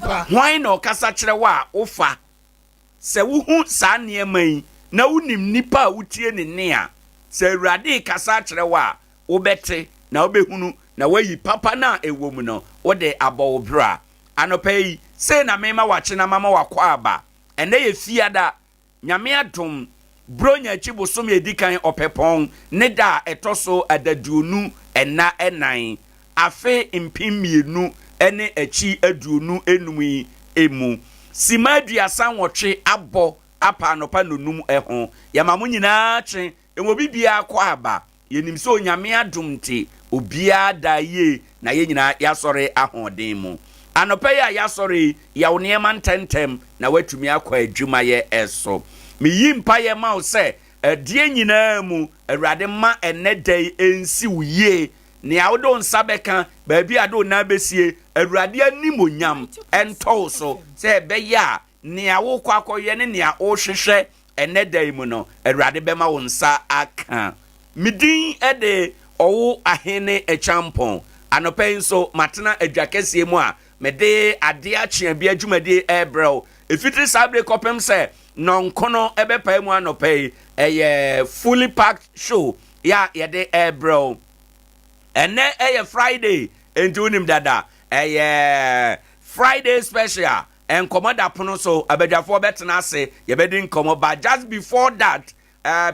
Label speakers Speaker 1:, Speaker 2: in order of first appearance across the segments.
Speaker 1: Hwan na ɔkasa kyerɛ wo a wofa? Sɛ wohu saa nneɛma yi na wonim nipa a wotie ne nne a, sɛ Awurade rekasa akyerɛ wo a, wobɛte na wobɛhunu na woayi papa no a ɛwɔ mu no wode abɔ wo bra. Anɔpa yi, sei na mema wakye na mama wakɔ aba. Ɛnnɛ yɛ Fiada, Nyame adom, Buronya akyi bosome a ɛdi kan Ɔpɛpɔn ne da a ɛtɔ so adaduonu nna nnan, afe 2025 yi mu. Simma 38 abɔ apa anɔpa nnɔnum ho. Yɛma mo nyinaa kye, ɛwɔ obi biara kɔ aba. Yɛnim sɛ Onyame adom nti, obiara da yie na yɛn nyinaa yɛasɔre ahoɔden mu. Anɔpa yi a yɛasɔre yi, yɛwo nneɛma ntɛmntɛm na woatumi akɔ adwumayɛ ɛso. Meyi mpayɛ ma wo sɛ, ɛdeɛ nyinaa mu, Awurade ma ɛnnɛ da yi ɛnsi wo yie. Nea wode wo nsa bɛka, baabi a de wo nan bɛsie, Awurade animonyam ɛntɔ wo so sɛ ɛbɛyɛ a nea wokɔ akɔyɛ ne nea wohwehwɛ ɛnnɛ da yi mu no, Awurade bɛma wo nsa aka. Me din de Ɔwo Ahene Akyampɔn. Anɔpa yi nso, matena adwa kɛseɛ mu a mede adeɛ akyea bi adwumadie ɛrebrɛ wo. Ɛfitiri saa bere kɔpem sɛ nnɔnkono ɛbɛpae mu anɔpa yi, ɛyɛ fully packed show yɛ a yɛde ɛrebrɛ wo. Ɛnnɛ ɛyɛ Friday, enti wonim dada, ɛyɛ Friday special. Nkɔmmɔ da pono so, abadwafoɔ bɛtena ase, yɛbɛdi nkɔmmɔ, but just before that,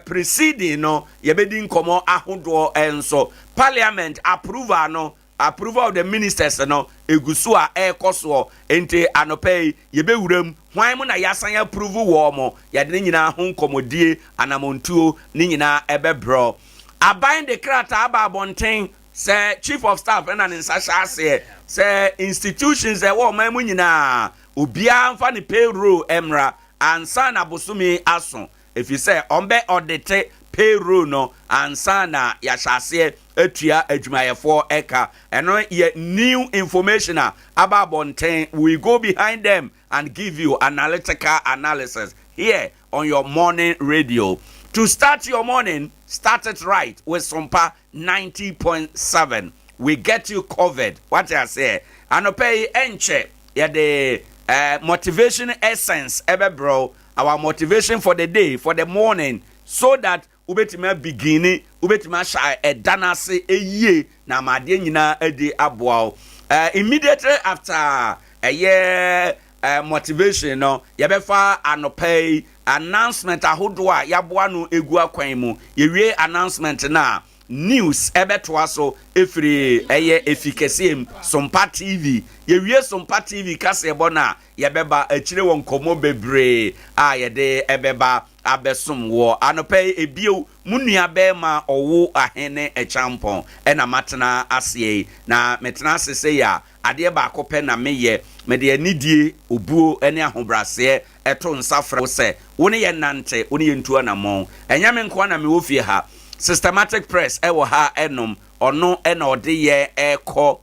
Speaker 1: preceding no, yɛbɛdi nkɔmmɔ ahodoɔ nso. Parliament approval no, approval of the ministers no, egu so a ɛrekɔ soɔ. Nti anɔpa yi, yɛbɛwura mu. Hwan mu na yɛasan approve wɔ mo? Yɛde ne nyinaa ho nkɔmmɔdie, anamontuo, ne nyinaa ɛbɛbrɛ. Aban de krataa aba abɔnten sɛ chief of staff ɛna ne nsa hyɛ aseɛ sɛ institutions ɛwɔ ɔman mu nyinaa, obiara mfa ne payroll mmra ansa na bosome aso, ɛfiri sɛ ɔmbɛ ɔdete payroll no ansa na yɛahyɛ aseɛ atua adwumayɛfoɔ ɛka. Ɛno yɛ new information a aba abɔnten. We go behind them and give you analytical analysis here on your morning radio. To start your morning, start it right with Sompa 90.7. We get you covered. What I say, anɔpa yi ɛnkyɛ yɛde motivation essence ɛbɛbrɛ, our motivation for the day, for the morning, so that wobɛtumi abegin, wobɛtumi ahyɛ ɛda no ase ɛyie na ama adeɛ nyinaa adi aboa wo. Immediately after ɛyɛ motivation no, yɛbɛfa anɔpa yi announcement ahodoɔ a yɛaboa no egu akwan mu. Yɛwie announcement no a, news ɛbɛtoa so ɛfiri ɛyɛ efi kɛseɛ mu, Sompa TV. Yɛwie Sompa TV kaseɛbɔ no a, yɛbɛba akyire wɔ nkɔmmɔ bebree a yɛde ɛbɛba abɛsom wɔ anɔpa yi. Ebio, mu nua bɛrima Ɔwo Ahene Akyampɔn ɛna matena aseɛ yi, na metena ase sɛ yi a, adeɛ baako pɛ na meyɛ. Mede anidie, obuo ne ahobraseɛ ɛto nsa frɛ wo sɛ wo ne yɛ nante, wo ne yɛ ntu anammɔn. Ɛnyɛ me nkoa na mewɔ fie ha. Systematic Press ɛwɔ ha ɛnom, ɔno ɛna ɔde yɛ ɛkɔ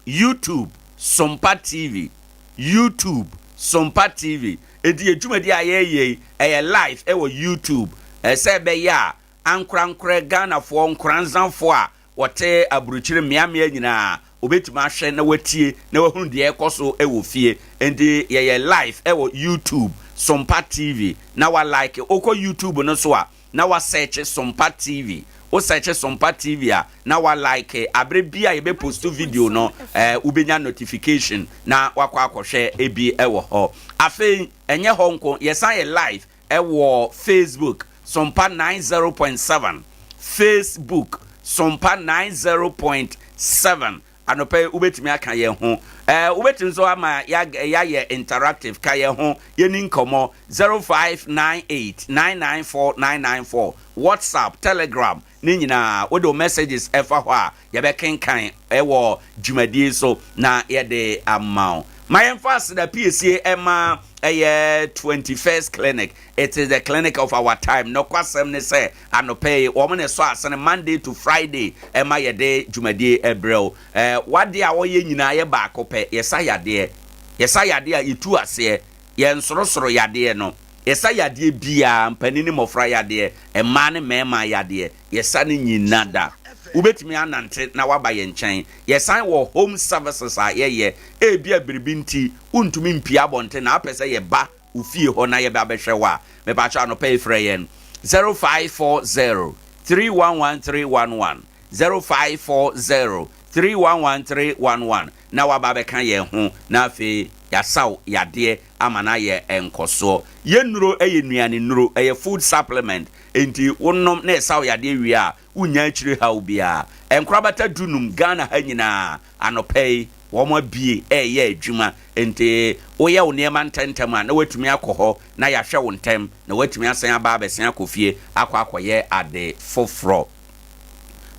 Speaker 1: YouTube, Sompa TV, YouTube, Sompa TV. Enti yɛ dwumadi a yɛyɛ yi, ɛyɛ live ɛwɔ YouTube, ɛsɛ ɛbɛyɛ a ankorankorɛ Ghanafoɔ, nkoranzafoɔ a wɔte aburokyire mmeammea nyinaa obɛtumi ahwɛ na watie na wahunu deɛ ɛkɔ so ɛwɔ fie. Nti yɛyɛ live ɛwɔ YouTube, Sompa TV, na wa like. Wokɔ YouTube no so a, na wa search Sompa TV. Wo search Sompa TV a, na wa like. Abere bi a yɛbɛ post video no, wobɛnya notification na wakɔ akɔhwɛ ebi ɛwɔ hɔ. Afei ɛnyɛ hɔ nko, yɛsan yɛ live ɛwɔ Facebook, Sompa 90.7, Facebook, Sompa 90.7. Anɔpɛ yi wobɛtumi aka yɛn ho, wobɛtumi nso ama yɛayɛ interactive. Ka yɛn ho, yɛni nkɔmmɔ. 0598 994 994, WhatsApp, Telegram ne nyinaa, wode wo messages ɛfa hɔ a, yɛbɛkenkan ɛwɔ dwumadie so na yɛde ama wo. Ma yɛmfa aseda piesie ɛma ɛyɛ 21st Clinic. It is the clinic of our time. Nɔkwasɛm ne sɛ anɔpɛ yi wɔn na ɛsɔ asene Monday to Friday ɛma yɛde dwumadie ɛbrɛ wo. Wadeɛ a wɔyɛ nyinaa yɛ baako pɛ: yɛsa yadeɛ. Yɛsa yadeɛ a yɛtu aseɛ, yɛn sorosoro yadeɛ no. Yɛsa yadeɛ biara, mpanin ne mmɔfra yadeɛ, mmaa ne mmarima yadeɛ, yɛsa ne nyina da. wobɛtumi anante na woaba yɛn nkyɛn. Yɛsan wɔ home services a yɛyɛ. Ebia biribi nti wontumi mpue abɔnten na wopɛ sɛ yɛba wo fie hɔ na yɛba abɛhwɛ wo a, mepakyɛw anɔpa yi frɛ yɛn 0540 311 311, 0540 311 311 na woaba abɛka yɛn ho na afei yɛasa wo yadeɛ ama no ayɛ nkɔsoɔ. Yɛn nnuro yɛ nnuane nnuro, ɛyɛ food supplement, enti wonom na ɛsa wo yadeɛ wie a, wonnya akyire haw biara. Nkorabata dunum Ghana ha nyinaa anɔpa yi wɔn abue reyɛ adwuma, enti woyɛ wo nneɛma ntɛntɛm a na woatumi akɔ hɔ na yɛahwɛ wo ntɛm na woatumi asan aba abɛsen akɔ fie akɔ akɔyɛ ade foforɔ.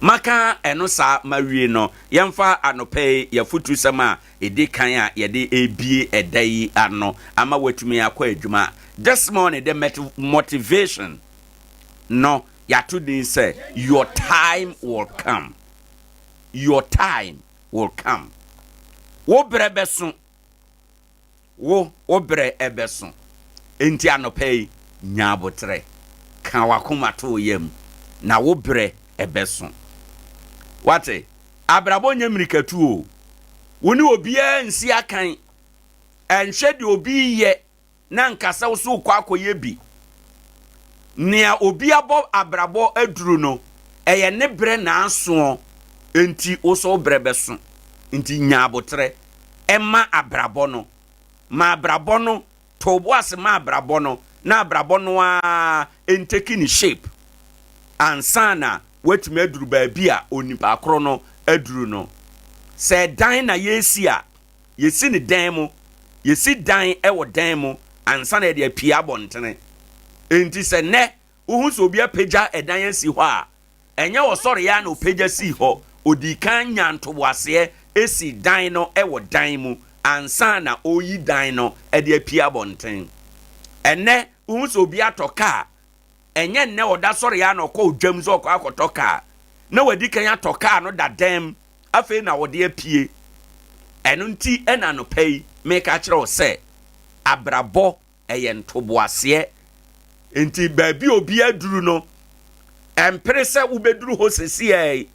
Speaker 1: Maka ɛno saa mawie no, yɛmfa anɔpa yi yɛafutusɛm a ɛdi kan a yɛde rebue ɛda yi ano ama woatumi akɔ adwuma. This morning, the motivation no, yɛato din sɛ Your Time Will Come. Your Time Will Come. Wo berɛ bɛso. Wo, wo berɛ bɛso. Enti anɔpa yi, nya aboterɛ. Ka w'akoma to wo yam, na wo berɛ bɛso. Wate? Abrabɔ nyɛ mmirikatu o. Wo ne obiara nsi akan. Ɛnhwɛ deɛ obi reyɛ na nka sɛ wo so wokɔ akɔyɛ bi. Nea obi abɔ abrabɔ aduru no, ɛyɛ ne berɛ na asoɔ, enti wo so wo berɛ bɛso. Nti nya aboterɛ ma abrabɔ no. Ma abrabɔ no, to wo bo ase ma abrabɔ no, na abrabɔ no ara nteki ne shape ansa na woatumi aduru baabi a onipa koro no aduru no. Sɛ dan na yɛresi a, yɛsi no dan mu. Yɛsi dan wɔ dan mu ansa na yɛde apue abɔntene. Enti sɛ nnɛ wohu sɛ obi apagya ɛdan asi hɔ a, ɛnyɛ ɔsɔreɛ ara na ɔpagya sii hɔ. Ɔdii kan nyaa ntoboaseɛ sii dan no wɔ dan mu ansa na ɔreyi dan no de apue abɔnten. Ɛnnɛ wohu sɛ obi atɔ kaa Ɛnyɛ nnɛ ɔda sɔre ara na ɔkɔ dwam sɛ ɔkɔ akɔtɔ kaa, na wadi kan atɔ kaa no dadam, afei na ɔde apue. Ɛno nti na anɔpa yi meka akyerɛ wo sɛ abrabɔ ɛyɛ ntoboaseɛ. Nti baabi a obi aduru no, ɛmpere sɛ wobɛduru hɔ sesiaa yi,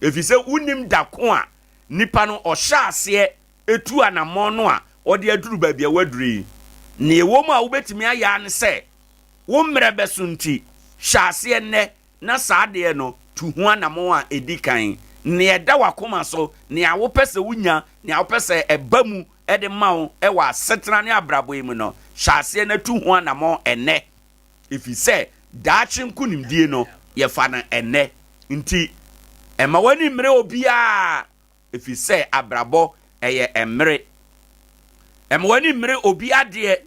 Speaker 1: ɛfiri sɛ wonnim da ko a nipa no ɔhyɛ aseɛ tu anammɔn no a ɔde aduru baabi a waduru yi. Nea ɛwɔ mu a wobɛtumi ayɛ ara ne sɛ Wo mmerɛ bɛso nti, hyɛ aseɛ nnɛ na saa adeɛ no tu ho anammɔn a ɛdi kan. Nea ɛda w'akoma so, nea wopɛ sɛ wonya, nea wopɛ sɛ ɛba mu de ma wo wɔ asetena ne abrabɔ yi mu no, hyɛ aseɛ na tu ho anammɔn ɛnnɛ. Ɛfiri sɛ daakye nkonimdie no, yɛfa no ɛnnɛ. Nti, mma w'ani mmere obiara, ɛfiri sɛ abrabɔ, ɛyɛ mmere. Mma w'ani mmere obi adeɛ.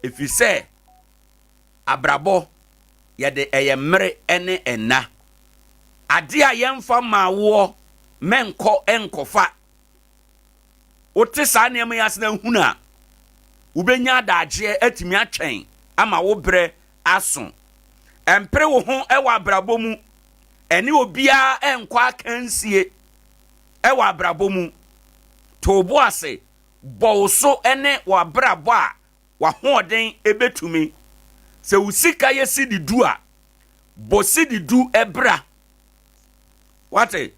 Speaker 1: Ɛfiri sɛ abrabɔ, yɛde ɛyɛ mmere ne nna. Adeɛ a yɛmfa mmaa woɔ, mɛnkɔ nkɔfa. Wote saa nneɛma yi ase na hunu a, wobɛnya adagyeɛ atumi atwɛn ama wo berɛ aso. Ɛmpere wo ho wɔ abrabɔ mu. Ɛne obiara nkɔ akansie wɔ abrabɔ mu. To wo bo ase Bɔ wo so ne w'abrabɔ a w'ahoɔden bɛtumi. Sɛ wo sika yɛ sidi du a, bɔ sidi du bra. Wate?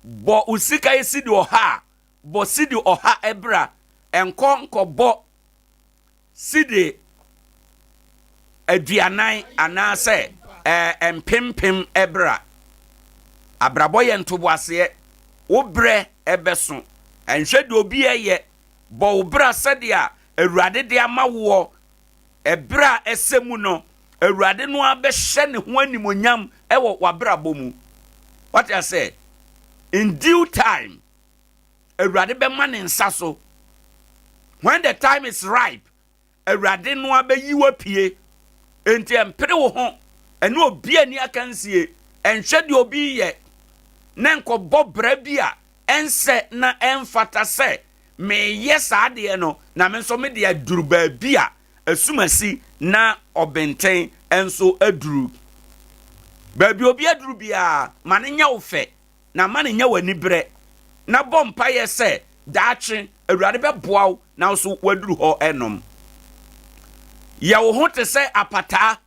Speaker 1: Bɔ wo sika yɛ sidi ɔha a, bɔ sidi ɔha bra. Nkɔ nkɔbɔ sidi aduanan anaasɛ ɛɛ mpempem bra. Abrabɔ yɛ ntoboaseɛ. Wo berɛ bɛso. Nhwɛ deɛ obi reyɛ. Bɔ wo bra sɛdeɛ Awurade de ama woɔ. Ɛberɛ a ɛsɛ mu no, Awurade no ara bɛhyɛ ne ho animuonyam wɔ w'abrabɔ mu. Wate aseɛ? In due time, Awurade bɛma ne nsa so. When the time is ripe, Awurade no ara bɛyi wo apue. Enti ɛmpere wo ho ɛne obi ani akansie, ɛnhwɛ deɛ obi reyɛ, na nkɔbɔ bra bi a ɛnsɛ na ɛmfata sɛ meyɛ saa adeɛ no na me nso mede aduru baabi a asumasi na ɔbenten nso aduru. Baabi obi aduru biara, ma no nyɛ wo fɛ. na ma no nyɛ w'aniberɛ, na bɔ mpaeɛ sɛ daakye Awurade bɛboa wo na wo so woaduru hɔ nom. Yɛ wo ho te sɛ apataa.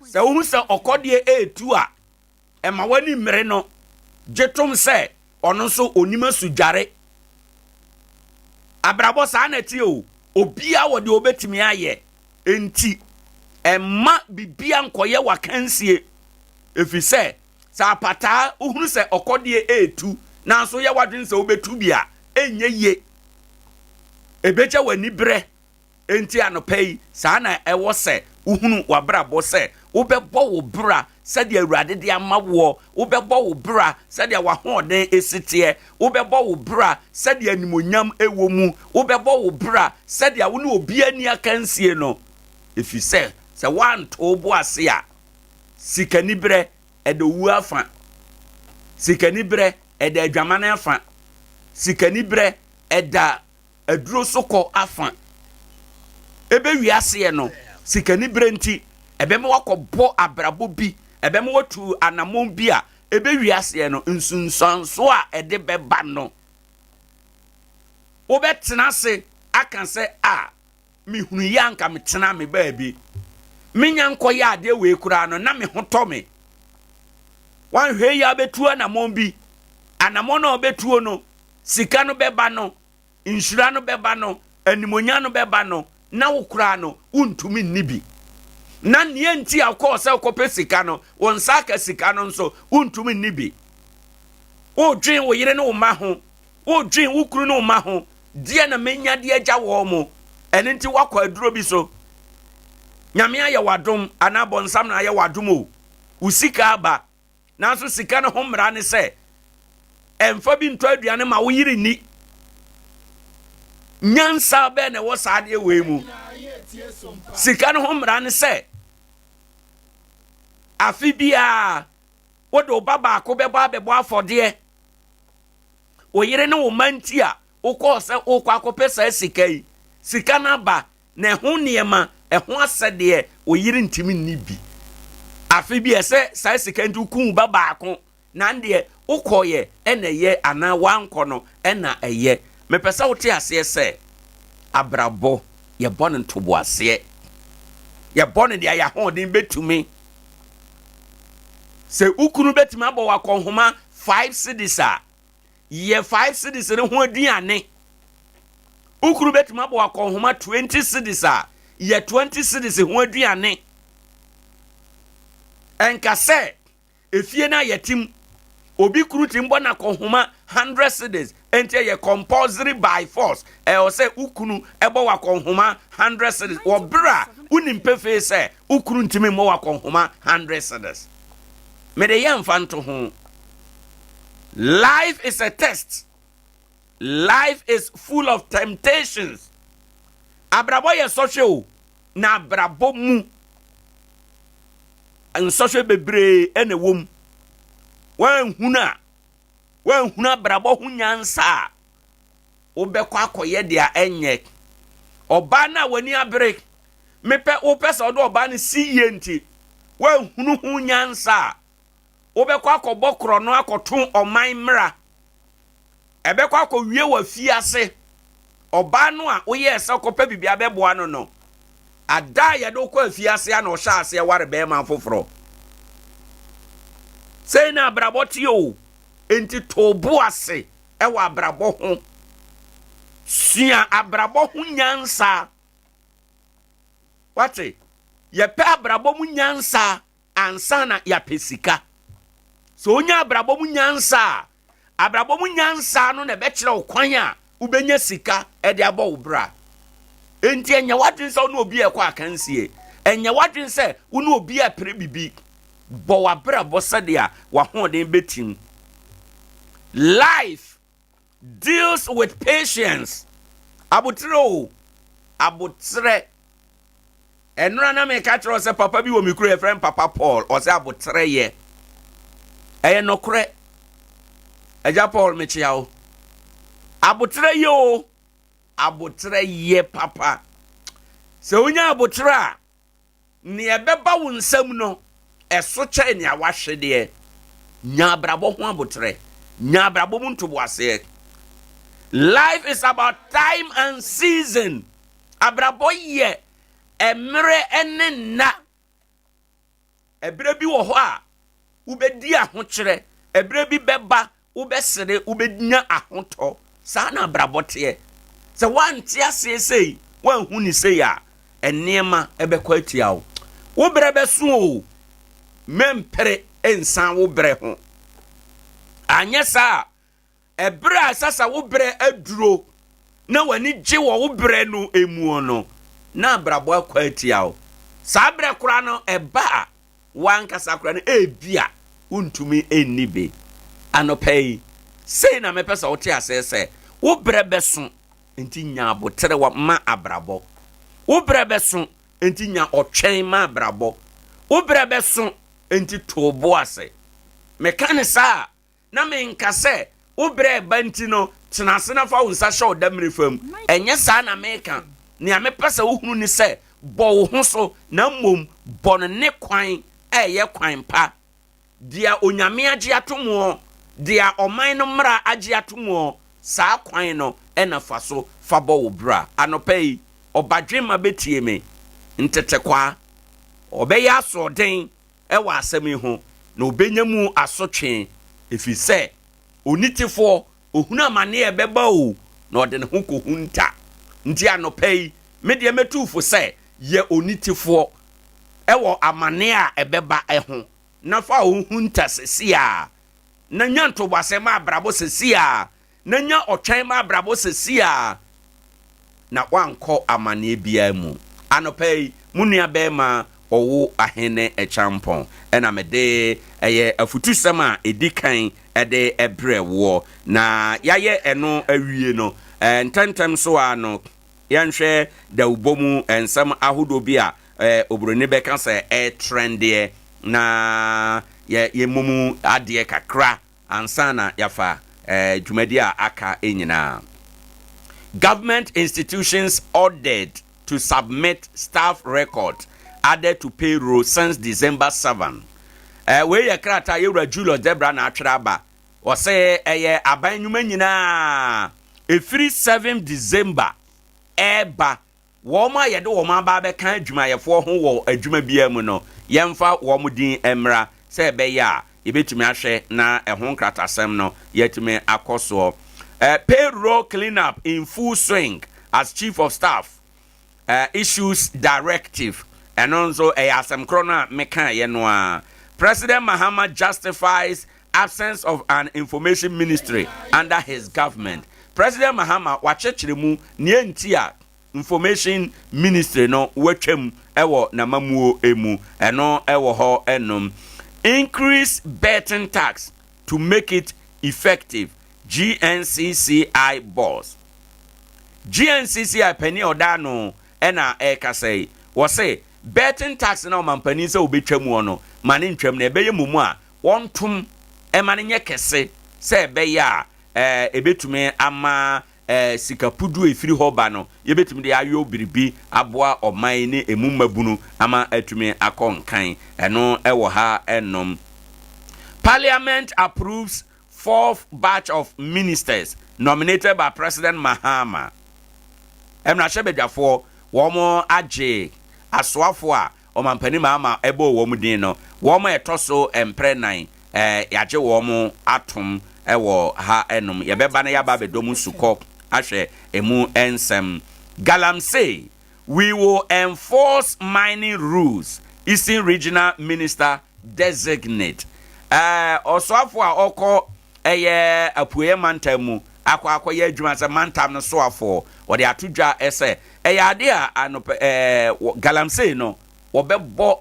Speaker 1: Sɛ wohu sɛ ɔkɔdeɛ retu a, Mma w'ani mmere no. Gye tom sɛ ɔno nso onim asudware. Abrabɔ saa na ɛteɛ o. Obiara wɔ deɛ ɔbɛtumi ayɛ. Enti, mma biribiara nkɔyɛ w'akansie. Ɛfiri sɛ, sɛ apataa wohunu sɛ ɔkɔdeɛ retu nanso woyɛ w'adwene sɛ wobɛtu bi a, ɛnyɛ yie. Ɛbɛgya w'aniberɛ. Enti anɔpa yi, saa na ɛwɔ sɛ wohunu w'abrabɔ sɛ wobɛbɔ wo bra sɛdeɛ Awurade de ama woɔ, wobɛbɔ wo bra sɛdeɛ w'ahoɔden si teɛ, wobɛbɔ wo bra sɛdeɛ animuonyam wɔ mu, wobɛbɔ wo bra sɛdeɛ wo ne obiara nni akansie no. Ɛfiri sɛ, sɛ woanto wo bo ase a, sikaniberɛ, ɛda owuo afa. Sikaniberɛ, ɛda adwamane afa. Sikaniberɛ, ɛda aduro so kɔ afa. Ɛbɛwie aseɛ no, sikaniberɛ nti, ɛbɛma wakɔbɔ abrabɔ bi, ɛbɛma watu anammɔn bi a ɛbɛwie aseɛ no, nsunsuansoɔ a ɛde bɛba no, wobɛtena ase aka sɛ, a, mehunu yi anka metena me baabi. Menya nkɔyɛ adeɛ wei koraa no, na me ho tɔ me. Wanhwɛ yi a wobɛtu anammɔn bi. Anammɔn a wobɛtuo no, sika no bɛba no, nhyira no bɛba no, animuonyam no bɛba no, na wo koraa no, wontumi nni bi. Na nea nti a wokɔɔ sɛ wokɔpɛ sika no, wo nsa aka sika no nso, wontumi nni bi. Wodwen wo yere ne wo mma ho, wodwen wo kunu ne wo mma ho, deɛ na menya de agya wɔn mo. Ɛno nti woakɔ aduro bi so. Nyame ayɛ w'adom anaa bɔnsam na ayɛ w'adom o, wo sika aba. Nanso sika no ho mmara ne sɛ, ɛmfa bi ntɔ aduane ma wo yere nni. Nyansa bɛn na ɛwɔ saa adeɛ wei mu? Sika no ho mmara ne sɛ, afe biara wode wo ba baako bɛbɔ abɛbɔ afɔdeɛ. Wo yere ne wo mma nti a wokɔɔ sɛ wokɔ akɔpɛ saa sika yi, sika no aba, Na ɛho nneɛma, ɛho asɛdeɛ, wo yere ntumi nni bi. Afe bi ɛsɛ saa sika nti woku wo ba baako, na deɛ wokɔeɛ ɛna ɛyɛ anaa woankɔ no ɛna ɛyɛ. Mepɛ sɛ wote aseɛ sɛ abrabɔ yɛbɔ no ntoboaseɛ. Yɛbɔ no deɛ yɛn ahoɔden bɛtumi. Sɛ wo kunu bɛtumi abɔ wo akɔnhoma 5 cedis a, yɛ 5 cedis no ho aduane. Wo kunu bɛtumi abɔ akɔnhoma 20 cedis a, yɛ 20 cedis ho aduane. Ɛnka sɛ efie no a yɛte mu, obi kunu tumi bɔ n'akɔnhoma 100 cedis, nti ɛyɛ compulsory by force ɛwɔ sɛ wo kunu ɛbɔ w'akɔnhoma 100 cedis wɔ bere a wonim pefee sɛ wo kunu ntumi mmɔ w'akɔnhoma 100 cedis. Mede yɛ mfa nto ho. Life is a test. Life is full of temptations. Abrabɔ yɛ sɔhwɛ o, na abrabɔ mu nsɔhwɛ bebree ɛna ɛwɔ mu. Wɔanhunu a, wɔanhunu abrabɔ ho nyansa a, wobɛkɔ akɔyɛ deɛ ɛnyɛ. Ɔbaa no a w'ani abere, mepɛ wopɛ sɛ ɔde ɔbaa no si yie nti, wɔanhunu ho nyansa a, wobɛkɔ akɔbɔ korɔ no akɔto ɔman mmara. Ɛbɛkɔ akɔwie wɔ afiase. Ɔbaa no a woyɛɛ sɛ ɔkɔpɛ biribi abɛboa no, ada a yɛde wokɔ afiase a na ɔhyɛ aseɛ ware bɛrima foforɔ. Sei na abrabɔ te o. Enti to bo ase ɛwɔ abrabɔ ho. Sua abrabɔ ho nyansa. Wate, yɛpɛ abrabɔ mu nyansa ansa na yɛapɛ sika. Sɛ onya abrabɔ mu nyansa a, abrabɔ mu nyansa no na ɛbɛkyerɛ wo kwan a wobɛnya sika de abɔ wo bra. Enti ɛnyɛ w'adwene sɛ wo ne obi a ɛkɔ akansie. Ɛnyɛ w'adwene sɛ wo ne obi a pere bibi. Bɔ w'abrabɔ sɛdeɛ w'ahoɔden bɛtim. Life deals with patience. Abotrɛ o, abotrɛ. Ɛnora na meka kyerɛ wo sɛ papa bi wɔ me kuro, yɛfrɛ no Papa Paul. Ɔsɛ abotrɛ yɛ. Ɛyɛ nokorɛ. Agya Paul, mekyea wo. Abotrɛ yɛ o. Abotrɛ yɛ papa. Sɛ wonya abotrɛ a, nea ɛbɛba wo nsam no, ɛso kyɛn nea wahwe deɛ. Nya abrabɔ ho abotrɛ. Nya abrabɔ mu ntoboaseɛ. Life is about time and season. Abrabɔ yɛ mmerɛ ne nna. Ɛberɛ bi wɔ hɔ a, wobɛdi ahokyerɛ, ɛberɛ bi bɛba wobɛsere, wobɛnya ahotɔ. Saa na abrabɔ teɛ. Sɛ woante aseɛ sei, woanhu ne sei a, nneɛma bɛkɔ atia wo. Wo berɛ bɛso o, mɛmpere nsan wo berɛ ho. Anyɛ saa a, ɛberɛ a ɛsɛ sɛ wo berɛ aduro na w'ani gye wɔ wo berɛ no mu no, na abrabɔ akɔ atia wo. Saa berɛ koraa no ɛba a, w'ankasa koraa no ebia wontumi nni bi. Anɔpa yi, sei na mepɛ sɛ wote aseɛ sɛ, wo berɛ bɛso, nti nya aboterɛ ma abrabɔ. Wo berɛ bɛso, nti nya ɔtwɛn ma abrabɔ. Wo berɛ bɛso, nti to wo bo ase. Meka ne saa a, na menka sɛ wo berɛ reba nti no, tena ase na fa wo nsa hyɛ wo damiri fam. Ɛnyɛ saa na meka. Nea mepɛ sɛ wohunu ne sɛ, bɔ wo ho so, na mmom bɔ no ne kwan a ɛyɛ kwan pa, deɛ Onyame agye ato moɔ, deɛ ɔman no mmara agye ato moɔ, saa kwan no na fa so fa bɔ wo bra. Anɔpa yi, ɔbadwemma bɛtie me, ntetekwaa, ɔbɛyɛ asoɔden wɔ asɛm yi ho, na ɔbɛnya mu asotwe, ɛfiri sɛ onitefoɔ, ɔhunu amaneɛ a ɛbɛba o, na ɔde ne ho kɔhunta. Nti anɔpa yi, me deɛ mɛtu wo fo sɛ, yɛ onitefoɔ wɔ amaneɛ a ɛbɛba ho, na fa wo ho hunta seesei ara, na nya ntoboaseɛ ma abrabɔ seesei ara, na nya ɔtwɛn ma abrabɔ seesei ara, na woankɔ amaneɛ biara mu. Anɔpa yi, mo nua barima Ɔwo Ahene Kyampɔn na mede ɛyɛ afutusɛm a ɛdi kan de brɛ woɔ. Na yɛayɛ ɛno awie no, ntɛmntɛm so ara no, yɛnhwɛ dawubɔ mu nsɛm ahodoɔ bi a oburoni bɛka sɛ ɛretrɛndeɛ na yɛmmɔ mu adeɛ kakra ansa na yɛafa dwumadi a aka nyinaa. Government institutions ordered to submit staff record added to payroll since December 7. Wei yɛ krataa yɛwura Julius Debra na atwerɛ aba. Ɔsɛ ɛyɛ aban nnwuma nyinaa ɛfiri 7 December ɛreba. Wɔn a yɛde wɔn aba abɛka adwumayɛfoɔ ho wɔ adwuma biara mu no, yɛmfa wɔn din mmra sɛ ɛbɛyɛ a yɛbɛtumi ahwɛ na ɛho nkratasɛm no yɛatumi akɔ soɔ. Payroll cleanup in full swing as Chief of Staff issues directive. Ɛno nso ɛyɛ asɛm korɔ no a mekaeɛ no ara. President Mahama justifies absence of an information ministry under his government. President Mahama wakyerɛkyerɛ mu nea nti a information ministry no watwam wɔ n'amammuo mu. Ɛno wɔ hɔ nom. Increase betting tax to make it effective, GNCCI boss. GNCCI panin a ɔda ano na ɛrekasa yi, wɔse betting tax na ɔmampanin sɛ wɔbɛtwa mu no, ma ne ntwam na ɛbɛyɛ mmom a wɔntom ma no nyɛ kɛse sɛ ɛbɛyɛ a ɛbɛtumi ama sika pudu a ɛfiri hɔ ba no, yɛbɛtumi de ayɔ biribi aboa ɔman ne ɛmu mmabunu ama atumi akɔ nkan. Ɛno wɔ ha nom. Parliament approves fourth batch of ministers nominated by President Mahama. Mmarahyɛbadwafoɔ, wɔn agye asoafoɔ a ɔmampanin Mahama bɔɔ wɔn din no, wɔn a ɛtɔ so mprɛ nan, yɛagye wɔn atom wɔ ha nom. Yɛbɛba na yɛaba abɛdɔ mu sukɔ ahwɛ emu nsɛm. Galamsey, we will enforce mining rules, Eastern Regional Minister designate. Ɔsoafoɔ a ɔkɔ ɛyɛ apueɛ mantam mu akɔ akɔyɛ adwuma sɛ mantam no soafoɔ, wɔde ato dwa sɛ ɛyɛ ade a anɔpɛ galamsey no wɔbɛbɔ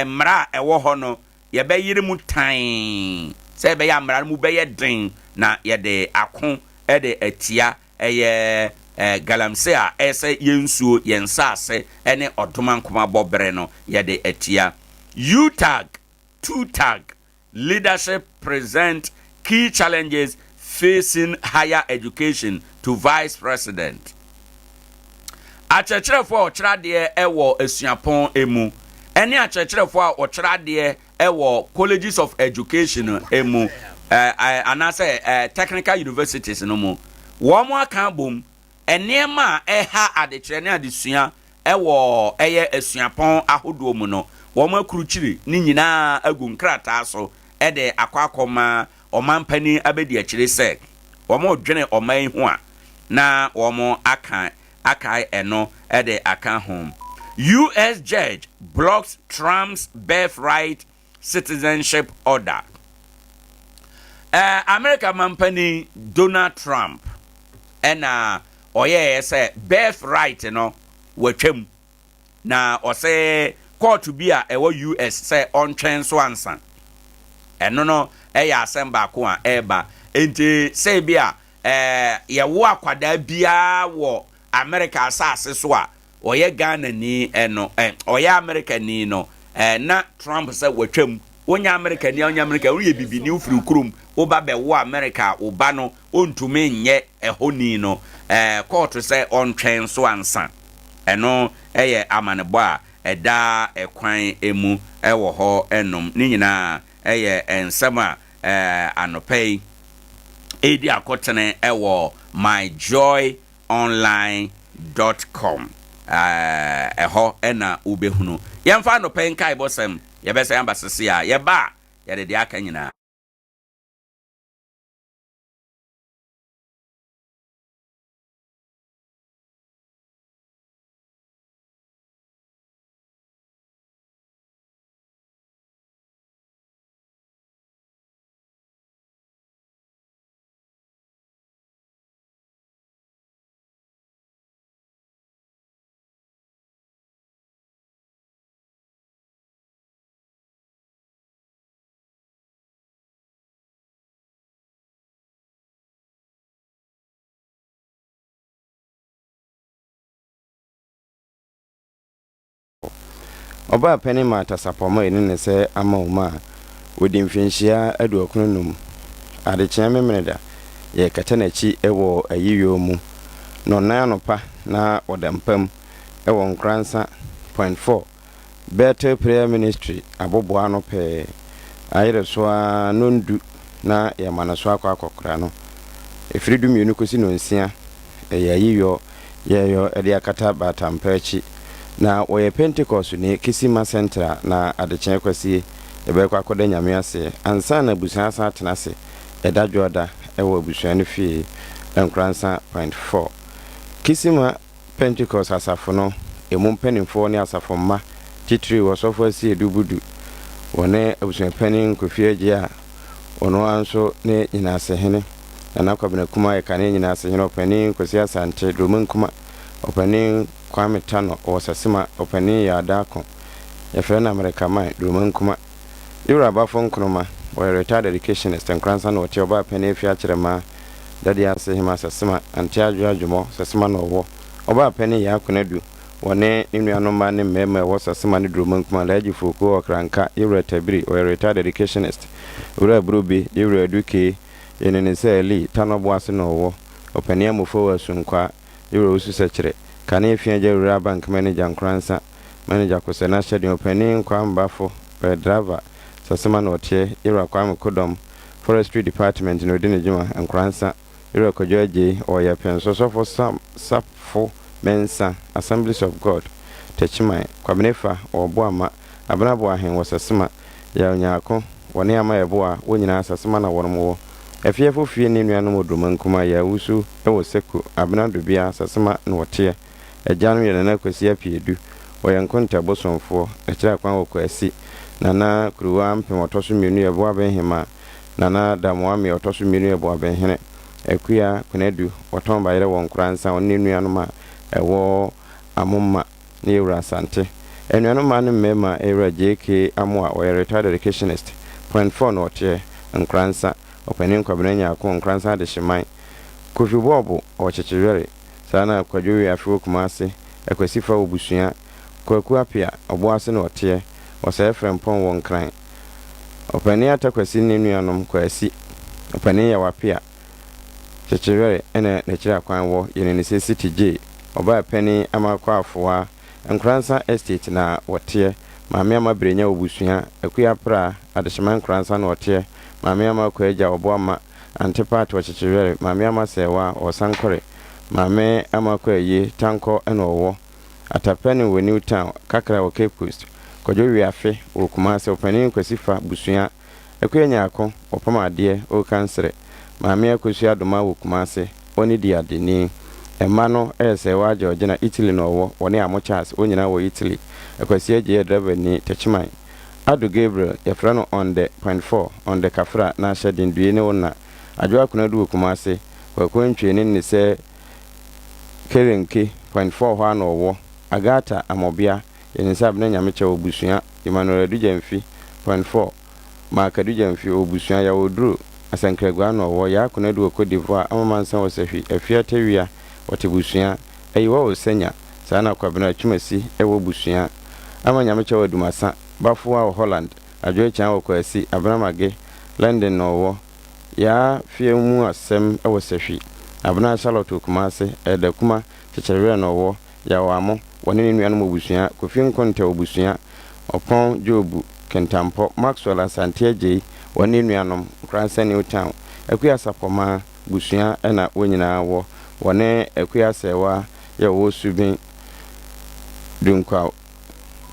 Speaker 1: mmara a ɛwɔ hɔ no, yɛbɛyere mu tan sɛ ɛbɛyɛ mmara no mu bɛyɛ den na yɛde ako de atia ɛyɛ galamsey a ɛsɛ yɛn nsuo, yɛn nsaase ne ɔdomankoma bɔberɛ no yɛde atia. UTAG, TUTAG leadership present key challenges facing higher education to Vice President. Akyerɛkyerɛfoɔ a wɔkyerɛ adeɛ wɔ asuapɔn mu ne akyerɛkyerɛfoɔ a wɔkyerɛ adeɛ wɔ colleges of education mu anaasɛ technical universities no mu, wɔn aka abom nneɛma a ɛha adekyerɛ ne adesua wɔ ɛyɛ asuapɔn ahodoɔ mu no, Wɔakrukyire ne nyinaa agu nkrataa so de akɔ akɔma ɔmanpanin abadiakyire sɛ wɔredwene ɔman yi ho a na wɔaka akae ɛno de aka ho. US judge blocks Trump's birthright citizenship order. Eh, Amerika mampanin Donald Trump ɛna ɔyɛɛ sɛ birthright no watwam na ɔsɛ kɔɔto bi a ɛwɔ US sɛ ɔntwɛn so ansa. Ɛno no ɛyɛ asɛm baako a ɛreba. Enti sɛ bi a ɛɛ yɛwo akwadaa biara wɔ Amerika asase so a ɔyɛ Ghanani ɛno ɛ ɔyɛ Amerikani no ɛ na Trump sɛ watwam. Wonyɛ Amerikani a wonyɛ Amerika, woyɛ bibini wofiri kurom woba bɛwo Amerika a wo ba no ɔntumi nyɛ ɛhɔni no ɛɛ kɔɔto sɛ ɔntwɛn so ansa. Ɛno yɛ amanebɔ a ɛda kwan mu wɔ hɔ nom. Ne nyinaa yɛ nsɛm a anɔpa yi ɛredi akotene wɔ myjoyonline dot com. Ɛhɔ na wobɛhunu. Yɛmfa anɔpa yi nkaebɔsɛm, yɛbɛsan aba sese a yɛba a yɛde deɛ aka nyinaa.
Speaker 2: Ɔbaa panin maa Tasapɔmɔ a ɛni ne sɛ ama wɔn a wɔdi mfinhyia 95. Adekyeɛ Memeneda, yɛrekata n'akyi wɔ ayiyɔ mu. Nnɔnnan anɔpa na ɔda mpa mu wɔ Nkoransa, Point 4. Bethel Prayer Ministry aboboa ano pɛɛ, ayere so ara nnɔndu na yɛma no so akɔ akɔkora no. Ɛfiri dumienu kɔsi nnɔnsia, ɛyɛ ayiyɔ yɛyɔ de akata Batampa akyi. Na wɔyɛ Pentekɔsoni, Kisima Central na adekyeɛ Kwasie yɛbɛkɔ akɔda Nyame ase ansa na abusua asan atena ase ɛda Dwoada wɔ abusua no fie, Nkoransa Point 4. Kisima Pentekoste Asafo no emu mpanimfoɔ ne asafo mma, titiriw Ɔsɔfo Asiedu Budu, wɔne Abusuapanin Kofi Adjei a ɔno ara nso ne Nyinasehene, Nana Kwabena Kumah yɛ kane Nyinasehene, Ɔpanin Kwasi Asante, Droma Nkumah, Ɔpanin Kwame Tanor wɔ Sasima, Ɔpanin Yaw Darko, yɛfrɛ no Amerikaman, Droma Nkumah. Yewura Bafo Nkrumah, ɔyɛ retired educationist, Nkoransa na ɔte, ɔbaa panin Afie Akyerɛmaa, Dade Ase Hema Sasima, Ante Adwo Adwomɔ, Sasima na ɔwɔ. Ɔbaa panin Yaa Konadu, wɔne ne nuanom mmaa ne mmarima a ɛwɔ Sasima ne Duroma Nkumah, Alhaji Fokuo Ɔkranka, Yewura Tabiri, ɔyɛ retired educationist, Owura Aburobe, Yewura Adu Kee, Yɛnim no sɛ Ali, Tano Boase na ɔwɔ, Ɔpanin Amofowa Asunkwaa, Yewura Owusu Sɛkyerɛ, Kane Afie Agya Rural Bank Manager Nkoransa, Manager Kosɛ N'ahyɛdeɛ Ɔpanin Kwame Bafo, ɔyɛ driver, Sasema na ɔteɛ, Yewura Kwame Kodɔm, Forestry Department na ɔdi ne dwuma, Nkoransa, Yewura Kwadwo Agyei, ɔwɔ Yɛpɛnso, Sɔfo Sam Sapfo Mensah, Assemblies of God, Techiman, Kwabena Efa, ɔwɔ Boama, Abena Boahen wɔ Sasema, Yaw Nyarko, wɔne Ama Yeboah, wɔn nyinaa Sasema na wɔnom wɔ. Afiefo fie ne nuanom Oduruma Nkumah, Yaw Wusu wɔ Seku, Abena Dobia, Sasema na ɔteɛ. Agyanom yɛ Nana Kwasi Apiedu, ɔyɛ Nkonta bosomfoɔ, Akyiri Akwan wɔ Kwasi, Nana Kuruwa Ampem ɔtɔ so mmienu yɛ Boabenhemaa, Nana Damoame ɔtɔ so mmienu yɛ Boabenhene, Akua Konadu, ɔtɔn bayerɛ wɔ Nkoransa, ɔne ne nuanom a ɛwɔ Amoma ne Yɛwura Asante. Anuanom mmaa ne mmarima Yɛwura JK Amoah, ɔyɛ retired educationist, Point 4 na ɔteɛ, Nkoransa, Ɔpanin Kwabena Nyarko, Nkoransa Adehyeman, Kofi Bɔɔbo, ɔwɔ Kyekyewere. Saa na Kwadwo Wiafe wɔ Kumase, Akwasi fa wɔ Busua, Kwaku Apea, Ɔboase na ɔteɛ, Ɔsɛe Frɛmpɔn wɔ Nkran, Ɔpanin Atta Kwasi ne ne nuanom, Kwasi, Ɔpanin Yaw Apea, Kyekyewere na n'akyiri akwan wɔ Yenenise City J, Ɔbaa Panin Amakɔ Afoa, Nkoransa Estate na wɔteɛ, Maame Ama Brenya wɔ Busua, Akua Apra, Adehyema Nkoransa na ɔteɛ, Maame Ama Kwaagya Ɔboama, Ante Pat ɔkyekyewɛre, Maame Ama Sɛɛwa ɔɔsankɔre, Maame Ama Kɔ Ayie, Tankɔ na ɔwɔ, Atapɛne wɔ New Town, Kakra wɔ Cape Coast, Kwadwo Wiafe wɔ Kumase, Ɔpanin Kwasi Fa Busua, Akua Nyarko, wɔpam adeɛ, ɔreka nsrɛ, Maame Akosua Adomah wɔ Kumase, ɔne di adeni. Mma no yɛ Sɛɛwaa Georgina, Italy na ɔwɔ, wɔne Amo Charles, wɔn nyinaa wɔ Italy. Akwasi Adjei yɛ driverni, Techiman. Ado Gabriel, yɛfrɛ no Ɔndɛ, point four, Ɔndɛ Kafra, n'ahyɛden, due ne wo na. Adwoa Konadu wɔ Kumase, Kwaku Antwi ne ne sɛ Kerenke, point four hɔ ara na ɔwɔ. Agatha Amɔbea, yɛnim sɛ Abena Nyamekyɛ wɔ busua, Emmanuel Adu Gyamfi, point four, Mark Adu Gyamfi, ɔwɔ busua, Yaw Oduro, Asankragua na ɔwɔ, Yaa Konadu wɔ Cote d'Ivoire, Ama Mansa wɔ Sahwi, Afia Tawia, wɔte busua, Ayiwa wɔ Sanya, saa na Kwabena Twumasi wɔ busua, Ama Nyamekyɛ wɔ Adumasa, Bafoa wɔ Holland, Adwo Akyan wɔ Kwasi, Abena Mage, London na ɔwɔ, Yaa fie mu asɛm wɔ Sahwi, Abena Charlotte wɔ Kumase, Elder Kuma, Kyekyerewere na ɔwɔ, Yaw Amo, wɔne ne nuanom abusua, Kofi Nkonta abusua, Ɔpɔn Jobu, Kentampɔ, Maxwell Asante Agyei, wɔne ne nuanom, Nkoransa New Town, Akua Sapɔmaa busua na wɔn nyinaa wɔ, wɔne Akua Asɛɛwa yɛ wɔwɔ Subin, Dunkwaw,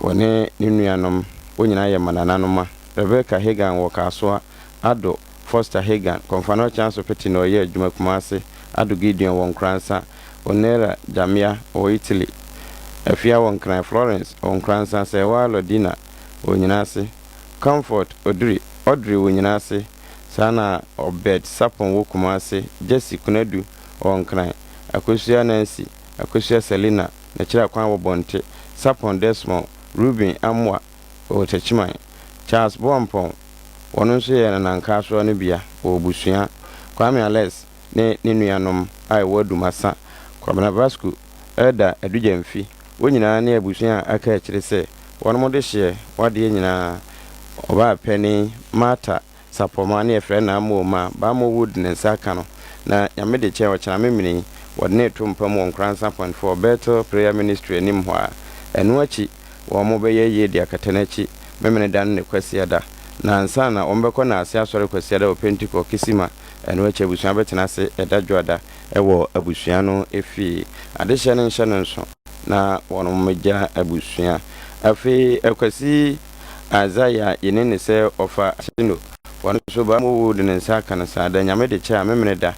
Speaker 2: wɔne ne nuanom, wɔn nyinaa yɛ mmanananom. Rebecca Hagan wɔ Kasoa, Ado Foster Hagan, Kɔmfano Kyeaso Pete na ɔyɛ adwuma Kumase, Ado Gideon wɔ Nkoransa, Onera Jamia wɔ Italy, Afia wɔ Nkran, Florence wɔ Nkoransa, Serwaa Lordina wɔ Nyinaase, Comfort Oduri, Audrey wɔ Nyinaase, saa na Obed Sarpong wɔ Kumase, Jesse Kunadu wɔ Nkran, Akosua Nancy, Akosua Selina, N'akyiri akwan wɔ Bonte, Sarpong Desmond, Reuben Amoah wɔ Techiman, Charles Boampong, wɔn nso yɛ Nana Nkasoa no bia, wɔ Busua, Kwame Alex, ne ne nuanom a ɛwɔ Adumasa, Kwabena Vasco, Elder Adu Gyamfi, wɔn nyinaa ne abusua a aka akyire sɛ wɔnom de hyeɛ wadeɛ nyinaa ɔbaa panin Martha Sapɔma ne yɛfrɛ no Amooma Bamo Wood ne nsa aka no na Nyame de kyɛ ɔkyena memene yi wɔde no reto mpa mu wɔ Nkoransa Point 4 Bethel Prayer Ministry anim hɔ a ɛno akyi wɔn bɛyɛ yie de akata no akyi Memene da no ne Kwasiada na ansa na wɔn bɛkɔ Naase Asɔre Kwasiada wɔ Pentecost Kisima Ɛno akyi abusua bɛtena ase ɛda Dwoada wɔ abusua no fie. Adehyɛ no nhyɛ no nso na wɔmmegya abusua. Afei Kwasi Isaiah yɛnim no sɛ ɔfa Asino. Ɔno nso ba mu de ne nsa aka no saa da. Nyame de kyɛ a Memene da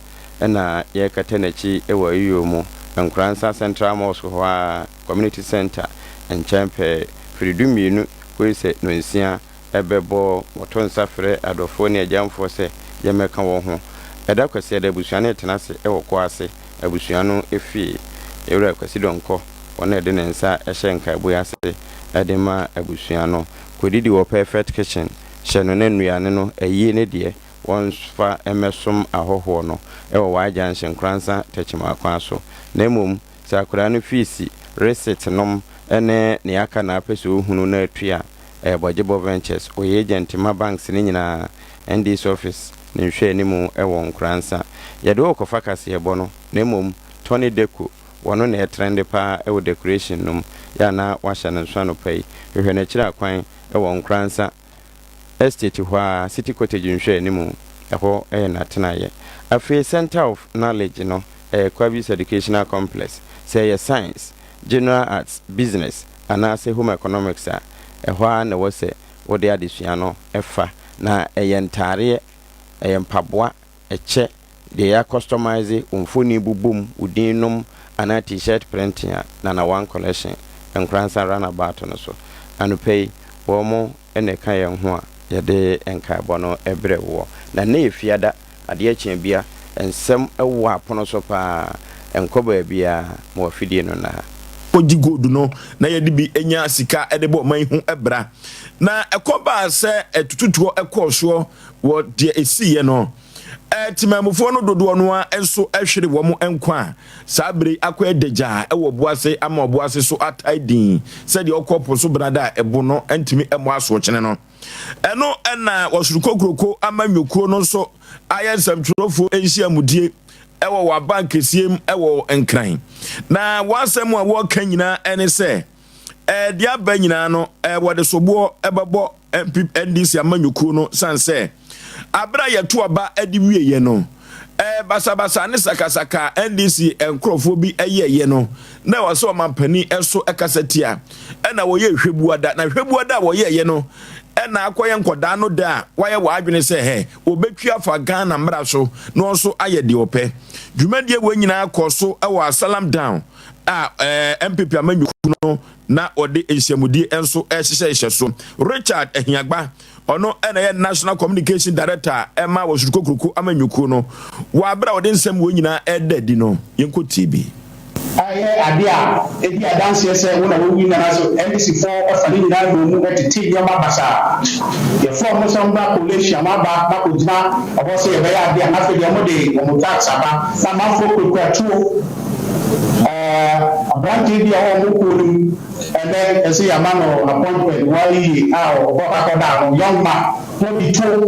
Speaker 2: na yɛrekata n'akyi wɔ ayuo mu. Nkoransa Central Mosque hɔ ara, Community Centre nkyɛn pɛɛ, firi dumienu kɔsi sɛ nonsia. bɛbɔ, wɔto nsa frɛ adɔfoɔ ne agyamfoɔ sɛ yɛmmɛka wɔn ho. Ɛda Kwasiada abusua no retena ase wɔ Koase abusua no fie. Yɛwura Kwasi Donkor, ɔno na ɛde ne nsa hyɛ nkaebɔ yi ase de ma abusua no. Kɔdidi wɔ Perfect Kitchen, hyɛ no na nnuane no, ayie ne deɛ wɔmfa mmɛsom ahɔhoɔ no wɔ Y Junction, Nkoransa Techiman kwan so. Na mmom sɛ akwadaa no feesi, receipt nom ne nea aka na apɛ sɛ ɔhunu na atua a, ɛyɛ Bɔgyebɔ Ventures. Ɔyɛ agent ma banks no nyinaa, NDC office ne nhwɛanimu wɔ Nkoransa. Yɛde wo rekɔfa kaseɛbɔ no, na mmom Tony Deco, wɔno na ɛtrɛnde paa wɔ decoration no mu, yɛ a na wahyɛ no nso anɔpa yi. Hwehwɛ no akyiri akwan wɔ Nkoransa Estate hɔ ara, City Cottage nhwɛanimu, ɛhɔ yɛ n'atenaeɛ. Afei Centre of Knowledge no, ɛyɛ Kwabis Educational Complex. Sɛ ɛyɛ Science, General Arts, Business, anaasɛ Home Economics a, ɛhɔ ara na ɛwɔ sɛ wode adesua no fa. Na ɛyɛ ntaareɛ, ɛyɛ mpaboa, ɛkyɛ, deɛ yɛakɔstɔmaese, wo mfoni bobom, wo din nom, anaa T-shirt printing a, Nana One Collection, Nkoransa Runabout no so. Anɔpa yi, wɔn na ɛka yɛn ho a yɛde nkaebɔ no brɛ woɔ. Na nnɛ yɛ Fiada, adeɛ kye bia, nsɛm wɔ apono so paa, nkɔ baabiara, ma w'afidie no nna ha.
Speaker 3: Kɔgye gold no na yɛde bi nya sika de bɔ ɔman yi ho bra. Na ɛkɔbaa sɛ atututuɔ kɔɔ soɔ wɔ deɛ ɛsiiɛ no. Temanmufoɔ no dodoɔ no ara nso hwere wɔn nkwa a saa bere yi akɔ adagyaa wɔ ɔboase ama ɔboase so atae din sɛdeɛ ɔkɔ po so benada a ɛbo no ntumi mmɔ asoɔkyene no. Ɛno na Ɔsoro Kokuroko ama nnwokuo no nso ayɛ nsɛmtwerɛfoɔ nhyiamudie wɔ wɔn abankɛseɛ mu wɔ Nkran. Na wɔn asɛm a wɔreka nyinaa ne sɛ, deɛ aba nyinaa no, wɔde soboɔ bɛbɔ NDC amanyɔkuo no sane sɛ abere a yɛto aba de wieɛ no, Ɛɛ basabasa ne sakasaka a NDC nkorɔfoɔ bi yɛeɛ no, na ɛwɔ sɛ ɔmampanin nso kasa tia. Ɛna wɔyɛɛ hwɛbuada, na hwɛbuada a wɔyɛeɛ no na akɔyɛ nkɔdaa no da a wɔayɛ wɔn adwene sɛ hɛ, wɔbɛtwi afa Ghana mmara so na wɔn nso ayɛ deɛ wɔpɛ. Dwumadie wei nyinaa kɔɔ so wɔ Asalam Down a ɛɛ NPP amanyɔkuo no na wɔde nhyiamudie nso rehyehyɛhyehyɛ so. Richard Ahiagba Ɔno na ɛyɛ National Communication Director a ɛma wɔ Suruko Kuroko amanyɔkuo no. Wɔ aberɛ a ɔde nsɛm wei nyinaa reda adi no, yɛnkɔ tie bi.
Speaker 4: Ɛyɛ ade a edi adanseɛ sɛ wo na wo win anaasɛ NDC foɔ fa ne nyinaa nnomu tete nneɛma basaa. Yɛfrɛ wɔn sɛ wɔmmra collation a wɔaba na akɔgyina hɔ sɛ yɛbɛyɛ ade a na afei deɛ wɔde wɔn thugs aba na amanfoɔ kurakura tuo. Ɛɛ aberanteɛ bi a ɔwɔ wɔn kuo no mu Ɛnɛ yɛse yɛama no appointment ware yie a ɔbɔkɔ akɔda ano young man wɔdi tuo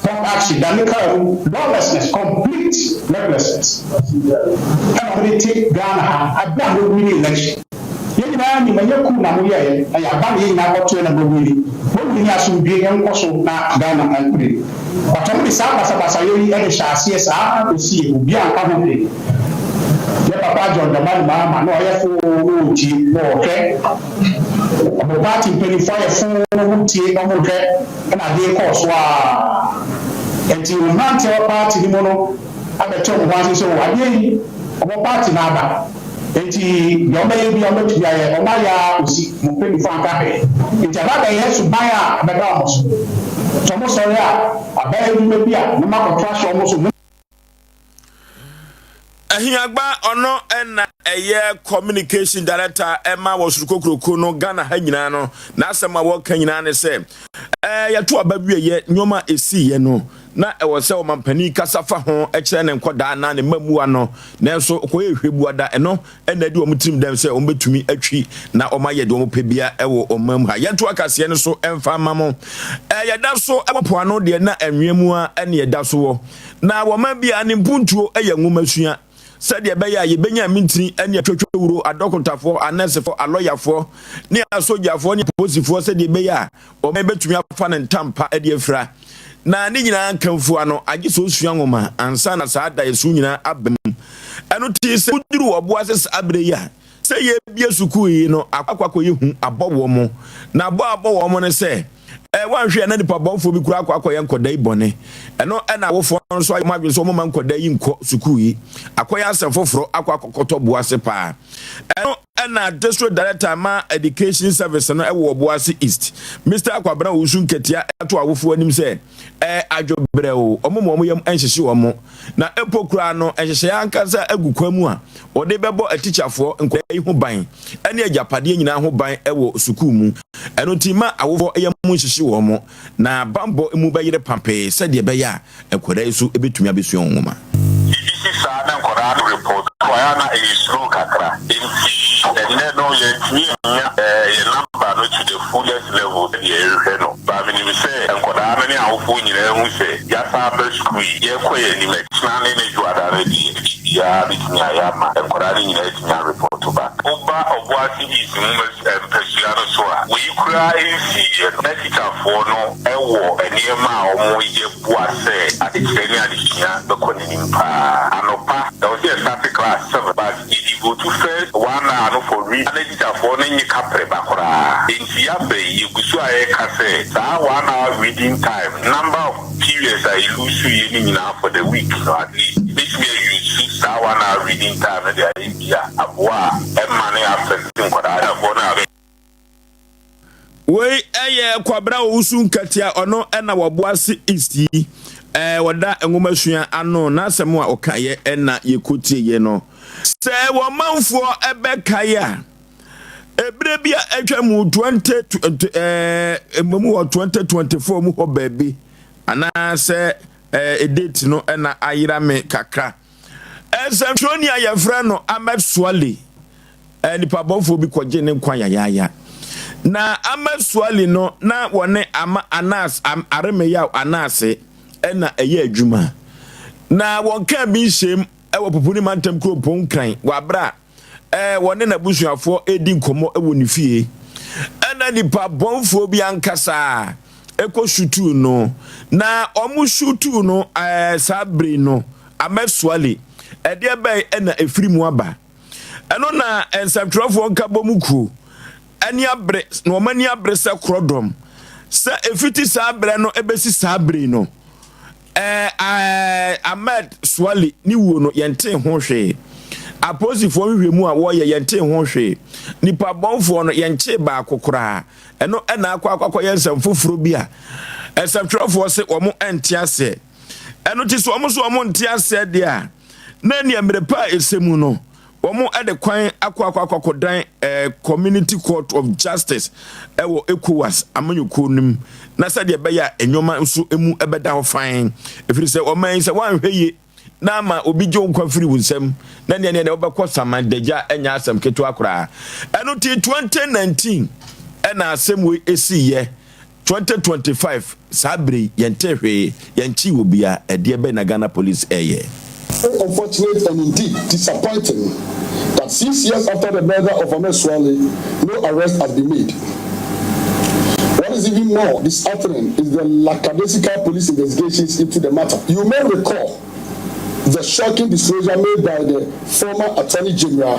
Speaker 4: pump action dane car mu lawlessness complete recklessness ɛna wɔde te Ghana ha aberɛ a mo wini election yɛn nyinaa nim ɛnyɛ coup na mo yɛɛyɛ ɛyɛ aba na yɛn nyinaa kɔtoɛ na mo wini mo wini asomdwie nkɔ so na Ghana nkɔ n'anim but wɔn de saa basabasayɛ yi de hyɛ aseɛ saa kɔsie obiara nka ho hwee. Yɛ papa John Dramani Mahama na ɔyɛ foo na ɔretie na ɔrehwɛ. Ɔmo party mpaninfoɔ ayɛ foo na ɔmo retie na ɔmo rehwɛ ɛna adeɛ kɔɔ so aa. Ɛnti mmeranteɛ wɔ party no mu no abɛte ɔmo ho ase sɛ oh adeɛ yi ɔmo party no aba ɛnti deɛ ɔmo bɛyɛ biara ɔmo bɛtumi ayɛ. Ɔmo ayɛ aa kɔsi ɔmo mpaninfoɔ anka hwee. Nti aba abɛyɛ suban a ɛbɛda ɔmo so. Sɛ ɔmo sɔre a abɛyɛ adwuma bi a na ɔmo akɔto ahyɛ ɔmo so.
Speaker 3: Ahiagba ɔno na ɛyɛ communication director ɛma wɔ soro kokuroko no Ghana ha nyinaa no n'asɛm a wɔka nyinaa ne sɛ ɛɛ yɛto aba wieɛ nneɛma a ɛsiiɛ no na ɛwɔ sɛ ɔmampanin kasa fa ho kyerɛ ne nkɔdaa na ne mmamua no nanso kɔyɛ hwɛbuada ɛno ɛna adi wɔn tirim dɛm sɛ wɔbɛtumi atwi na wɔayɛ deɛ wɔpɛ bia wɔ ɔman mu ha. Yɛnto akaseɛ no so mfa mma mo. Yɛda so wɔ po ano deɛ na anwea mu a ɛne yɛda so wɔ. Na wɔma bia ne mpuntuo yɛ nwomasua sɛdeɛ ɛbɛyɛ a yɛbɛnya mintini ne atwotwowuro, adɔkotafoɔ, anɛsefoɔ, alɔyafoɔ ne asogyafoɔ ne apolisifoɔ sɛdeɛ ɛbɛyɛ a Ɔman bɛtumi afa ne ntampa de afira, na ne nyinaa nkamfua no, agye sɛ ɔsua nwoma ansa na saa daeɛso nyinaa aba mu. Ɛno nti, sɛ woduru ɔbo ase saa berɛ yi a, sɛ yɛrebue sukuu yi no, akɔ akɔyɛ hu abɔ wɔn. Na bɔ a abɔ wɔn ne sɛ, eh, woanhwɛ a na nipa bɔnfoɔ bi koraa akɔ akɔyɛ nkɔda yi bɔne. Ɛno na awofoɔ nso ayɛ wɔn adwene sɛ wɔmma nkɔda yi nkɔ sukuu yi. Akɔyɛ asɛm foforɔ akɔ akɔkɔtɔ bo ase paa. Ɛno na District Director ma Education Service no wɔ Obuasi East, Mister Kwabena Owusu Nketia to awofoɔ anim sɛ, Ɛyɛ adwobrɛw, wɔn ma wɔn yam nhyehye wɔn, na mpo koraa no nhyehyɛeɛ ankasa agu kwan mu a wɔde bɛbɔ atikyafoɔ, nkwadaa yi ho ban ne agyapadeɛ nyinaa ho ban wɔ sukuu mu. Ɛno nti mma awofoɔ yam nhyehye wɔn, na bammɔ mu bɛyere pampee sɛdeɛ ɛbɛyɛ a Nkwadaa yi nso bɛtumi abɛsua wɔn nwoma.
Speaker 5: Biribi si saa na nkwadaa no report so a, ɛyɛ a na ɛyɛ slow kakra. Enti ɛnnɛ no yɛantumi annya yɛn number no to the fullest level sɛdeɛ yɛhwehwɛ no. But menim sɛ nkwadaa no ne awofoɔ nyinaa hu sɛ yɛasan aba sukuu yi, yɛrekɔ yɛn anim. Ɛkyena ne ne Dwoada no deɛ, biribiara bɛtumi ayɛ ama nkwadaa no nyinaa atumi arepɔto back. Woba Obuasi East nwoma mpasua no so a, wei koraa nsiiɛ no, na tikyafoɔ no wɔ nneɛma a wɔyɛ boa sɛ adekyerɛ ne adesua bɛkɔ n'anim paa. Anɔpa, ɛwɔ sɛ yɛ starte class seven but yɛ devote first one hour no for reading na tikyafoɔ no nye kaprɛ ba koraa. Enti yɛaba yi, yɛgu so a yɛreka sɛ saa one hour reading time, number of periods a yɛ lose yɛ no nyinaa for the week no at least yɛbɛtumi a use saa one hour reading time no de ayɛ bi a aboa a ɛmma no affect nkwadaa no a.
Speaker 3: Wei yɛ Kwabena Owusu Nkatia, ɔno na wɔ Boase East yi, wɔda nwomasua ano, n'asɛm a ɔkaeɛ na yɛkɔtieeɛ no. Sɛ wɔn manfoɔ bɛkae a, ɛberɛ bi a atwa mu 20, mmom wɔ 2024 mu hɔ baabi, anaasɛ date no na ayera me kakra. Nsɛntwerɛni a yɛfrɛ no Ahmed Suale, nipa bɔfoɔ bi kɔgye ne nkwa yayaaya. Na Ahmed Suale no, na wɔne Ama Anas, Aremeyaw Anase na ɛyɛ adwuma. Na wɔn kaa bi nhyɛm wɔ Pupuni mantam kuropɔn Nkran wɔ abere a wɔne n'abusuafoɔ redi nkɔmmɔ wɔ ne fie. Ɛna nipa bɔnfoɔ bi ankasa ɛkɔ shutuu no. Na wɔn shutuu no saa bere no. Ahmed Suale, ɛdeɛ bɛn na ɛfiri mu aba? Ɛno na nsɛmtwerɛfoɔ nkabom kuo ani abere na wɔn ani abere sɛ korɔdɔm sɛ ɛfiti saa berɛ no ɛbɛsi saa bere no ɛɛ Ahmed Suale ne wuo no yɛntee ho hwee. Apolisifoɔ nhwehwɛmu a wɔyɛ yɛntee ho hwee. Nipa bɔnfoɔ no yɛnkyee baako koraa. Ɛno na akɔ akɔyɛ nsɛm foforɔ bi a nsɛmtwerɛfoɔ se wɔn nte aseɛ. Ɛno ti so wɔn nso wɔn nte aseɛ deɛ a, na ɛneɛ mmerɛ pa a ɛsɛ mu no, wɔn de kwan akɔ akɔ akɔdan eh, Community Court of Justice ɛwɔ ECOWAS amanyɔkuo no mu na sɛdeɛ ɛbɛyɛ a nneɛma nso mu ɛbɛda hɔ fann ɛfiri sɛ wɔn yi sɛ wɔanhwɛ yie na ama obi gye wo nkwa firi wo nsam na neɛ neɛ wobɛkɔ saman dagya ɛnyɛ asɛm ketewa koraa. Ɛno ti 2019 ɛna asɛm wei ɛsiiɛ 2025 saa bere yi yɛntee hwee, yɛnkyee obia, ɛdeɛ bɛn na Ghana police ɛyɛ?
Speaker 6: Very unfortunate and indeed disappointing that six years after the murder of Ahmed Suale, no arrest has been made. What is even more disheartening is the lackadaisical police investigations into the matter. You may recall the shocking disclosure made by the former Attorney General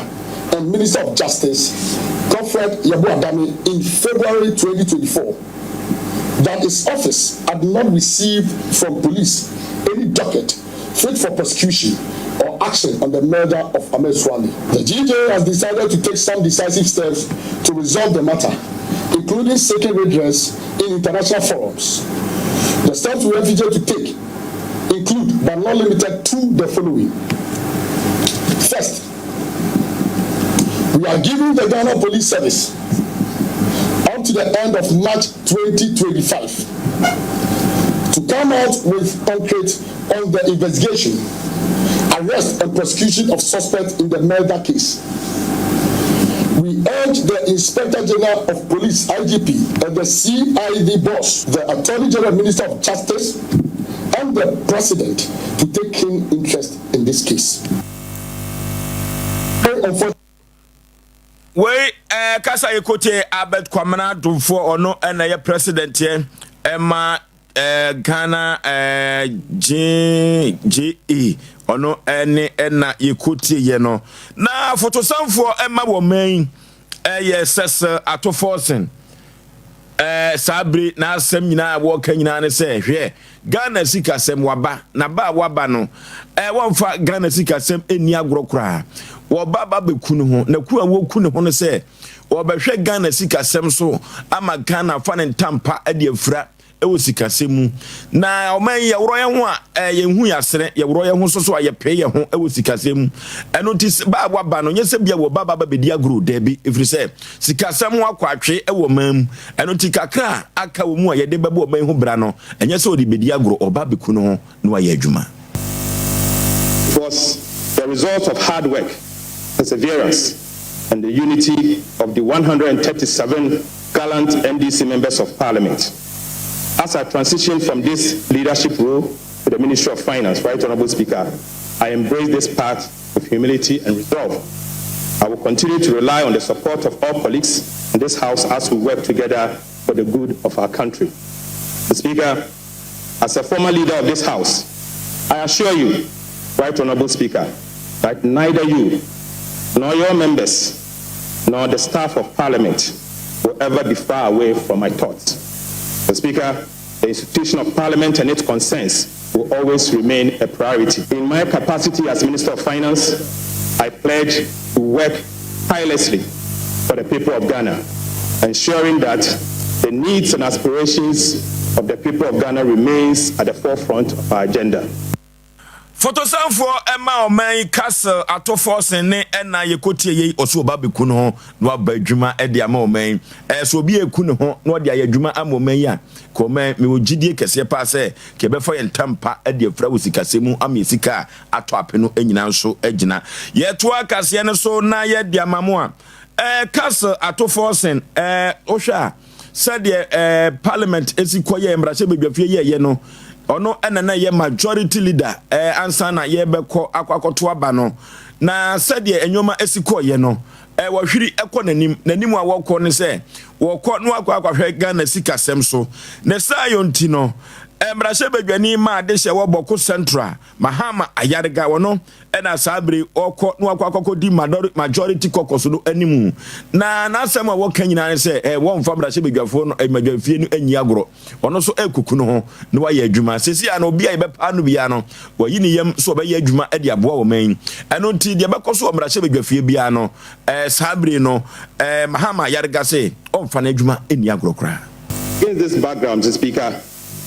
Speaker 6: and Minister of Justice, Godfred Yeboah Dame, in February 2024, that his office had not received from police any docket fit for prosecution or action on the murder of Ahmed Suale. The GJ has decided to take some decisive steps to resolve the matter, including seeking redress in international forums. The steps we envisage to take include, but not limited to, the following. First, we are giving the Ghana Police Service up to the end of March 2025 to come out with concrete on the investigation, arrest and prosecution of suspects in the murder case. We urge the Inspector General of Police, IGP, and the CID boss, the Attorney General Minister of Justice, and the President to take keen interest in this case. Very unfortunate.
Speaker 3: Wei eh, kasa yi kote Albert Kwamina Domfoɔ, ɔno ɛna ɛyɛ president yɛ ɛma eh, Ghana eh, GJA, ɔno ɛne ɛna yɛkotie yɛ no. Na fotosanfoɔ ɛma wɔ man ɛyɛ Cecil Ato Forson ɛɛ saa bere n'asɛm nyinaa a wɔka nyinaa ne sɛ hwɛ Ghana sikasɛm waba na ba a waba no ɛɛ wɔmfa Ghana sikasɛm ɛnni agorɔ koraa. Wɔba ba bɛku ne ho na ku a wɔku ne ho no sɛ wɔbɛhwɛ Ghana sikasɛm so ama Ghana fa ne ntampa de afira wɔ sikasɛm mu. Na ɔman yi yɛworɔ yɛn ho a ɛɛ yɛn hu yɛasene, yɛworɔ yɛn ho so so a yɛpee yɛn ho wɔ sikasɛm mu. Ɛno nti ba a waba no nyɛ sɛ bia wɔba ba bɛdi agorɔ, daabi, ɛfiri sɛ sikasɛm ho akɔ atwe wɔ ɔman mu. Ɛno nti kakra a aka wɔ mu a yɛde bɛbɔ ɔman yi ho bra no, ɛnyɛ sɛ ɔde bɛdi agorɔ, ɔba bɛku ne ho na wayɛ adwuma.
Speaker 7: It was the result of hard work, perseverance, and the unity of the 137 gallant NDC members of parliament. As I transition from this leadership role to the Ministry of Finance, Right Honorable Speaker, I embrace this path with humility and resolve. I will continue to rely on the support of all colleagues in this House as we work together for the good of our country. Mr. Speaker, as a former leader of this House, I assure you, Right Honorable Speaker, that neither you nor your members nor the staff of Parliament will ever be far away from my thoughts. Mr. Speaker, the institution of Parliament and its concerns will always remain a priority. In my capacity as Minister of Finance, I pledge to work tirelessly for the people of Ghana, ensuring that the needs and aspirations of the people of Ghana remains at the forefront of our agenda.
Speaker 3: Fotosanfoɔ ɛma ɔman yi Castle Ato Forson ne ɛna yɛkɔtie yei ɔso ɔba bɛku ne ho na waba adwuma de ama ɔman yi. Ɛɛ sɛ obi ɛku ne ho na ɔde ayɛ adwuma ama ɔman yi a, ka ɔman mewɔ gyidie kɛseɛ paa sɛ ka yɛbɛfa yɛn ntampa de afira wɔ sikasɛm mu ama yɛ sika a atɔ ape no nyinaa nso agyina. Yɛtoa kaseɛ no so na yɛde ama mo a, ɛɛ Castle Ato Forson ɛɛ wohwɛ a sɛdeɛ ɛɛ parliament esi kɔ yɛ mmarahyɛ badwafie yɛɛyɛ no, ɔno ɛna na ɛyɛ majority leader ɛɛ ansa na yɛbɛkɔ akɔ akɔto aba no. Na sɛdeɛ nneɛma esi kɔ yɛ no, ɛɛ wɔhwiri ɛkɔ n'anim n'anim a wɔkɔ ne sɛ wɔkɔ no akɔ akɔhwɛ Ghana sikasɛm so. Ne saa yɔ nti no, Mmarahyɛbadwani ma adehyɛ wɔ Bawku Central, Mahama Ayariga, ɔno na saa bere yi ɔkɔ na wakɔ akɔkɔdi Majority Caucus no anim. Na n'asɛm a wɔka nyinaa ne sɛ eh, wɔmfa mmarahyɛbadwafoɔ no mmadwafie no nyi agorɔ. Ɔno nso ɛkuku no ho na wayɛ adwuma. Seesei a no obi a yɛbɛpaa no biara no, wayi ne yam sɛ ɔbɛyɛ adwuma de aboa ɔman yi. Ɛno nti deɛ ɛbɛkɔ so wɔ mmarahyɛbadwafie biara no, eh, saa bere no eh, Mahama Ayariga se ɔmfa n'adwuma nni agorɔ koraa.
Speaker 7: Against this background, Mr. Speaker,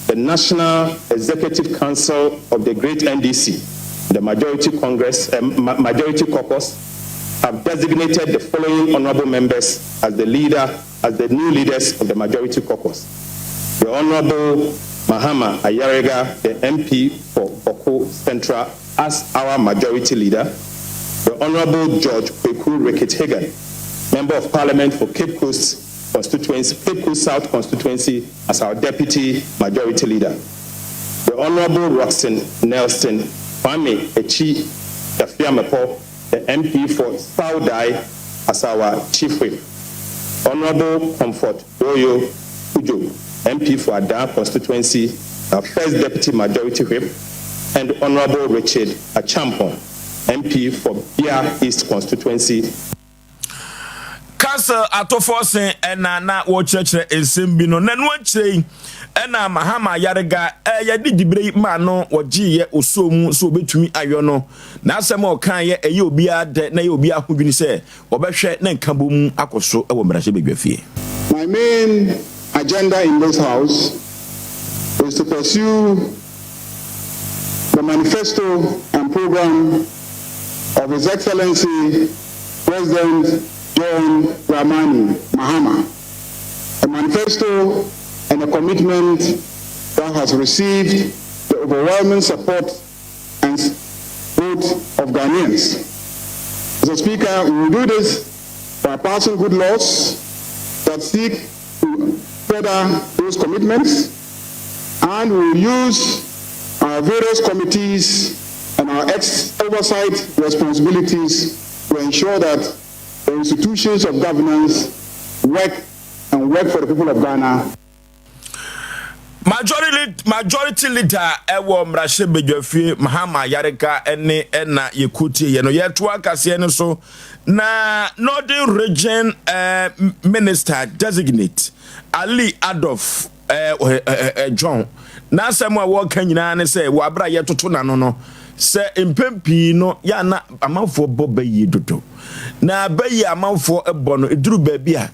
Speaker 7: the National Executive Council of the Great NDC, the Majority Congress, uh, Majority Caucus, have designated the following honorable members as the leader, as the new leaders of the Majority Caucus. The Honorable Mahama Ayariga, the MP for Bawku Central, as our Majority Leader. The Honorable George Kweku Ricketts-Hagan, Member of Parliament for Cape Coast Constituency, Cape Coast South Constituency, as our Deputy Majority Leader. The Honorable Rockson Nelson Kwame Echi Dafeamekpor, the MP for Saudai, as our Chief Whip. Honorable Comfort Doyoe Cudjoe, MP for Ada Constituency, our First Deputy Majority Whip, and Honorable Richard Acheampong, MP for Bia East Constituency.
Speaker 3: Castle atofoɔ se ɛna na wɔkyerɛkyerɛ nsɛm bi no na ɛno akyire yi ɛna Mahama Ayariga yɛde dibere yi maa no wɔgyeeɛ osuo mu sɛ wɔbɛtumi ayɔ no. N'asɛm a ɔkaeɛ ɛyɛ obiara dɛ na ɛyɛ obiara ahodwini sɛ wɔbɛhwɛ na nkabom akɔ so wɔ mmarahyɛbadwafie.
Speaker 6: My main agenda in this house is to pursue the manifesto and program of His Excellency President John Dramani Mahama, a manifesto and a commitment that has received the overwhelming support and vote of Ghanaians. Mr. Speaker, we will do this by passing good laws that seek to further those commitments, and we will use our various committees and our oversight responsibilities to ensure that the institutions of governance work and work for the people of Ghana.
Speaker 3: Majority Leader ɛwɔ mmarahyɛbadwafie Mahama Ayariga ne ɛna yɛkɔtie yɛ no. Yɛtoa kaseɛ no so na Northern Region eh, Minister Designate Ali Adolf eh, eh, eh, eh John n'asɛm a wɔka nyinaa ne sɛ wɔ abere a yɛtoto n'ano no sɛ mpɛn pii no yɛ ana amanfoɔ bɔ bɛyie dodo na bɛyie amanfoɔ bɔ no ɛduru baabi a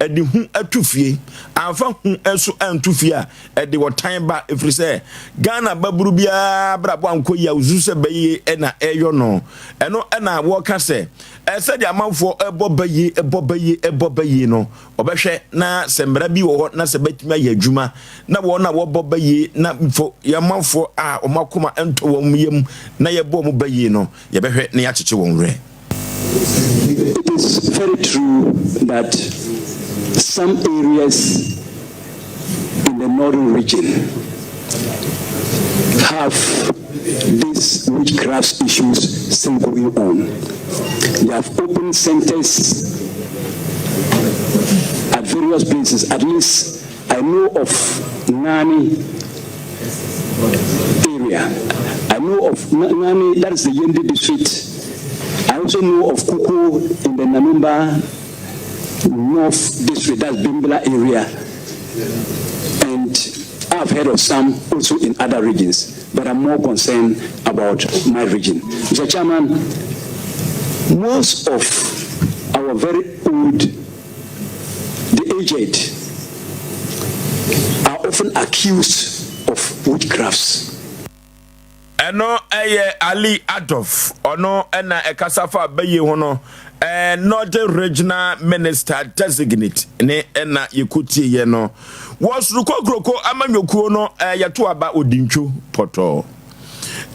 Speaker 3: ɛde hu to fie, amfa hu nso anto fie a, ɛde ɔtan ba, ɛfiri sɛ Ghana baburu biara abrabɔ ankɔ yie a wosusu sɛ bayie na ɛyɔ no. Ɛno na wɔka sɛ sɛdeɛ amanfoɔ bɔ bayie, bɔ bayie, bɔ bayie no, wɔbɛhwɛ na sɛ mmara bi wɔ hɔ na sɛ bɛtumi ayɛ adwuma na wɔn a wɔbɔ bayie na mfo yɛn amanfoɔ a wɔn akoma ntɔ wɔn yam na yɛbɔ wɔn bayie no, yɛbɛhwɛ na yɛakyekye wɔn werɛ.
Speaker 8: It is very true that some areas in the northern region have these witchcraft issues still going on. They have opened centers at various places. At least I know of Nani area. I know of Nani, that is the Yendi district. I also know of Kuku in the Nanumba North district, that's Bimbila area. And I've heard of some also in other regions, but I'm more concerned about my region. Mr. Chairman, most of our very old, the aged, are often accused of witchcrafts.
Speaker 3: Ɛno yɛ Ali Adolf, ɔno na ɛkasa fa bayie ho no, Northern Regional Minister Designate ne ɛna yɛkɔtieeɛ no. Wɔ Sorokɔ Kuroko amanyɔkuo no, yɛto aba Odintwo pɔtɔɔ.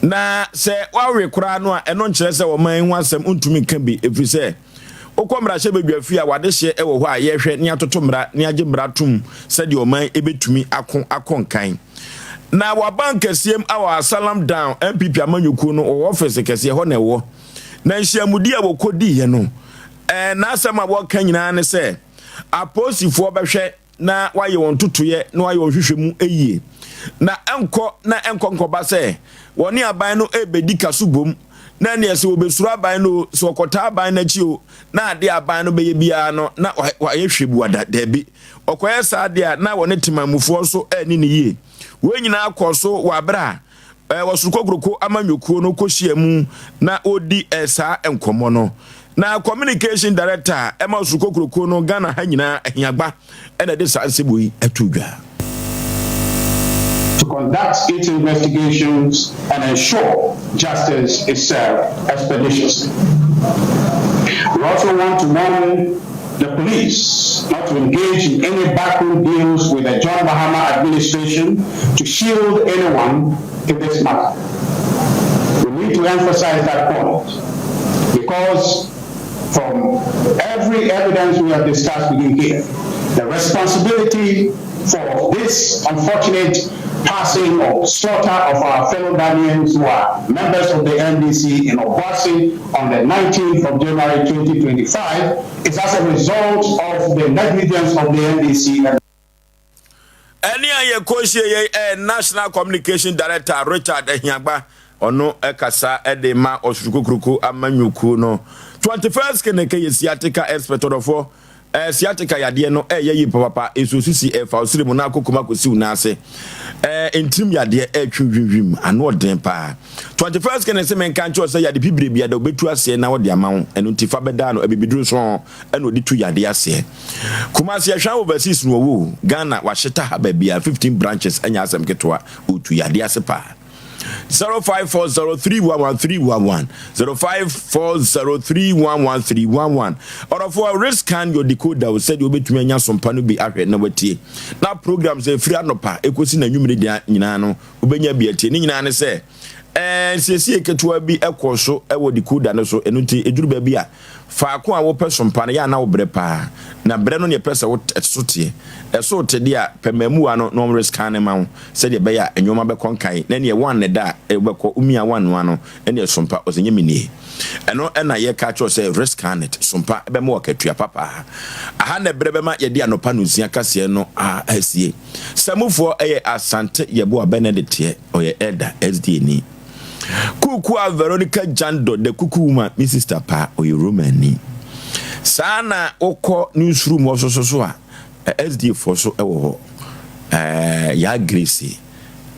Speaker 3: Na sɛ wawe koraa no a, ɛno nkyerɛ sɛ ɔman ho asɛm ntumi nka bi, ɛfiri sɛ Wokɔ mmarahyɛbadwafie a, w'adehyeɛ wɔ hɔ a yɛhwɛ ne atoto mmara ne agye mmara atom sɛdeɛ ɔman bɛtumi ako akɔ nkan. Na wɔ aban kɛseɛm a wɔ Asalam Down, NPP amanyɔkuo no wɔ ɔfese kɛseɛ hɔ na ɛwɔ. Na nhyiamudie a wɔkɔdiiɛ no, n'asɛm a wɔka nyinaa ne sɛ apolisifoɔ bɛhwɛ na wɔayɛ wɔn ntotoeɛ na wɔayɛ wɔn nhwehwɛmu yie. Na ɛnkɔ na ɛnkɔ nkɔba sɛ wɔne aban no rebɛdi ka so bom, na ɛneɛ sɛ wɔbɛsuro aban no o, sɛ wɔkɔtaa aban no akyi o, na adeɛ a aban no bɛyɛ biara no na wɔayɛ hwɛbuada. Daabi. Wɔkɔyɛ saa deɛ a, na wɔne temanmufoɔ nso anni no yie. Wei nyinaa kɔɔ so wɔ aberɛ a Ɔsoro Kokuroko amanyɔkuo no kɔhyia mu na wɔredi saa nkɔmmɔ no. Na Communication Director a ɛma Ɔsoro Kokuroko no Ghana ha nyinaa, Ahiagba, na ɛde saa nsɛm wei ato dwa.
Speaker 4: To conduct its investigations and ensure justice is served expeditiously. We also want to warn the police not to engage in any backroom deals with the John Mahama administration to shield anyone in this matter. We need to emphasize that point because from every evidence we have discussed with you here, the responsibility for this unfortunate passing or slaughter of our fellow Ghanaians who are members of the NDC in Obuasi on the 19th of January 2025 is as a result of the negligence of the NDC and
Speaker 3: Ɛne a yɛkɔhyia yei ɛyɛ National Communication Director Richard Ahiagba, ɔno kasa de ma Ɔsoro Kokuroko amanyɔkuo no. 21st Keneke yɛ sciatica expert ɔdɔfoɔ. Eh, sciatica yadeɛ no ɛyɛ yie papapa, nsuo sisi ɛfa wo srɛ mu na akɔ kɔm akɔsi wo nan ase. Eh, ntirim yadeɛ ɛretwe hwimhwim, ano ɔden paa. 21st Keneke se menka nkyerɛ wo sɛ yade bibire biara da ɔbɛtu aseɛ na ɔde ama wo, ɛno nti fa bɛdaa no, abibiduro nso ɛna ɔde tu yadeɛ aseɛ. Kumasi ɛhwɛ overseas no ɔwɔ o, Ghana wahyeta ha baabiara 15 branches ɛnyɛ asɛm ketewa, ɔtu yadeɛ ase paa. 0540311311 0540311311 Ɔdɔfoɔ rescan your decoder o sɛdeɛ wobɛtumi anya sompa no bi ahwɛ na watie na programs a ɛfiri anɔpa ɛkɔsi n'anwummere deɛ nyinaa no wobɛnya bi atie. Ne nyinaa ne sɛ ɛɛ nsiesie ketewa bi ɛkɔ so ɛwɔ decoder no so, ɛno nti ɛduru baabi a Faako a wopɛ som pa no, yɛ a na wobrɛ paa. Na brɛ no na ɛpɛ sɛ wo so teɛ. Ɛso te deɛ a, pɛ mmaamua no na wɔrescanne ma wo sɛdeɛ ɛbɛyɛ a nnoɔma bɛkɔ nkan. Na ɛneɛ one da a wobɛkɔ, womia one no ano, ɛneɛ som pa. Ɔsɛ nyɛ me nie. Ɛno na yɛka kyerɛ wo sɛ rescan it, som pa bɛma wo akatua papa. Aha na ɛberɛ bɛma yɛde anɔpa nonsia kaseɛ no asie. Samufoɔ yɛ Asante Yeboah Benedict, ɔyɛ Elder, SDA ni. Kuku a Veronica Jandor, the kuku woman, me sister paa, ɔyɛ Romani. Saa na wokɔ newsroom hɔ soso so a, SDA foɔ so wɔ hɔ. Ɛɛ, Yaa Grace,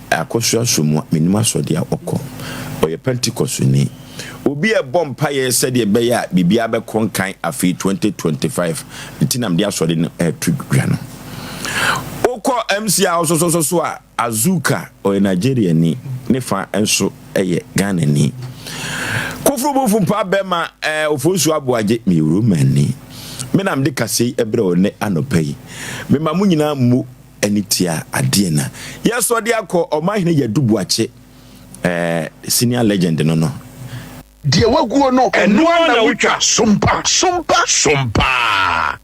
Speaker 3: Akosua Somoa, menim asɔde a ɔkɔ. Ɔyɛ Pentecostni. Obi a ɛbɔ mpaeɛ sɛdeɛ ɛbɛyɛ a biribiara bɛkɔ nkan afei 2025 nti na mede asɔre no ɛreto dwa no. Wokɔ MC a ɔsososo so a, Azuka, ɔyɛ Nigeriani, ne fa nso yɛ Ghanani. Koforo Bofo Mpaa Bɛma eh, Ofosu Aboagye, meyɛ Romani. Me na mede kasa yi brɛ wo nnɛ anɔpa yi. Mema mo nyinaa mmu ani tia adeɛ na yɛsɔ de akɔ Ɔmanhene Yadu Boakye, eh, senior legend no no.
Speaker 9: Deɛ waguo no, ɛno ara na wotwa. Sompa, sompa, sompa.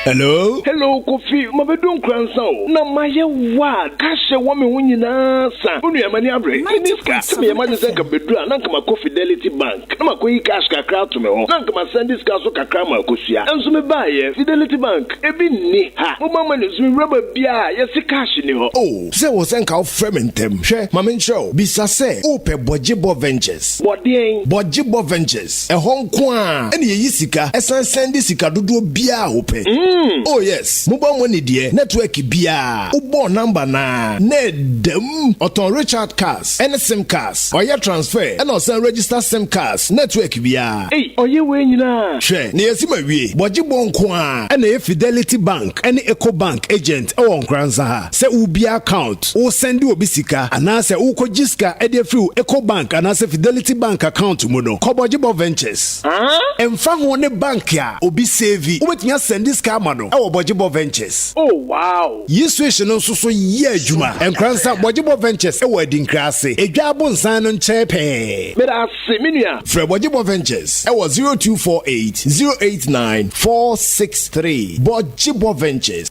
Speaker 10: Hello?
Speaker 11: Hello Kofi, mabedu Nkoransa o, na mayɛ wild, cash a ɛwɔ me ho nyinaa sa. Wo nua m'ani abere, menni sika. Sɛ meyɛ m'adwene sɛ nka mebedu a, na nka makɔ Fidelity Bank na makɔyi cash kakra ato me hɔ, na nka masɛnde sika nso kakra ama Akosua. Nso mebaeɛ, Fidelity Bank, ebi nni ha. Mobile money nso mewura baabiara a, yɛse cash nni hɔ.
Speaker 10: Oh, sɛ ɛwɔ sɛ nka wofrɛ me ntɛm. Hwɛ, ma menkyerɛ wo. Bisa sɛ wopɛ Bɔgyebɔ Ventures.
Speaker 11: Bɔ deɛn?
Speaker 10: Bɔgyebɔ Ventures. Ɛhɔ nko ara na yɛyi sika san sɛnde sika dodoɔ biara a wopɛ. Oh yes, mobile money deɛ, network biara, wobɔɔ number no ara na ɛda mu. Ɔtɔn recharge cards ne sim cards, ɔyɛ transfer ɛna ɔsan register sim cards, network biara.
Speaker 11: Ei, ɔyɛ wei nyinaa?
Speaker 10: Hwɛ, na yɛasi ma wie. Bɔgyebɔ nko ara na ɛyɛ Fidelity Bank ne Ecobank agent wɔ Nkoranza ha. Sɛ wobue account, woresɛnde obi sika, anaasɛ worekɔgye sika de afiri wo Ecobank anaasɛ Fidelity Bank account mu no, kɔ Bɔgyebɔ Ventures. Ɛmfa ho ne bank a obi save, wobɛtumi asɛnde sika ama no wɔ Bɔgyebɔ Ventures.
Speaker 11: Oh wow!
Speaker 10: Yi switch no nso so yɛ adwuma. Nkoranza, Bɔgyebɔ Ventures wɔ Adinkra ase, Edwa Abonsan no nkyɛn pɛɛ.
Speaker 11: Meda ase, me nua.
Speaker 10: Frɛ Bɔgyebɔ Ventures wɔ 0248 089 463. Bɔgyebɔ Ventures.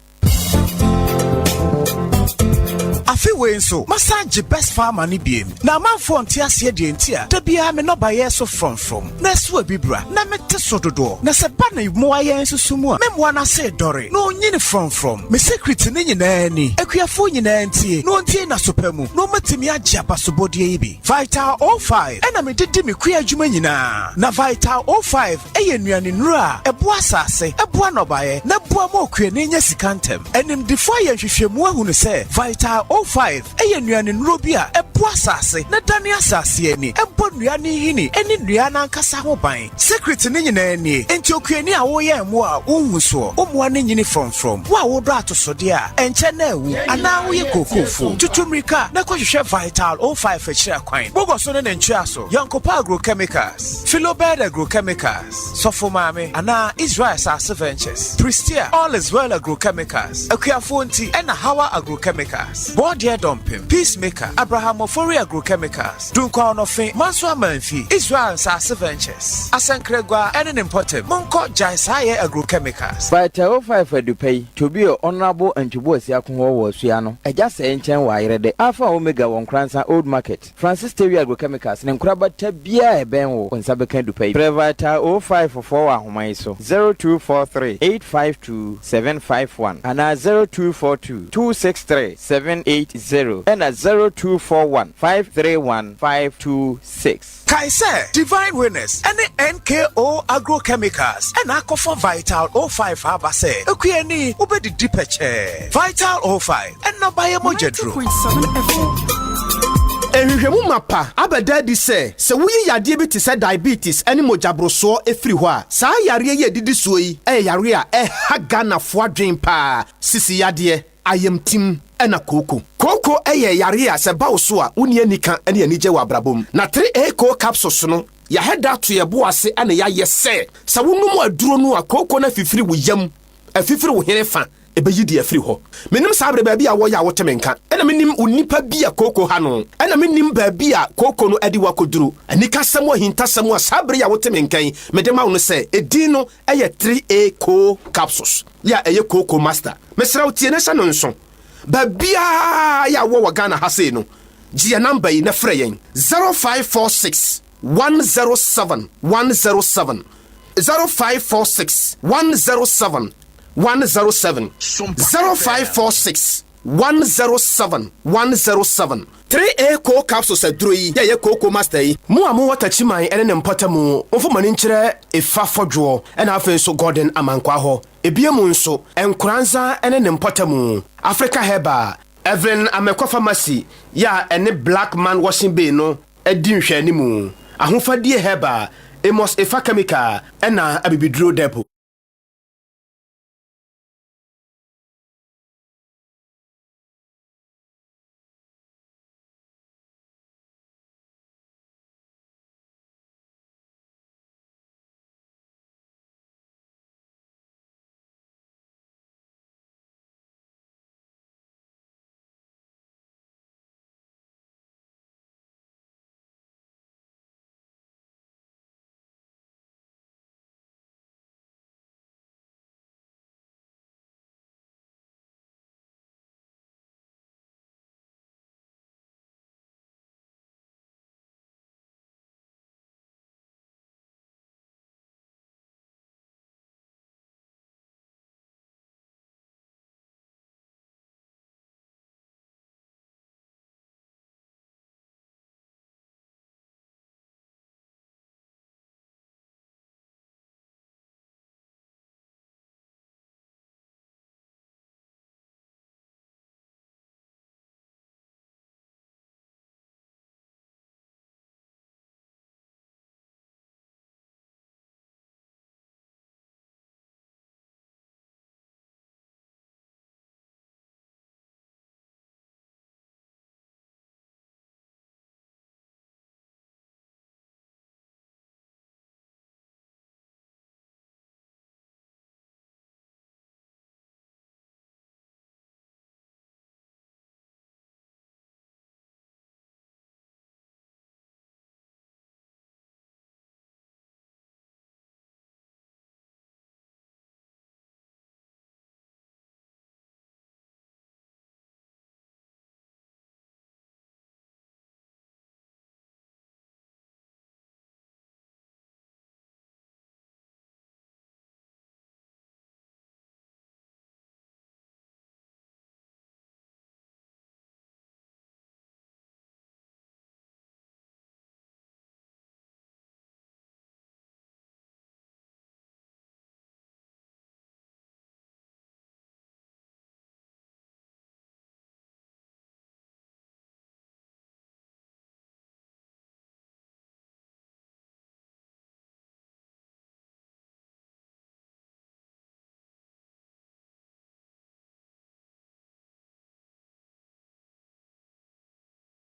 Speaker 12: Afe wei nso, masan agye Best Farmer no biem. Na amanfoɔ nte aseɛ deɛ nti a da biara me nnɔbaeɛ so frɔmfrɔm, na ɛso abibira, na mete so dodoɔ. Na sɛ ɛba ne mmoa yɛn nso so mu a, me mmoa no ase redɔre, na ɔnyini frɔmfrɔm. Me secret no nyinaa ni. Akuafoɔ nyinaa ntie, na wɔntie n'aso pa mu, na wɔatumi agye abasobɔdeɛ yi bi. Vital 05 na mede di me kua adwuma nyinaa. Na Vital 05 yɛ nnuanennuro a ɛboa asase, ɛboa nnɔbaeɛ, na ɛboa ma okuani nya sika ntɛm. Animdefoɔ ayɛ nhwehwɛmu ahunu sɛ Vital 05 yɛ nnuanennuro bi a ɛboa asase na ɛdane asase ani, ɛbɔ nnua no nhini ne nnua no ankasa ho ban. Secret no nyinaa nie, enti okuani a woyɛn mmoa a wonhu soɔ, wo mmoa no nyini frɔmfrɔm, wo a wodɔ atosodeɛ a ɛnkyɛ na awu, anaa woyɛ kookofoɔ, tutu mmirika na kɔhwehwɛ Vital 05 akyiri akwan. Bogɔ so ne ne ntweaso, Yɔnkopa Agrochemicals, Philobed Agrochemicals, Sɔfo Maame, anaa Israel Asase Ventures, Prestea, All is Well Agrochemicals, Akuafoɔ Nti, ɛna Hawa Agrochemicals, Bɔɔdeɛ Dɔmpem, Peacemaker, Abraham Ofori Agrochemicals, Dunkwa Ɔnɔfe, Manso Amanfi, Israel Nsase Ventures, Asɛnkragua ne ne mpɔtam. Monkɔ Gyae Saa Yɛ Agrochemicals.
Speaker 2: Vital 05 Adupa yi, Tobio Honourable Antwi Boasiako hɔ wɔ Asua no, Agya Sɛɛ nkyɛn wɔ Ayerɛdɛ, Alpha Omega wɔ Nkoransa Old Market, Francis Tewia Agrochemicals ne nkorabata biara a ɛbɛn wo, wo nsa bɛka adupa yi. Frɛ Vital 05 foɔ wɔ ahoma yi so, 0243 852 751 anaa 0242 263 780 ɛna 0241 531 526.
Speaker 12: Kae sɛ Divine Winners ne NKO Agrochemicals na akɔfa Vital 05 aba sɛ okuani wobɛdidi pɛkyɛɛ. Vital 05, nnɔbaeɛ mogya duro.
Speaker 13: Nhwehwɛmu mapa abɛda adi sɛ, sɛ woyi yadeɛ bi te sɛ diabetes ne mogyaborosoɔ firi hɔ a, saa yareɛ yi a ɛdidi soɔ yi yɛ yareɛ a ɛha Ghanafoɔ adwene pa ara, sisi yadeɛ, ayamtim na kooko. Kooko yɛ yareɛ a sɛ ɛba wo so a, wonni anika ne anigye wɔ abrabɔ mu. Na 3A Koo Capsules no, yɛahɛ da ato yɛn bo ase na yɛayɛ sɛ, sɛ wonom aduro no a, kooko no afifiri wo yam, afifiri wo hene fa, ɛbɛyi deɛ afiri hɔ. Mennim saa berɛ baabi a wɔyɛ a wote me nka, ɛna mennim onipa bi a kooko ha no, ɛna mennim baabi a kooko no de wo akɔduru. Anikasɛm ahintasɛm a saa berɛ yi a wote me nka yi mede ma wo no sɛ, edin no yɛ 3A Koo Capsules. Yɛ a ɛyɛ kooko master. Mesrɛ wo tie na hyɛ no nso. Baabiara yɛ a wowɔ wɔ Ghana ha sei no, gye yɛn number yi na frɛ yɛn, 0546 107 107, 0546 107 107, 0546 107 107. 3A Koo Capsules aduro yi yɛ ɛyɛ kooko master yi. Mo a mowɔ Takyiman ne ne mpɔtamu, momfa mo ani nkyerɛ Efa Fɔdwoɔ ɛna afei nso Gordon Amankwaa hɔ. Ebia mu nso, Nkoranza ne ne mpɔtamu, Africa Herbal, Evelyn Amekwa Pharmacy yɛ a ɛne Black Man Washing Bay no di nhwɛanimu, Ahofadie Herbal, Amos Efa Chemical ɛna Abibiduro Depot.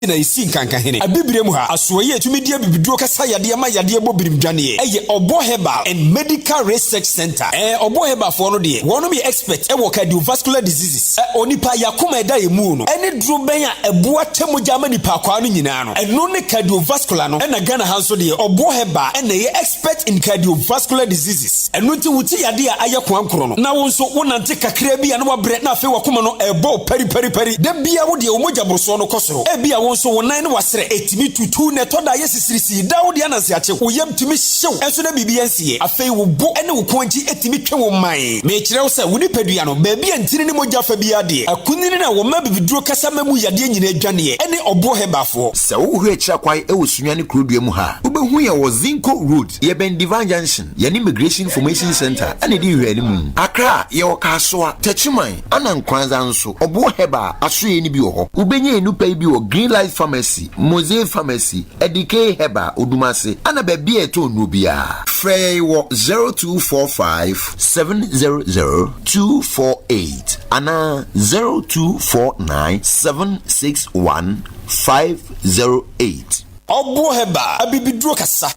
Speaker 14: Na esi Nkankahene, Abibire mu ha, asoɛeɛ a ɛtumi di abibiduro kasa yadeɛ ma yadeɛ bɔ birim dwaneɛ, ɛyɛ Ɔbɔ Herbal and Medical Research Centre. Ɛɛ Ɔbɔ Herbal foɔ no deɛ, wɔnom yɛ expert wɔ cardiovascular diseases, ɛ onipa yakoma ɛda yɛn mu no, ɛne duro bɛn a ɛboa kyɛ mogya ma nipa akwaa no nyinaa no, ɛno ne cardiovascular no, ɛna Ghana ha nso deɛ, Ɔbɔ Herbal ɛna ɛyɛ expert in cardiovascular diseases. Ɛno nti wo ti yadeɛ a ayɛ koankorɔ no, na wo nso wonante kakraa bi a na wabrɛ na afei w'akoma no ɛrebɔ wo pariparipari. Da biara wo deɛ wo mogya borosoɔ no kɔ soro. Ebia wo nso wo nan ne w'aserɛ ɛtumi tutu na ɛtɔ da a ɛyɛ sisirisii. Daa wo deɛ ananse akye wo, wo yam tumi hye wo nso na biribi ansiiɛ. Afei wo bo ne wo kɔn akyi tumi twe wo man. Mekyerɛ wo sɛ wo nipadua no, baabi a ntini ne mogya fa biara deɛ, akunini no a wɔma abibiduro kasa ma mu yadeɛ nyinaa dwaneɛ ne ɔboɔ herbal-foɔ.
Speaker 15: Sɛ wohwɛ akyiri akwan wɔ Sunyani kurodua mu ha a, wobɛhu yɛn wɔ Zinco Road, yɛbɛn Divine Junction. Yɛne Immigration Information Centre na ɛdi nhwɛanimu. Accra, yɛwɔ Kasoa, Techiman, ana Nkoranza nso. Ɔboɔ Herbal asoɛeɛ no bi wɔ hɔ. Wobɛnya yɛn nnupa yi bi wɔ Green Life Pharmacy, Mosaic Pharmacy, Adikei Herbal, Odumase, ana baabi a yɛtɔn nnuro biara. Frɛ yɛn wɔ 0245 700 248 anaa 0249 761 508.
Speaker 14: Ɔboɔ Herbal, abibiduro kasa.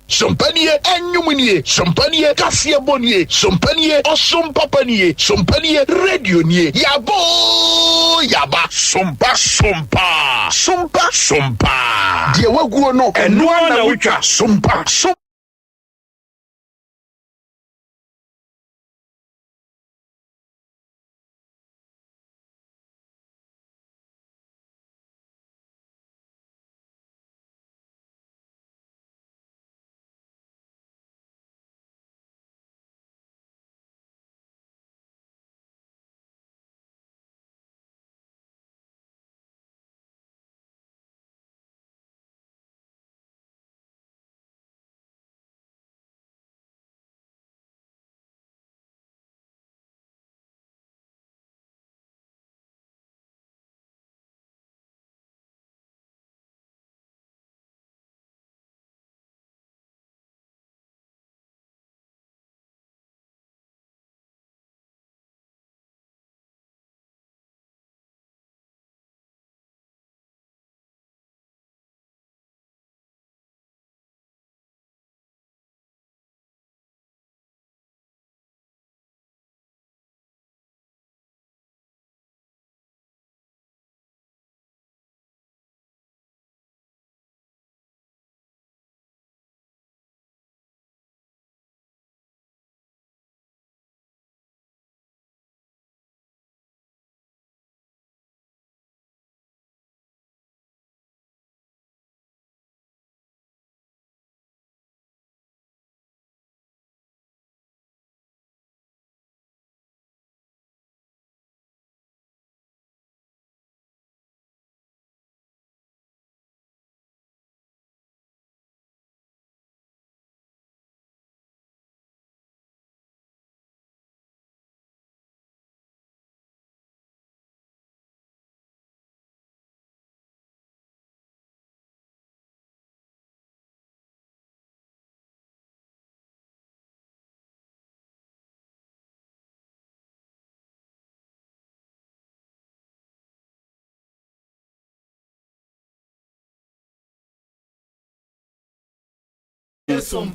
Speaker 9: Sompa nie, ɛnwom nie, sompa nie, kaseɛbɔ nie, sompa nie, ɔsom papa nie, sompa nie, radio nie, yaba oo yaba. Sompa sompa, sompa sompa. Deɛ waguo no, ɛno ara na wotwa, sompa som.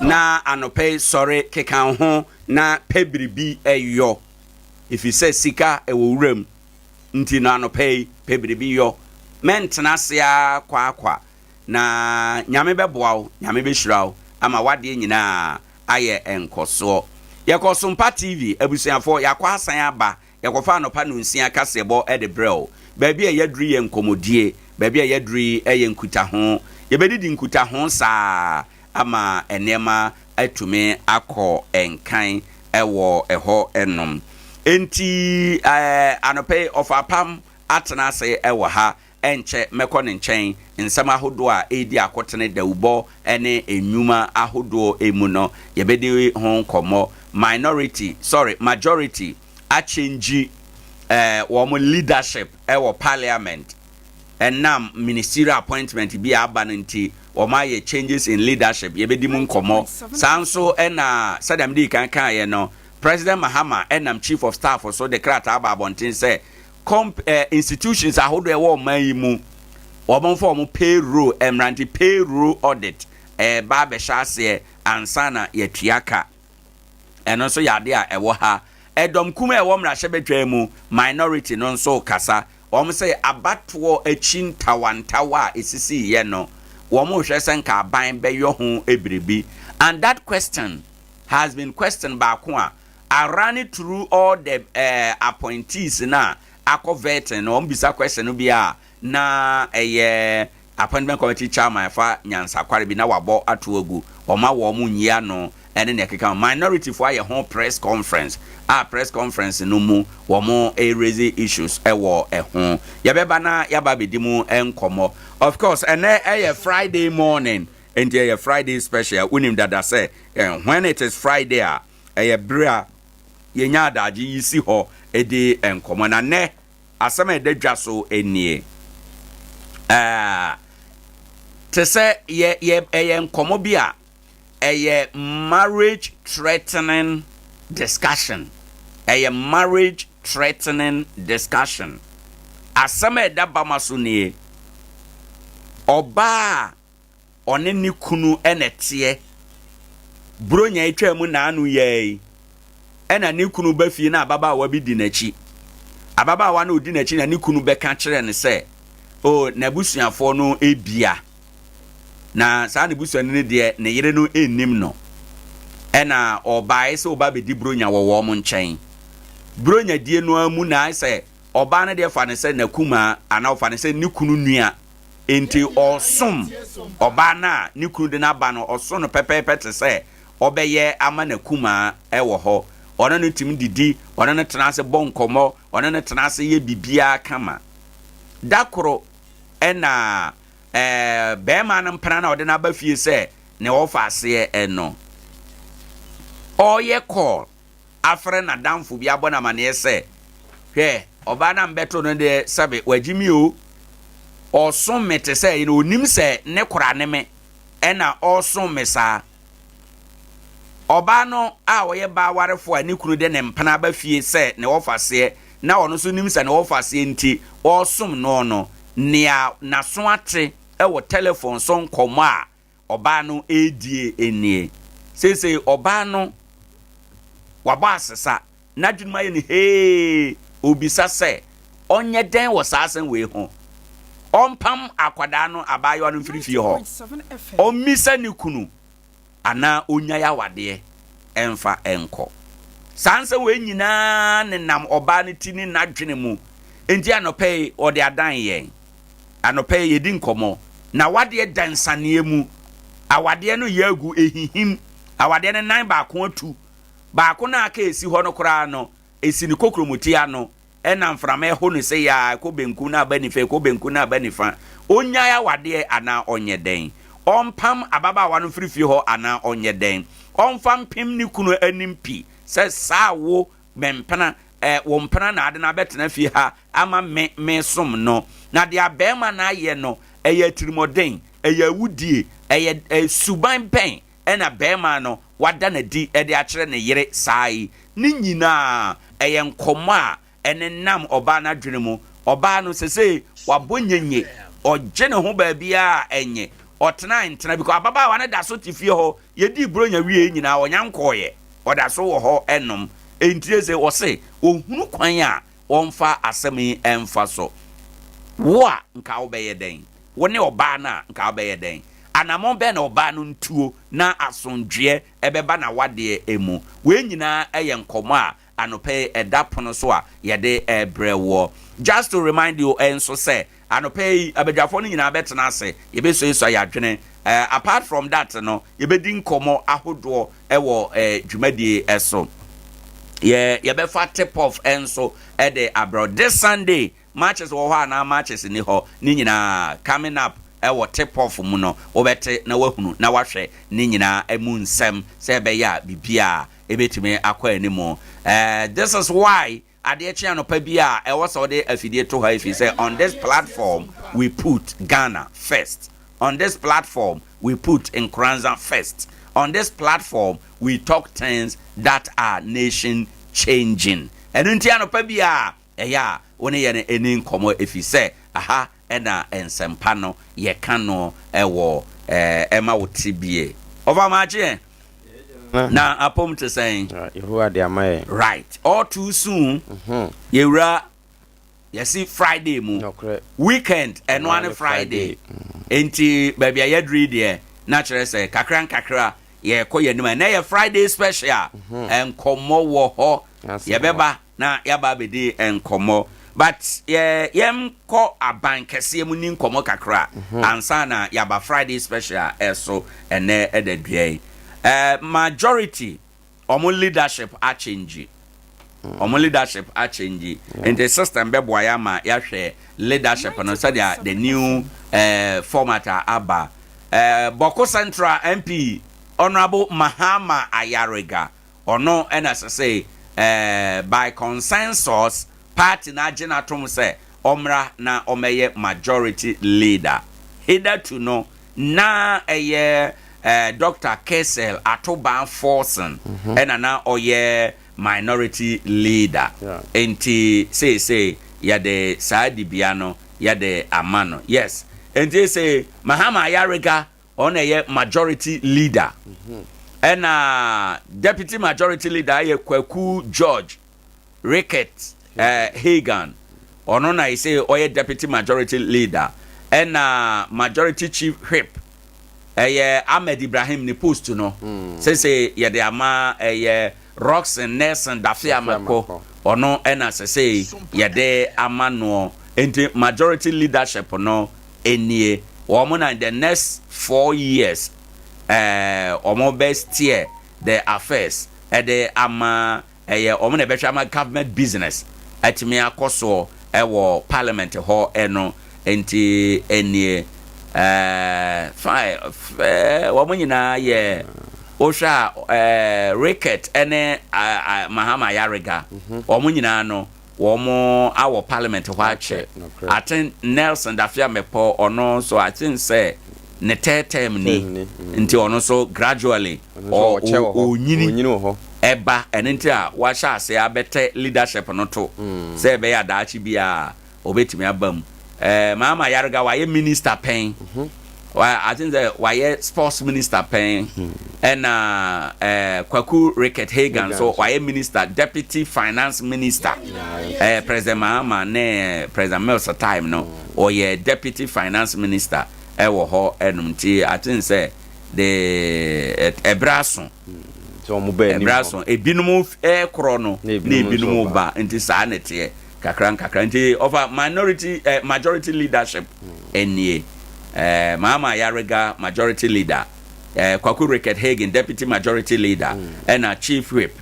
Speaker 1: Na anɔpa yi sɔre keka wo ho na pɛ biribi yɔ, ɛfiri sɛ sika wɔ wuram nti no anɔpa yi pɛ biribi yɔ. Mɛntena ase ara kwaakwa na Nyame bɛboa wo, Nyame bɛhyira wo ama w'adeɛ nyinaa ayɛ nkɔsoɔ. Yɛkɔ Sompa TV abusuafoɔ, yɛakɔ asan aba Yɛkɔfa anɔpa nnɔnsia kaseɛbɔ de brɛ wo. Baabi a yɛaduru yi yɛ nkɔmmɔdie. Baabi a yɛaduru yi yɛ nkutaho. Yɛbɛdidi nkutaho saa ama nneɛma atumi akɔ nkan wɔ ɛhɔ nom. Enti anɔpa yi Ɔfaapam atena ase wɔ ha Ɛnkyɛ mɛkɔ ne nkyɛn. Nsɛm ahodoɔ a ɛredi akotene dawubɔ ne nnwuma ahodoɔ mu no, yɛbɛdi ho nkɔmmɔ. Minority, sorry, majority akyɛngyi eh, wɔn leadership wɔ parliament. Ɛnam ministerial appointment bi a aba no nti, wɔn ayɛ changes in leadership. Yɛbɛdi mu nkɔmmɔ. Saa nso na sɛdeɛ mede kan kaeɛ no, President Mahama nam Chief of Staff so de krataa aba abɔnten sɛ Comp eh, institutions ahodoɔ ɛwɔ ɔman yi mu. Wɔmfa wɔn payroll mmra nti payroll audit ɛreba abɛhyɛ aseɛ ansa na yɛatua ka. Ɛno nso yɛ adeɛ a ɛwɔ ha. Ɛdɔm kum a ɛwɔ mmarahyɛbadwa mu, minority no nso rekasa. Wɔn sɛ abatoɔ akyi ntawantawa a ɛsisiiɛ no, wɔn rehwɛ sɛ nka aban bɛyɔ ho biribi. And that question has been question baako a arane through all the eh, appointees no a akɔ vetting no, wɔn bisa question no bi a na ɛyɛ Appointment Committee Chairman fa nyansakware bi na wabɔ ato agu, wɔma wɔn nyi ano ne nea ɛkeka ho. Minority foɔ ayɛ ho press conference a press conference no mu wɔn raise issues wɔ ɛho. Yɛbɛba na yɛaba abɛdi mu nkɔmmɔ. Of course, ɛnɛ ɛyɛ Friday morning, nti ɛyɛ Friday special. Wonim dada sɛ when it is Friday a, ɛyɛ bere a yɛnya adagye yi si hɔ di nkɔmmɔ. Na nnɛ Asɛm a ɛda dwa so nie. Ɛɛ, te sɛ yɛ yɛ ɛyɛ nkɔmmɔ bi a ɛyɛ marriage threatening discussion. Ɛyɛ marriage threatening discussion. Asɛm a ɛda bama so nie. Ɔbaa a ɔne ne kunu na ɛteɛ. Buronya yi twaa mu naano yi ara yi, ɛna ne kunu ba fie na ababaawa bi di n'akyi. Ababaawa no ɔdi n'akyi na ne kunu bɛka kyerɛ no sɛ, o n'abusuafoɔ no ebia. Na saa ne busuani no deɛ ne yere no nnim no. Ɛna ɔbaeɛ sɛ ɔba bɛdi buronya wɔ wɔn nkyɛn. Buronya die no ara mu na ayɛ sɛ ɔbaa no deɛ fa no sɛ n'akumaa anaa ɔfa no sɛ ne kunu nua. Enti ɔsom ɔbaa no a ne kunu de no aba no, ɔsom no pɛpɛɛpɛ te sɛ ɔbɛyɛ ama n'akumaa wɔ hɔ. Ɔne no tumi didi, ɔne no tena ase bɔ nkɔmmɔ, ɔne no tena ase yɛ biribiara kama. Da koro na ɛɛ barima no mpena no a ɔde no aba fie sɛ ne ɔfa aseɛ no, ɔreyɛ call. afrɛ n'adamfo bi abɔ no amanneɛ sɛ, Hwɛ, ɔbaa no a mebɛtoo no deɛ, sɛbe, wagye me o. Ɔsom me te sɛ ɛyi no, ɔnim sɛ ne kora ne me, ɛna ɔresom me saa. Ɔbaa no a ɔyɛ baa warefoɔ a ne kunu de ne mpena aba fie sɛ ne wɔfaseɛ, na ɔno nso nim sɛ ne wɔfaseɛ nti ɔresom no no, nea n'aso ate wɔ telefon so nkɔmmɔ a ɔbaa no redie nie. Seesei ɔbaa no wabɔ asesa, n'adwene mu ayɛ no hee, ɔrebisa sɛ ɔnyɛ dɛn wɔ saa asɛm wei ho. Ɔmpam akwadaa no abaayewa no mfiri fie hɔ, ɔmmisa ne kunu anaa ɔnnyae awadeɛ mfa nkɔ. Saa nsɛm wei nyinaa nenam ɔbaa no ti ne n'adwene mu, enti anɔpa yi ɔde adan yɛn. Anɔpa yi yɛdi nkɔmmɔ. Na w'adeɛ da nsaneɛ mu. Awadeɛ no yɛ agu, ɛhihim. Awadeɛ no nan baako atu. Baako no a aka ɛsi hɔ no koraa no, ɛsi ne kokromoti ano. Ɛna mframa ɛho no sei ara, ɛkɔ benkum na aba nifa, ɛkɔ benkum na aba nifa. Ɔnnyae awadeɛ anaa ɔnyɛ dɛn? Ɔmpam ababaawa no mfiri fie hɔ anaa ɔnyɛ dɛn? Ɔmfa mpem ne kunu anim pi sɛ saa wo Me mpena, eh, wo mpena na ade no abɛtena fie ha ama me mesom no. Na deɛ abɛɛma no ayɛ no, ɛyɛ atirimɔden, ɛyɛ awudie, ɛyɛ eh, suban bɛn ɛna bɛɛma no wada no adi de akyerɛ ne yere saa yi? Ne nyinaa ɛyɛ nkɔmmɔ a ɛnenam ɔbaa no adwene mu. Ɔbaa no sesei wabɔ nyenye, ɔgye ne ho baabiara a ɛnye, ɔtena ntena bi kɔ. Ababaawa no da so te fie hɔ, Yɛdii Buronya wieeɛ nyinaa ɔnya nkɔeɛ, ɔda so wɔ hɔ nom. Enti ese ɔse ɔhunu kwan a ɔmfa asɛm yi mfa so. Wo a nka wobɛyɛ dɛn? Wo ne ɔbaa no a nka wobɛyɛ dɛn? Anammɔn bɛn na ɔbaa no ntuo na asomdwoeɛ bɛba n'awadeɛ mu? Wei nyinaa yɛ nkɔmmɔ a anɔpa yi ɛda pono so a yɛde rebrɛ woɔ. Just to remind you nso sɛ anɔpa yi abadwafoɔ no nyinaa bɛtena ase, yɛbɛsuasua yɛn adwene. Apart from that no, yɛbɛdi nkɔmmɔ ahodoɔ wɔ dwumadie so. Yɛ yɛbɛfa tip off nso de abrɛ wo. This Sunday, matches wɔ hɔ anaa matches nni hɔ, ne nyinaa coming up wɔ tip off mu no, wobɛte na woahunu na woahwɛ ne nyinaa mu nsɛm sɛ ɛbɛyɛ a biribiara ɛbɛtumi akɔ anim. Eh, this is why adeɛ kye anɔpa bi a ɛwɔ sɛ wode afidie to ha ɛfiri sɛ on this platform we put Ghana first. On this platform we put Nkoranza first. On this platform we talk things that are nation changing. Ɛno nti anɔpa bi a ɛyɛ a wo ne yɛn ɛni nkɔmmɔ ɛfiri sɛ aha. na nsɛmpa no yɛka no wɔ ɛma wo te bie. Ɔfa maakye ɛ? Na apom te sɛn?
Speaker 2: Yehowa de ama yɛn.
Speaker 1: Right. All too soon, yɛwura yɛsi Friday mu. Weekend ɛno ane Friday. Enti baabi a yɛaduru yi deɛ na kyerɛ sɛ kakra nkakra yɛrekɔ yɛn anim. Ɛnɛ yɛ Friday special. Nkɔmmɔ wɔ hɔ. Yɛbɛba na yɛaba abɛdi nkɔmmɔ. But yɛ yɛnkɔ aban kɛseɛ mu ni nkɔmmɔ kakra ansa na yɛaba Friday special ɛso ɛnɛ ɛda dua yi. Eh, majority wɔn leadership akyɛngyi. Wɔn leadership akyɛngyi. Nti system bɛboa yɛ ama yɛahwɛ leadership no sɛdeɛ the new eh, format a aba. Eh, Bawku Central MP Honourable Mahama Ayariga Ɔno na ɛsɛ sɛ by consensus party no agye no atom sɛ ɔmmra na ɔmmɛyɛ majority leader. Hitherto no na ɛyɛ Doctor Cassiel Ato Baah Forson na na ɔyɛ minority leader. Enti seesei yɛde saa dibea no yɛde ama no. Yes. Enti seesei Mahama Ayariga Ɔno na ɛyɛ majority leader. Ɛna deputy majority leader yɛ Kwaku George Ricketts eh, Hagan. Ɔno na ɛsɛ ɔyɛ deputy majority leader. Ɛna majority chief whip ɛyɛ Ahmed Ibrahim ne post no. Sese yɛde ama ɛyɛ Rockson Nelson Dafe Amakpo. Ɔno ɛna sese yɛde ama noɔ. Nti majority leadership no nie, wɔn na in the next 4 years ɛɛ wɔn bɛ steer the affairs ɛde ama ɛyɛ wɔn na ɛbɛhwɛ ama government business atumi akɔ soɔ ɛwɔ parliament hɔ ɛno. Nti ɛnie, ɛɛ fine, ɛɛ wɔn nyinaa yɛ wohwɛ a, ɛɛ Ricketts ɛne Mahama Ayariga, wɔn nyinaa no wɔn awɔ parliament hɔ akyɛ. I think Nelson Dafeamekpor, ɔno nso I think sɛ ne third term ni, nti ɔno nso gradually ɔnyini ɛba. Ɛno nti a wahyɛ ase abɛtɛ leadership no to sɛ ɛbɛyɛ adaakye biara ɔbɛtumi aba mu. Mahama Ayariga wayɛ minister pɛn, I think sɛ wayɛ sports minister pɛn, ɛna Kwaku Ricketts Hagan nso wayɛ minister, deputy finance minister. President Mahama ne President Mills time no ɔyɛ deputy finance minister ɛwɔ hɔ ɛnom. Nti I think sɛ de ɛbrɛ aso, ɛbrɛ aso, ebinom ɛkorɔ no na ebinom ba, nti saa na ɛteɛ kakra nkakra. Nti ɔfa minority majority leadership ɛnie: Mahama Ayariga majority leader, Kwaku Ricketts Hagan deputy majority leader, ɛna chief whip,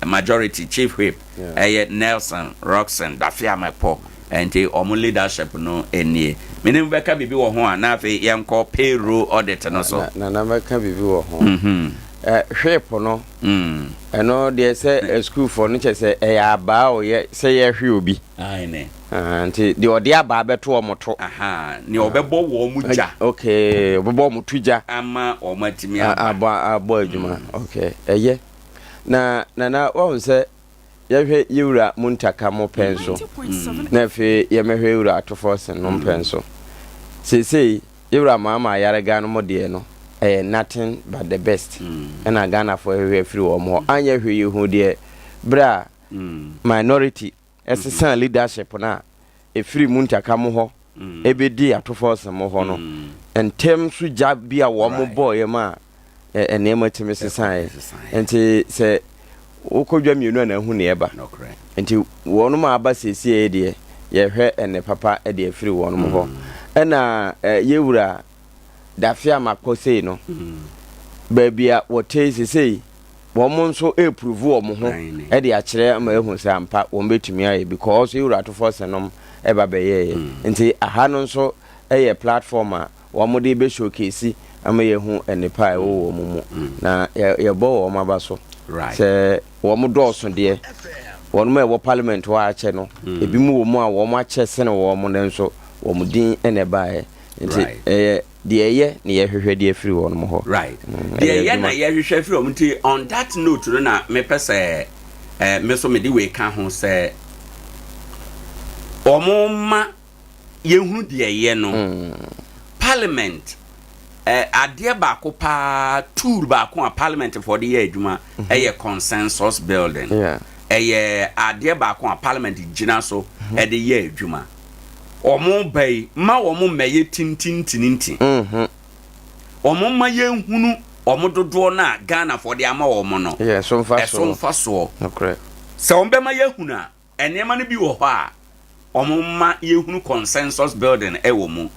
Speaker 1: majority chief whip ɛyɛ Nelson Rockson Dafeamekpor. Nti ɔmo leadership no nie. Menim bɛka biribi wɔ ho a, na afei yɛnkɔ payroll audit no so.
Speaker 2: Nana, mɛka biribi wɔ ho. Whip no, ɛno deɛ sɛ sukuufoɔ no kyɛ sɛ ɛyɛ abaa a ɔyɛ sɛ yɛhwe obi. Nti deɛ ɔde abaa bɛto ɔmo to.
Speaker 1: Nea ɔbɛbɔ wɔn mo gya.
Speaker 2: Ok, ɔbɛbɔ ɔmo to gya.
Speaker 1: Ama wɔn atumi aba.
Speaker 2: Abɔ abɔ adwuma. Ok, ɛyɛ. Na Nana, wahu sɛ yɛhwɛ yɛwura Muntaka mo pɛn so, na afei yɛmɛhwɛ yɛwura Ato Forson no mpɛn so. Seesei yɛwura Mahama Ayariga no mo deɛ no ɛyɛ nothing but the best ɛna Ghanafoɔ hwehwɛ afiri wɔn hɔ. Anyɛ hwee yɛhu deɛ berɛ a minority ɛsesaa leadership no a ɛfiri Muntaka mo hɔ ɛbɛdi Ato Forson mo hɔ no, ntɛm so gya bi a wɔn bɔɔyɛ mu a nneɛma tumi sesaeɛ. Nti sɛ wokɔ dwa mmienu a na ahu neɛ ɛba. Nti wɔnom a aba seesei deɛ yɛhwɛ ɛnne papa de afiri wɔnom hɔ. Ɛna yɛwura Dafe a makɔ sei no, baabi a wɔte seesei wɔn nso reprove wɔn ho de akyerɛ ama ehu sɛ ampa wɔn bɛtumi ayɛ, because yɛwura Ato Forson nom ɛba bɛyɛeɛ. Nti aha no nso yɛ platform a wɔn de bɛ showcase ama yɛhu nnepa a ɛwɔ wɔn mu, na yɛbɔ wɔn aba so sɛ wɔn dɔɔso deɛ. Wɔn a ɛwɔ parliament hɔ akyɛ no, ebi mu wɔ mu a wɔn akyɛ sene wɔn, nanso wɔn din na ɛbaeɛ. Nti ɛyɛ deɛ ɛyɛ na yɛhwehwɛ de afiri wɔn hɔ.
Speaker 1: Right, deɛ ɛyɛ na yɛhwehwɛ afiri wɔn. Nti on that note no na mepɛ sɛ me nso mede wei ka ho sɛ wɔn ma. yɛhunu deɛ ɛyɛ no, parliament eh, adeɛ baako paa, tool baako a parliament foɔ de yɛ adwuma ɛyɛ consensus building. Ɛyɛ adeɛ baako a parliament gyina so ɛde yɛ adwuma. Wɔn ba yi, ma wɔn mmɛyɛ tintintininti. Wɔn mma yɛnhunu wɔn dodoɔ no a Ghanafoɔ de ama wɔn no
Speaker 2: ɛso
Speaker 1: mfasoɔ. Sɛ wɔn bɛma yɛahunu a, nneɛma no bi wɔ hɔ a wɔn mma yɛhunu consensus building wɔ mu.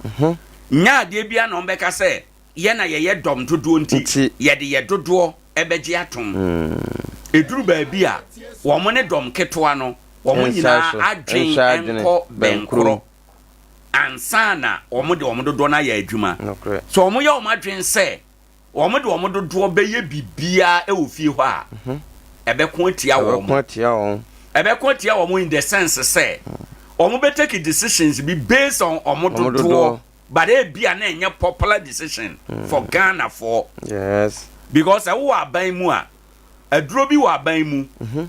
Speaker 1: Nyɛ adeɛ biara na wɔn bɛka sɛ yɛn na yɛyɛ dɔm dodoɔ nti yɛde yɛ dodoɔ bɛgye atom. Ɛduru baabi a wɔn ne dɔm ketewa no wɔn nyinaa adwen nkɔ bɛnkorɔ ansa na wɔn de wɔn dodoɔ no ayɛ adwuma. Sɛ wɔn yɛ wɔn adwen sɛ wɔn de wɔn dodoɔ bɛyɛ biribiara wɔ fie hɔ a, mhm. ɛbɛko atia wɔn. Ɛbɛko atia wɔn in the sense sɛ wɔn bɛ take decisions bi based on wɔn dodoɔ but ebi a na ɛnyɛ popular decision mm. for Ghana for.
Speaker 2: Yes.
Speaker 1: Because ɛwɔ aban mu a aduro bi wɔ aban mu mhm.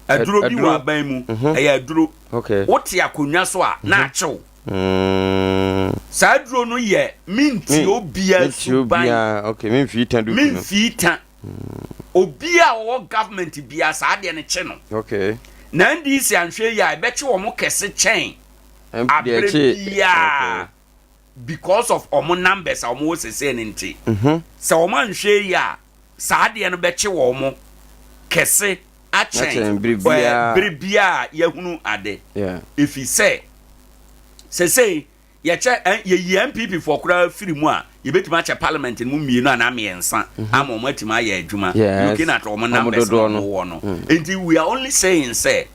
Speaker 1: aduro bi wɔ aban mu mhm. ɛyɛ aduro wote akonnwa so a na mhm. akyew
Speaker 2: mm.
Speaker 1: saa aduro no yɛ mintie obiara suban
Speaker 2: memfii
Speaker 1: ta mm. obiara a ɔwɔ government biara saa adeɛ no kye no na NDC anhwɛ yi a ɛbɛkye wɔn kɛse kyɛn abere biara because of wɔn numbers a wɔn wɔ sese no nti sɛ wɔn anhwɛ yi a saa adeɛ no bɛkye wɔn kɛse akyɛn bere biara a yɛahunu ade. Ɛfiri sɛ, sesei yɛkyɛ yɛyi NPP foɔ koraa firi mu a, yɛbɛtumi akyɛ parliament no mu mmienu anaa mmiɛnsa mhm. ama wɔn atumi ayɛ adwuma looking at wɔn numbers na wɔn wɔ no. Mm. Nti we are only saying sɛ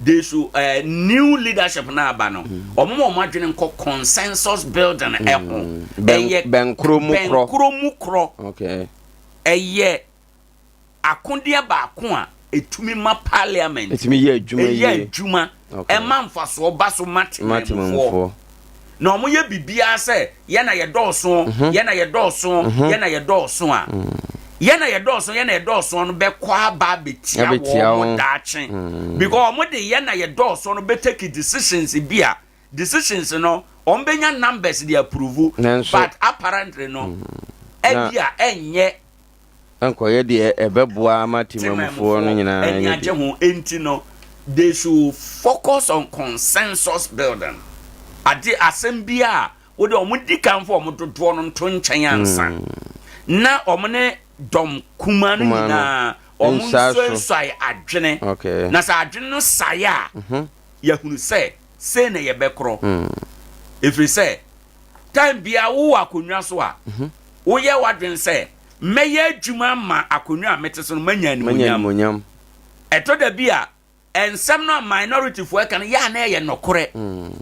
Speaker 1: they should uh, new leadership na aba no mm. wɔn ma wɔn adwene nkɔ consensus building ɛho mm.
Speaker 2: ɛyɛ bɛnkoro mu korɔ
Speaker 1: bɛnkoro mu korɔ ɛyɛ akodeɛ baako a ɛtumi ma parliament
Speaker 2: ɛtumi yɛ adwuma
Speaker 1: yie ɛyɛ adwuma ɛma mfasoɔ ba so ma temamufoɔ na wɔn yɛ biribiara sɛ yɛn na yɛdɔɔso mhm. yɛn na yɛdɔɔso mhm. yɛn na yɛdɔɔso a mm. yɛn na yɛdɔɔso yɛn na yɛdɔɔso no bɛkɔ aba abɛtia wɔn daakye mm. because wɔn de yɛn na yɛdɔɔso no bɛ take decisions bi a decisions no wɔn bɛnya numbers de approve but apparently no mm. ɛbi a ɛnyɛ.
Speaker 2: Nkɔyɛ deɛ ɛbɛboa ama temamufoɔ no nyinaa
Speaker 1: ani agye ho nti no they should focus on consensus building ade asɛm bi a wode wɔn di kan fo wɔn dodoɔ no nto nkyɛn ansa hmm. na wɔn ne dɔm kuma no nyinaa wɔn nsuasuae adwene na sɛ adwene no sae a mhm. yɛhunu sɛ sei na yɛbɛkorɔ hmm. ɛfiri sɛ Time biara wowɔ akonnwa so a, woyɛ w'adwene sɛ, mɛyɛ adwuma ama akonnwa a mete so no manya animuonyam. Ɛtɔ da bi a, nsɛm no a minority foɔ ɛka no yɛ a na ɛyɛ nɔkorɛ.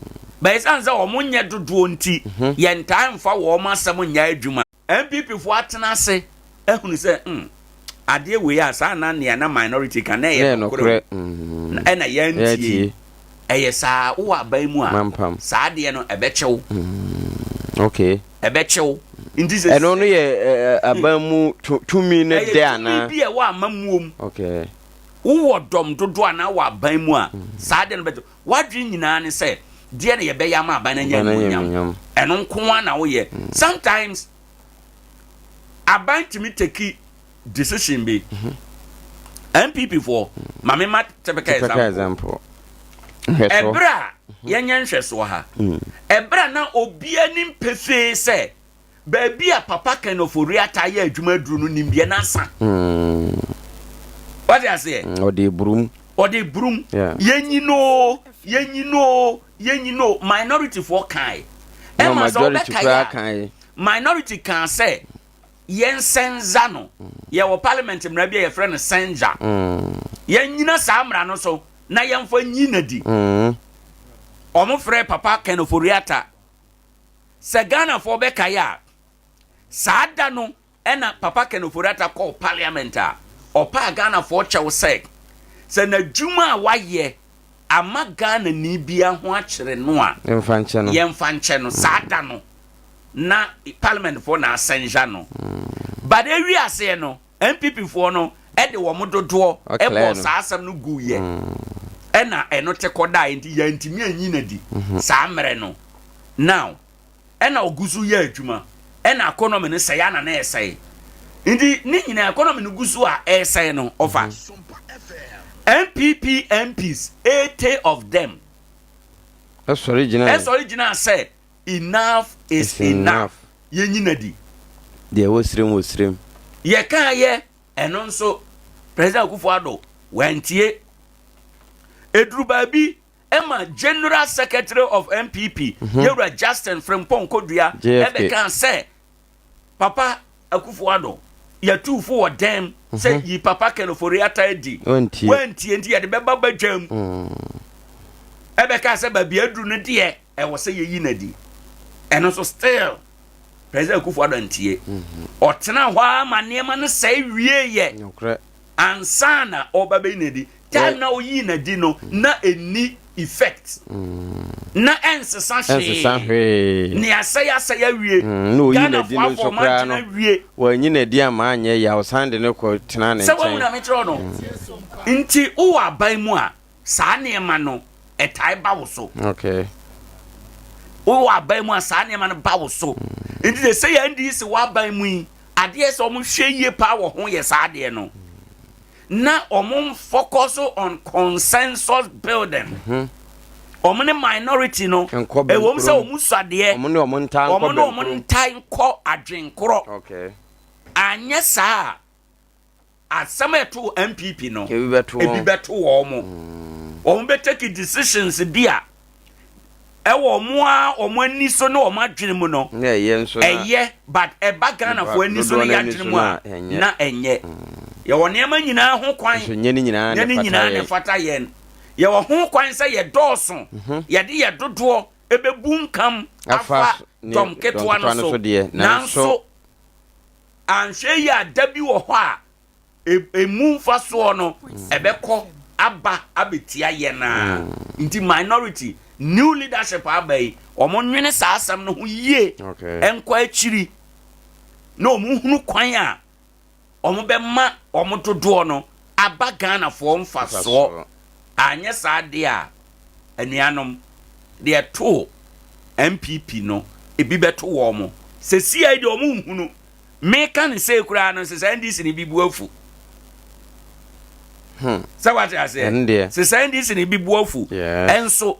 Speaker 1: But ɛsiane sɛ wɔn nyɛ dodoɔ nti, yɛntaa mfa wɔn asɛm nyɛ adwuma. NPP foɔ atena ase ahunu sɛ, hmm, adeɛ wei a saa na nea na minority ka na ɛyɛ nokorɛ o, mm. ɛna yɛntie. Ɛyɛ saa wowɔ aban mu a, saa adeɛ no ɛbɛkyɛ wo.
Speaker 2: Mm, okay.
Speaker 1: Ɛbɛkyɛ wo. Nti sɛ
Speaker 2: ɛno no yɛ aban mu tumi ne dɛ anaa?
Speaker 1: Ɛyɛ tumi bi a ɛwɔ amammuo mu.
Speaker 2: Okay.
Speaker 1: Wowɔ dɔm dodoɔ anaa wɔ aban mu a, mm. saa adeɛ no bɛkyɛ W'adwene nyinaa ne sɛ deɛ na yɛbɛyɛ ama aban no anya animuonyam. Ɛno nko ara na woyɛ. Mm. Sometimes aban tumi take decision bi. NPP mhm. foɔ, ma me ma typical example. Ɛberɛ a mhm. yɛnyɛ nhwɛsoɔ ha. Mm. Ɛberɛ a na obiara nim pefee sɛ Baabi a Papa Ken Ofori-Atta yɛ adwuma aduru no nimdeɛ no asa. Wate aseɛ?
Speaker 2: Mm, ɔde burum.
Speaker 1: Ɔde burum. Yɛnyi no o, yɛnyi no o, yɛnyi no o. Minority foɔ kae.
Speaker 2: Ɛma sɛ wobɛkae
Speaker 1: a, minority kaa sɛ yɛnsɛnza no. Yɛwɔ parliament mmara bi a yɛfrɛ no sɛnza. Mm. Yɛnyina saa mmara no so na yɛmfa nyi no adi.
Speaker 2: Mm.
Speaker 1: Wɔn frɛ Papa Ken Ofori-Atta Sɛ Ghanafoɔ bɛkae a, saa da no na Papa Ken Ofori-Atta kɔɔ Parliament a ɔpaa Ghanafoɔ kyɛw sɛ, sɛ n'adwuma a wayɛ ama Ghanani biara ho akyere no a,
Speaker 2: Yɛmfa nkyɛ no.
Speaker 1: yɛmfa nkyɛ no. Saa da no na Parliamentfoɔ na asɛnhya no. But ɛwi aseɛ no, NPP foɔ no de wɔn dodoɔ bɔɔ saa asɛm no guiɛ ɛna ɛno te kɔdaeɛ nti yɛntumi anyi no adi mhm. saa mmerɛ no. Now ɛna ɔgu so yɛ adwuma ɛna economy no sɛe ana na ɛsɛe. Nti ne nyinaa economy no gu so a ɛresɛe no ɔfa. NPP MPs 80 of them
Speaker 2: ɛsɔre gyina
Speaker 1: ɛsɔre gyina sɛ enough is enough yɛnyi no adi.
Speaker 2: Deɛ ɛwɔ sirem wɔ sirem.
Speaker 1: Yɛkaa yɛ ɛno nso President Akufo Addo wantie. Ɛduru baabi ɛma General Secretary of NPP mhm. Yɛwura Justin Frimpong Kodua ɛbɛkaa sɛ Papa Akufo Addo yɛtuu fo wɔ dɛm sɛ mhm. yi Papa Ken Ofori-Atta adi wantie nti yɛde bɛba badwam mm. ɛbɛkaa sɛ baabi aduru no deɛ ɛwɔ sɛ yɛyi no adi. Ɛno nso still President Akufo Addo antie. Mhm. Ɔtena hɔ ara ma nneɛma no sɛe wieeɛ ansa na ɔba bɛyi no adi. Time na ɔyii no adi no na ɛnni effect. Mm. Na ɛnsesa hwee. Nea asɛe asɛe awie. Mm,
Speaker 2: na ɔyi no adi no nso koraa no wɔanyi no adi ama anyɛ yɛ a ɔsan de no kɔ tena ne nkyɛn.
Speaker 1: Sɛ wɔn na mekyerɛ no. Mm. Nti wowɔ aban mu a Saa nneɛma no, ɛtae ba wo so.
Speaker 2: Okay.
Speaker 1: Wowɔ aban mu a, saa nneɛma no ba wo so. Nti sɛ sɛ yɛn NDC wɔ aban mu yi, adeɛ sɛ wɔn hwɛ yie paa wɔ ho yɛ saa adeɛ no. Na wɔn focus on consensus building. Mm-hmm. Wɔn ne minority no, ɛwɔ mu sɛ wɔn sua deɛ,
Speaker 2: wɔn ne wɔn ntaa nkɔ
Speaker 1: wɔn ne wɔn ntaa nkɔ adwenkorɔ.
Speaker 2: Okay.
Speaker 1: Anyɛ saa a. Asɛm a ɛtoo NPP no,
Speaker 2: ebi
Speaker 1: bɛto wɔn. Mm. Wɔn bɛ take decisions bi a ɛwɔ wɔn a wɔn ani so ne wɔn adwene mu no.
Speaker 2: Ɛyɛ nso
Speaker 1: ɛyɛ but ɛba Ghanafoɔ ani so ne yɛ adwene mu a na ɛnyɛ. Mm. Yɛwɔ nneɛma nyinaa ho kwan.
Speaker 2: Nyɛ ne nyinaa
Speaker 1: na ɛfata yɛn. Yɛwɔ ho kwan sɛ yɛdɔɔso, mhm. yɛde yɛ dodoɔ ɛbɛbu nkam afa dɔm ketewa no so. Nanso Anhwɛ yie a, da bi wɔ hɔ a, emu mfasoɔ no, ɛbɛkɔ aba abɛtia yɛn a. Nti minority, new leadership aba yi, wɔn nwene saa asɛm no ho yie, nkɔ akyiri, na wɔn hunu kwan a wɔn bɛma wɔn dodoɔ no aba Ghanafoɔ mfasoɔ. Anyɛ saa deɛ a, anuanom, deɛ ɛtoo NPP no, ebi bɛto wɔn. Sɛsiai deɛ wɔn nhunu. Meka no sei koraa no, sɛ NDC no bi bu afu.
Speaker 2: Hmm.
Speaker 1: Sɛ wate aseɛ? Sɛ NDC no bi bu afu. Ɛnso,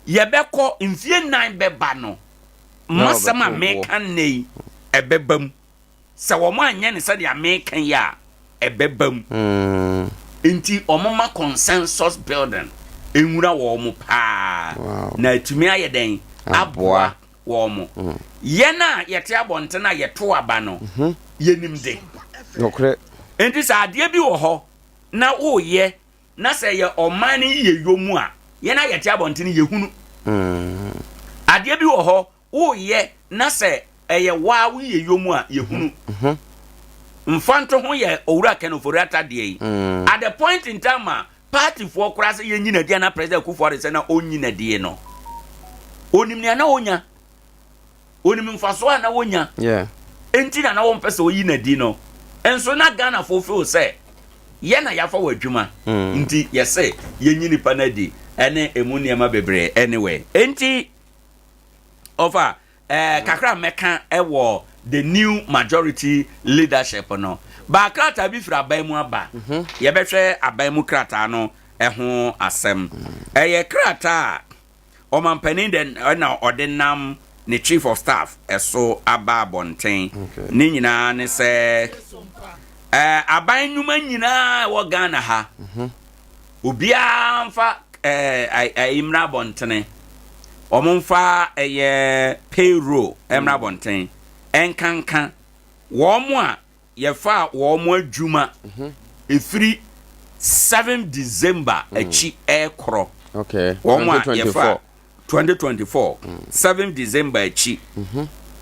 Speaker 1: yɛbɛkɔ mfie nnan bɛba no, masɛm a meka nnɛ yi, ɛbɛba mu. Sɛ wɔanyɛ no sɛdeɛ meka yi a, ɛbɛba mu. Nti wɔma consensus building nwura wɔn paa na atumi ayɛ dɛn aboa wɔn. Yɛn a yɛte abɔnten a yɛto aba no, yɛnim de.
Speaker 2: Nokorɛ.
Speaker 1: Nti sɛ adeɛ bi wɔ hɔ na woreyɛ na sɛ ɛyɛ ɔman no yiyeyɔ mu a, yɛn a yɛte abɔnten yɛhunu. Adeɛ bi wɔ hɔ Woyɛ na sɛ ɛyɛ waa wo yɛ yom a yɛhunu. Mhm. Mfanto ho yɛ Owura Ken Ofori-Atta deɛ yi. Mm. At the point in time a partyfoɔ koraa sɛ yɛnyi n'adi ana President Akufo-Addo sɛ na ɔnyi n'adie no, onim nea na ɔnya. Onim mfasoɔ a na wɔnya.
Speaker 2: Yeah.
Speaker 1: Enti na na wɔmpɛ sɛ ɔyi n'adi no. Nso na Ghanafoɔ feel sɛ yɛ na yɛafa wɔ adwuma. Mm. Nti yɛsɛ yɛnyi nipa no adi ɛne emu nneɛma bebree anyway. Enti Ɔfa, eh, kakra mɛka wɔ the new majority leadership no. Baa krataa bi firi aban mu aba. Mhm. Yɛbɛhwɛ aban mu krataa no ho asɛm. Ɛyɛ krataa a ɔmampanin dɛ ɛna ɔde nam ne chief of staff ɛso aba abɔnten. Ne nyinaa ne sɛ eh, aban nnwuma nyinaa ɛwɔ Ghana ha. Mhm. Obiara mfa ɛɛ ɛyi mmra abɔntene. Wɔn mfa ɛyɛ payroll mmra abɔnten. Ɛnkanka wɔn a yɛfa wɔn adwuma efiri 7 December akyi ɛrekorɔ.
Speaker 2: Okay.
Speaker 1: Wɔn a yɛfa 2024 7 December akyi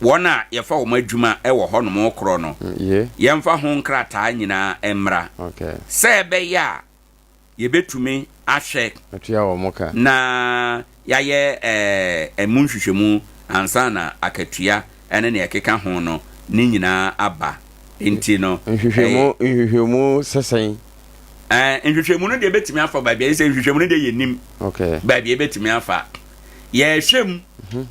Speaker 1: wɔn a yɛfa wɔn adwuma wɔ hɔnom korɔ no, yɛmfa ho nkrataa nyinaa mmra sɛ ɛbɛyɛ a yɛbɛtumi ahwɛ na yɛayɛ ɛmu nhwehwɛmu ansa na akatua ne nea ɛkeka ho no ne nyinaa aba. Nti no,
Speaker 2: Nhwehwɛmu nhwehwɛmu sɛ sɛn?
Speaker 1: Ɛɛ, nhwehwɛmu no deɛ ebetumi afa baabi a sɛ nhwehwɛmu no deɛ yɛnim
Speaker 2: okay.
Speaker 1: baabi a ebetumi afa. Yɛhwɛ mu mhm.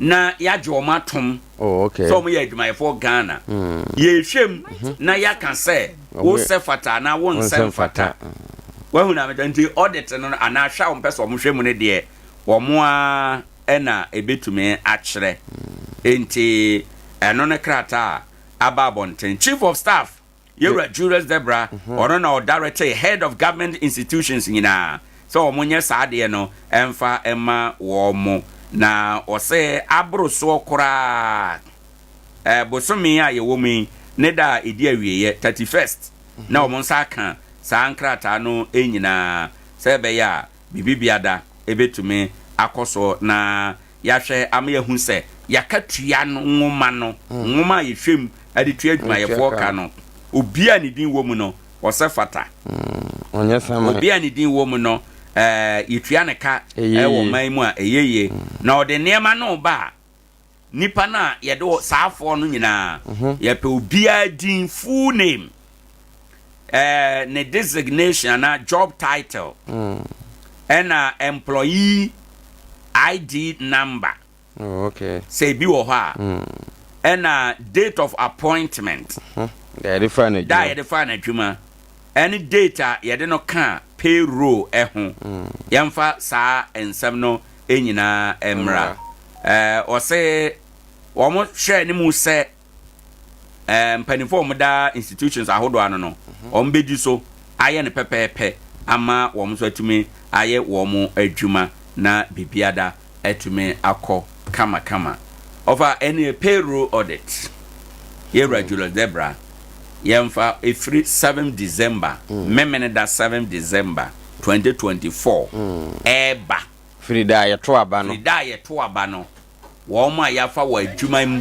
Speaker 1: na yɛagye wɔn atom
Speaker 2: oh, okay.
Speaker 1: sɛ wɔn yɛ adwumayɛfoɔ Ghana. Mm. Yɛhwɛ mu mm-hmm. na yɛaka sɛ wosɛ fata anaa wonsɛ mfata. Wahu na meta nti audit no anaa hwɛ a wɔn pɛ sɛ wɔn hwɛ mu no deɛ wɔn ara ɛna ebetumi akyerɛ. Mm. Nti ɛno ne krataa a aba abɔnten. Chief of staff Yɛwura Julius Debra, ɔno na ɔdirectee head of government institutions nyinaa sɛ wɔn nyɛ saa adeɛ no mfa mma wɔn. Na ɔse aboro soɔ koraa eh, bosome a yɛwɔ mu yi ne da a ɛdi awieɛ, 31st, na wɔn nsa aka saa nkrataa no nyinaa sɛ ɛbɛyɛ a biribi biada ɛbɛtumi akɔ so na Yɛahwɛ ama yɛahu sɛ yɛakatua no nwoma no, nwoma a yɛhwɛ mu de tua adwumayɛfoɔ ka no, obiara a ne din wɔ mu no, ɔsɛ fata. Obiara a ne din wɔ mu no, yɛtua ne ka wɔ ɔman mu a, ɛyɛ yie. Na ɔde nneɛma no ba a, nipa no a yɛde saa afoɔ no nyinaa, yɛpɛ obiara din, full name, ne designation anaa job title, ɛna employee ID number.
Speaker 2: Oh, okay.
Speaker 1: Sɛ ebi wɔ hɔ a. Mm. Ɛna date of appointment.
Speaker 2: Hmm. Da yɛde fa n'adwuma.
Speaker 1: Da yɛde fa n'adwuma. Ɛne date a yɛde no ka payroll ɛho. Mm. Yɛmfa saa nsɛm no nyinaa mmra. Ɛɛ ɔse wɔn hwɛ ne mu sɛ eh, mpanimfoɔ a wɔda institutions ahodoɔ ano no, wɔn bɛdi so ayɛ no pɛpɛɛpɛ ama wɔn nso atumi ayɛ wɔn adwuma na biribiada atumi akɔ kamakama. Ɔfa ɛne payroll audit, yɛwura Julius Debra, yɛmfa ɛfiri 7 December, Memeneda 7 December 2024 ɛreba.
Speaker 2: Firi da a yɛto aba no.
Speaker 1: Firi da a yɛto aba no, wɔn a yɛafa wɔ adwuma mu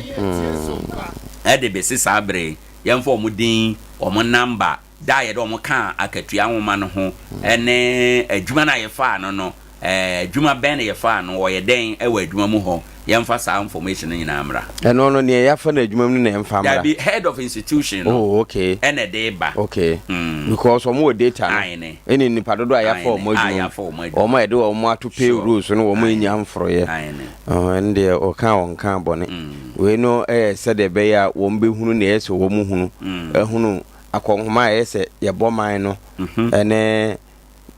Speaker 1: de besi saa bere yi, yɛmfa wɔn din, wɔn namba, da a yɛde wɔn kaa akatua nwoma no ho, ne adwuma no a yɛfaa no no, adwuma bɛn na yɛfaa no, ɔyɛ dɛn wɔ adwuma mu hɔ, yɛmfa saa information no nyinaa mmra.
Speaker 2: Ɛno no, nea yɛafa no adwuma mu no na yɛmfa mmra.
Speaker 1: Dabi, head of institution no
Speaker 2: oh, okay.
Speaker 1: ɛna ɛde ba.
Speaker 2: Okay. Because wɔn wɔ data no.
Speaker 1: Aane.
Speaker 2: Ɛne nnipa dodoɔ a yɛafa wɔn adwuma mu. Wɔn a yɛde wɔn ato payroll so no, wɔn anya mforoeɛ. Ɛno deɛ ɔka a ɔnka bɔne. Wei no yɛ sɛdeɛ ɛbɛyɛ a wɔn bɛhunu nea ɛyɛ sɛ wɔn hunu, ahunu akɔnhoma a ɛyɛ sɛ yɛbɔ man no ɛne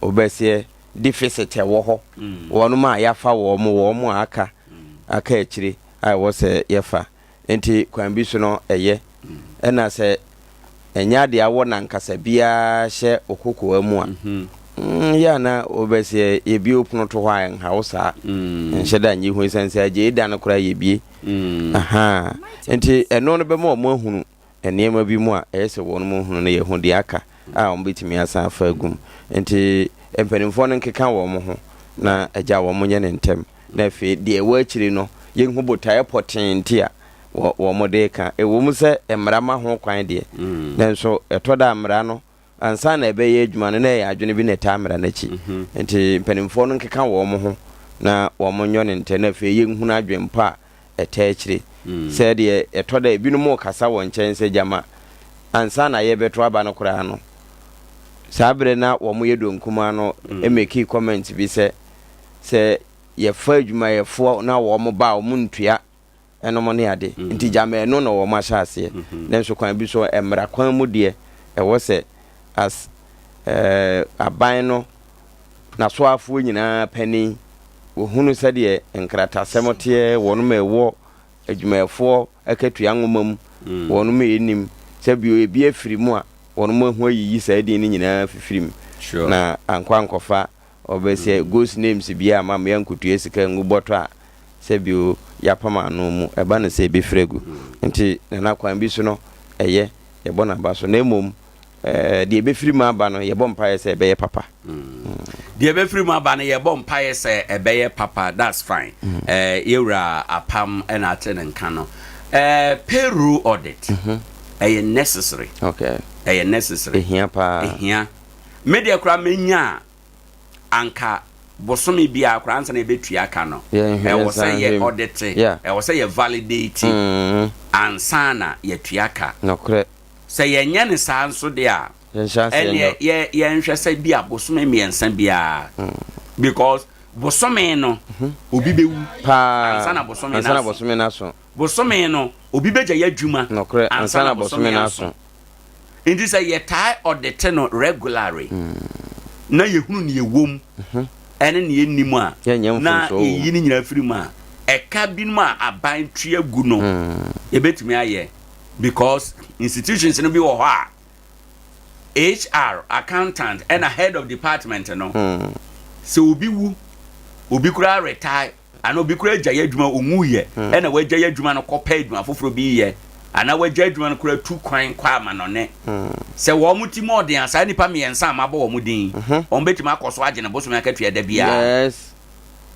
Speaker 2: wɔbɛseɛ deficit ɛwɔ hɔ, wɔnom a yɛafa wɔn, wɔn a aka aka akyire a ɛwɔ sɛ yɛfa. Nti kwan bi so no ɛyɛ. Ɛna sɛ ɛnyɛ adeɛ awɔ nankasa biara hyɛ wo kokoa mu a, mm, yɛ a na wobɛseɛ yɛbie wo pono to hɔ a ɛnha wo saa. Nhyɛ da nyɛ hu ɛsiane sɛ agyei da no koraa yɛbie. Ahaa. Nti ɛno no bɛma wɔn ahunu nneɛma bi mu a ɛyɛ sɛ wɔn mu hunu no yɛhu deɛ aka a wɔn bɛtumi asan afa agu mu. Nti mpanimfoɔ no nkeka wɔn ho na agya wɔn nyɛ no ntɛm. Na afei deɛ ɛwɔ akyiri no, yɛnhu botaeɛ pɔtee nti a wɔde reka. Ɛwom sɛ mmara ma ho kwan deɛ, nanso ɛtɔ da a mmara no, ansa na ɛbɛyɛ adwuma no, na ɛyɛ adwene bi na ɛtaa mmara no akyi. Nti mpanimfoɔ no nkeka wɔn ho na wɔnyɔ no ntɛm, na afei yɛnhunu adwempa a ɛtaa akyire. Sɛdeɛ ɛtɔ da a ebinom rekasa wɔ nkyɛn sɛ gyama ansa na yɛrebɛto aba no koraa no, saa berɛ na wɔyɛ donkumaa no mekii comment bi sɛ, sɛ yɛfa adwumayɛfoɔ na wɔn ba a wɔn ntua ɛnom ne ade mm. nti gyama ɛno na wɔn ahyɛ aseɛ mm-hmm. nanso kwan bi so mmara kwan mu deɛ ɛwɔ sɛ as ɛɛ eh, aban no n'asoafoɔ nyinaa panin wɔhunu sɛdeɛ nkratasɛm teɛ wɔn ma ɛwɔ adwumayɛfoɔ akatua nwoma mu mm. wɔn ma ɛnim sɛ bio ebi afiri mu a wɔn mu ahu ayiyi saa din no nyinaa fifiri mu na ankɔ ankɔfa Ɔbɛsɛ ghost names biaa ma me ankotua sika ngu bɔtɔ a sɛbio yapam ano mu ɛba no sɛ ɛbɛfiri agu nti Nana kwan bi so no ɛyɛ yɛbɔ no aba so na mmom deɛ ɛbɛfiri mu aba no yɛbɔ mpaeɛ sɛ ɛbɛyɛ papa.
Speaker 1: Deɛ ɛbɛfiri mu aba no yɛbɔ mpaeɛ sɛ ɛbɛyɛ papa that's fine yɛwura apam ɛna ate ne nka no payroll audit ɛyɛ necessary ɛyɛ necessary
Speaker 2: ɛhia paa
Speaker 1: ɛhia Me deɛ koraa menya a, anka bosome biara koraa ansa na yɛbɛtua ka no, ɛwɔ sɛ yɛ audite, ɛwɔ sɛ yɛ validate ansa na yɛatua ka.
Speaker 2: Nokorɛ.
Speaker 1: Sɛ yɛnyɛ no saa nso deɛ a, ɛnneɛ yɛ yɛnhwɛ sɛ bi a bosome mmiɛnsa biara, because. Bosome no, obi bɛwu
Speaker 2: Paa,
Speaker 1: ansa na bosome no
Speaker 2: ansa na
Speaker 1: aso.
Speaker 2: bosome no aso.
Speaker 1: Bosome no, obi bɛgyae adwuma
Speaker 2: Nokorɛ,
Speaker 1: ansa na bosome aso. Nti sɛ yɛtaa ɔdete no regularly na yɛhunu nea ɛwɔ mu ɛne nea ɛnni mu a,
Speaker 2: Yɛnyɛ
Speaker 1: na
Speaker 2: mfomsoɔ wɔ mu.
Speaker 1: yɛyi ne nyinaa firi mu a, ɛka binom a aban tua gu no, yɛbɛtumi ayɛ because institutions no bi wɔ hɔ a, HR, accountant ɛna head of department no, sɛ obi wu, obi koraa retire, anaa obi koraa gyae adwuma onwuiɛ, ɛna wagyae adwuma no kɔpɛ adwuma foforɔ bi yɛ, anaa wagyae adwuma no koraa tu kwan kɔ amanɔne. Sɛ wɔn ti mu ɔden a, saa nnipa mmiɛnsa a mabɔ wɔn din, wɔn bɛtumi akɔ so agye ne bosome akatua da biara.
Speaker 2: Yes.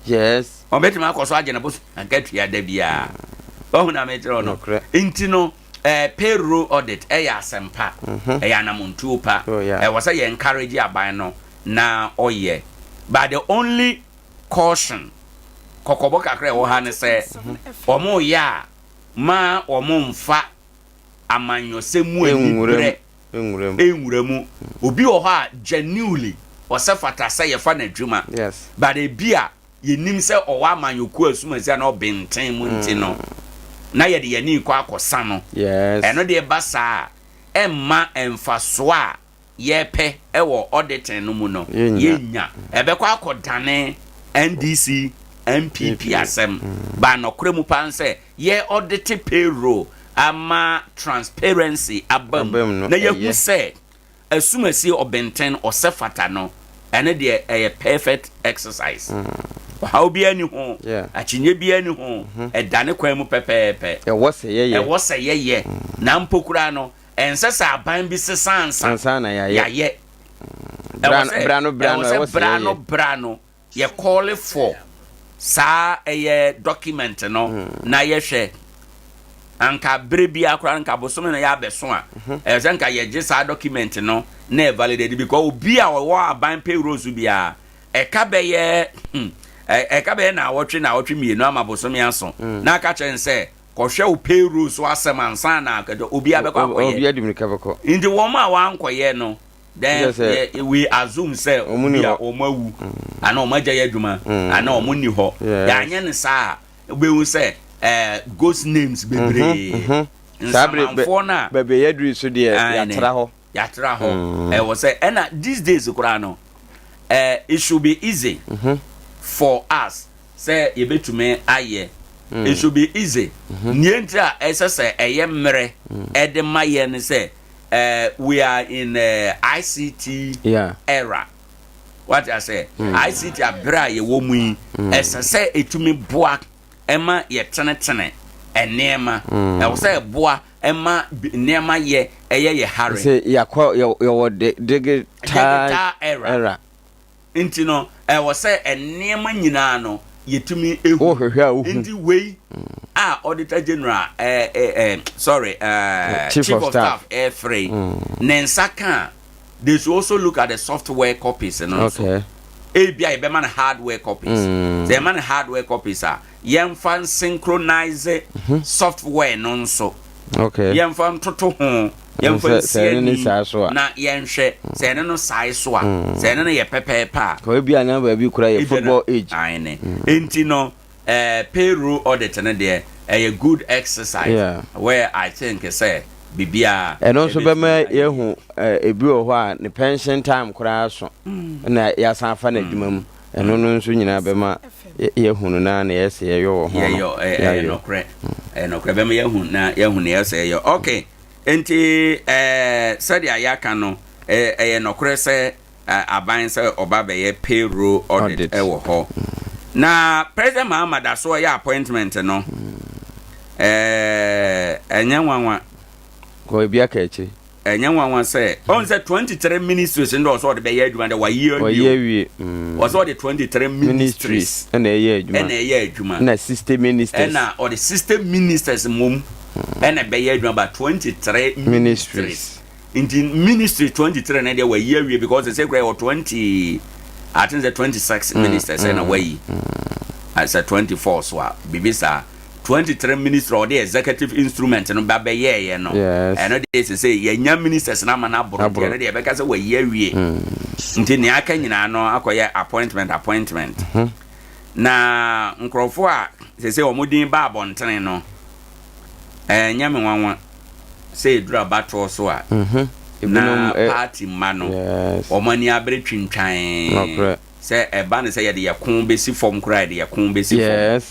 Speaker 2: Yes.
Speaker 1: Wɔn bɛtumi akɔ so agye ne bosome akatua da biara. Wahu na mekyerɛ wo no. Nti no, Eh, payroll audit ɛyɛ asɛmpa, ɛyɛ anamontuo pa.
Speaker 2: Oh, yeah.
Speaker 1: Ɛwɔ sɛ yɛ encourage aban no na ɔyɛ. But the only caution, kɔkɔbɔ kakra ɛwɔ ha ne sɛ, wɔn yɛ a, ma wɔn mfa amanyɔsɛm mu anibrɛ nwura mu. Obi wɔ hɔ a genuinely ɔsɛ fata sɛ yɛfa n'adwuma.
Speaker 2: Yes.
Speaker 1: But ebi a yɛnim sɛ ɔwɔ amanyɔkuo asumasi anaa ɔbenten mu nti no, na yɛde yɛn ani rekɔ akɔsa no. Ɛno deɛ ɛba saa a, ɛmma mfasoɔ a yɛrepɛ wɔ auditing no mu no, yɛnnya. Ɛbɛkɔ akɔdane NDC, NPP asɛm. But nɔkorɛ mu paa ne sɛ, yɛ audite payroll ama transparency aba mu na yɛahu sɛ Asumasie ɔbenten ɔsɛ fata no, ɛno deɛ ɛyɛ perfect exercise. Ɔhaw biara nni ho, akyinnye biara nni ho, ɛda ne kwan mu pɛpɛɛpɛ.
Speaker 2: Ɛwɔ sɛ yɛyɛ.
Speaker 1: Ɛwɔ sɛ yɛyɛ. Na mpo koraa no, ɛnsɛ sɛ aban bi sesa ansa
Speaker 2: Ansa na yɛayɛ.
Speaker 1: yɛayɛ. Ɛwɔ sɛ,
Speaker 2: Bra no, bra no,
Speaker 1: ɛwɔ sɛ
Speaker 2: ɛwɔ sɛ
Speaker 1: bra no,
Speaker 2: yɛyɛ.
Speaker 1: bra no, yɛ call for saa ɛyɛ document no na yɛhwɛ anka bere biara koraa nka bosome no yɛ abɛso a ɛyɛ sɛ nka yɛgye saa document no na ɛ validate because obi a ɔwɔ aban payroll so biara ɛka bɛyɛ ɛka bɛyɛ naawɔtwe naawɔtwe mmienu ama bosome aso na aka kyerɛ no sɛ kɔhwɛ wo payroll so asɛm ansa na obiara bɛkɔ akɔyɛ
Speaker 2: obiara de mirika bɛkɔ
Speaker 1: nti wɔn a wɔankɔyɛ no Then
Speaker 2: Kyerɛ sɛ,
Speaker 1: yɛ, we assume sɛ
Speaker 2: wɔn nni
Speaker 1: bi a
Speaker 2: hɔ.
Speaker 1: wɔn awu anaa wɔn agya yɛ adwuma anaa wɔn nni hɔ.
Speaker 2: Yes.
Speaker 1: Yɛanyɛ no saa a, wobɛhu sɛ eh, ghost names bebree.
Speaker 2: Saa bere bɛ-
Speaker 1: Nsamanfoɔ no a
Speaker 2: baabi a yɛaduru yi so deɛ
Speaker 1: Aane.
Speaker 2: yɛatra hɔ.
Speaker 1: yɛatra hɔ. Ɛwɔ sɛ ɛna these days koraa no eh, it should be easy for us sɛ yɛbɛtumi ayɛ. It should be easy. Nea nti a ɛsɛ sɛ ɛyɛ mmerɛ ɛde ma yɛn ne sɛ eh, we are in eh, ICT
Speaker 2: yeah.
Speaker 1: era. Wate ase? Mm. ICT abere a yɛwɔ mu yi, mm. ɛsɛ sɛ ɛtumi boa ɛma yɛtenetene nneɛma. Mm. Ɛwɔ sɛ ɛboa ɛma nneɛma yɛ ɛyɛ yɛ hare.
Speaker 2: Sɛ yɛakɔ yɛwɔ digital
Speaker 1: digital era.
Speaker 2: era.
Speaker 1: Nti no, ɛwɔ sɛ nneɛma nyinaa no yɛtumi hu.
Speaker 2: Wohwehwɛ a wohu.
Speaker 1: Nti wei a Auditor General eh, eh, eh, sorry, eh,
Speaker 2: Chief
Speaker 1: Chief
Speaker 2: of
Speaker 1: of
Speaker 2: Staff
Speaker 1: Staff ɛrefrɛ yi, ne nsa ka a, they should also look at the software copies no nso.
Speaker 2: Okay.
Speaker 1: Ebi a yɛbɛma no hardware copies. Sɛ yɛma no hardware copies a, yɛmfa nsynchronize software no nso.
Speaker 2: Okay.
Speaker 1: Yɛmfa ntoto ho, yɛmfa
Speaker 2: Sɛ-
Speaker 1: nsi
Speaker 2: sɛ ɛno ne
Speaker 1: ani
Speaker 2: saa so a.
Speaker 1: na yɛnhwɛ sɛ ɛno no sae so a, sɛ ɛno no yɛ pɛpɛɛpɛ a.
Speaker 2: Kɔ ebi a na baabi kura yɛ
Speaker 1: Ebia na-
Speaker 2: football age.
Speaker 1: Aane. Enti no, eh, payroll audit no deɛ, ɛyɛ good exercise
Speaker 2: Yeah.
Speaker 1: where I think sɛ biribiara
Speaker 2: Ɛno nso
Speaker 1: ɛbɛtumi
Speaker 2: bɛma
Speaker 1: ayɛ.
Speaker 2: yɛahu eh, ebi wɔ hɔ a ne pension time koraa so na yɛasan afa no adwuma mu. Ɛno no nso nyinaa bɛma yɛahu no na nea ɛsɛ yɛyɔ wɔ ho no
Speaker 1: yɛyɔ ɛyɛ nɔkorɛ ɛyɛ nɔkorɛ bɛma yɛahu na yɛahu nea ɛsɛ yɛyɔ ok nti ɛɛ sɛdeɛ yɛaka no ɛyɛ nɔkorɛ sɛ aban sɛ ɔba bɛyɛ payroll audit ɛwɔ hɔ na President Mahama da so ɔyɛ appointment no ɛɛ ɛnyɛ nwanwa.
Speaker 2: Kɔ ebi aka akyire.
Speaker 1: Ɛnyɛ nwanwa sɛ ɔn sɛ 23 ministries no dɛ ɔsɛ ɔde bɛyɛ adwuma dɛ wayi awie
Speaker 2: awie. Mm.
Speaker 1: Ɔsɛ ɔde 23 ministries
Speaker 2: ɛna ɛyɛ adwuma.
Speaker 1: Ɛna ɛyɛ adwuma.
Speaker 2: Ɛna 60 ministers.
Speaker 1: Ɛna ɔde 60 ministers mmom ɛna ɛbɛyɛ adwuma ba 23 ministries. Nti ministry 23 no deɛ wayi awie because sɛ kura yɛ 20 I think sɛ 26 ministers ɛna wayi. Sɛ 24 so a biribi saa. 23 ministry a ɔde executive instrument no ba bɛyɛɛyɛ no, ɛno deɛ sɛ sɛ yɛnya ministers no ama no aboro nti ɛno deɛ yɛbɛka sɛ wayi awie. Nti nea aka nyinaa no akɔyɛ appointment appointment. Na nkurɔfoɔ a sese wɔn din ba abɔntene no, ɛnyɛ me nwanwa sɛ ɛduru abatoɔ so a, mhm. na eh, party mma no wɔn ani abere twintwan sɛ ɛba no sɛ yɛde yɛ ko bɛsi fam koraa yɛde yɛ ko bɛsi fam.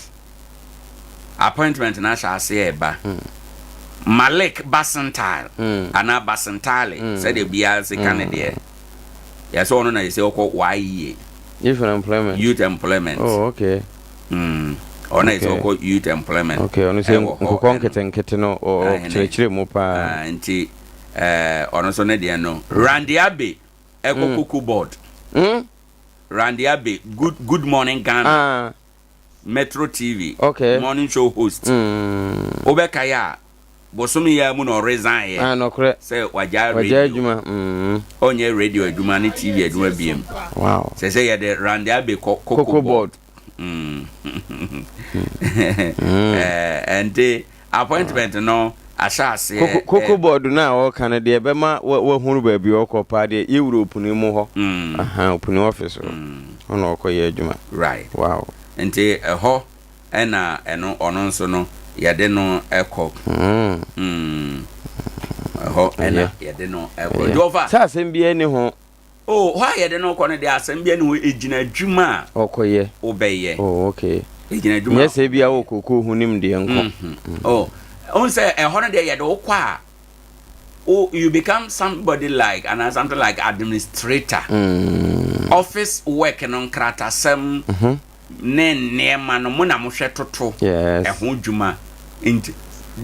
Speaker 1: Appointment no ahyɛ aseɛ ɛba. Mm. Malik Basintale mm. anaa Basintale mm. sɛdeɛ biara se ka ne deɛ. Yɛ sɛ ɔno na yɛ sɛ ɔkɔ YEA.
Speaker 2: Youth employment.
Speaker 1: Youth employment.
Speaker 2: Oh, okay.
Speaker 1: Ɔno na yɛ sɛ ɔkɔ youth employment.
Speaker 2: Okay, ɔno sɛ nkokɔ nketenkete no ɔkyerɛkyerɛ mu paa.
Speaker 1: Nti ɔno nso ne deɛ no Randy Abbey ɛkɔ Cocoa Board. Randy Abbey Good Good Morning Ghana. Ah. Metro TV
Speaker 2: okay.
Speaker 1: morning show host. Wobɛkae a bosome yi ara mu na ɔresign yɛ.
Speaker 2: Ah, nɔkorɛ.
Speaker 1: Sɛ wagyae radio.
Speaker 2: adwuma. Mm.
Speaker 1: Ɔnyɛ radio adwuma ne TV adwuma biem.
Speaker 2: Wow.
Speaker 1: Sɛ sɛ yɛde Randy Abbey kɔ
Speaker 2: Cocoa Board.
Speaker 1: Mm. Mm. Eh, ɛnti appointment no ahyɛ aseɛ.
Speaker 2: Cocoa Board no a ɔka no deɛ ɛbɛma wahunu baabi ɔkɔ paa deɛ yɛwura opuni mu hɔ. Mm. Aha, opuni office hɔ. Mm. Hɔ na ɔkɔ yɛ adwuma.
Speaker 1: Right.
Speaker 2: Wow.
Speaker 1: Nti ɛhɔ ɛna ɛno ɔno nso no yɛde no ɛkɔ. Mm. Ɛhɔ ɛna yɛde no ɛkɔ. Nti ɔfa.
Speaker 2: Sɛ asɛm biara ni ho.
Speaker 1: Oh, hɔ a yɛde no kɔ no deɛ asɛm biara ni ho egyina adwuma
Speaker 2: a. Ɔkɔyɛ.
Speaker 1: Wobɛyɛ.
Speaker 2: Oh, okay.
Speaker 1: Egyina adwuma.
Speaker 2: Nyɛ sɛ bi a wɔ koko ho nim deɛ nko.
Speaker 1: Mm-hmm. Oh, ohun sɛ ɛhɔ no deɛ yɛde wo kɔ a. Oh, you become somebody like and something like administrator.
Speaker 2: Mm.
Speaker 1: Office work no nkratasɛm.
Speaker 2: Mm -hmm.
Speaker 1: Ne nneɛma no mo na mohwɛ toto
Speaker 2: Yes.
Speaker 1: ɛho dwuma nti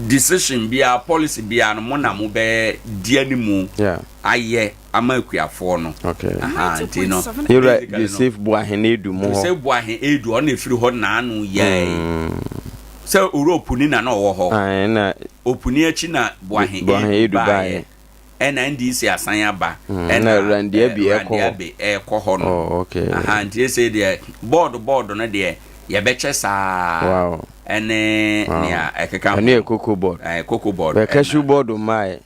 Speaker 1: decision biara policy biara no mo na mo bɛ di animu
Speaker 2: Yeah.
Speaker 1: ayɛ ama akuafoɔ no.
Speaker 2: Okay.
Speaker 1: Aha, nti no
Speaker 2: Yɛwura
Speaker 1: basically no
Speaker 2: Joseph Boahen Edu mu hɔ.
Speaker 1: Joseph Boahen Edu ɔno na efiri hɔ naanu yɛɛ sɛ owura Opuni na na ɔwɔ hɔ.
Speaker 2: Ae, na
Speaker 1: Opuni akyi na Boahen
Speaker 2: Boahen
Speaker 1: Edu
Speaker 2: Edu baeɛ.
Speaker 1: baeɛ. Ɛna NDC asan aba.
Speaker 2: Mm,
Speaker 1: Ɛna
Speaker 2: na Randy
Speaker 1: eh,
Speaker 2: Abbey ɛkɔ
Speaker 1: Randy
Speaker 2: hɔ.
Speaker 1: Abbey ɛkɔ hɔ no.
Speaker 2: Oh, okay.
Speaker 1: Aha, nti ese deɛ board board no deɛ yɛbɛkyɛ saa
Speaker 2: Wow.
Speaker 1: ɛne
Speaker 2: Wow.
Speaker 1: nea ɛkeka ho.
Speaker 2: Ɛno yɛ cocoa board.
Speaker 1: Eh, cocoa board.
Speaker 2: Bɛ cashew
Speaker 1: ɛna
Speaker 2: board mmaeɛ.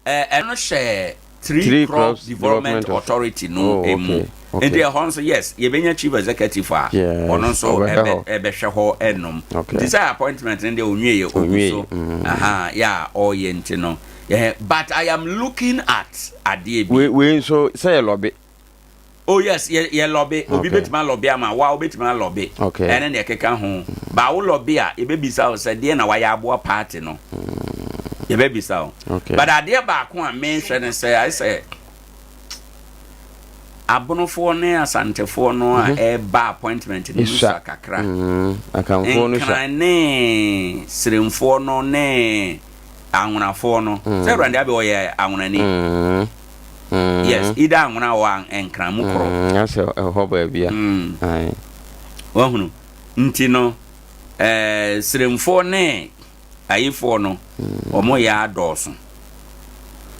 Speaker 1: Eh, ɛno hyɛ Tree
Speaker 2: Tree
Speaker 1: Crop
Speaker 2: Crops
Speaker 1: Development
Speaker 2: Development
Speaker 1: Authority no
Speaker 2: Oh,
Speaker 1: emu.
Speaker 2: okay. Okay.
Speaker 1: Nti ɛhɔ nso yes, yɛbɛnya chief executive a
Speaker 2: Yes,
Speaker 1: ɔno nso
Speaker 2: ɔbɛhwɛ
Speaker 1: ɛbɛ
Speaker 2: hɔ.
Speaker 1: ɛbɛhwɛ hɔ ɛnom.
Speaker 2: Okay.
Speaker 1: Nti sɛ appointment no deɛ onwie yɛ ogu
Speaker 2: Onwie,
Speaker 1: so.
Speaker 2: mm.
Speaker 1: Aha, yɛ a ɔreyɛ nti no. Yeah, but I am looking at adeɛ bi.
Speaker 2: Wei wei nso sɛ yɛ lɔbe.
Speaker 1: Oh yes, yɛ yɛ lɔbe. Obi
Speaker 2: Okay.
Speaker 1: betumi alɔbe ama wa, obetumi alɔbe.
Speaker 2: Okay.
Speaker 1: Ɛne nea ɛkeka ho. Ba wo lɔbe a, yɛbɛbisa wo sɛ deɛ na wayɛ aboa party no. Yɛbɛbisa wo.
Speaker 2: Okay.
Speaker 1: But adeɛ baako a mehwɛ ne sɛ ayɛ sɛ abonofoɔ ne asantefoɔ no a ɛreba appointment no mu sua kakra.
Speaker 2: Mm, akanfoɔ no sua.
Speaker 1: Nkran ne seremfoɔ no ne anwonafoɔ no. Sɛ Awurade abɛ ɔyɛ anwonani.
Speaker 2: Mm. Mm.
Speaker 1: Yes, either anwona or nkran mu korɔ.
Speaker 2: Mm, asɛ ɛhɔ baabi a.
Speaker 1: Mm.
Speaker 2: Aye.
Speaker 1: Wahunu. Nti no, eh, seremfoɔ ne ayifoɔ no, wɔn yɛ adɔɔso.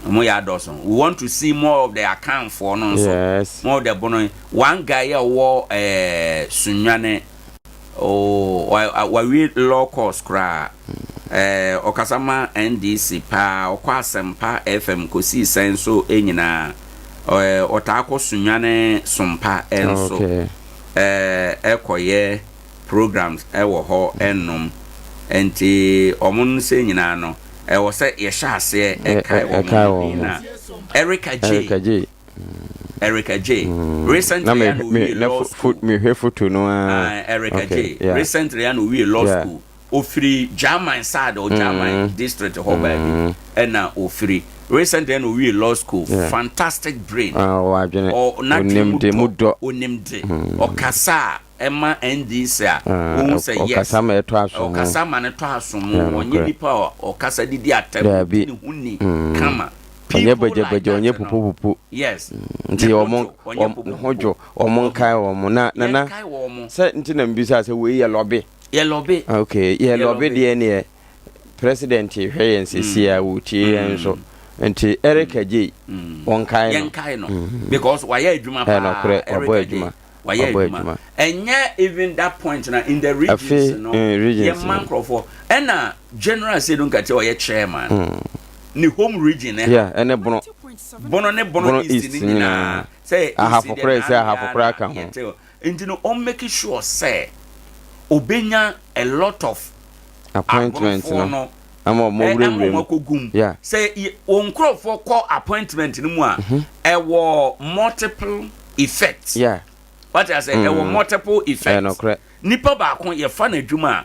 Speaker 1: Wɔn yɛ adɔɔso. We want to see more of the Akanfoɔ no nso.
Speaker 2: Yes.
Speaker 1: More of the Bono. One guy a ɔwɔ eh, Sunyani, oh, wawie law course koraa. Eh, ɔkasa ma NDC paa, ɔkɔ Asɛmpa FM kɔsii sɛn so nyinaa. Eh, ɔtaa kɔ Sunyani Sompa nso.
Speaker 2: Okay.
Speaker 1: Eh, ɛkɔyɛ programs ɛwɔ hɔ ɛnom. Nti ɔmo no sɛ nyinaa no, ɛwɔ sɛ yɛhyɛ aseɛ ɛkae wɔn din na Erica J.
Speaker 2: Erica J.
Speaker 1: Erica J. Recently,
Speaker 2: na me,
Speaker 1: na
Speaker 2: me,
Speaker 1: owie
Speaker 2: na
Speaker 1: law
Speaker 2: fo,
Speaker 1: school.
Speaker 2: mehwɛ foto no
Speaker 1: ara. Uh, Erica
Speaker 2: okay,
Speaker 1: J.
Speaker 2: Yeah.
Speaker 1: Recently, na owie law
Speaker 2: yeah.
Speaker 1: school. Ofiri German side or German district hɔ baabi ɛna ofiri. Recently, na owie law school.
Speaker 2: Yeah.
Speaker 1: Fantastic brain.
Speaker 2: Ah, ɔwɔ adwene.
Speaker 1: Ɔ n'adwene
Speaker 2: Onim de mu dɔ.
Speaker 1: Onim de. Ɔkasa a ɛma NDC a wohu sɛ yes.
Speaker 2: Ɔkasa ma ɛtɔ aso mu.
Speaker 1: Ɔkasa ma no tɔ aso mu.
Speaker 2: Yeah,
Speaker 1: Ɔnyɛ
Speaker 2: nokorɛ.
Speaker 1: nipa a ɔkasa didi atɛm.
Speaker 2: Daabi.
Speaker 1: Ɔdi ne ho ni kama.
Speaker 2: Ɔnyɛ
Speaker 1: People like
Speaker 2: bagyabagya,
Speaker 1: that
Speaker 2: ɔnyɛ
Speaker 1: no.
Speaker 2: pupopupo.
Speaker 1: Yes.
Speaker 2: Nti
Speaker 1: Ne ho
Speaker 2: wɔn
Speaker 1: dwo, ɔnyɛ
Speaker 2: wɔn ne ho
Speaker 1: pupopupo.
Speaker 2: dwo, wɔn nkae wɔn. Na nana
Speaker 1: Yɛnkae wɔn.
Speaker 2: sɛ nti na mbisa sɛ wei yɛ lɔbe.
Speaker 1: Yɛ lɔbe.
Speaker 2: Okay, yɛ
Speaker 1: Yɛ
Speaker 2: lɔbe
Speaker 1: lɔbe.
Speaker 2: deɛ neɛ president hwɛ yɛn sisi a wɔtie yɛn nso. Nti Erica Gyei, wɔnkae no.
Speaker 1: Yɛnkae no. Because wayɛ adwuma
Speaker 2: Ɛyɛ
Speaker 1: paa.
Speaker 2: nokorɛ, wabɔ
Speaker 1: Erica Gyei.
Speaker 2: adwuma.
Speaker 1: Wayɛ
Speaker 2: Wabɔ
Speaker 1: adwuma.
Speaker 2: adwuma.
Speaker 1: Ɛnyɛ even that point na in the regions
Speaker 2: Afei,
Speaker 1: no.
Speaker 2: mm, regions
Speaker 1: Yɛma
Speaker 2: no.
Speaker 1: nkurɔfoɔ. Ɛna General Seydou Nkatia ɔyɛ chairman. Ne home region ne ha.
Speaker 2: Yeah, ɛne Bono.
Speaker 1: Bono ne Bono
Speaker 2: Bono
Speaker 1: East
Speaker 2: East
Speaker 1: ne nyinaa.
Speaker 2: nyinaa.
Speaker 1: Sɛ East
Speaker 2: Ahafo
Speaker 1: deɛ
Speaker 2: koraa sɛ
Speaker 1: n'ano
Speaker 2: Ahafo
Speaker 1: yɛ
Speaker 2: koraa
Speaker 1: ara
Speaker 2: ka
Speaker 1: na
Speaker 2: ho.
Speaker 1: yɛte. Nti no ɔn make sure sɛ ɔbɛnya a lot of
Speaker 2: Appointment
Speaker 1: aborɔfoɔ
Speaker 2: no
Speaker 1: no
Speaker 2: ama wɔn
Speaker 1: ɛ ama
Speaker 2: awurawura
Speaker 1: wɔn
Speaker 2: mu.
Speaker 1: akɔgu mu.
Speaker 2: Yeah.
Speaker 1: Sɛ yɛ wɔn nkorɔfoɔ kɔ appointment no mu a, ɛwɔ multiple effects.
Speaker 2: Yeah.
Speaker 1: Wate ase? Ɛwɔ multiple
Speaker 2: Ɛyɛ
Speaker 1: effects.
Speaker 2: nokorɛ.
Speaker 1: Nipa baako yɛfa no adwuma a,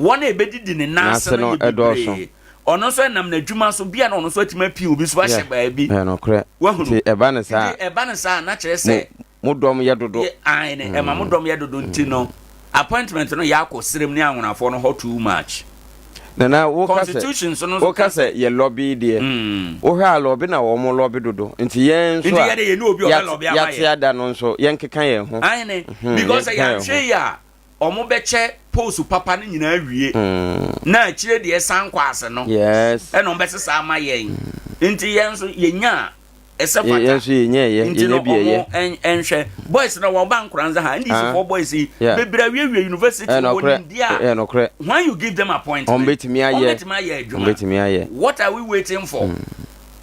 Speaker 1: wɔn a ɛbɛdidi ne nan ase
Speaker 2: N'ase
Speaker 1: no
Speaker 2: no
Speaker 1: yɛ
Speaker 2: ɛdɔɔso.
Speaker 1: bebree. Ɔno nso ɛnam n'adwuma so, bia na ɔno nso atumi apia obi so
Speaker 2: Yeah.
Speaker 1: ahyɛ baabi.
Speaker 2: Ɛyɛ nokorɛ.
Speaker 1: Wahunu?
Speaker 2: Nti ɛba no saa
Speaker 1: Nti ɛba no saa a, na kyerɛ sɛ
Speaker 2: mo mo dɔm yɛ dodo.
Speaker 1: Yɛ, ae ne, ɛma mo dɔm yɛ dodo nti no, appointment no yɛ akɔ serem ne anwonafoɔ no hɔ too much.
Speaker 2: Nana woka sɛ
Speaker 1: Constitution so no nso
Speaker 2: woka
Speaker 1: ka
Speaker 2: sɛ yɛ lobby deɛ, wohwɛ a lobby na wɔn lobby dodo nti yɛn nso
Speaker 1: Nti
Speaker 2: a
Speaker 1: yɛde yɛne obi a ɔbɛ lobby ama
Speaker 2: yɛate
Speaker 1: yɛn.
Speaker 2: ada no nso yɛnkeka yɛn ho.
Speaker 1: Ae ne,
Speaker 2: Mhm,
Speaker 1: because sɛ
Speaker 2: yɛnkeka yɛn
Speaker 1: yɛanhwɛ
Speaker 2: ho.
Speaker 1: yie a, wɔn bɛkyɛ post papa no nyinaa awie na akyire deɛ san kɔ ase no
Speaker 2: Yes.
Speaker 1: ɛna wɔn bɛsesa ama yɛn. Nti yɛn nso yɛnya a ɛsɛ fata.
Speaker 2: Yɛn nso yɛnya ɛyɛ,
Speaker 1: Nti no
Speaker 2: yɛnya bi ɛyɛ.
Speaker 1: wɔn nhwɛ boys no wɔn ba nkoranza ha NDC
Speaker 2: Ah.
Speaker 1: foɔ boys yi
Speaker 2: Yeah.
Speaker 1: bebree awiewie university
Speaker 2: Ɛyɛ
Speaker 1: wɔ
Speaker 2: nokorɛ,
Speaker 1: nimdeɛ a
Speaker 2: ɛyɛ nokorɛ.
Speaker 1: when you give them appointment
Speaker 2: Wɔn bɛtumi ayɛ.
Speaker 1: wɔn bɛtumi ayɛ
Speaker 2: Wɔn
Speaker 1: adwuma.
Speaker 2: bɛtumi ayɛ.
Speaker 1: What are we waiting for?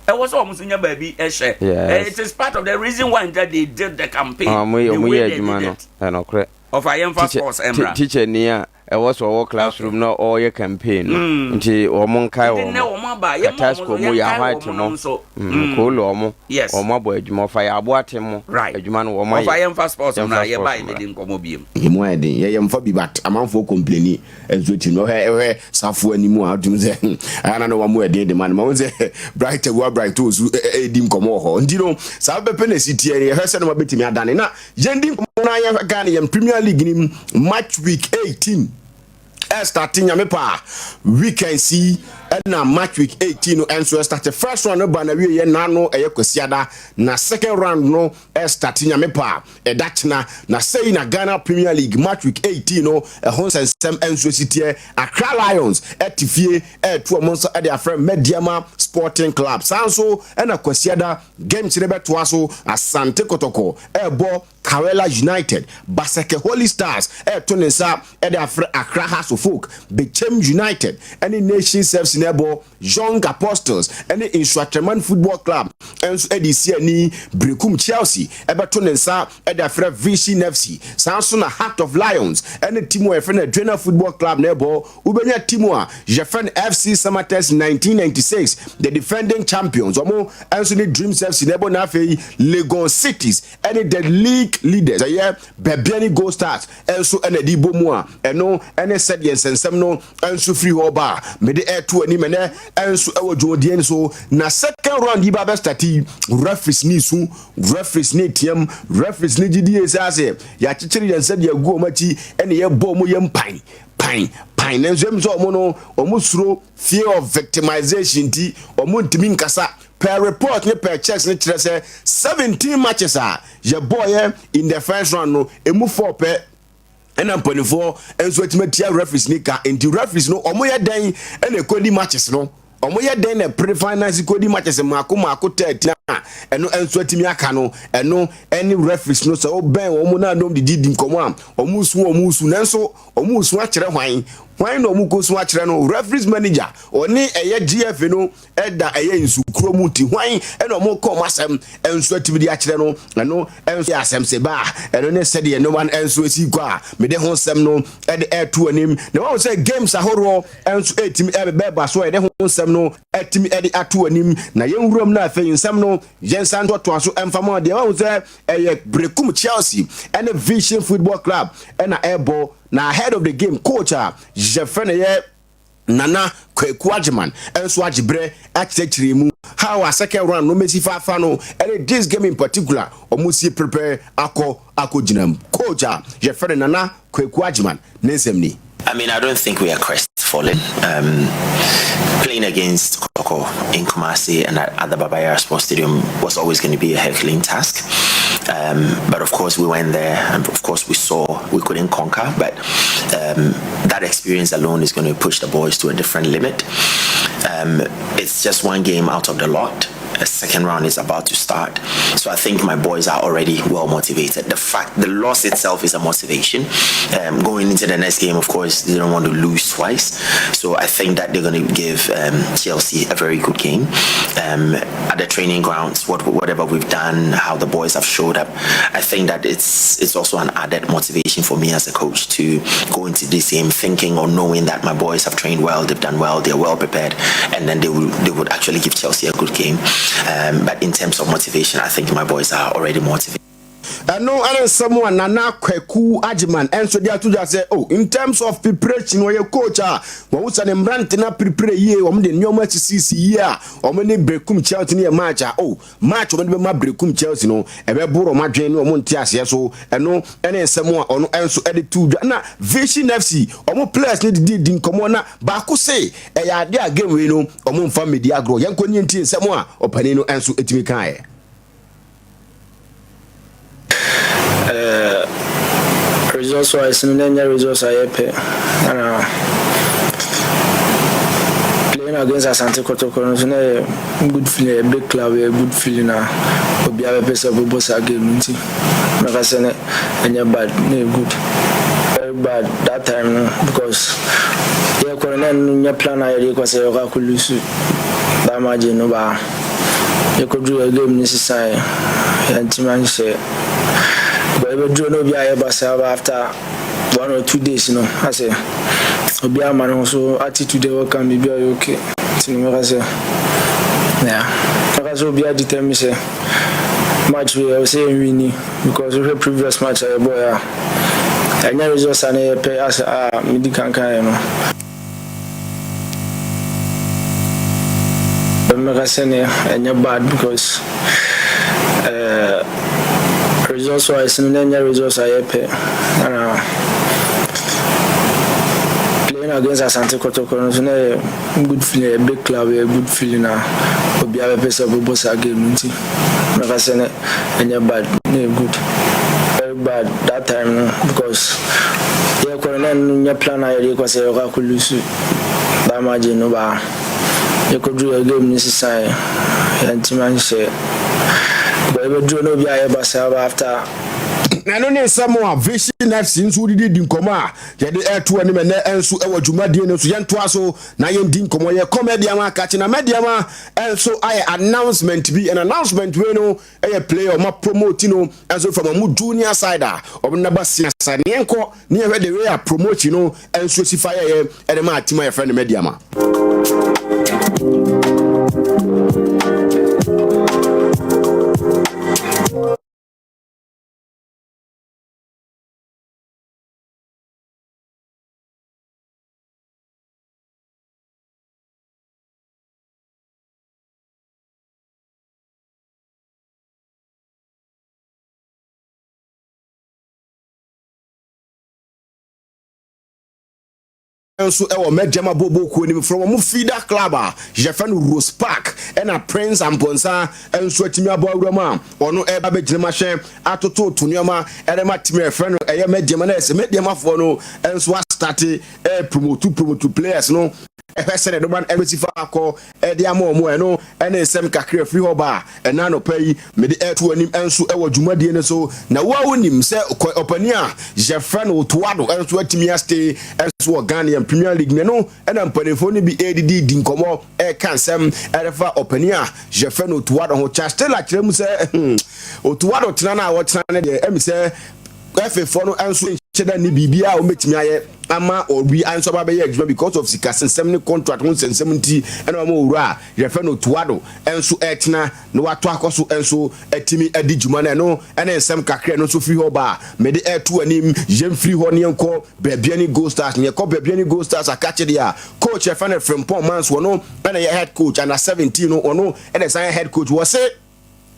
Speaker 1: Ɛwɔ sɛ wɔn nso nya baabi ɛhyɛ.
Speaker 2: Yes.
Speaker 1: It is part of the reason why that they did the campaign.
Speaker 2: Ah, wɔn
Speaker 1: the
Speaker 2: yɛ wɔn
Speaker 1: way
Speaker 2: yɛ
Speaker 1: they
Speaker 2: adwuma
Speaker 1: did
Speaker 2: no.
Speaker 1: it.
Speaker 2: Ɛyɛ nokorɛ.
Speaker 1: Ɔfa yɛmfa sports mmra.
Speaker 2: Teacher ni a ɛwɔ sɛ ɔwɔ classroom na ɔreyɛ campaign no mm. nti wɔn nkae wɔn
Speaker 1: nnɛ wɔn aba yɛ
Speaker 2: Katasco mu yɛ white mo mm, koolo wɔn
Speaker 1: yes
Speaker 2: wɔn abɔ adwuma ɔfa yɛ aboa te mo adwuma no wɔn ayɛ
Speaker 1: ɔfa yɛmfa sports mmra yɛ ba yɛ bɛdi nkɔmɔ biem.
Speaker 16: Emu ayɛ den yɛyɛ mfa bi but amanfoɔ complaini nso ti no ɔhwɛ ɔhwɛ safo anim a ɔtumi sɛ ɛyɛ na wɔn mu ɛden de ma no ma wɔn sɛ bright awua bright osu ɛdi nkɔmɔ wɔ hɔ nti no saa pɛpɛ na esi teɛ yɛhwɛ sɛ no ma bɛtumi adane na Yɛndi nkɔmmɔ na yɛnhwɛ Ghana yɛn Premier League no mu match week 18 ɛstarte nyame pa weekends yi ɛna match week 18 no ɛnso ɛstarte first round no ba na wie yɛ nano ɛyɛ kwasiada na second round no ɛstarte nyame pa ɛda kyena na sɛyi na Ghana Premier League match week 18 no ɛho nsɛnsɛm ɛnso esi teɛ Accra Lions ɛte fie ɛɛto ɔmo nsa ɛde afrɛ Medeama Sporting Club saa nso ɛna kwasiada Games no bɛtoa so, Asante Kotoko rebɔ Karela United, Baseke Holy Stars reto ne nsa de afrɛ Accra Hearts of Oak, Bechem United ne Nations FC na ɛbɔ, Young Apostles ne Nsuatreman Football Club nso de resi ani, Berekum Chelsea bɛto ne nsa de afrɛ Vision FC, saa nso na Heart of Lions ne team a yɛfrɛ no Adwena Football Club na ɛbɔ. Wobɛnya team a yɛfrɛ no FC Samatex 1996, the defending champions, wɔn nso ne Dreams FC na ɛbɔ na afei Legon Cities ne the league leaders ɛyɛ Bibiani Gold Stars nso na ɛde bɔ mu a ɛno ne sɛdeɛ nsɛnsɛm no nso firi hɔ ba a mede ɛreto anim ɛnɛ nso ɛwɔ dwumadie no so. Na second round yi ba bɛstarte yi, referees ne su, referees ne team, referees ne gyidie sɛ asɛ yɛakyekyere yɛn nsa de agu wɔn akyi ɛne yɛbɔ wɔn yɛm pan pan pan nanso ɛmu sɛ wɔn no wɔn suro fear of victimization nti wɔn ntumi nkasa. Per report ne per checks ne kyerɛ sɛ 17 matches a yɛbɔɔyɛ in the first round no emu 4 pɛ ɛna mpanimfoɔ nso atumi atia referees ni ka. Nti referees no wɔn yɛ dɛn ɛna ɛkɔdi matches no? Wɔn yɛ dɛn na ɛpere finance kɔdi matches mmaako mmaako 13 a ɛno nso atumi aka no? Ɛno ɛne referees no sɛ wobɛn wɔn na nom didi di nkɔmɔ a wɔn su wɔn su nanso wɔn su akyerɛ hwan? Hwan na wɔn kɔ su akyerɛ no? Referees manager ɔne ɛyɛ GFA no ɛda ɛyɛ nsukuro mu nti hwan ɛna wɔn kɔ wɔn asɛm nso atumi de akyerɛ no? Ɛno nso yɛ asɛm sɛ ba ɛno ne sɛdeɛ nneɛma no nso esi kɔ a mede ho nsɛm no ɛde ɛto anim na wɔn sɛ games ahoroɔ nso ɛtumi ɛbɛba so a yɛde ho nsɛm no ɛtumi ɛde ato anim na yɛn wuram no afei nsɛm no yɛn nsa ntoatoa so ɛmfa mu deɛ wɔn sɛ ɛyɛ Berekum Chelsea ɛne Vision Football Club ɛna ɛbɔ na ahead of the game coach a yɛfrɛ no yɛ Nana Kwaku Agyeman nso agye berɛ akyerɛkyerɛ mu how a second round no mɛsi faafa no ɛne this game in particular wɔn si prepare akɔ akɔgyina mu. Coach a yɛfrɛ no Nana Kwaku Agyeman ne nsɛm ni.
Speaker 17: I mean, I don't think we are crestfallen. Playing against Kotoko in Kumasi and at, at the Babayara Sports Stadium was always going to be a Herculean task. But of course, we went there and of course, we saw we couldn't conquer. But that experience alone is going to push the boys to a different limit. It's just one game out of the lot. A second round is about to start. So I think my boys are already well motivated. The fact, the loss itself is a motivation. Um, going into the next game, of course, they don't want to lose twice. So I think that they're going to give um, Chelsea a very good game. Um, at the training grounds, what, whatever we've done, how the boys have showed up, I think that it's it's also an added motivation for me as a coach to go into this game thinking or knowing that my boys have trained well, they've done well, they're well prepared, and then they will they would actually give Chelsea a good game. Um, but in terms of motivation, I think my boys are already motivated.
Speaker 16: Ɛno ne nsɛm a Nana Kwaku Agyeman nso de ato dwa sɛ, oh, in terms of preparation, ɔyɛ coach a wɔn sɛ ne mmerante no apirepire yie, wɔn de nneɛma asisisi yie a wɔn ne Berekum Chelsea no yɛ match a, oh, match wɔn de bɛma Berekum Chelsea no, ɛbɛboro wɔn adwene ne wɔn nteaseɛ so. Ɛno ne nsɛm a ɔno nso de to dwa. Na Vision FC, wɔn players no didi di nkɔmmɔ na baako se ɛyɛ adeɛ a game wei no wɔn mfa mmedi agorɔ. Yɛnkɔ nie ntie nsɛm a ɔpanin no nso tumi kaeɛ.
Speaker 18: Eh, results wise no na ɛnyɛ results a yɛpɛ ɛna playing against Asante Kotoko no nso na ɛyɛ good feeling, ɛyɛ big club, ɛyɛ good feeling na obiara bɛpɛ sɛ ɔbɛbɔ saa game no nti mɛka sɛ ne ɛnyɛ bad na ɛyɛ good very bad that time no because yɛkɔ no na ɛno nyɛ plan a yɛde kɔ sɛ yɛkɔ akɔ lose that margin no baa. Yɛkɔduruu hɔ game no sesaeɛ yɛantumi anhyɛ but yɛbɛduru no obi ayɛ basaa but after 1 or 2 days no asɛ obi ama ne ho so attitude ɛwɔ kan biribi ayɛ okay nti no mɛka sɛ yeah mɛka sɛ obi adetermine sɛ match wei ɛwɔ sɛ yɛn wini because wohwɛ previous match a yɛbɔeɛ a ɛnyɛ results a na yɛpɛ asɛ a medi kan kaeɛ no. Mɛka sɛ ne ɛnyɛ bad because uh, results wise no na ɛnyɛ results a yɛpɛ ɛna playing against Asante Kotoko no so na ɛyɛ good feeling, ɛyɛ big club, ɛyɛ good feeling na obiara bɛpɛ sɛ ɔbɛbɔ saa game no nti mɛka sɛ ne ɛnyɛ bad na ɛyɛ good very bad that time no because yɛkɔ no na ɛno nyɛ plan a yɛde kɔ sɛ yɛkɔ akɔ lose that margin no baa yɛkɔduru yɛ game no sesaeɛ yɛntumi anhyɛ but yɛbɛduru no obi a yɛba saa ba after.
Speaker 16: Na ɛno ne nsɛm a Vision FC nso didi di nkɔmmɔ a yɛde ɛreto anim ɛnɛ nso wɔ dwumadie no so. Yɛntoa so na yɛndi nkɔmmɔ. Yɛkɔ Mɛdiama akakye na Mɛdiama nso ayɛ announcement bi. An announcement wei no ɛyɛ player ɔma promote no nso from ɔmo junior side a ɔmo naba senior side. Ne yɛnkɔ ne yɛhwɛ the way a promote no nso si fa yɛyɛ ɛde ma team a yɛfrɛ no Mɛdiama. nso wɔ Mɛgyama Bobo kuo no mu from wɔn feeder club a yɛfrɛ no Rose Park ɛna Prince Amponsah nso atumi abɔ awura mu a ɔno ɛba bɛgyina mu ahwɛ atototo nneɛma ɛde ma team a yɛfrɛ no ɛyɛ Mɛgyama na ɛsɛ Mɛgyamafoɔ no nso astate ɛɛ promote promote players no ɛhwɛ sɛdeɛ dɔba no ɛbɛsi fa akɔ ɛde ama wɔn ɛno ɛne nsɛm kakra firi hɔ ba a ɛna anɔpa yi mede ɛto anim nso ɛwɔ dwumadie no so. Na wo a wonim sɛ ɔpani a yɛfrɛ no Otoado nso atumi astay nso wɔ Ghanaian Premier League no ɛno ɛna mpanimfoɔ no bi ɛredidi di nkɔmmɔ ɛreka nsɛm ɛrefa ɔpani a yɛfrɛ no Otoado ho. Charles Taylor kyerɛ mu sɛ Otoado tena no a wɔtena no deɛ ɛmi sɛ FA foɔ no nso nhyɛ da nni biribiara a wɔbɛtumi ayɛ ama obi nso aba abɛyɛ adwuma because of sikasɛm ne contract ho nsɛnsɛm nti ɛna wɔn owura a yɛfrɛ no Tuado nso ɛtena na wato akɔ so nso atumi adi dwuma no. Ɛno ɛne nsɛm kakra ɛno nso firi hɔ ba a mede ɛto anim. Yɛmfiri hɔ ne yɛnkɔ Bibiani Gold Stars ne yɛkɔ Bibiani Gold Stars akakye deɛ a coach yɛfrɛ no Frimpong Mans, ɔno ɛna yɛ head coach under 17 no, ɔno ɛna ɛsan yɛ head coach wɔ se.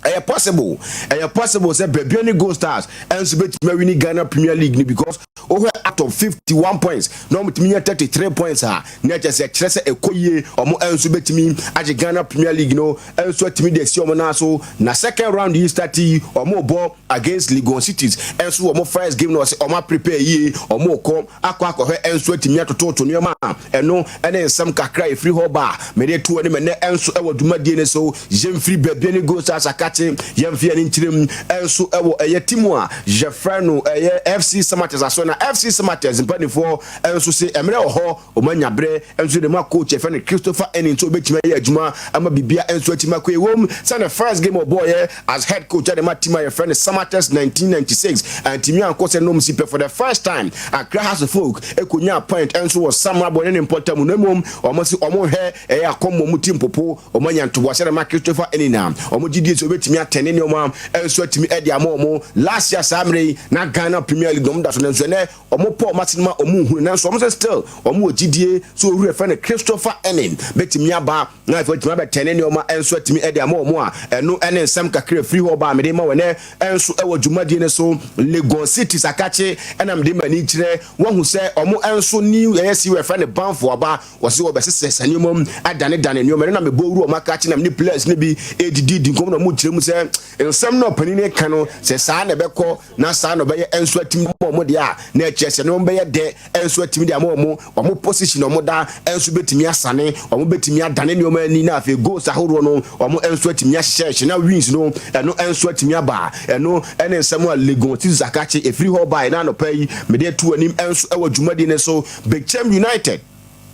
Speaker 16: Ɛyɛ possible, ɛyɛ possible sɛ Bibiani Gold Stars nso bɛtumi awini Ghana Premier League no because wohwɛ out of 51 points na wɔtumi nya 33 points a, na ɛkyɛ sɛ kyerɛ sɛ ɛkɔ yie, wɔn nso bɛtumi agye Ghana Premier League no nso atumi de asi wɔn nan so. Na second round yi start yi, wɔn rebɔ against Legon Cities nso wɔn first game no, wɔsɛ wɔn aprepare yie, wɔn rekɔ akɔ akɔhwɛ nso atumi atototo nneɛma a ɛno ne nsɛm kakra a ɛfiri hɔ ba a mede to anim ɛnɛ nso wɔ dwumadie no so. Yɛmfiri baabi ne Gold Stars akakye, yɛmfi yɛn nkyerɛm nso wɔ ɛyɛ team a yɛfrɛ no ɛyɛ FC Samatex aso na FC Samatex mpanimfoɔ nso se mmerɛ wɔ hɔ wɔn anya berɛ nso de ma coach yɛfrɛ no Christopher Ennin nso obɛtumi ayɛ adwuma ama biribia nso atumi akɔ. Ɛwom sɛ ne first game ɔbɔɔyɛ as head coach de ma team a yɛfrɛ no Samatex 1996 antumi ankɔ sɛ nom si pɛ. For the first time Accra Hearts of Oak ɛkɔnyaa point nso wɔ Samrabɔ ne ne mpɔtam no, mmom wɔn se wɔn hwɛ ɛyɛ akɔmmɔ mu ti mpopo wɔn anya ntoboaseɛ de ma Christopher Ennin a wɔn gye die sɛ obɛtumi atɛne nneɛma nso atumi de ama wɔn. Last year saa mmerɛ yi na Ghana Premier League na wɔn da so, nanso ɛnɛ wɔn pɔ wɔn ase no ma wɔn nhunu, nanso wɔn sɛ still wɔn wɔ gyidie sɛ owura yɛfrɛ no Christopher Ennin bɛtumi aba na afei atumi abɛtɛne nneɛma nso atumi de ama wɔn a ɛno ne nsɛm kakra firi hɔ ba a mede ma wɔn ɛnɛ nso wɔ dwumadie no so. Legon Cities akakye ɛna mede m'ani kyerɛ wɔahu sɛ wɔn nso new ɛyɛ si wɔfrɛ no Banfo aba wɔse wɔbɛsesɛ nneɛma mu adanedane nneɛma ɛno na mebɔ wuru wɔn akakye na mene players no bi ɛdidi di nkɔmmɔ na wɔn kyerɛ mu sɛ nsɛm na ɔpanin no ka no sɛ saa na ɛbɛkɔ na saa na ɔbɛyɛ nso atumi ama wɔn deɛ a, na ɛkyerɛ sɛ nneɛma bɛyɛ dɛ nso atumi de ama wɔn, wɔn position a wɔda nso bɛtumi asane, wɔn bɛtumi adane nneɛma ani na afei goals ahodoɔ no wɔn nso atumi ahyehyɛ hyɛ na wins no ɛno nso atumi aba. Ɛno ɛne nsɛm a Legon Titus Akakye ɛfiri hɔ baeɛ na anɔpa yi mede ato anim nso ɛwɔ dwumadie no so. Bechem United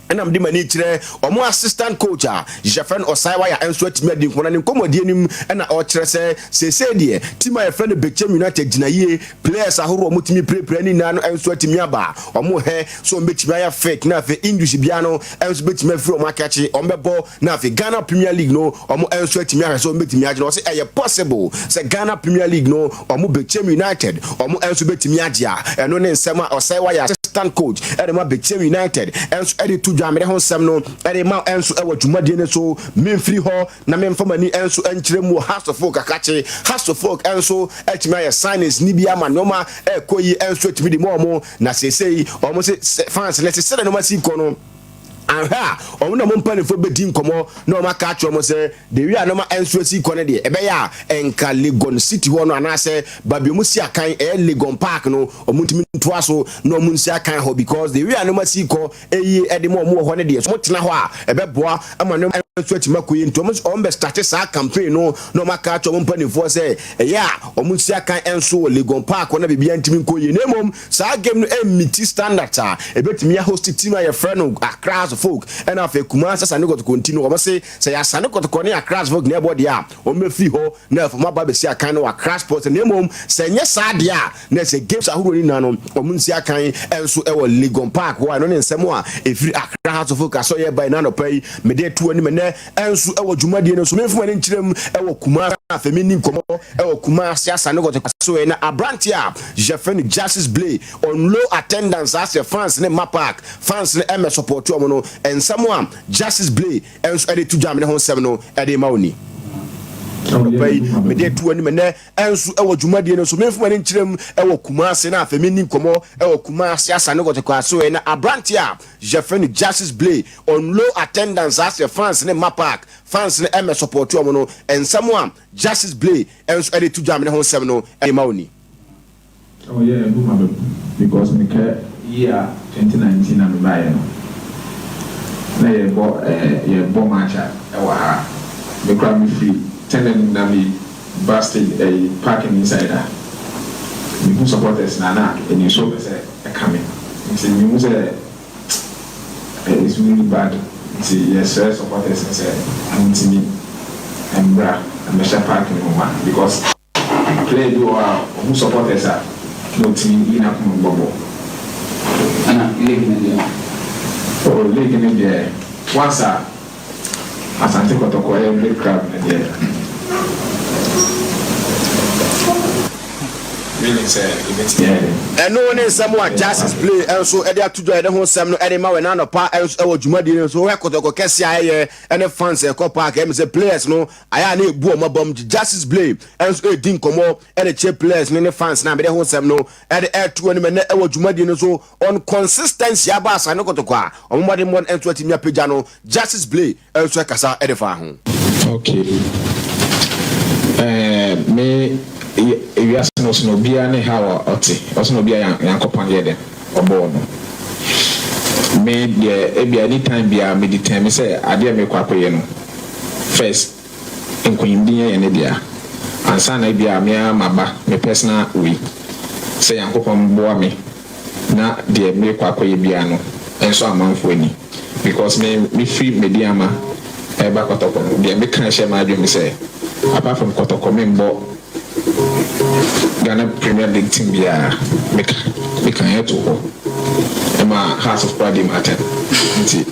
Speaker 16: ɛna mede m'ani kyerɛ wɔn assistant coach a yɛfrɛ no Osai Waya nso atumi adi nkɔmmɔ na ne nkɔmmɔdie no mu ɛna ɔkyerɛ sɛ seesei deɛ team a yɛfrɛ no Bechem United gyina yie, players ahorow a wɔtumi pirapira ne nyinaa no nso atumi aba, wɔn hɛ so wɔn bɛtumi ayɛ fit na afei injuries biara no nso bɛtumi afiri wɔn akakye, wɔn bɛbɔ na afei Ghana Premier League no wɔn nso atumi ahwɛ sɛ wɔn bɛtumi agye no. Wɔsɛ ɛyɛ possible sɛ Ghana Premier League no wɔn Bechem United wɔn nso bɛtumi agye a ɛno ne nsɛm a Osai Waya assistant coach ɛde ma Bechem United nso ɛde to dwa. Mede ho nsɛm no ɛde ma nso ɛwɔ dwumadie no so. Memfiri hɔ na memfa m'ani nso nkyerɛ mu wɔ Hearts of Oak akakye. Hearts of Oak nso atumi ayɛ signings ne bi ama nneɛma ɛrekɔ yi nso atumi de ma wɔn, na seesei wɔn se fans no se sɛdeɛ nneɛma si kɔ no anhwɛ a wɔn na wɔn mpanimfoɔ bɛdi nkɔmmɔ na wɔn aka akyerɛ wɔn sɛ the way a nneɛma nso asi kɔ no deɛ ɛbɛyɛ a nka Legon City hɔ no anaasɛ baabi wɔn si akan ɛyɛ Legon Park no wɔn ntumi ntoa so na wɔn nsi akan hɔ because the way a nneɛma si kɔ ɛyie ɛde ma wɔn wɔ hɔ no deɛ wɔn tena hɔ a ɛbɛboa ama nneɛma nso atumi akɔ yie, nti wɔn wɔn bɛ start saa campaign no na wɔn aka akyerɛ wɔn mpanimfoɔ sɛ ɛyɛ a wɔn nsi akan nso wɔ Legon Park hɔ na biribiara ntumi nkɔ yie, na mmom saa game no ɛmmiti standard a ɛbɛtumi ahost team a yɛfrɛ no Accra Hearts of Oak ɛna afei Kumasi Asante Kɔtɔkɔ, nti no wɔn se sɛ yɛ Asante Kɔtɔkɔ ne Accra Hearts of Oak na ɛbɔ deɛ a wɔn bɛfiri hɔ na afei wɔn aba abɛsi akan no wɔ Accra Sports, na mmom sɛ ɛnyɛ saa deɛ a na sɛ games ahodoɔ no nyinaa no wɔn nsi akan nso wɔ Legon Park hɔ a ɛno ne nsɛm a ɛfiri Accra Hearts of Oak asɔyɛ bae na anɔpa yi mede ato anim ɛnɛ nso wɔ dwumadie no so. Memfa m'ani nkyerɛ mu wɔ Kumasi afei menni nkɔmmɔ wɔ Kumasi Asante Kɔtɔkɔ so na aberanteɛ a yɛfrɛ no Justice Blay on low attendance asɛ fans ne mma park fans no ɛmɛ support wɔn no, nsɛm a Justice Blay nso ɛde to dwa mene ho nsɛm no ɛde ma wo ni anɔpa yi mede ato anim ɛnɛ nso wɔ dwumadie no so. Memfa m'ani nkyerɛ mu wɔ Kumasi na afei menni nkɔmmɔ wɔ Kumasi Asante Kɔtɔkɔ asoɛ na aberanteɛ a yɛfrɛ no Justice Blay on low attendance asɛ fans ne mma park fans no ɛmɛ support wɔn no, nsɛm a Justice Blay nso ɛde to dwa mene ho nsɛm no ɛde ma wo ni.
Speaker 19: Oh yeah, ɛbu ma bɛbu because mekae year 2019 na mebaeɛ no na yɛbɔ eh, yɛbɔ match a ɛwɔ ha, me koraa me firi tɛnɛ no mu na me ba stage ɛyi parking inside a mehu supporters na na anisuo pɛ sɛ ɛka me nti mehu sɛ it's really bad nti yɛsrɛ supporters no sɛ wɔntumi mbra mmɛhyɛ park no mu ma because Player bi wɔ hɔ a ohu supporters a na otumi yi n'akoma mu bɔ bɔɔl.
Speaker 20: Ɛna league no deɛ?
Speaker 19: Oh league no deɛ once a Asante Kɔtɔkɔ yɛ big club no deɛ. Willing sɛ yɛbɛtumi ayɛ dɛn.
Speaker 16: Ɛno ne nsɛm a Justice Blay nso de ato dwa. Yɛde ho nsɛm no de ma wɔ ɛnnɛ anɔpa nso wɔ dwumadie no so. Wohwɛ kɔtɔkɔ kɛseɛ a ɛyɛ ne fans a ɛkɔ park, ɛyɛ me sɛ players no ayɛ a na ɛbu wɔn abam. Nti Justice Blay nso redi nkɔmmɔ de kyerɛ players no ne fans no a mede ho nsɛm no de reto anim ɛnnɛ wɔ dwumadie no so on consistency aba Asane Kɔtɔkɔ a wɔn mmɔdemmɔ no nso atumi apagya no. Justice Blay nso kasa de faa ho.
Speaker 19: Ok eh me yɛ ewiase no ɔsono obiara ne how a ɔte ɔsono obiara Nyankopɔn yɛ dɛn ɔbɔɔ no me deɛ ebia anytime biara me determine sɛ adeɛ a mekɔ akɔyɛ no first nkunyimdi nyɛ yɛn ne dea ansa na ebia me ara maba me personal wei sɛ Nyankopɔn mboa me na deɛ merekɔ akɔyɛ biara no nsɔ amanfoɔ ani because me mefiri Medeama reba Kɔtɔkɔ no deɛ meka hyɛ m'adwene mu sɛ apart from Kɔtɔkɔ membɔ Ghana Premier League team biara meka mekaeɛ too hɔ ɛma Hearts of koraa dii m'atɛm nti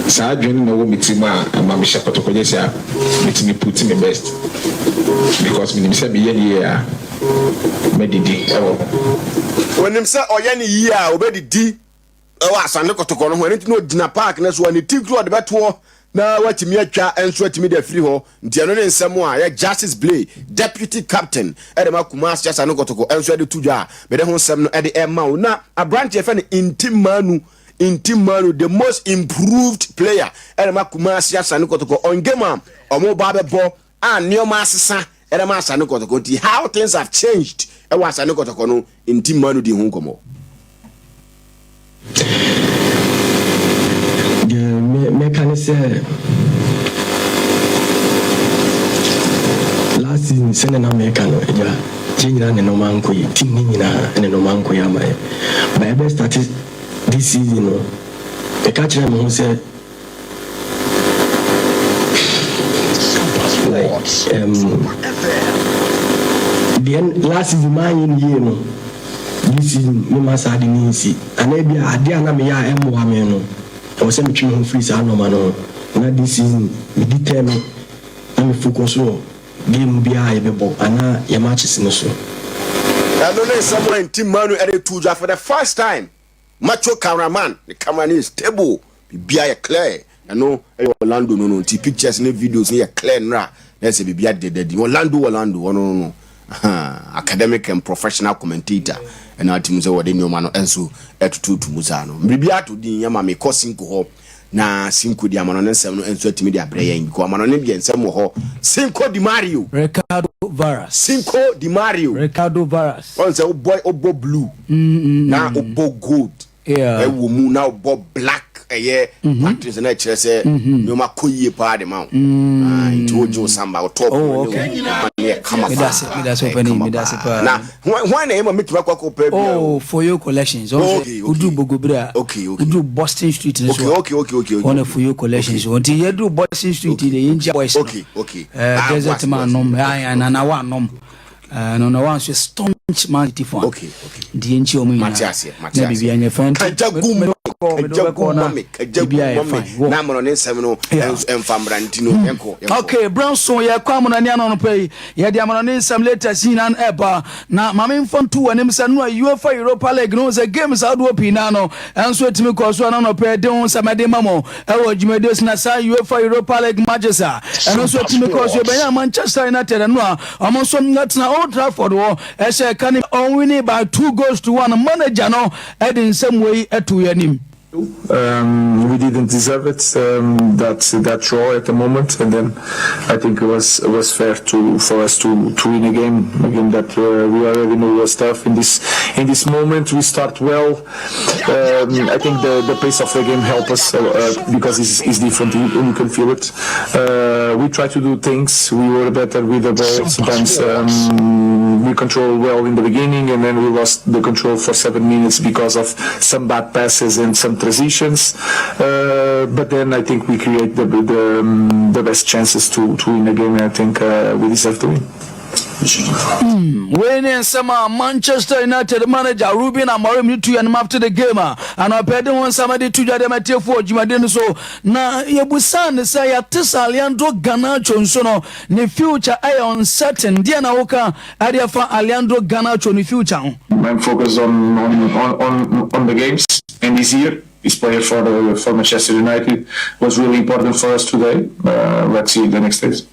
Speaker 19: saa adwene no na ɛwɔ me tirim a ɛma mehyɛ Kɔtɔkɔ jersey a metumi put me best because menim sɛ meyɛ no yie a mɛdidi wɔ ho.
Speaker 16: Onim sɛ ɔyɛ no yie a ɔbɛdidi wɔ Asante Kɔtɔkɔ no ho, ɛno nti na ɔgyina park no so a ne ti koro ɔde bɛtoɔ na watumi atwa nso atumi de afiri hɔ. Nti ɛno ne nsɛm a yɛ Justice Blay, Deputy Captain de ma Kumasi Asante Kɔtɔkɔ nso de to dwa a mede ho nsɛm no de rema wo. Na aberanteɛ yɛfrɛ no Ntim Manu, Ntim Manu, the most improved player de ma Kumasi Asante Kɔtɔkɔ on game a wɔn ba abɛbɔ a nneɛma asesa de ma Asante Kɔtɔkɔ nti how things have changed wɔ Asante Kɔtɔkɔ no nti mma no di ho nkɔmmɔ.
Speaker 21: Deɛ mɛka ne sɛ last season sɛdeɛ na meka no agya yɛn nyinaa ne nneɛma ankɔ yie team ne nyinaa ne nneɛma ankɔ yie ama yɛn but yɛbɛ start this season no meka kyerɛ me ho sɛ Like um, deɛ last season maanyɛ no yie no, this season mema saa ade no nsi. Anaa ebi a adeɛ a na meyɛ a ɛmmoa me no, ɛwɔ sɛ metwe me ho firi saa nneɛma no ho. Na this season me determine na me focus wɔ game biara a yɛbɛbɔ anaa yɛ matches no so.
Speaker 16: Ɛno ne nsɛm a Ntim Manu de too dwa for the first time. Macho camera man ne camera no yɛ stable biribiara yɛ clear ɛno yɛ Orlando no no nti pictures ne videos no yɛ clear nnora na ɛsɛ biribiara deda di Orlando Orlando ɔno no no academic and professional commentator ɛna atumi sɛ wɔde nneɛma no nso ɛtututu mu saa no biribiara to din yɛma mekɔ Cinco hɔ na Cinco di amanɔne nsɛm no nso atumi de abrɛ yɛn because amanɔne deɛ nsɛm wɔ hɔ Cinco di Mario
Speaker 22: Ricardo Varas
Speaker 16: Cinco di Mario
Speaker 22: Ricardo Varas
Speaker 16: wɔn sɛ wobɔ wobɔ blue mm, na wobɔ gold ɛwɔ mu na wobɔ black ɛyɛ mm-hmm. patterns na ɛkyerɛ sɛ mm-hmm. nneɛma kɔ yie paa de ma wo mm. ah, nti wogye wo samba wo top oh, ne wo yɛ kama paa na hwan na ɛyɛ ma mɛtumi akɔ akɔ pɛ bia
Speaker 22: oh for your collections oh, okay, okay. woduru bogobere a
Speaker 16: okay, okay.
Speaker 22: woduru Boston Street no so
Speaker 16: okay, okay, okay, okay,
Speaker 22: wɔn for your collections okay. nti yɛduru Boston Street de yɛnkyia boys no
Speaker 16: okay, okay.
Speaker 22: Uh, desert man nom nana wa nom no na wa nso staunch man city fan
Speaker 16: okay, okay.
Speaker 22: Nti yɛnkyia wɔn
Speaker 16: nyinaa
Speaker 22: na biribi anyɛ fɛn
Speaker 16: kagya gu ma kagya gu ma me kagya gu ma me na amono ne nsɛm no ɛmfa mmra nti no yɛnkɔ yɛnkɔ.
Speaker 22: Okay Branson yɛkɔ amono ne ano no pɛ yi yɛde amono ne nsɛm latest nyinaa no ɛba na maame mfa nto w'anim sɛ no a UEFA Europa League no sɛ games ahodoɔ pii naa no ɛnso ɛtumi kɔ so ɛno nɔpɛ de ho nsɛm ɛde ma mo ɛwɔ dwumadie so na saa UEFA Europa League matches a ɛno nso ɛtumi kɔ so ɛbɛnya Manchester United ɛno a ɔmo nso ɛtena Old Trafford hɔ ɛhyɛ ka ne ɔnwini by 2 goals to 1. Manager no ɛde nsɛm wei ɛto yɛn anim.
Speaker 23: We didn't deserve it that draw at the moment, and then I think it was fair to for us to win a game that we already knew was tough. In this moment, we start well. I think the pace of the game helped us because it's different and you can feel it. We try to do things. We were better with the ball. Sometimes we control well in the beginning, and then we lost the control for 7 minutes because of some bad passes and some transitions. But then I think we create the best chances to win the game, and I think we deserve to win.
Speaker 22: Wei ne nsɛm a Manchester United manager Ruben Amorim de tu yɛn after the game a anɔpɛ de ho nsɛm de to dwa de ma tiefo wɔ dwumadie no so. Na yɛbusaa ne sɛ yɛate sɛ Alejandro Garnacho nso no ne future ɛyɛ uncertain. Deɛ na woka ɛde afa Alejandro Garnacho ne future ho?
Speaker 23: I'm focused on the games, and this year his player for Manchester United was really important for us today. Let's see the next days.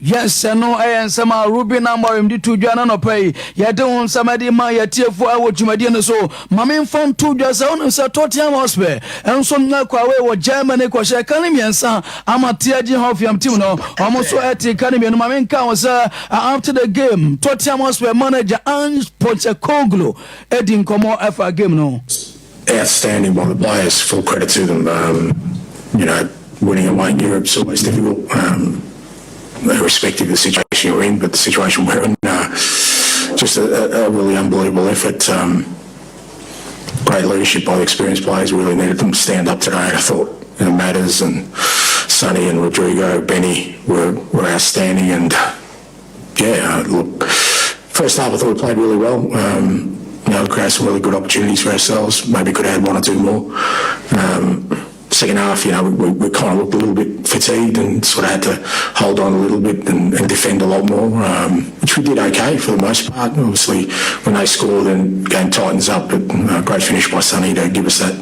Speaker 22: Yes, ɛno ɛyɛ nsɛm a Ruben Amorim de to dwa no nɔpɛ yi. Yɛde ho nsɛm de ma yɛtiefo ɛwɔ dwumadie no so. Ma memfa nto dwa sɛ wonim sɛ Tottenham Hotspur ɛnso nnɛ away wɔ Germany kɔhyɛ ka ne mmiɛnsa ama TSG Hoffenheim team no. Ɔmo nso ɛte ka ne mmienu. Ma menka ho sɛ after the game, Tottenham Hotspur manager Ange Postecoglou ɛdi nkɔmmɔ ɛfa game no.
Speaker 5: Outstanding by the players. Full credit to them. Winning away in Europe is always difficult, irrespective of the situation you're in. But the situation we're in, just a really unbelievable effort. Great leadership by the experienced players. We really needed them to stand up today. I thought Matters and Sonny and Rodrigo, Benny were outstanding. And yeah, look, first half I thought we played really well. Created some really good opportunities for ourselves. Maybe could add one or two more. Second half, we kind of looked a little bit fatigued and sort of had to hold on a little bit and defend a lot more, which we did okay for the most part. Obviously, when they score, then the game tightens up, but great finish by Sonny to give us that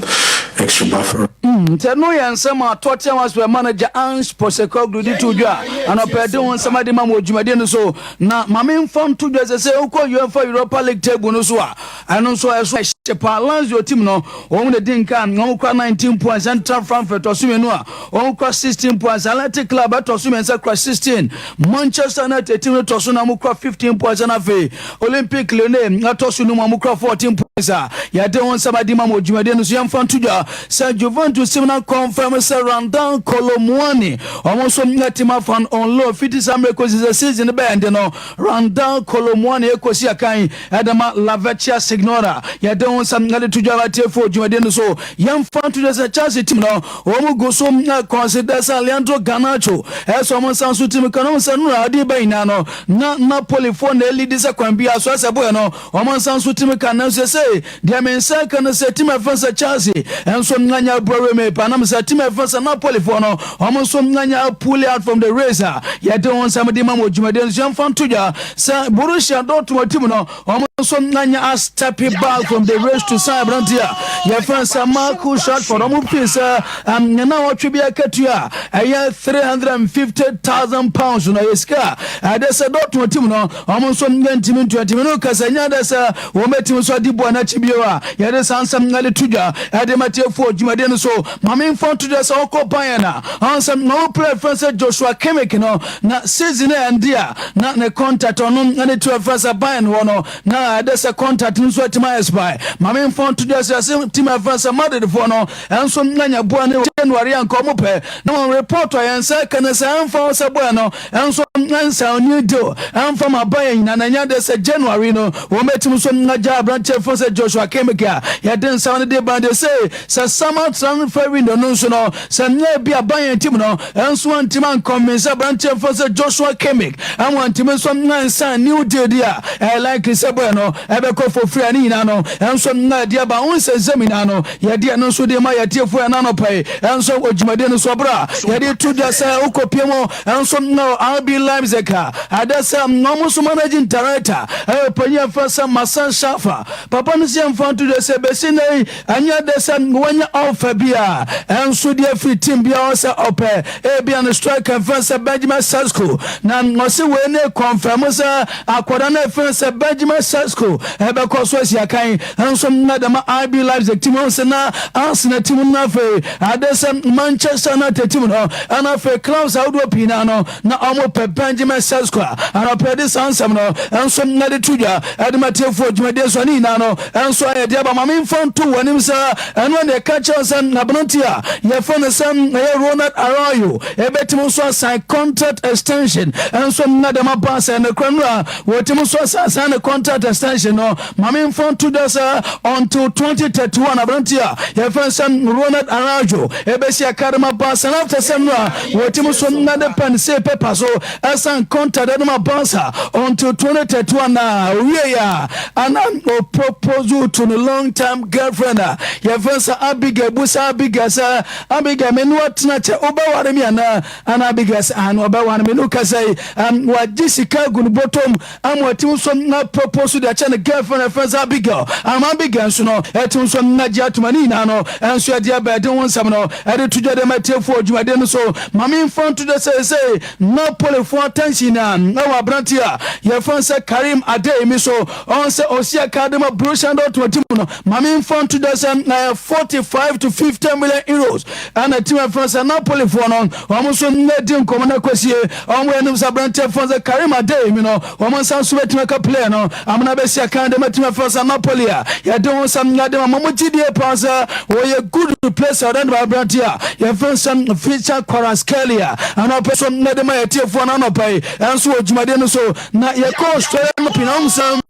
Speaker 5: extra buffer.
Speaker 22: Nti ɛno yɛ nsɛm a Tottenham Hotspur manager Ange Postecoglou de to dwa anɔpɛ de ho nsɛm ade ma ma dwumadie no so. Na maame mfa nto dwa sɛ wokɔ UEFA Europa League table no so a, ɛno nso ɛso ɛhyɛ paa. Lazio team no, wɔn de di nka, wɔn kura 19 points. Eintracht Frankfurt tɔ so mmienu a wɔn kura 16 points. Athletic Club ɛtɔ so mmiɛnsa kura 16. Manchester United team no tɔ so na wɔn kura 15 points, ɛna afei Olympique Lyonnais ɛtɔ so num a wɔn kura 14 points a yɛde wɔn nsɛm adi ma ma dwumadie no so. Yɛmfa nto dwa sɛ Juventus team na confirm sɛ Randal Kolo Muani, wɔn nso ɛtim afa on loan fiti saa mmerɛ kɔsi sɛ season bɛyɛ ndi no. Randal Kolo Muani ekosi akan ɛdama La Vecchia Signora. Yɛde wɔn nsɛm ɛde to dwa atiefo dwumadie no so. Yɛmfa nto dwa sɛ Chelsea team no, wɔn gu so consider sɛ Alejandro Garnacho ɛsɛ wɔn nsa nso team kan wɔn sɛ nura ade bɛyi nyinaa no na Napoli fo na elidi sɛ kwan bi aso ɛsɛ boyɛ no wɔn nsa nso team kan. Nanso sɛ deɛ me nsa ka no sɛ team ɛfɛn sɛ Chelsea ɛnso nganya brɔwe me panam sɛ team ɛfɛn sɛ Napoli foɔ no, wɔn nso nganya pull out from the race a yɛde wɔn nsɛm de ma wɔ dwumadie nso. Yɛmfa nto dwa sɛ Borussia Dortmund team no, wɔn nso nganya a step back from the race to sign aberanteɛ a yɛfɛn sɛ Marcus Rashford. Wɔn fi sɛ nana wɔtwe bi akatua a ɛyɛ £350,000 no, ɛyɛ sika a ɛde sɛ Dortmund team no, wɔn nso ntumi ntua no kasa nya de sɛ wɔn bɛtumi nso adi bɔ n'akyi bio a yɛde saa nsɛm ɛde to dwa ɛde ma tiefoɔ dwumadie no so. Maame nfa to dwa sɛ ɔkɔ Bayern a ɔnsɛm na ɔmo player fɛn sɛ Joshua Kimmich no na season ɛndi a na ne contract ɔno ɛne to ɛfɛn sɛ Bayern wɔ no na ɛde sɛ contract nso ɛtumi expire. Maame nfa to dwa sɛ ɛsɛ team ɛfɛn sɛ Madrid foɔ no ɛnso anya boa ne January a nka ɔmo pɛ na wɔn report a yɛn nsa ka ne sɛ ɛnfa sɛ boa no ɛnso ɛnsa new deal ɛnfa ma Bayern nyina na nya de sɛ January no wɔn bɛtumi nso agya aberanteɛ fɛn sɛ Joshua Kimmich a yɛde nsa no de ban de sɛ summer transfer window no nso no sɛ nyɛ bi a Bayern team no ɛnso antimi anconvince aberanteɛ fɛn sɛ Joshua Kimmich ɛmo antimi nso nsa new deal di a ɛyɛ likely sɛ boy no ɛbɛkɔ for free a ne nyinaa no ɛnso na ɛde aba ho nsɛnsɛm nyinaa no yɛde ɛno nso de ma yɛtiefoɔ ɛna anɔpa yi ɛnso wɔ dwumadie no so. Ɔberɛ a yɛde to dwa sɛ wokɔpie mu ɛnso na RB Leipzig a ade sɛ ɔmo nso managing director ɛyɛ panyin ɛfɛ sɛ Marcel Schäfer. Papa no sɛ yɛmfa nto dwa sɛ bɛsi na yi ɛnyɛ de sɛ wɔnyɛ ɔfa bi a ɛnso deɛ firi team bi a ɔsɛ ɔpɛ ebia no striker ɛfɛ sɛ Benjamin Sesko, na ɔse wei ne confirm sɛ akwadaa no ɛfɛ sɛ Benjamin Sesko ɛbɛkɔ so asi akan ɛnso na dɛm RB Leipzig team ɔsɛ na Arsenal team no, afei ade sɛ Manchester United team no, ɛna afei clubs ahodoɔ pii na no na ɔmo pɛ Benjamin Sesko a anɔpɛ de saa nsɛm no ɛnso na de to dwa ɛde ma tiefoɔ dwumadie so ne nyinaa no. nso ayɛ de aba. Ma memfa nto w'anim sɛ ɛno na ɛka kyerɛ sɛ aberante a yɛfrɛ no sɛ ɛyɛ Ronald Araujo ɛbɛtumi nso asan contract extension nso na dɛm aba sɛ ne kora no a wɔtumi nso asan san ne contract extension no. Ma memfa nto dwa sɛ until 2031 aberante a yɛfrɛ sɛ Ronald Araujo ɛbɛsi akadama Barca. Na after sɛm no a wɔtumi nso na de pen se paper so ɛsan contract ɛde ma Barca until 2031 na owie a ana o propose to ne long time girlfriend a yɛfrɛ sɛ Abigail. Busa Abigail sɛ, "Abigail, me ne watena kyɛ, wobɛware me anaa?" Ana Abigail sɛ ano ɔbɛware me no. Kasa yi wagye sika agu ne bɔtɔm ama watumi nso na propose de akyɛ ne girlfriend ɛfrɛ sɛ Abigail, ama Abigail nso no ɛtumi nso na gye atoma ne nyinaa no ɛnso ɛde aba ɛde ho nsɛm no ɛde to dwa de ma tiefoɔ dwumadeɛ no so. Maame mfa nto dwa sɛ sɛ Napolifoɔ attention a ɛwɔ aberante a yɛfrɛ sɛ Karim Adeyemi so, ɔn sɛ ɔsi aka de ma Borussia Dortmund team no. Maame mfa nto dwa sɛ 45 to 50 million euros ɛna team ɛfrɛ sɛ Napolifoɔ no wɔn nso di nkɔmɔ no akɔsie. Wɔn anim sɛ aberante ɛfrɛ sɛ Karim Adeyemi no, wɔn nsa nso bɛtumi aka player no amena bɛsi aka de ma team ɛfrɛ sɛ Napoli a yɛde ho nsɛm yɛde ma mo gyidie paa sɛ wɔyɛ good replacer ɔdɛ ne ba aberante a yɛfrɛ sɛ Khvicha Kvaratskhelia. Anɔpɛ so na de ma yɛtiefoɔ no anɔpa yi ɛnso wɔ dwumadeɛ no so na yɛkɔ Australia no pii na wɔn sɛ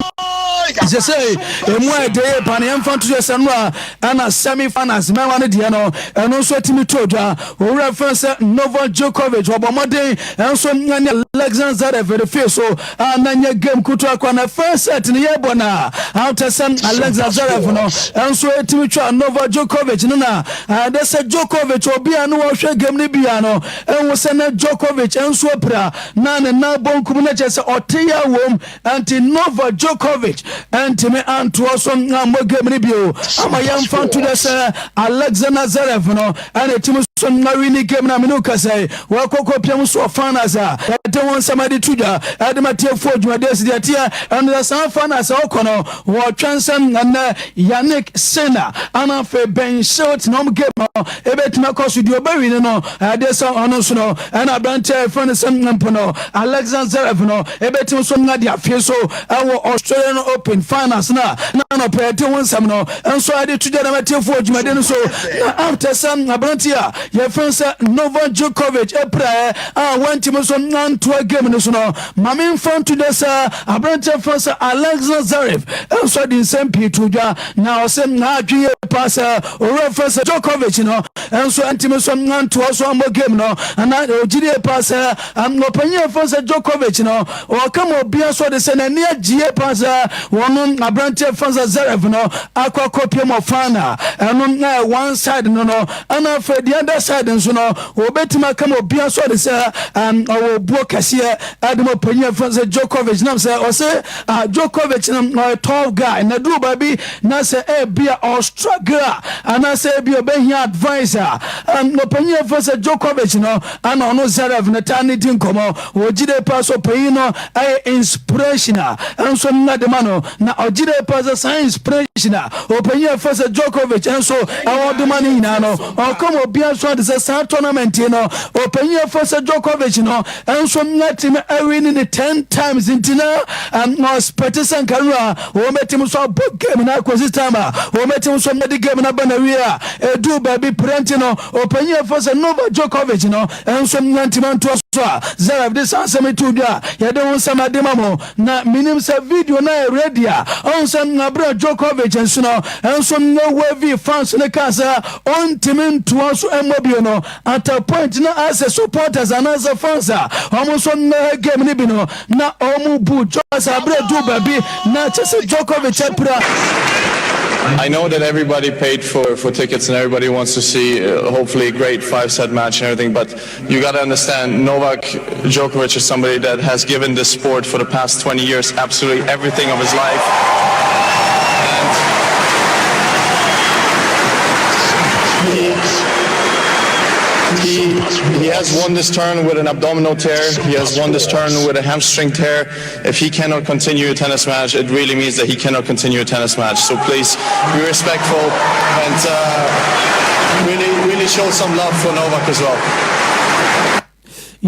Speaker 22: sɛ ɛmu a ɛde yɛ pa no yɛmfa nto sɛ no a ɛna semi finals mɛma no deɛ no ɛno nso atumi to dwa. Owura fɛn sɛ Novak Djokovic wɔbɔ mmɔden ɛnso ne Alexander Zverev de fie so a na nyɛ game kutu akɔ na first set no yɛbɔ na awotɛ sɛ Alexander Zverev no ɛnso atumi twa Novak Djokovic no, na ade sɛ Djokovic obi a no wɔhwɛ game no bia no ɛhu sɛ na Djokovic ɛnso apira na ne nan bonkum no kyerɛ sɛ ɔte yɛ wom, nti Novak Djokovic ɛntumi antoɔ so ammɔ game no bio ama yɛmfa nto dɛ sɛ Alexander Zverev no ɛna ɛtumi so na win game no a mene wo kasa yi wɔakɔkɔ piam so wɔ finals a yɛde ho nsɛm ade to dwa ɛde ma tiefoɔ dwumadeɛ si deɛ teɛ. Ɛno sɛ saa finals a wɔkɔ no, wɔtwɛn sɛ ɛnɛ Jannik Sinner ana afei Ben Shelton ɔm game no ɛbɛtumi akɔ so. Deɛ ɔbɛwin no ɛde sɛ ɔno nso no ɛna aberanteɛ a yɛfrɛ no sɛ mpo no Alexander Zverev no ɛbɛtumi nso na de afei so ɛwɔ Australian Open finals na na anɔpɛ ɛde ho nsɛm no nso ɛde to dwa dɛm atiefoɔ dwumadeɛ no so. Na after sɛ aberanteɛ a yɛfrɛ sɛ Novak Djokovic ɛpiraeɛ a wantumi nso nantoa game no so no, maame mfa nto dɛ sɛ aberanteɛ frɛ sɛ Alexander Zverev nso de nsɛm pii to dwa na ɔsɛ n'adwe yie paa sɛ owura frɛ sɛ Djokovic no nso ntumi nso nantoa so ammɔ game no, na ogyidie paa sɛ ɔpanyin frɛ sɛ Djokovic no ɔka ma obia so de sɛ n'ani agyie paa sɛ wɔn aberanteɛ frɛ sɛ Zverev no akɔ akɔpie mu final. Ɛno ɛyɛ one side no, ɛna afei the other side nso no wɔbɛtumi aka ma obia so de sɛ ɔwɔ buo kɛseɛ ɛde ma ɔpanyin frɛ sɛ Djokovic, nam sɛ ɔsɛ Djokovic no ɔyɛ tough guy na duru baabi na sɛ ebi a ɔstruggle a anaasɛ ebi a ɔbɛhia advice a ɔpanyin frɛ sɛ Djokovic no ana ɔno Zverev no taa ne di nkɔmmɔ. Wɔgyide pa so ɔpanyin no ɛyɛ inspiration a ɛnso nna de ma no, na ɔgyide pa sɛ saa inspiration a ɔpanyin frɛ sɛ Djokovic nso ɛwɔ de ma no nyinaa no ɔkɔm obia so ade sɛ saa tournament yi no ɔpanyin frɛ sɛ Djokovic no nso nnatumi awin ne 10 times, nti na ɔspɛte sɛ nka no a wɔmɛtumi nso abɔ game no akɔsi time a wɔmɛtumi nso de game no aba na wie a ɛduu baabi prɛnti no ɔpanyin frɛ sɛ Novak Djokovic no nso nnantumi antoa so a Zverev de saa nsɛm to dwa a yɛde ho nsɛm ade ma mo. Na menim sɛ video no ayɛ ready a ɔhu sɛ aberɛ Djokovic nso no nso no wave fans no kaa sɛ ɔntumi ntoa so mmɔ bio no, at a point na asɛ supporters anaasɛ fans a ɔmo nso nnɛ game no bi no na ɔmo bu sɛ aberɛ du baabi na kyɛ sɛ Djokovic apira.
Speaker 6: I know that everybody paid for tickets and everybody wants to see hopefully a great five-set match and everything, but you got to understand Novak Djokovic is somebody that has given this sport for the past 20 years absolutely everything of his life. And he has won this turn with an abdominal tear. He has won this turn with a hamstring tear. If he cannot continue a tennis match, it really means that he cannot continue a tennis match. So please be respectful and really, really show some love for Novak as well.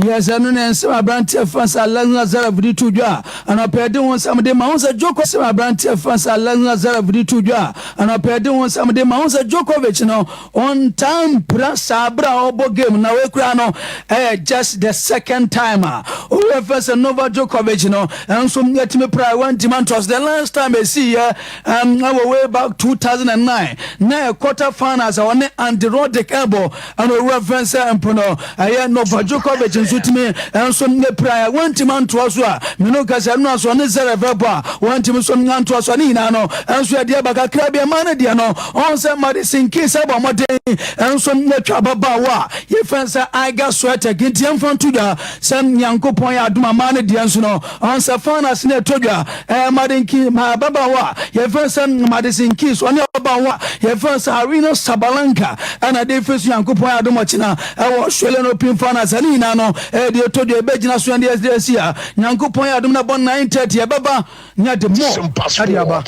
Speaker 22: Yes, ɛno ne nsɛm aberanteɛ fa sɛ Alexander Zverev de to dwa anɔpa ɛde ho nsɛm de ma ho sɛ Djokovic nsɛm aberanteɛ fa sɛ Alexander Zverev de to dwa anɔpa ɛde ho nsɛm de ma ho sɛ Djokovic no ɔntaa mpira saa bere a ɔbɔ game na wei koraa no ɛyɛ just the second time a owura fɛ sɛ Novak Djokovic no nso yɛtumi pra wantumi antoa so. The last time ɛsiiɛ ɛwɔ way back 2009 na yɛ quarter finals a ɔne Andy Roddick ɛbɔ ɛna owura fɛn sɛ mpo no ɛyɛ Novak Djokovic nso tumi nso ne pra wantumi antoa so a mene kasa ɛno aso ɔne Zverev ɛbɔ a wantumi nso antoa so a ne nyinaa no nso ɛdeɛ ba kakra bi ɛma no deɛ no ɔn sɛ Madison Keys ɛbɔ mmɔden nso atwa ababaawa a yɛfɛn sɛ Iga Swiatek nti yɛmfa nto dwa sɛ Nyankopɔn yɛ adom amaa no deɛ nso no ɔn sɛ finals no ɛtɔ dwa ɛɛ Madison Keys ma ababaawa a yɛfɛn sɛ Madison Keys ɔne ababaawa a yɛfɛn sɛ Aryna Sabalenka ɛna de fɛ so Nyankopɔn yɛ adom ɔkyena ɛwɔ Australian Open finals ɛne nyinaa no ɛyɛ deɛ ɛtɔ dwa ɛbɛgyina so ɛde ɛde asi a Nyankopɔn yɛ adom na ɛbɔ 9:30 ɛbɛba ne ade mɔ ɛde aba.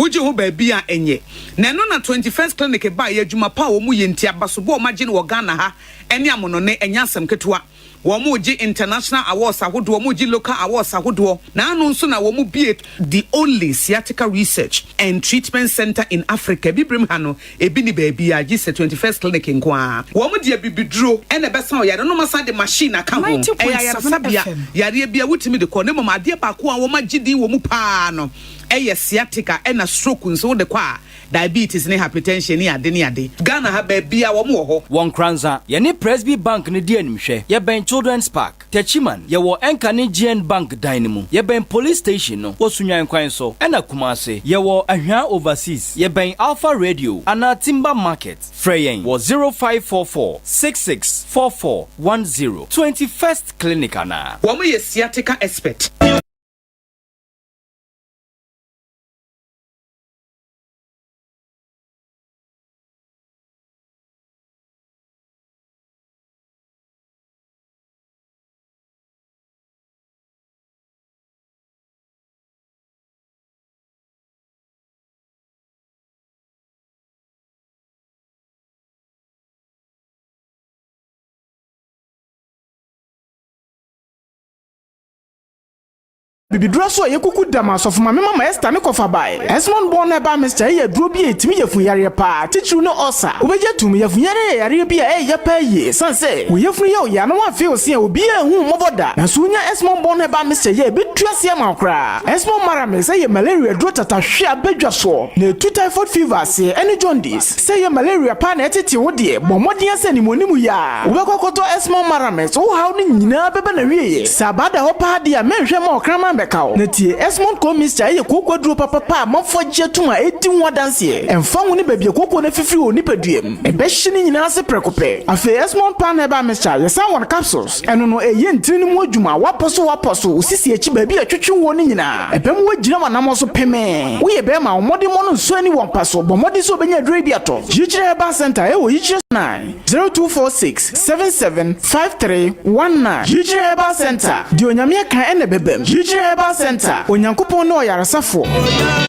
Speaker 4: Wogye ho baabi a ɛnyɛ. Na ɛno na 21st Clinic baeɛ, adwuma pa a wɔn yɛ nti, abasobɔ a wɔagye no wɔ Ghana ha ne amonɔne, ɛnyɛ asɛm ketewa. Wɔregye international awards ahodoɔ, wɔregye local awards ahodoɔ. Na ano nso na wɔbue the only sciatica research and treatment centre in Africa. Abibirem ha no, ebi nni baabiara gye sɛ 21st Clinic nko ara. Wɔde abibiduro na ɛbɛsa wo yareɛ na wɔasan de machine aka ho. Ɛyɛ ayaresabea, yareɛ biara wotumi de kɔ. Na mmom adeɛ baako a wɔagye din wɔ mu pa ara no yɛ sciatica ɛna stroke nso wode kɔ a, diabetes ne hypertension ne ade ne ade. Ghana ha baabiara wɔn wɔ hɔ.
Speaker 7: Wɔ Nkoranza, yɛne Presby Bank no di animhwɛ. Yɛbɛn Children's Park. Techiman, yɛwɔ Ɛnka ne GN Bank dan no mu. Yɛbɛn Police Station no wɔ Sunyani kwan so. Ɛna Kumasi, yɛwɔ Ahwea Overseas. Yɛbɛn Alpha Radio anaa Timber Market. Frɛ yɛn wɔ 0544 66 44 10. 21st Clinic anaa.
Speaker 4: Wɔn yɛ sciatica expert.
Speaker 8: Bibiduro so a ɛyɛ kuku dam asɔfo maame mama Esther ne kɔfa bae. Esmond Born Herbal Mixture yɛ aduro bi a ɛtumi yafunu yareɛ paa, titiriw ne ulcer. Wobɛgye atum, yafunu yareɛ yɛ yareɛ bi a ɛyɛ ya paa yie. Ɛsiane sɛ wo yafunu yɛ wo ya na woamfee wo se a obiara anhu wo mmɔbɔ da. Nanso wonya Esmond Born Herbal Mixture yi a ɛbɛtu aseɛ ama wo koraa. Esmond Maramix yɛ malaria aduro tatahwe a badwa soɔ na ɛtu typhoid fever aseɛ ɛne jaundice. Sɛ ɛyɛ malaria paa na ɛtete wo deɛ, bɔ mmɔden ara sɛ animuanimu yi ara wobɛkɔ akɔtɔ Esmond Maramix, wo haw no nyinaa bɛba n'awieɛ. Sɛ abaa da hɔ paa deɛ a, mɛnhwɛ mma ɔkraman mmɛka wo. Na tie, Esmond Cold Mixture yɛ kooko aduro papapa a amanfoɔ agye atom a ɛredi ho adanseɛ. Ɛmfa ho ne baabi a kooko no afifiri wɔ wo nipadua mu, ɛbɛhye ne nyinaa ase prɛko pɛ. Afei Esmond Pan Herbal Mixture, yɛsan wɔ no capsules. Ɛno no, ɛyɛ ntini no mu adwuma, woapɔ so woapɔ so, wo sisi akyi baabi a ɛtwetwe woɔ no nyinaa. Ɛbɛma woagyina w'anammɔn so pemee. Woyɛ barima a, wo mmɔdemmɔ no nsɔ ani wɔ mpa so. Bɔ mmɔden sɛ wobɛnya aduro yi bi atɔ. Yikyerɛ Herbal Centre, ɛwɔ Yikyerɛ 9, 0246 77 5319. Yikyerɛ Herbal Centre, deɛ Onyame aka ɛna ɛbɛbam. Yikyerɛ Herbal Centre, Onyankopɔn ne ɔyaresafoɔ.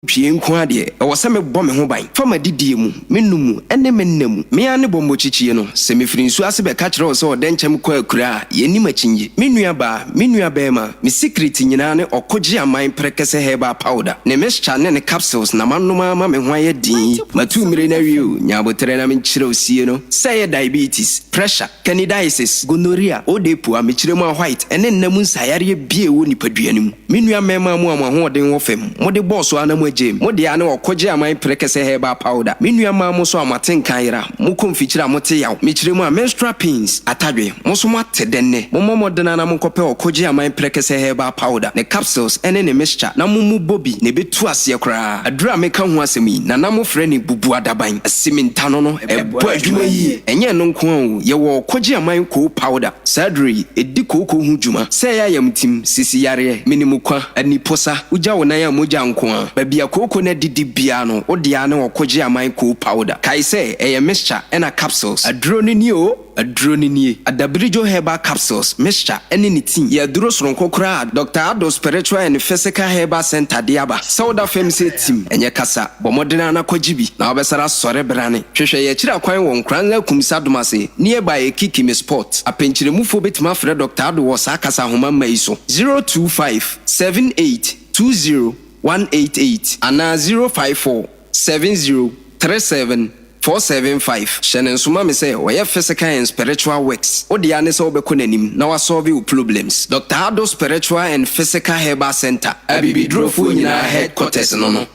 Speaker 24: Pue nko ara deɛ, ɛwɔ sɛ mebɔ me ho ban fa m'adidie mu, me nom mu, ne me nna mu. Me ara ne bɔmmɔkyikyie no, sɛ mefiri nsuo ase bɛka kyerɛ wo sɛ ɔdɛnkyɛm kɔ akuraa a, yɛnnim akyinnye. Me nuabaa, me nuabarima, me sikiriti nyinaa ne ɔkogye aman prɛkɛsɛ herbal powder, ne mixture ne ne capsules na manom ara ma me ho ayɛ den yi. Matu mmire no awie o, nya aboterɛ na menkyerɛ wo sie no. Sɛ ɛyɛ diabetes, pressure, Candidiasis, gonorrhea, odepu, amekyerɛ mu a white, ne nna mu nsaeyareɛ biara ɛwɔ nipadua no mu. Me nua mmarima mo a mo ahoɔden wɔ fam, mode bɔɔ so ara na mo agyaam. Mo dea ne ɔkogye aman prɛkɛsɛ herbal powder. Me nua mmaa mo nso a mo atenka ayera, mo kɔ mfikyire a mote yaw, mekyerɛ mu a menstrual pains, atadwe, mo nso moate dɛ nnɛ. Mommɔ mmɔden ara na monkɔpɛ ɔkogye aman prɛkɛsɛ herbal powder, ne capsules ne ne mixture na mo mu bɔ bi na ɛbɛtu aseɛ koraa. Aduru a meka ho asɛm yi, Nana mofrɛ no bubuadaban, asimentano no, Ɛbɔ adwuma yie. Ɛnyɛ ɛno nko ara o, yɛwɔ Ɔkɔgye Aman Koo Powder. Saa aduro yi, ɛdi kooko ho dwuma. Sɛ ɛyɛ ayamtim, sisi yareɛ, menimukwa, aniposa, wogya wo nan a mogya nko ara. Baabi a kooko no adidi biara no, wo deɛ ara ne Ɔkɔgye Aman Koo Powder. Kae sɛ, ɛyɛ mixture ɛna capsules. Aduro no nie o! Aduro no nie, Adabirijo Herbal Capsules, Mixture, ne ne tea yɛ aduro soronko koraa a Doctor Addo Spiritual and Physical Herbal Centre de aba. Sɛ woda fam sɛ tim, ɛnyɛ kasa, bɔ mmɔden ara na kɔgye bi, na wobɛsare asɔre brane. Hwehwɛ yɛn akyiri akwan wɔ Nkoranza Kumsi Adomase, nearby Ekikimi Spot. Apɛnkyerɛmufoɔ bɛtumi afrɛ Doctor Addo wɔ saa kasa ahoma mma yi so, 025 78 20 188 anaa 054 70 37 475 Hyɛ no nso ma me sɛ ɔyɛ physical and spiritual works. Wo dea ne sɛ wobɛkɔ n'anim na wasɔlve wo problems. Doctor Addo Spiritual and Physical Herbal Centre, Abibidurofoɔ nyinaa headquarters no no.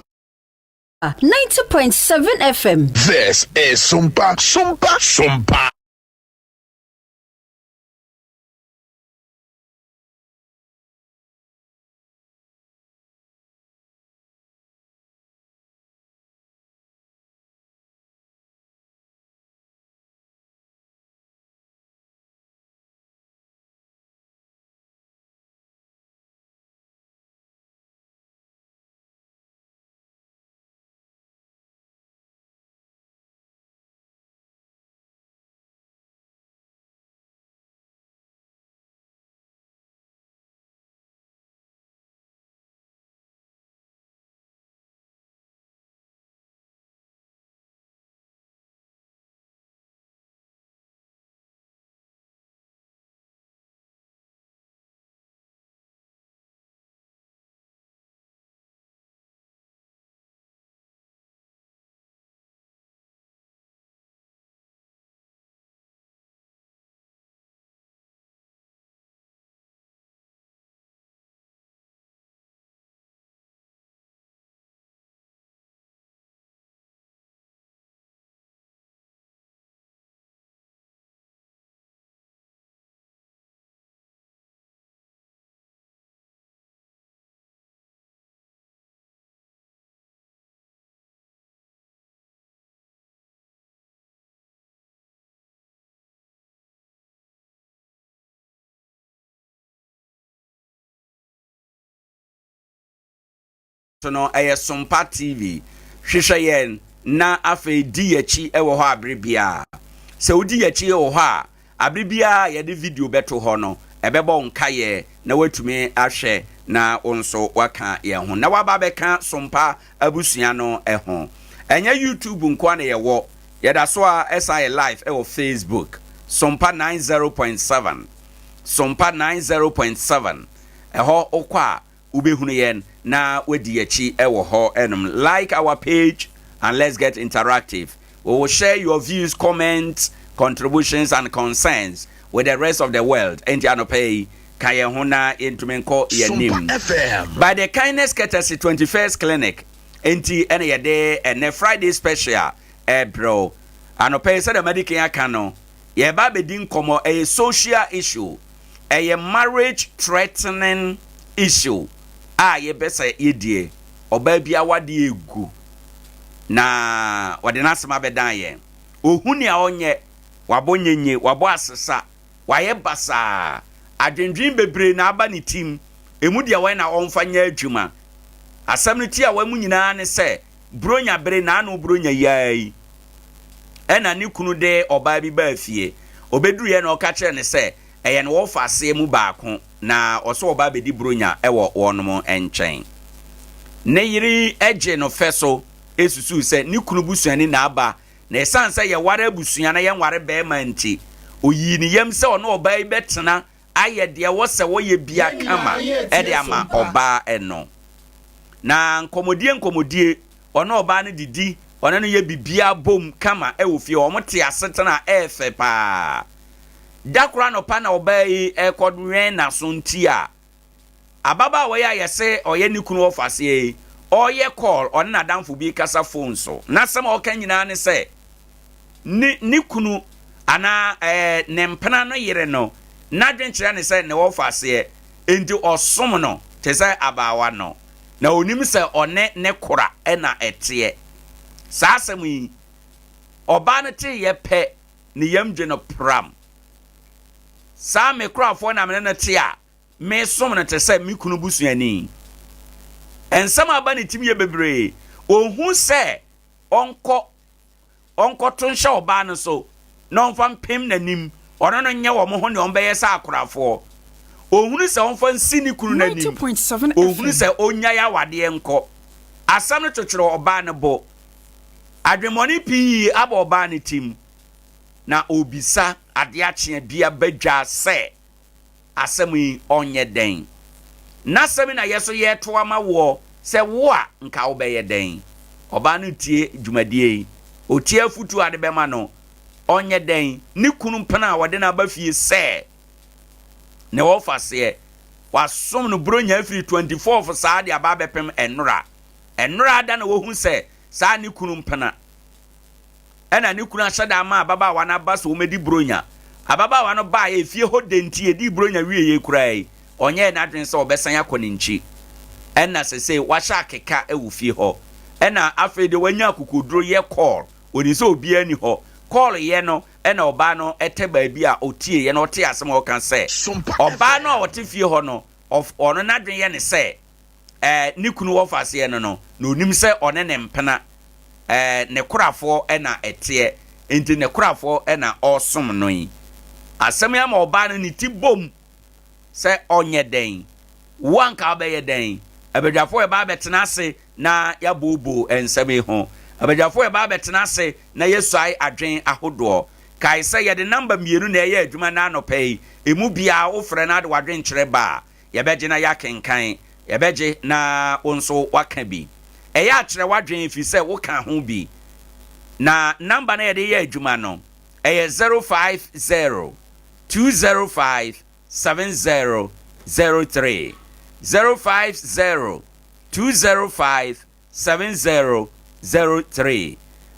Speaker 25: 90.7 FM.
Speaker 9: This is Sumpa Sumpa Sumpa.
Speaker 1: So no ɛyɛ Sompa TV. Hwehwɛ yɛn na afei di yɛn akyi wɔ hɔ abere biara. Sɛ wodi yɛn akyi wɔ hɔ a, abere biara a yɛde video bɛto hɔ no, ɛbɛbɔ wo nkaeɛ na woatumi ahwɛ na wo nso woaka yɛn ho na woaba abɛka Sompa abusua no ho. Ɛnyɛ YouTube nko ara na yɛwɔ, yɛda so ara san yɛ live wɔ Facebook, Sompa 90.7, Sompa 90.7, ɛhɔ wokɔ a Wobɛhunu yɛn na woadi yɛakyi wɔ hɔ nom. Like our page and let's get interactive. We will share your views, comments, contributions and concerns with the rest of the world. Enti anɔpa yi, ka yɛn ho na yɛntumi nkɔ yɛn anim. By the kindness courtesy 21st Clinic enti ɛna yɛde ɛnɛ Friday special ɛbrɛ wo. Anɔpa yi sɛdeɛ madi kan aka no, yɛreba abɛdi nkɔmmɔ, ɛyɛ social issue. Ɛyɛ marriage threatening issue a yɛbɛ sɛ yɛdie. Ɔbaa bi awadeɛ regu na ɔde n'asɛm abɛdan yɛn. Ɔhu nea ɔnyɛ, wabɔ nyenye, wabɔ asesa, wayɛ basaa. Adwendwen bebree na aba ne tim. Ɛmu deɛ wɛn na ɔmfa nyɛ adwuma. Asɛm no tiawa mu nyinaa ne sɛ, Buronya bere, n'ano Buronya yi ara yi, ɛna ne kunu de ɔbaa bi baa fie. Ɔbɛduruiɛ na ɔka kyerɛɛ no sɛ ɛyɛ ne wɔfaseɛ mu baako na ɔsɛ ɔba abɛdi Buronya wɔ wɔnom nkyɛn. Ne yere gyee no fɛ so susuu sɛ ne kunu busuani na aba na ɛsiane sɛ yɛware abusua na yɛnware barima nti, ɔyii ne yam sɛ ɔne ɔbaa yi bɛtena ayɛ deɛ ɛwɔ sɛ wɔyɛ bia kama de ama ɔbaa no. Na nkɔmmɔdie nkɔmmɔdie, ɔne ɔbaa no didi, ɔne no yɛ biribiara bom kama wɔ fie hɔ. Wɔte asetena a ɛyɛ fɛ paa. Da koro anɔpa na ɔbaa yi rekɔwɛn n'aso nti a, ababaawa yi a yɛse ɔyɛ ne kunu ɔfaseɛ yi, ɔreyɛ call, ɔne n'adamfo bi rekasa phone so. N'asɛm a ɔka nyinaa ne sɛ, ne ne kunu anaa ɛɛ ne mpena no yere no n'adwene kyerɛ ne sɛ ne wɔfa aseɛ enti ɔsom no te sɛ abaawa no na onim sɛ ɔne ne kora na ɛteɛ. Saa asɛm yi ɔbaa no teeɛ pɛ ne yam dwe no pram. Saa me korafoɔ na me ne no te a mesom no te sɛ me kunu busuani. Nsɛm a aba ne tirim yɛ bebree. Ɔhu sɛ ɔnkɔ ɔnkɔto nhyɛ ɔbaa no so na ɔmfa mpem n'anim, ɔne no nyɛ wɔn ho nea wɔbɛyɛ sɛ akorafoɔ. Ɔhunu sɛ ɔmfa nsi ne kunu no anim, ɔhunu sɛ ɔnnyae awadeɛ nkɔ. Asɛm no kyekyere ɔbaa no bo. Adwemmɔne pii aba ɔbaa no tirim, na ɔrebisa adeɛ akye bi aba dwa sɛ, asɛm yi ɔnyɛ dɛn? N'asɛm yi na yɛ so yɛreto ama woɔ sɛ wo a nka wobɛyɛ dɛn? Ɔbaa no tie dwumadie yi, ɔtie afutuo a de bɛma no, ɔnyɛ dɛn? Ne kunu mpena a ɔde no aba fie sɛ ne wɔfaseɛ, wasom no buronya afiri 24 saa de aba abɛpem ɛnora. Ɛnora da na wahu sɛ saa ne kunu mpena. Ɛna ne kunu ahyɛ da ama ababaawa no aba sɛ wɔmmɛdi Buronya. Ababaawa no baeɛ efie hɔ dɛ nti yɛdii Buronya wieeɛ koraa yi, ɔnyɛɛ n'adwene sɛ ɔbɛsan akɔ ne nkyi. Ɛna sesei wahyɛ akeka wɔ fie hɔ. Ɛna afei deɛ wanya akokoduro yɛ call, ɔnim sɛ obiara nni hɔ. Call yɛ no ɛna ɔbaa no tɛ baabi a ɔtieeɛ na ɔtee asɛm a ɔka sɛ ɔbaa no a ɔte fie hɔ no, ɔno n'adwene yɛ ne sɛ eh, ne kunu wɔ faseɛ no no, na ɔnim sɛ ɔne ne mpena, eh, ne korafoɔ na ɛteɛ, enti ne korafoɔ na ɔresom no yi. Asɛm yi ama ɔbaa no ne ti bom sɛ ɔnyɛ dɛn? Wo anka wobɛyɛ dɛn? Abadwafoɔ ɛba abɛtena ase na yɛabooboo nsɛm yi ho. Abadwafoɔ ɛba abɛtena ase na yɛasuae adwen ahodoɔ. Kae sɛ yɛde namba mmienu na ɛyɛ adwuma nnɛ anɔpa yi. Emu biara wofrɛ na wode w'adwenkyerɛ ba a, Yɛbɛgye na yɛakenkan. Yɛbɛgye na wo nso woaka bi. Ɛyɛ a kyerɛ w'adwene ɛfiri sɛ woka ho bi. Na number no a yɛde yɛ adwuma no, ɛyɛ 050 205 7003. 050 205 7003.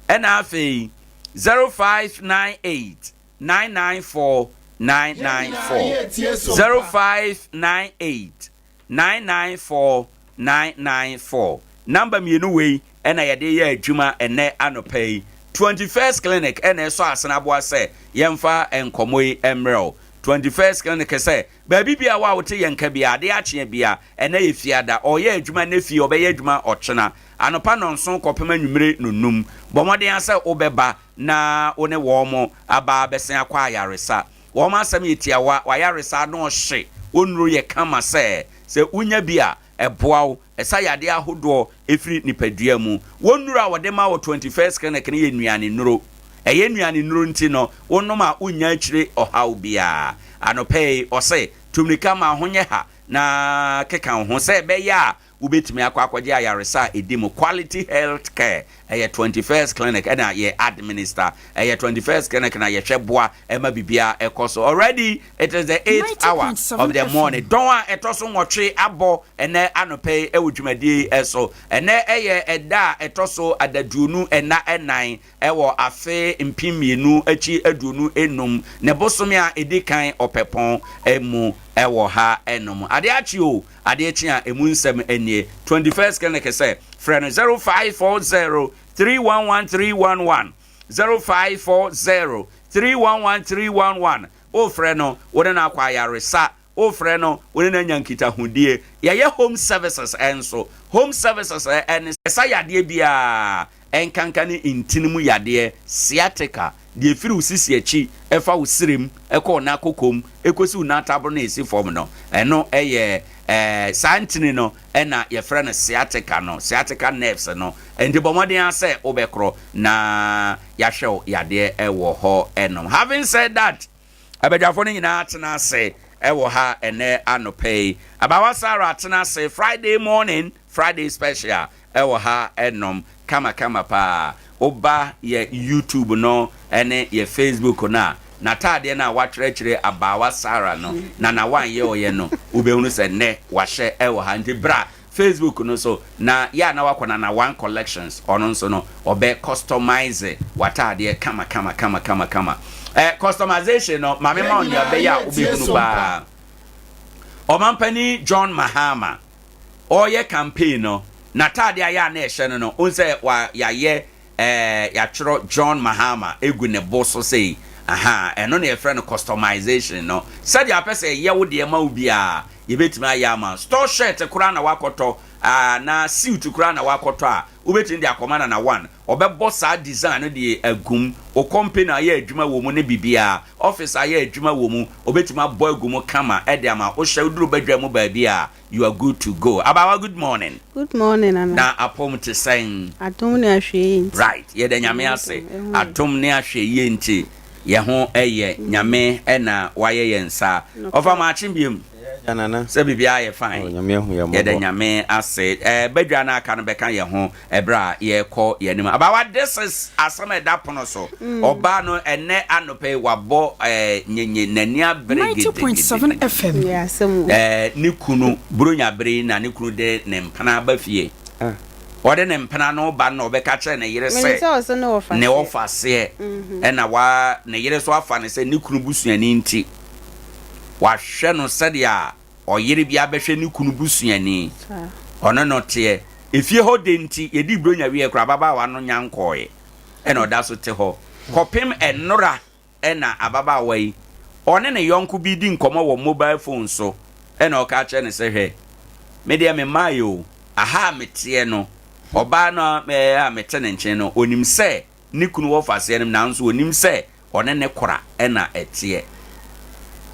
Speaker 1: Ɛna afei 0598 994 994 0598 994 994 Number mmienu wei na yɛde yɛ adwuma ɛnnɛ anɔpa yi. 21st Clinic na ɛsɔ asene aboa sɛ yɛmfa nkɔmmɔ yi mmrɛ wo. 21st Clinic sɛ, baabi biara wo a wote yɛn nka biara, adeɛ akyeɛ biara, ɛnnɛ yɛ Fiada, ɔreyɛ adwuma nnɛ fie, ɔbɛyɛ adwuma ɔkyena, anɔpa nnɔnson kɔpem anwummere nnɔnnum. Bɔ mmɔden ara sɛ wobɛba na wo ne wɔn aba abɛsen akɔ ayaresa. Wɔn asɛm yɛ tiawa, w'ayaresa ano ɔhye, wo nnuro yɛ kama sɛ, sɛ wonya bi a, ɛboa wo, ɛsa yadeɛ ahodoɔ firi nipadua mu. Wɔn nnuro a wɔde ma wɔ 21st Clinic no yɛ nnuane nnuro. Ɛyɛ nnuane nnuro nti no, wonom a wonnya akyire ɔhaw biara. Anɔpa yi, ɔse, tu mmirika ma ho nyɛ ha na keka wo ho sɛ ɛbɛyɛ a wobɛtumi akɔ akɔgye ayaresa a ɛdi mu, quality health care. Ɛyɛ 21st Clinic ɛna yɛ administer. Ɛyɛ 21st Clinic na yɛhwɛ boa ɛma biribiara ɛkɔ so. Already it is the eighth hour of the morning. Dɔn a ɛtɔ so nwɔtwe abɔ ɛnɛ anɔpa yi ɛwɔ dwumadie yi ɛso. Ɛnɛ ɛyɛ ɛda a ɛtɔ so adaduonu ɛna ɛnan ɛwɔ afe mpem mmienu akyi aduonu enum ne bosome a ɛdi kan Ɔpɛpɔn ɛmu ɛwɔ ha ɛnom. Adeɛ akye o, adeɛ kye a emu nsɛm nie. 21st Clinic sɛ frɛ no 0540 311 311, 0540 311 311. Wofrɛ no, wo ne no akɔ ayaresa. Wofrɛ no, wo ne no anya nkitahodie. Yɛyɛ home services nso. Home services ɛne ɛsa yadeɛ biara, ɛnkanka ne ntini mu yadeɛ, sciatica, deɛ ɛfiri wo sisi akyi ɛfa wo serem ɛkɔ wo nan kokom ɛkɔsi wo nan ataboro na ɛsi fam no. Ɛno ɛyɛ ɛɛ saa ntini no ɛna yɛfrɛ no sciatica no, sciatica nerves no. Nti bɔ mmɔden ara sɛ wobɛkorɔ na yɛahwɛ wo yadeɛ ɛwɔ hɔ ɛnom. Having said that, abadwafoɔ no nyinaa tena ase ɛwɔ ha ɛnɛ anɔpa yi. Abawa Sarah tena ase, Friday morning, Friday special ɛwɔ ha ɛnom kamakama paa. Woba yɛ YouTube no ɛne yɛ Facebook no a, n'ataadeɛ no a watwerɛkyerɛ Abawa Sarah no na na wanyɛ ɔyɛ no, wobɛhunu sɛ nnɛ wahyɛ ɛwɔ ha. Nti bra Facebook no so na yɛ a na wakɔ Nana One Collections, ɔno nso no ɔbɛ customize w'ataadeɛ kama kama kama kama kama. Customization no, maame ma ɔnea bɛyɛ a wobɛhunu paa. Ɔmampanin John Mahama ɔreyɛ campaign no, n'ataadeɛ a yɛ a na ɛhyɛ no no, wohu sɛ wa yɛayɛ yɛatwerɛ John Mahama egu ne bo so sei. Aha, ɛno na yɛfrɛ no customization no. Sɛdeɛ apɛ sɛ ɛyɛ wo deɛ ma wo biara, yɛbɛtumi ayɛ ama. Store shirt koraa na wakɔtɔ, na suit koraa na wakɔtɔ a, wobɛtumi de akɔma Nana One. Ɔbɛbɔ saa design no de agum. Wo company a yɛ adwuma wɔ mu ne biribiara, office a yɛ adwuma wɔ mu, ɔbɛtumi abɔ agu mu kama de ama. Wohyɛ woduru badwa mu baabi a, you are good to go. Abawa, good morning.
Speaker 3: Good morning, Nana.
Speaker 1: Na apom te sɛn?
Speaker 3: Adom ne ahwɛyie nti.
Speaker 1: Right, yɛda Nyame ase. Adom ne ahwɛyie nti, yɛn ho ɛyɛ. Nyame ɛna wayɛ yɛn saa. Ɔfa maakye biom. Sɛ biribiara yɛ fine. Yɛda Nyame ase. Badwa no aka no bɛka yɛn ho ɛberɛ a yɛrekɔ yɛn anim. Abawa, this is asɛm a ɛda pono so. Ɔbaa no ɛnɛ anɔpa yi wabɔ nyenye n'ani abere gidigidi. Ne kunu Buronya bere yi na ne kunu de ne mpena aba fie. Ɔde ne mpena no ba no na ɔbɛka kyerɛ ne yere sɛ ne ɔfa seɛ ɛna wa ne yere so afa ne sɛ ne kunu busuani nti wahwɛ no sɛdeɛ ɔyere bi abɛhwɛ ne kunu busuani ɔno no teɛ. Efie hɔ de nti yɛdi Buronya wieɛ koraa ababaawa no nya nkɔɔeɛ ɛna ɔda so te hɔ kɔpem ɛnora. Ɛna ababaawa yi, ɔne ne yɔnko bi redi nkɔmmɔ wɔ mobile phone so, ɛna ɔka kyerɛ no sɛ, Hwɛ, me deɛ memmaeɛ o, aha a meteɛ no, ɔbaa no a mete ne nkyɛn no, ɔnim sɛ ne kunu wɔ faseɛ no mu, nanso ɔnim sɛ ɔne ne kora na ɛteɛ.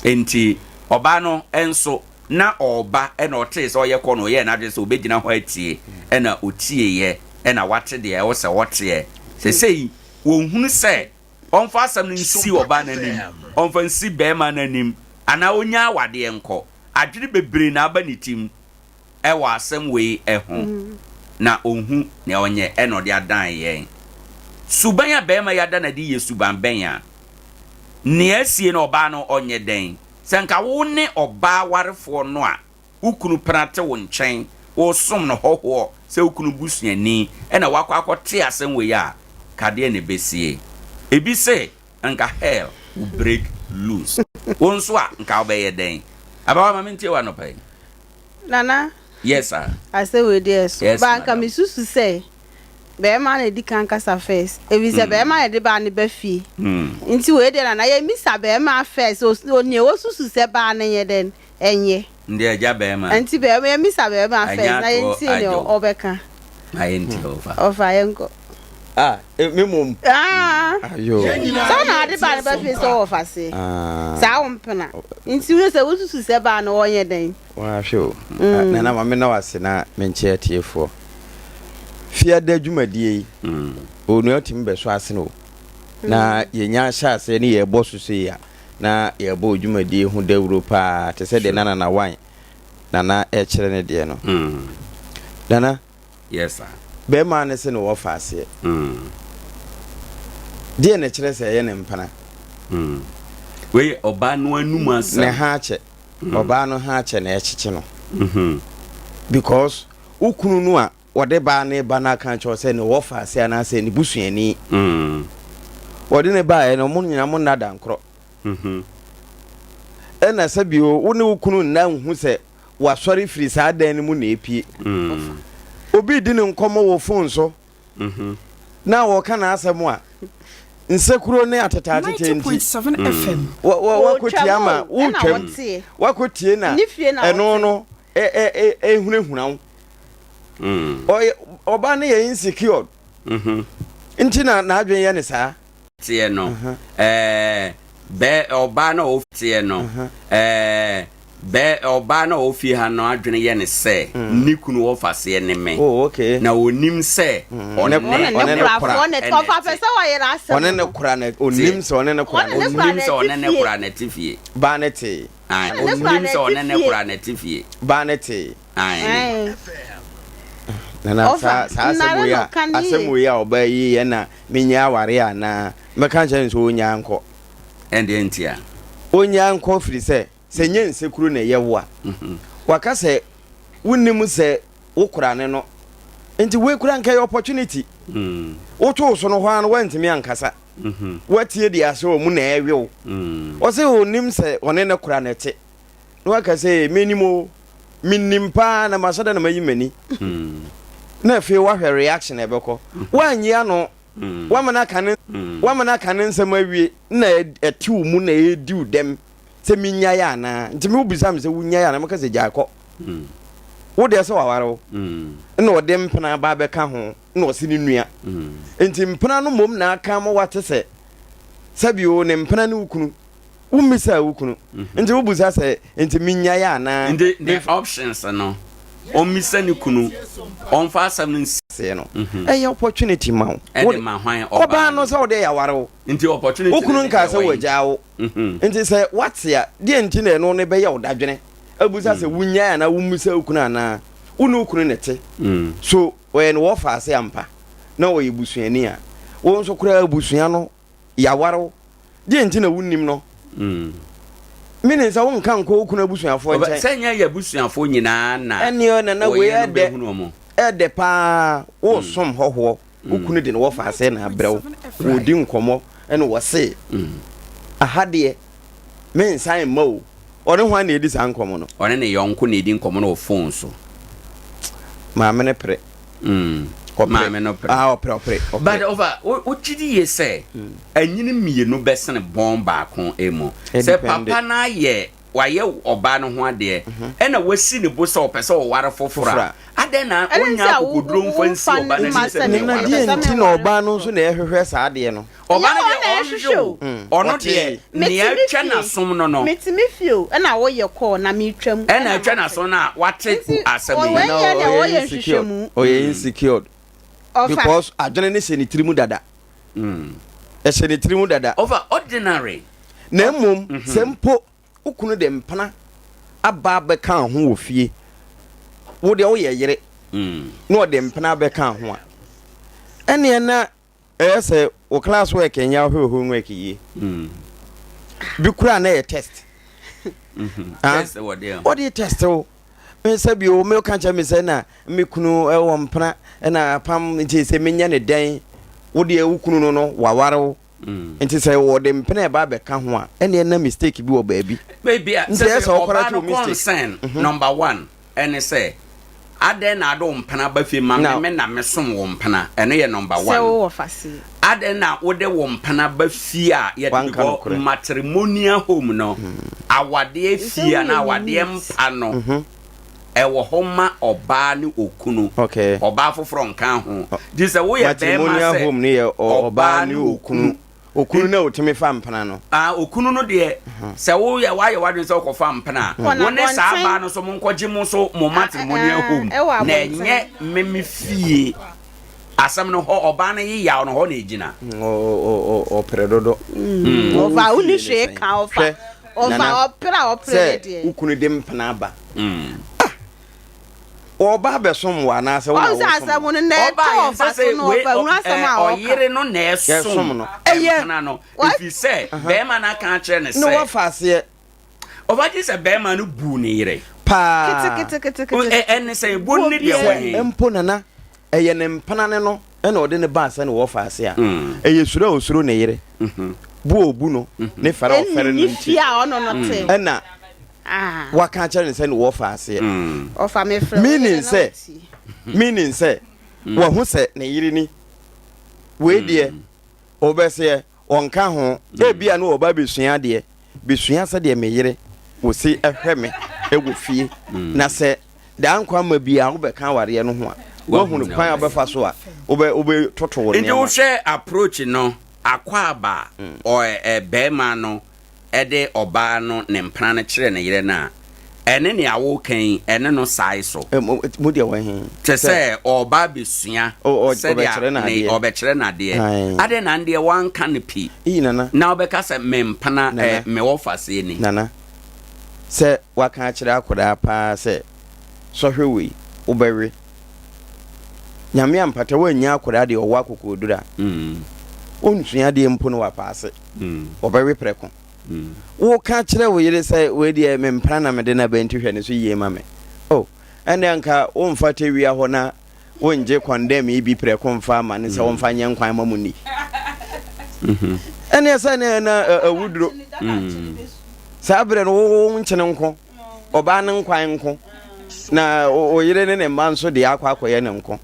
Speaker 1: Enti ɔbaa no nso, na ɔreba, ɛna ɔtee sɛ ɔyɛ kɔ no, ɔyɛɛ n'adwene sɛ ɔbɛgyina hɔ atie, ɛna ɔtieeɛ, ɛna wate deɛ ɛwɔ sɛ ɔteɛ. Seesei, wɔnhunu sɛ ɔmfa asɛm no nsi ɔbaa no anim, ɔmfa nsi barima no anim, anaa ɔnya awadeɛ nkɔ. Adwene bebree na aba ne tirim wɔ asɛm wei ho, na ɔnhu nea ɔnyɛ ɛna ɔde adan yɛn. Suban a barima yi ada no adi yɛ suban bɛn a? Nea asie no ɔbaa no ɔnyɛ dɛn? Sɛ nka wo ne ɔbaa warefoɔ no a, wo kunu pena te wo nkyɛn, woresom no hɔhoɔ sɛ wo kunu busuani, ɛna woakɔ akɔte asɛm wei a, ka deɛ na ɛbɛsie? Ebi se nka hell will break loose. Wo nso a, nka wobɛyɛ dɛn? Abawa, ma mentie wo anɔpa yi.
Speaker 3: Nana.
Speaker 1: Yes, sir.
Speaker 3: Asɛm wei deɛ ɛso.
Speaker 1: Yes,
Speaker 3: Ba nka
Speaker 1: madam.
Speaker 3: mesusu sɛ. Bɛɛma na edi kan kasa first efisɛ bɛɛma na ɛde baa no ba fie nti wei deɛ nana yɛ misa bɛɛma first nea osusu sɛ baa no nyɛ dɛn ɛnyɛ.
Speaker 1: Nde agya bɛɛma.
Speaker 3: Nti bɛɛma yɛ misa bɛɛma first na yɛn tie nea ɔbɛka.
Speaker 1: Na yɛn tie ɔfa.
Speaker 3: Ɔfa yɛn kɔ.
Speaker 2: Ah, eh, me mom.
Speaker 3: Ah. Ayo. Sɛ na ade baa no ba fie sɛ ɔwɔ fa se.
Speaker 2: Ah.
Speaker 3: Saa wo mpena. Nti wo sɛ wosusu sɛ baa no ɔnyɛ dɛn.
Speaker 2: Wahwɛ o. Mm. Nana ma me na wase na menkyɛ atiefoɔ. Fiada dwumadie yi, mm. onua tumi bɛso asene o. Na mm. yɛnya ahyɛ aseɛ ne yɛbɔ so sei a, na yɛbɔ dwumadie ho dawuro paa te sɛ deɛ nana na wan nana ɛkyerɛ ne deɛ no. Mm. Nana.
Speaker 1: Yes sir.
Speaker 2: Bɛrima ne se ne wɔ fa aseɛ. Mm. Deɛ na ɛkyerɛ sɛ ɛyɛ ne mpena.
Speaker 1: Mm. Wei ɔbaa no anum asɛm.
Speaker 2: Ne ha akyɛ. Ɔbaa no ha akyɛ na ɛkyekye no. Because wo kunu no a wɔde baa ne ba no aka akyerɛ sɛ ne wɔfa ase anaasɛ ne busuani. Wɔde ne baeɛ no mo nyinaa mo nna dankorɔ. Ɛna sɛ bio wo ne wo kunu nna nhu sɛ wasɔre firi saa dan no mu na epie. Obi di ne nkɔmmɔ wɔ phone so. na wɔka n'asɛm a, nsekuro ne atetaatetɛ nti, wakɔtie ama wotwam, wakɔtie na ɛno no ɛhunahuna wo. Ɔba no yɛ insecure nti na n'adwene yɛ ne saa.
Speaker 1: Teɛ no, ɛɛ, bɛ, ɔbaa no a ɔwɔ teɛ no, ɛɛ, bɛ, ɔbaa no a ɔwɔ fie ha no adwene yɛ ne sɛ mm. ne kunu wɔ faseɛ ne me.
Speaker 2: Oh, okay.
Speaker 1: Na onim sɛ mm. ɔne
Speaker 2: ɔne ne kora
Speaker 3: ɔne
Speaker 2: ne kora na onim sɛ ɔne ne kora
Speaker 1: na onim sɛ ɔne ne kora na te fie.
Speaker 2: Baa ne tee.
Speaker 1: Onim sɛ ɔne ne kora na te fie.
Speaker 2: Baa ne tee. Nana saa saa asɛm wei a asɛm wei a ɔbaa yi yɛ na Mennya aware anaa? Mɛka akyerɛ no sɛ ɔnnyaa nkɔ.
Speaker 1: Ɛdeɛn ntia?
Speaker 2: Ɔnnyaa nkɔ firi sɛ, sɛ ɛnyɛ nsekuro na ɛyɛ wo a, waka sɛ wonnim sɛ wo kora ne no. Nti wei koraa nka ɛyɛ opportunity. Wotoo so no hɔ ara no woantumi ankasa. Woatie deɛ asɛ wɔ mu na ɛrewe wo. Ɔse ɔnnim sɛ ɔne ne kora na ɛte. Na waka sɛ menim o, menim paa na masɔ da na mayi m'ani. Na afei woahwɛ reaction a ɛbɛkɔ. Woanyi ano, woama no aka ne woama no aka ne nsɛm awie na ɛte wo mu na ɛredi wo dɛm sɛ menyae anaa. Nti me wobisa me sɛ wonyae anaa mɛka sɛ gyae kɔ. Wo deɛ sɛ waware wo na ɔde mpena ba abɛka ho na ɔse ne nua. Nti mpena no mmom na aka ama woate sɛ sɛbi o ne mpena ne wo kunu. Wommisaa wo kunu. Nti wobisa sɛ, nti menyae anaa?
Speaker 1: Nti ne options no, ɔmmisa ne kunu, ɔmfa asɛm no nsi.
Speaker 2: Aseɛ no, ɛyɛ opportunity ma wo.
Speaker 1: Ɛde ma hwan? Ɔbaa
Speaker 2: Ɔbaa no sɛ wode yɛaware wo.
Speaker 1: Nti opportunity
Speaker 2: Wo kunu nkaa sɛ wagyaa wo. Nti sɛ woate a, deɛ nti na ɛno no bɛyɛ wo dadwene abusa sɛ wonyae anaa wommisa wo kunu anaa? Wo ne wo kunu na ɛte. So ɔyɛ ne wɔfa ase ampa na ɔyɛ busuani a? Wo nso koraa abusua no yɛaware wo. Deɛ nti na wonnim no? Meaning sɛ wonka nkɔ wo kunu abusuafoɔ nkyɛn.
Speaker 1: Sɛ nyɛ yɛ abusuafoɔ nyinaa na
Speaker 2: Ɛneɛ nana wei
Speaker 1: wɔyɛ no
Speaker 2: ɛdɛ
Speaker 1: bɛhunu wɔn.
Speaker 2: ɛdɛ paa wosom hɔhoɔ wo kunu de ne wɔfa ase na abrɛ wo wɔdi nkɔmmɔ ɛna wɔse aha deɛ mensan mma o ɔne hwan na ɛdi saa nkɔmmɔ no?
Speaker 1: Ɔne ne yɔnko na ɛdi nkɔmmɔ no wɔ phone so.
Speaker 2: Maame no pere.
Speaker 1: Mm.
Speaker 2: Ɔpere.
Speaker 1: Maame no pere.
Speaker 2: Ah, ɔpere, ɔpere, ɔpere.
Speaker 1: But ɔfa, wogye di yie sɛ anyini mmienu bɛsene bɔn baako mu. Sɛ papa no ayɛ, wayɛ ɔbaa no ho adeɛ, ɛna wasi ne bo sɛ ɔpɛ sɛ ɔware foforɔ a, adɛn na ɔnnya akokoduro mfa nsi ɔbaa no anim sɛ
Speaker 2: Na
Speaker 1: meware
Speaker 2: deɛ
Speaker 1: wo?
Speaker 2: nti na ɔbaa no nso na ɛhwehwɛ saa adeɛ no?
Speaker 1: Ɔbaa no deɛ ɔnhwehwɛ o, ɔno deɛ nea atwa n'asom no no.
Speaker 3: Mete me fie o, ɛna woyɛ call na metwam.
Speaker 1: Ɛna atwa n'asom no a wate asɛm yi.
Speaker 3: Nti ɔyɛ deɛ ɔyɛ
Speaker 2: insecure,
Speaker 3: nhwehwɛmu.
Speaker 2: ɔyɛ insecure because adwene no hyɛ ne tiri mu dada. Ɛhyɛ ne tiri mu dada.
Speaker 1: Over ordinary.
Speaker 2: Na mmom sɛ mpo wo kunu de mpena aba abɛka ho wɔ fie, wo deɛ woyɛ yere na ɔde mpena abɛka ho a, ɛneɛ na Ɛyɛ sɛ wo class work nyɛ wo hwɛ homework yie. Bi koraa na ɛyɛ test.
Speaker 1: Ah, Test wɔ deɛ.
Speaker 2: Wɔde test wo. Me sɛ bi o, me ka kyerɛ me sɛ na me kunu wɔ mpena na apam nti sɛ menyɛ ne dɛn. Wo deɛ wo kunu no no waware wo. Nti sɛ wɔde mpena ɛba abɛka ho a, ɛnneɛ na mistake bi wɔ baabi.
Speaker 1: Baabi a
Speaker 2: Nti ɛyɛ
Speaker 1: sɛ
Speaker 2: sɛ
Speaker 1: ɔbaa
Speaker 2: ɔkɔrɛte
Speaker 1: no
Speaker 2: wo mistake.
Speaker 1: concern number one ɛne sɛ. Adɛn na ade wo mpena ba fie ma me me na mesom wo mpena ɛno yɛ number
Speaker 3: Sɛ
Speaker 1: one.
Speaker 3: wowɔ faseɛ.
Speaker 1: Adɛn na wode wo mpena ba fie a yɛde
Speaker 2: Wanka
Speaker 1: because
Speaker 2: nokorɛ.
Speaker 1: matrimonial home no awadeɛ
Speaker 3: Sɛ
Speaker 1: fie
Speaker 3: woyɛ
Speaker 1: anaa awadeɛ
Speaker 3: neat.
Speaker 1: mpa no ɛwɔ hɔ ma ɔbaa ne okunu.
Speaker 2: Okay.
Speaker 1: Ɔbaa foforɔ nka ho. Gye sɛ woyɛ bɛrima
Speaker 2: Matrimonial
Speaker 1: sɛ
Speaker 2: home no yɛ ɔ- ɔbaa ne okunu. Okunu na otumi fa mpena no.
Speaker 1: Ah, okunu no deɛ, sɛ woyɛ woayɛ w'adwene sɛ wokɔfa mpena a,
Speaker 3: Kɔ
Speaker 1: wo ne saa
Speaker 3: n'abɔnten.
Speaker 1: baa no so monkɔgye mo so mo matrimonial home
Speaker 3: ɛwɔ
Speaker 1: na
Speaker 3: abɔnten.
Speaker 1: ɛnyɛ me me fie. Asɛm no hɔ, ɔbaa no yeyaw no hɔ na ɛgyina.
Speaker 2: Ɔpere dodo.
Speaker 3: Ɔfa wonni hwee ka ɔfa.
Speaker 2: Hwɛ,
Speaker 3: Ɔfa
Speaker 2: Nana,
Speaker 3: ɔpere a ɔpere ne
Speaker 2: sɛ
Speaker 3: deɛ.
Speaker 2: wo kunu de mpena aba. Ah! Ɔba abɛsom wo anaasɛ wo na
Speaker 3: Ɔn sɛ
Speaker 2: wosom
Speaker 3: asɛm
Speaker 2: no?
Speaker 3: no na ɛtɔ
Speaker 1: Ɔbaa yɛn
Speaker 3: ɔfa
Speaker 1: sɛ
Speaker 3: so
Speaker 1: sɛ
Speaker 3: no
Speaker 1: wei
Speaker 3: ɔfa hunu asɛm a ɔka.
Speaker 1: ɔyere no na
Speaker 2: Ɛsom
Speaker 1: ɛsom
Speaker 2: no. Ɛyɛ.
Speaker 1: mpena no
Speaker 3: What?
Speaker 1: ɛfiri sɛ bɛrima no aka akyerɛ no
Speaker 2: Ne
Speaker 1: sɛ
Speaker 2: wɔfa aseɛ
Speaker 1: ɔba gye sɛ bɛrima no buu ne yere.
Speaker 2: paa.
Speaker 3: Keteketekete.
Speaker 1: Ɛne sɛ ɛbuo no ne deɛ wɔ he?
Speaker 2: Mpo Nana, ɛyɛ ne mpena ne no ɛna ɔde ne baa sɛ ne wɔfa ase a, ɛyɛ suro a osuro ne yere, bu a obu no, ne fɛre a ɔfɛre
Speaker 3: Ɛnni
Speaker 2: no
Speaker 3: ne
Speaker 2: nti
Speaker 3: fie a ɔno no te.
Speaker 2: ɛna
Speaker 3: Ah.
Speaker 2: waka akyerɛ no sɛ ne wɔfa aseɛ.
Speaker 3: Ɔfa me frɛ wo
Speaker 2: Meaning
Speaker 3: yere na
Speaker 2: sɛ,
Speaker 3: wotie.
Speaker 2: meaning sɛ, wahu sɛ ne yere ni, wei deɛ ɔbɛseɛ ɔnka ho, ebia na ɔba abɛsua adeɛ, bɛsua sɛdeɛ me yere wɔsi hwɛ me wɔ fie, na sɛ daa nkwa ma biara wobɛka awareɛ no ho a, woahunu kwan a wobɛfa so a wobɛ wobɛtoto wo
Speaker 1: Nti
Speaker 2: nneɛma.
Speaker 1: wohwɛ approach no, akwaaba a ɔ bɛrima no de ɔbaa no ne mpena no kyerɛ ne yere no a, ɛne nea woreka yi, ɛne no sae so.
Speaker 2: Mo deɛ wɔ he?
Speaker 1: Te sɛ ɔreba abɛsua sɛdeɛ ne ɔbɛkyerɛ no adeɛ. Adɛn na ndeɛ woanka no pi na wobɛka sɛ me mpena ɛ, me wɔfaseɛ ni?
Speaker 2: Nana, sɛ woaka akyerɛ akwadaa paa sɛ sɔhwɛ wei, wobɛwe. Nyame ampata woannya akwadaa deɛ ɔwɔ akokoɔduru a, ɔnsua adeɛ mpo na wapaase. Ɔbɛwe prɛko. Woka kyerɛ wo yere sɛ wei deɛ me mpena na mede no aba nti hwɛ ne so yie ma me. Oh, ɛnde anka womfa tewia hɔ na wongye kɔndɛm yi bi prɛko mfa ama no sɛ ɔmfa nyɛ nkwan ma mo nni. Ɛneɛ sɛ ne na awuduro. Saa berɛ no wo nkyene nko, ɔbaa no nkwan nko, na wo yere ne ne mma nso deɛ akɔ akɔyɛ ne nko.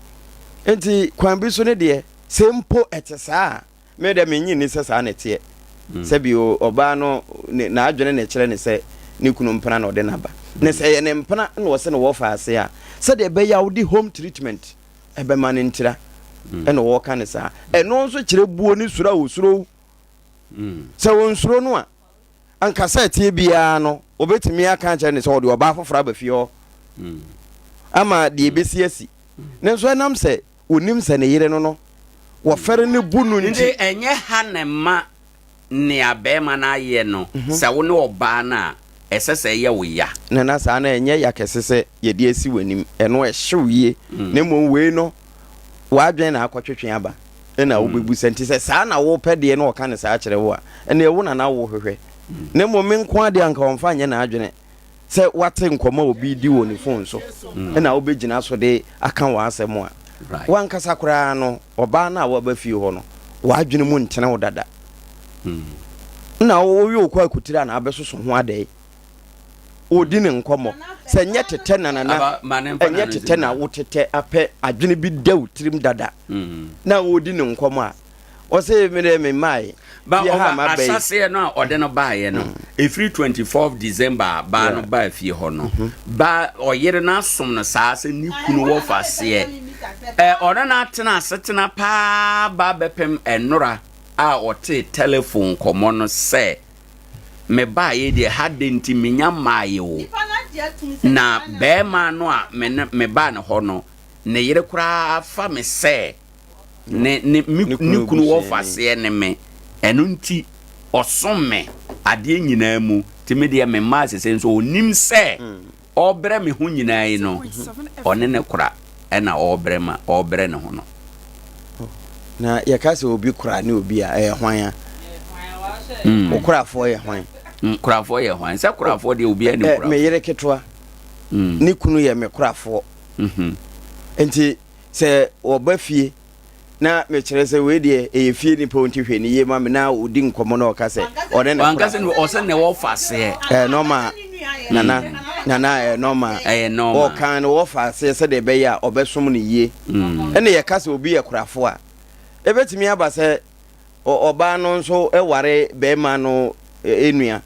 Speaker 2: Nti kwan bi so no deɛ, sɛ mpo ɛte saa a, Me deɛ mennye nni sɛ saa na ɛteɛ. Sɛbi o, ɔbaa no ne n'adwene na ɛkyerɛ no sɛ ne kunu mpena na ɔde no aba. Na sɛ ɛyɛ ne mpena na ɔse no wɔfa ase a, sɛdeɛ ɛbɛyɛ a wode home treatment ɛbɛma no ntira ɛna ɔɔka no saa. Ɛno nso kyerɛ buo ne suro a ɔsuro wo. Sɛ ɔnsuro no a, anka sɛ ɛteɛ biara no, ɔbɛtumi aka akyerɛ no sɛ ɔde ɔbaa foforɔ aba fie hɔ ama deɛ ɛbɛsi asi. Nanso ɛnam sɛ Onim sɛ ne yere no no, wɔfɛre no bu no nti.
Speaker 1: Nti ɛnyɛ ha na ɛma nea barima no ayɛ no, sɛ wo ne ɔbaa no a, ɛsɛ sɛ ɛyɛ wo ya.
Speaker 2: Nana, saa no ɛnyɛ ya kɛse sɛ yɛde asi w'anim, ɛno ɛhyew yie, na mmom wei no, w'adwene na akɔtwetwe aba, ɛna wobɛbu sɛ, nti sɛ saa na wopɛ deɛ na ɔka no saa kyerɛ wo a, ɛnneɛ wo na na wohwehwɛ, na mmom me nko ara deɛ anka ɔmfa nyɛ n'adwene. Sɛ woate nkɔmmɔ a obi redi wɔ ne fon so na wobɛgyina so de aka w'asɛm a, w'ankasa koraa no, ɔbaa no a waba fie hɔ no, w'adwene mu ntene wo dada. Na wowe wo kɔ akutire a na abɛsoso ho adɛe. Ɔredi ne nkɔmmɔ. Sɛ nyɛ tetɛ na nana, ɛnyɛ tetɛ na wotetɛ apɛ adwene bi da wo tirim dada na ɔredi ne nkɔmmɔ a, Ɔse me deɛ me mmae.
Speaker 1: Ba
Speaker 2: Fie ha a
Speaker 1: ɔba
Speaker 2: maba yi.
Speaker 1: ahyɛseɛ no a ɔde no baeɛ no, ɛfiri 24th December a baa no baa fie hɔ no, ba ɔyere no asom no saa sɛ ne kunu wɔ faseɛ. Ɛ ɔne no atena asetena paa ba bɛpem ɛnora a ɔtee telephone nkɔmmɔ no sɛ me baeɛ deɛ ha de nti menya mmaeɛ o. Na bɛrima no a me ne me baa ne hɔ no, ne yere koraa fa me sɛ ne ne me ne kunu wɔ faseɛ ne me ɛno nti ɔsom me adeɛ nyinaa mu nti me deɛ me mmaa sese nso ɔnim sɛ ɔbrɛ me ho nyinaa yi no ɔne ne kora ɛna ɔbrɛ ma ɔbrɛ ne ho no.
Speaker 2: Na yɛka sɛ obi kora ne obi a ɛyɛ hwan a? Mm. Wo korafoɔ yɛ hwan?
Speaker 1: Mm, korafoɔ yɛ hwan? Sɛ korafoɔ deɛ obiara nim korafoɔ.
Speaker 2: Me yere ketewa mm. ne kunu yɛ me korafoɔ. Mm-hmm. Nti Sɛ wɔba fie na mekyerɛ sɛ wei deɛ ɛyɛ fie nipa nti hwɛ ne yie ma me na ɔdi nkɔmmɔ na ɔka sɛ ɔne ne
Speaker 1: kora. Ɔsɛ ne wɔfa seɛ.
Speaker 2: Ɛɛ nɔɔma nana. Nana ɛyɛ normal.
Speaker 1: Ɛyɛ normal.
Speaker 2: Ɔkan no wɔfa aseɛ sɛdeɛ ɛbɛyɛ a ɔbɛsom no yie. Ɛna yɛka sɛ obi yɛ korafo a, ɛbɛtumi aba sɛ ɔbaa no nso ware bɛrima no nua.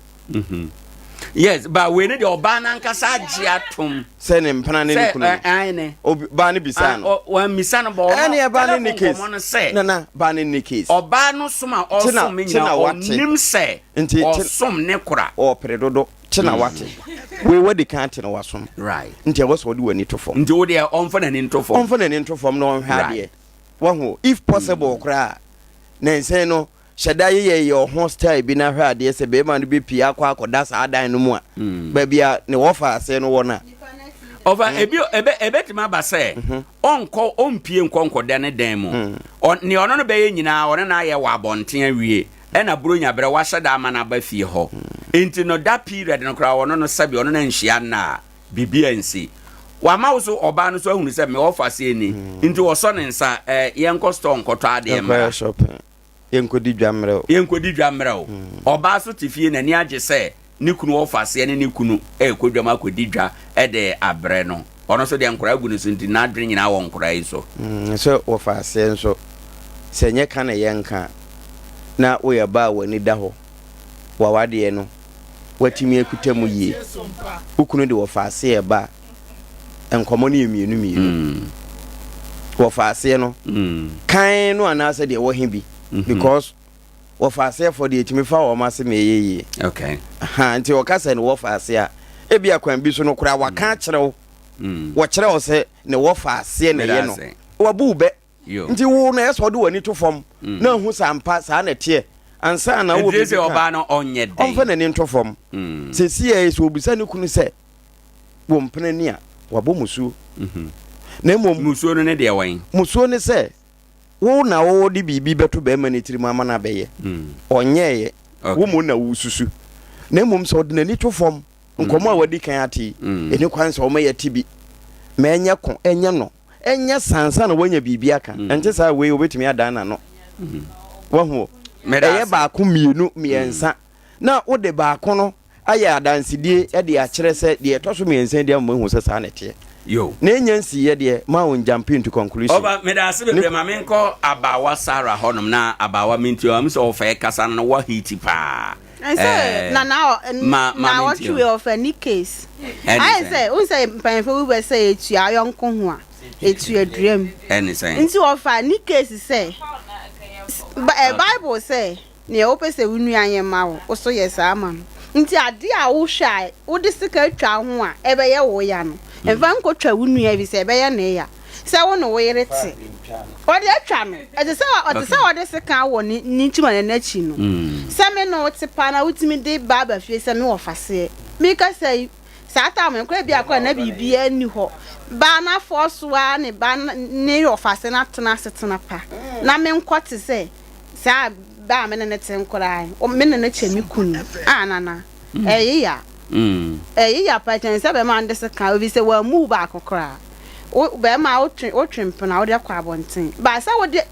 Speaker 1: Yes, but wei ne deɛ ɔbaa no ankasa agye atom.
Speaker 2: Sɛ ne mpena ne ne kunu no. Obi baa no bisaa no.
Speaker 1: Wammisa no bɔ
Speaker 2: ɔno. Ɛne ɛbaa no ne case. No sɛ. Nana baa no ne case.
Speaker 1: Ɔbaa no som a ɔsom me nyinaa ɔnim sɛ ɔsom ne kora.
Speaker 2: Ɔpere dodo. Te na wate. Wei wadi kan ate na wasom.
Speaker 1: Right.
Speaker 2: Nti ɛwɔ sɛ ɔde w'ani to fam.
Speaker 1: Nti wo deɛ ɔmfa n'ani nto fam.
Speaker 2: Ɔmfa n'ani nto fam na ɔnhwɛ adeɛ. Wahu if possible koraa na nsɛn no hyɛ da yeyɛ yɛ ɔho style bi na hwɛ adeɛ sɛ bɛrima no bɛpie akɔ akɔda saa dan no mu a baabi a ne wɔfa ase no wɔ no a.
Speaker 1: Ɔfa ebi ebe ebetumi aba sɛ ɔnkɔ ɔmpie nkɔ nkɔda ne dan mu. Ɔ nea ɔno no bɛyɛ nyinaa ɔne no ayɛ wɔ abɔnten awie. Ɛna Buronya berɛ wahyɛ da ama no aba fie hɔ. Nti no da period no koraa ɔno no sɛbi ɔno no anhyia nna a biribi ansi. Wama wo so ɔbaa no so ahunu sɛ me ɔfa sei ni. Nti ɔsɔ ne nsa eh yɛnkɔ store nkɔtɔ adeɛ mmra.
Speaker 2: Yɛnkɔyɛ shopping. Yɛnkɔdi dwa mmerɛ o.
Speaker 1: Yɛnkɔdi dwa mmerɛ o. Ɔbaa so te fie n'ani agye sɛ ne kunu ɔfa aseɛ ne ne kunu rekɔ dwam akɔdi dwa de abrɛ no. Ɔno nso deɛ nkwadaa gu ne so nti n'adwene nyinaa wɔ nkwadaa yi so.
Speaker 2: Sɛ wɔfa aseɛ nso, sɛ ɛnyɛ ka na yɛnka a, na woyɛ ba a w'ani da hɔ, w'awadeɛ no woatumi akuta mu yie. Wo kunu de wɔfa aseɛ reba a, nkɔmmɔ no yɛ mmienu mmienu. Wɔfa aseɛ no, kan no anaasɛ deɛ ɛwɔ he bi because wɔfa aseɛfoɔ deɛ ɛtumi fa wɔn ase ma ɛyɛ yie.
Speaker 1: Okay.
Speaker 2: Aha, nti wɔka sɛ ne wɔfa ase a, ebi akwan bi so no koraa waka mm. akyerɛ wo. Mm. Wɔkyerɛ wo sɛ ne wɔfa aseɛ na ɛyɛ no. Wabu wo bɛ. Nti wo na ɛsɛ ɔde w'ani to fam mm. na ahu sɛ ampa saa na ɛteɛ ansa na wɔ biribi
Speaker 1: ka. Ɔbaa no ɔnyɛ dɛn.
Speaker 2: Ɔmfa n'ani nto fam. Mm. Sɛsi yɛ sɛ obisa ne kunu sɛ wɔ mpena ni a wabɔ musuo.
Speaker 1: Mm-hmm.
Speaker 2: Na mmom.
Speaker 1: Musuo no ne deɛ wɔn.
Speaker 2: Musuo ne sɛ Wo na wode biribi bɛto barima no tirim ama no abɛyɛ. Ɔnyɛeɛ. Wo mmom na woresusu. Na mmom sɛ ɔde n'ani to fam, nkɔmmɔ a wadi kan ate yi, ɛni kwan sɛ ɔma yɛte bi. Ma ɛnyɛ ko, ɛnyɛ no, ɛnyɛ saa ansa na wanya biribi aka. Ɛnte saa a, wei ɔbɛtumi adan n'ano. Wahu o? Ɛyɛ baako, mmienu, mmiɛnsa. Na wode baako no ayɛ adansedie de akyerɛ sɛ deɛ ɛtɔ so mmiɛnsa yi deɛ ama mahu sɛ saa na ɛteɛ.
Speaker 1: Yo.
Speaker 2: Na ɛnya nsiiɛ deɛ, ma wɔn jump into conclusion.
Speaker 1: Ɔba, meda ase bebree, ma menkɔ abaawa Sarah hɔnom na abaawa mentie ɔm sɛ ɔfɛ kasa no wɔ heat paa.
Speaker 3: Ɛsɛ
Speaker 1: Eh,
Speaker 3: na na ɔ-
Speaker 1: ma ma
Speaker 3: na
Speaker 1: mentie
Speaker 3: ɔtwe
Speaker 1: o.
Speaker 3: ɔfɛ ne case.
Speaker 1: Ɛne
Speaker 3: Ayɛ
Speaker 1: sɛn?
Speaker 3: sɛ wohu sɛ mpanyinfoɔ bi bɛ sɛ etua ayɔnko ho a etua dua mu.
Speaker 1: Ɛne sɛn?
Speaker 3: Nti ɔfa ne case sɛ s- ba- eh, Bible sɛ Nea wopɛ sɛ wo nua yɛ ma wo, wo nso yɛ saa ma no. Nti ade a wohwɛ a wode sika twa ho a ɛbɛyɛ wo ya no, mfa nkotwa wo nua efisɛ ɛbɛyɛ ne ya. Sɛ wo ne wo yere te, ɔde atwa no. Ɛte sɛ ɔte sɛ ɔde sekan wɔ ne ne nkyim anaa n'akyi no. Sɛ me ne wo te paa na wotumi de ba aba fie sɛ me wɔfaseɛ. Mekasa yi, saa time no koraa ebia koraa na biribiara nni hɔ. Baa no afɔɔ so ara ne ba no ne wɔfase no atena asetena pa na menkɔ te sɛ Saa bɛ a me ne no te nkoraa yi, me ne no kyɛ me kunu a nana, ɛyeya. Ɛyeya paa kyɛn sɛ bɛrima no de sekan, efisɛ wammu wo baako koraa. Wo bɛrima wotwe wotwe mpena wode kɔ abɔnten. But sɛ wode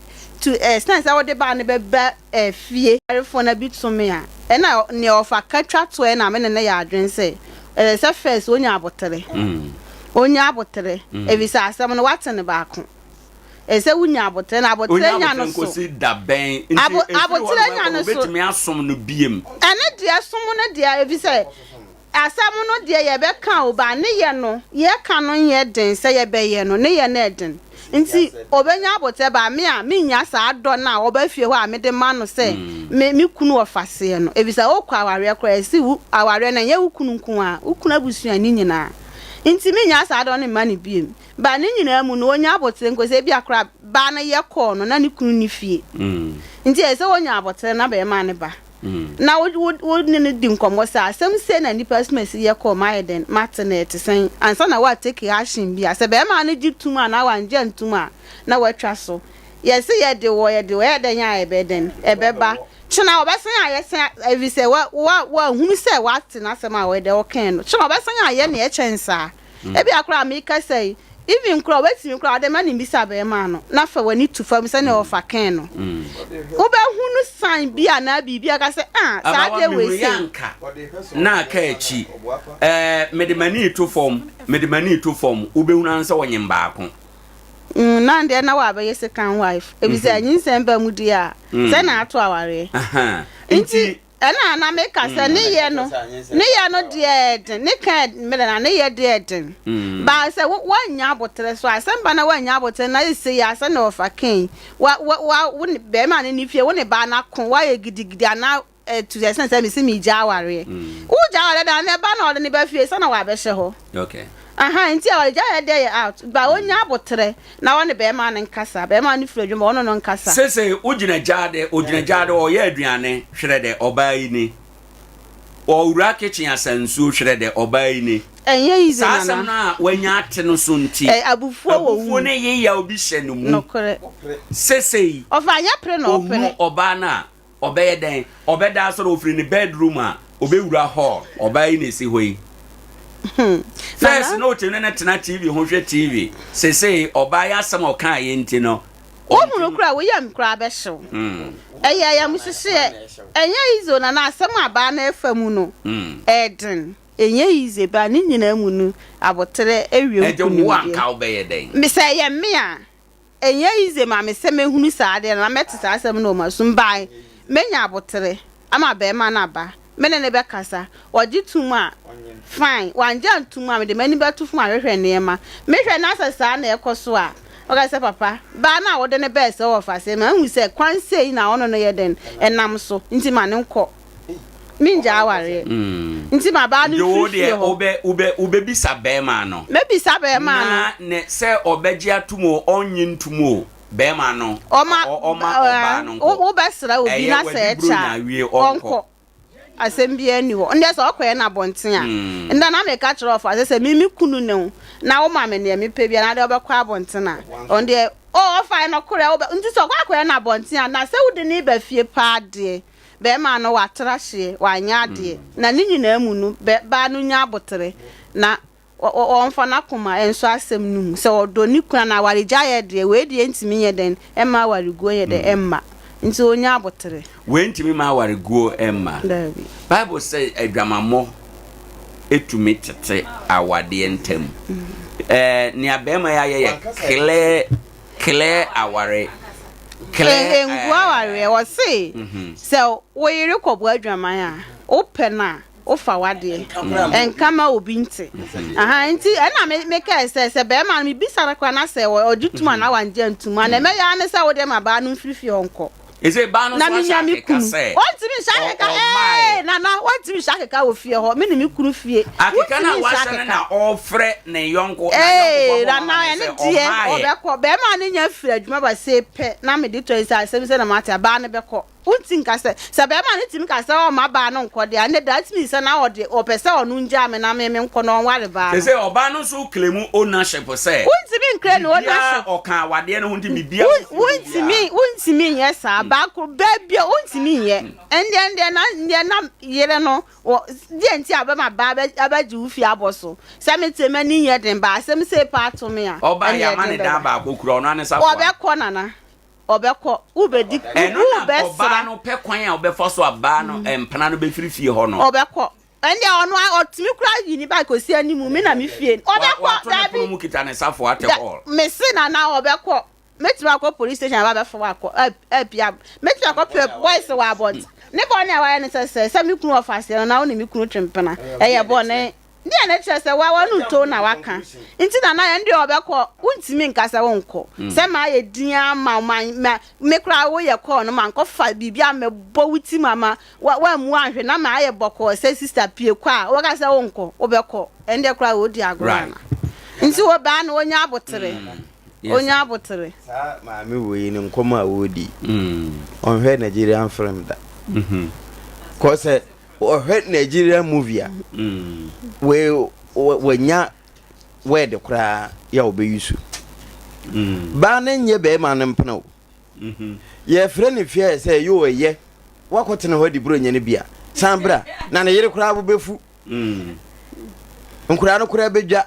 Speaker 3: to extent sɛ wode baa no bɛba fie. Awarefo no bi to me a, ɛna nea ɔfa ka twa toɔ ɛna me ne no yɛ adwene sɛ ɛsɛ sɛ first onya abotere. Onya abotere, efisɛ asɛm no wate no baako. Ɛsɛ sɛ wunya aboterɛ, na aboterɛ nya no so.
Speaker 1: Nkosi da bɛn? Nti
Speaker 3: Abo,
Speaker 1: efiri hɔ
Speaker 3: aboterɛ
Speaker 1: no
Speaker 3: nya no so.
Speaker 1: obetumi asom no biem.
Speaker 3: Ɛne deɛ som no deɛ, efisɛ asɛm no deɛ yɛbɛka o, ba ne yɛ no, yɛka no nyɛ den sɛ yɛbɛyɛ no, ne yɛ no ɛden. Nti obenya aboterɛ, ba me a, mennya saa dɔ no a ɔba fie hɔ a mede ma no sɛ me, me kunu ɔfaseɛ no. Efisɛ wokɔ awareɛ koraa, ɛsi wo, awareɛ no ɛnyɛ wo kunu nko ara, wo kunu abusuani nyinaa. Nti mennya saa dɔ no mma no biem. Ba ne nyinaa mu no, onya aboterɛ nko sɛ ebia koraa baa no yɛ kɔɔ no na ne kunu nni fie. Nti ɛsɛ sɛ wonya aboterɛ na bɛrima no ba na wo wo wo ne no di nkɔmmɔ sɛ asɛm sei na nnipa asumasi yɛ kɔɔ mayɛ dɛn mate no ɛte sɛn ansa na woa take action bi a sɛ bɛrima no gye tom anaa wangye antom a na watwa so. Yɛse yɛde wɔ yɛde wɔ ɛyɛ dɛn a ɛbɛ dɛn ɛbɛba kyena wɔbɛsan ayɛ sɛn efisɛ wa wa wahunu sɛ wate n'asɛm a wɔyɛ dɛn wɔkae no kyena wɔbɛsan ayɛ nea ɛkyɛn saa. Ebia koraa a merekasa yi, Even koraa wobɛtumi koraa wode ma no mmisa bɛrima no na fa w'ani to fam sɛnea ɔfa ken no. Wobɛhunu sign bi anaa biribi aka sɛ ah saa
Speaker 1: Abawa
Speaker 3: adeɛ wei
Speaker 1: mehunu
Speaker 3: sei.
Speaker 1: yɛ anka na aka akyi. Ɛɛ mede m'ani reto fam, mede m'ani reto fam, wobɛhunu ara sɛ ɔnyem baako.
Speaker 3: Mm, na deɛ na wabɛyɛ second wife. Ebisɛ nyinsɛn ba mu deɛ a, sɛ na ato awareɛ.
Speaker 1: Aha.
Speaker 3: Nti Ɛna na meka sɛ ne yɛ no ne yɛ no deɛ ɛden ne ka mmerɛ na ne yɛ deɛ ɛden baa sɛ woannya aboterɛ so asɛm ba na woannya aboterɛ na ɛsɛ yi asɛ na ɔfa kɛn wa wa wa wo ne bɛrima ne ne fie wo ne baa no ako woayɛ gidigidi anaa ɛtu sɛ sɛ sɛ mesi megya awareɛ wogya awareɛ da na ɛba na ɔde ne ba fie sɛ na wabɛhyɛ hɔ.
Speaker 1: Okay.
Speaker 3: Aha nti awaregyaeɛ yɛ deɛ yɛ out ba ɔnya aboterɛ na ɔne bɛɛma no nkasa bɛɛma no firi adwuma ɔno no nkasa.
Speaker 1: Sesei wogyina gyaade ogyina gyaade ɔyɛ aduane hwerɛ dɛ ɔbaa yi ni ɔwura kitchen asa nsuo hwerɛ dɛ ɔbaa yi ni.
Speaker 3: Ɛnyɛ easy
Speaker 1: Saa
Speaker 3: nana.
Speaker 1: asɛm no a wanya ate no so nti
Speaker 3: Ɛ abufuo wɔ wo
Speaker 1: abufuo
Speaker 3: mu.
Speaker 1: ne yeyaw bi hyɛ no mu.
Speaker 3: Nokorɛ.
Speaker 1: Sesei
Speaker 3: Ɔfa nyɛ pere na
Speaker 1: ohunu
Speaker 3: ɔpere.
Speaker 1: ɔbaa no a Ɔbɛyɛ dɛn? Ɔbɛda asɔre, ofiri ne bedroom a, ɔbɛwura hall. Ɔbaa yi na ɛsi hɔ yi. First na ɔtumi ne no tena TV ho hwɛ TV. Sesei ɔbaa yi asɛm a ɔkaeɛ nti no,
Speaker 3: Wohunu koraa wo yam koraa bɛhyew. Ɛyɛ ayamuhyehyeɛ. Ɛnyɛ easy o Nana asɛm a baa no ɛfa mu no ɛɛden. Ɛnyɛ easy but ne nyinaa mu no aboterɛ ɛwie
Speaker 1: Ɛnti wo
Speaker 3: nkunimdie.
Speaker 1: anka wobɛyɛ dɛn?
Speaker 3: Me sɛ ɛyɛ me a Ɛnyɛ easy ma me sɛ mɛhunu saa adeɛ no na mɛte saa asɛm no wɔ m'asom but mɛnya abotere ama barima no aba, me ne no bɛkasa, ɔgye tom a fine, wangye antom a mede m'ani bɛto fam ahwehwɛ nneɛma, mehwɛ na sɛ saa na ɛkɔ so a mɛka sɛ papa, baa no a wode no bɛɛ sɛ ɔwɔ fa mahu sɛ kwan sei na ɔno no yɛ dɛn ɛnam so nti ma no nkɔ. Mengyaa awareɛ. Nti ma baa no
Speaker 1: Nti wo
Speaker 3: mfiri fie
Speaker 1: deɛ
Speaker 3: hɔ.
Speaker 1: wobɛ wobɛ wobɛbisa bɛrima no.
Speaker 3: Mɛbisa bɛrima no.
Speaker 1: Na ne sɛ ɔbɛgye atum o ɔnnye ntum o bɛrima no
Speaker 3: Ɔma
Speaker 1: ɔ ɔma ɔbaa no nkɔ.
Speaker 3: Wobɛsrɛ obi
Speaker 1: Ɛyɛ
Speaker 3: na sɛ
Speaker 1: wadi
Speaker 3: ɛkyɛ
Speaker 1: buronya
Speaker 3: a
Speaker 1: awie ɔnkɔ.
Speaker 3: ɔnkɔ. Asɛm biara nni hɔ. Ndɛ sɛ ɔkɔyɛ no abɔnten a ndɛ na meka kyerɛ ɔfa sɛ sɛ me me kunu ne wo na woma me neɛ mepɛ biara na deɛ ɔbɛkɔ abɔnten a ɔno deɛ oh ɔfa ɛnɔkorɛ wobɛ nti sɛ ɔkɔ akɔyɛ no abɔnten a na sɛ wode no reba fie paa deɛ Bɛrima no watra hyeɛ, wanyɛ adeɛ. Na ne nyinaa mu no, bɛ, baa no nya aboterɛ, na ɔ, ɔ, ɔmfa n'akoma nsɔ asɛm no mu. Sɛ ɔdɔ ne kunu anaa awaregyaeɛ deɛ, wei deɛ ntumi nyɛ dɛn mma awareguo nyɛ dɛn mma. Nti ɔnya aboterɛ.
Speaker 1: Wei ntumi mma awareguo mma.
Speaker 3: Daabi.
Speaker 1: Bible sɛ adwamammɔ tumi tete awadeɛ ntam. Ɛɛ, nea barima yi ayɛ yɛ clear. Clear aware. Clear.
Speaker 3: Ngu awareɛ. Wɔse sɛ wo yere kɔbɔ adwaman a, wopɛ no a, wofa w'adeɛ. Nka ma obi nte. Aha, nti ɛna me mekae sɛ sɛ bɛrima no mebisa no koraa na sɛ ɔgye tom anaa wangye antum a, na ɛmɛyɛ ara ne sɛ wodeɛ ma baa no mfiri fie hɔ nkɔ.
Speaker 1: Ese baa no
Speaker 3: Na
Speaker 1: nso ahyɛ
Speaker 3: menya me
Speaker 1: akeka
Speaker 3: kunu.
Speaker 1: sɛ
Speaker 3: Wɔntumi nhyɛ akeka.
Speaker 1: ɔ- ɔmmae.
Speaker 3: Ee, Nana, wɔntumi nhyɛ akeka wɔ fie hɔ. Me ne me kunu fie.
Speaker 1: Akeka no a
Speaker 3: Wontumi nhyɛ
Speaker 1: wahyɛ no
Speaker 3: akeka.
Speaker 1: na ɔrefrɛ ne yɔnko
Speaker 3: Ee,
Speaker 1: n'ayɔnkofoɔ abɔ
Speaker 3: Nana,
Speaker 1: mama no
Speaker 3: ɛno
Speaker 1: sɛ
Speaker 3: deɛ
Speaker 1: ɔmmaeɛ.
Speaker 3: ɔbɛkɔ. Bɛrima no nya firi adwuma ba sei pɛ na mede tɔ yi sɛ asɛm sɛ na mate a, baa no bɛkɔ. Wonti nka sɛ, sɛ bɛrima no tumi ka sɛ ɔmma baa no nkɔ deɛ a, ɛnde that means sɛ na ɔde, ɔpɛ sɛ ɔno ngyaa me na me menkɔ na ɔnware baa no.
Speaker 1: Sese ɔbaa no nso claim ownership sɛ
Speaker 3: Wontumi nkra ne
Speaker 1: biribiara
Speaker 3: ownership.
Speaker 1: ɔka awadeɛ no ho nti biribiara wɔ fie hɔ
Speaker 3: Wontumi,
Speaker 1: biara.
Speaker 3: wontumi nyɛ saa. Baako, baa bia wontumi nyɛ. Ɛndeɛ, ɛndeɛ na, ɛndeɛ na yere no, wɔ, deɛ nti a wobɛma baa bɛ, abɛgye wo fie abɔ so. Sɛ me te m'ani nyɛ den, ba asɛm sei paa to me a,
Speaker 1: Ɔbaa
Speaker 3: ɛndeɛ
Speaker 1: yɛ ama
Speaker 3: ɛden
Speaker 1: ne dan
Speaker 3: bɛba.
Speaker 1: baako kura ɔno ara ne safoa.
Speaker 3: Ɔbɛkɔ Nana. Ɔbɛkɔ. Wobɛdi,
Speaker 1: Ɛno na
Speaker 3: wobɛsra.
Speaker 1: ɔbaa no pɛ kwan a ɔbɛfa so a baa no, mpena no bɛfiri fie hɔ no.
Speaker 3: Ɔbɛkɔ. Ɛndeɛ ɔno a ɔtumi koraa yi ne bag kɔsi anim, me na me fie no. Ɔbɛkɔ,
Speaker 1: Wato ne
Speaker 3: daabi.
Speaker 1: pono mu kita ne safoa te
Speaker 3: Da,
Speaker 1: hall.
Speaker 3: mese Nana ɔbɛkɔ. Mɛtumi akɔ police station aba abɛfa wo akɔ, apia. Mɛtumi akɔ pɛ boys wɔ abɔnten. Ne bɔne a wayɛ ne sɛ sɛ, sɛ me kunu ɔfa aseɛ no na wo ne me kunu twe mpena. Ɛyɛ bɔne. Deɛ na kyerɛ sɛ wa w'ano to na waka nti na na ɛndeɛ ɔbɛkɔ wontumi nka sɛ wonkɔ sɛ mayɛ din ama wo ma ma me koraa woyɛ kɔɔ no mankɔ fa biribi ammɛbɔ wo ti ma ma wa wammu anhwɛ na mayɛ bɔkɔɔ sɛ sister pie kɔ a wobɛka sɛ wonkɔ wobɛkɔ ɛndeɛ koraa wɔdi agorɔ
Speaker 1: Right.
Speaker 3: ana nti wɔ baa no ɔnya abotere
Speaker 1: Yes,
Speaker 3: ɔnya
Speaker 1: sir.
Speaker 3: abotere.
Speaker 2: Saa maame wei ne nkɔmɔ a ɔredi ɔnhwɛ Nigerian film da kɔ sɛ Ɔhwɛ Nigerian movie a, wei wanya word koraa yɛ a ɔbɛyi so. Baa no nyɛ bɛrima no mpena o. Yɛfrɛ no fie sɛ yo ɛyɛ wakɔtena hɔ adi buronya no bi a, san bra. Na ne yere koraa bo bɛfu. Nkoraa no koraa bɛdwa.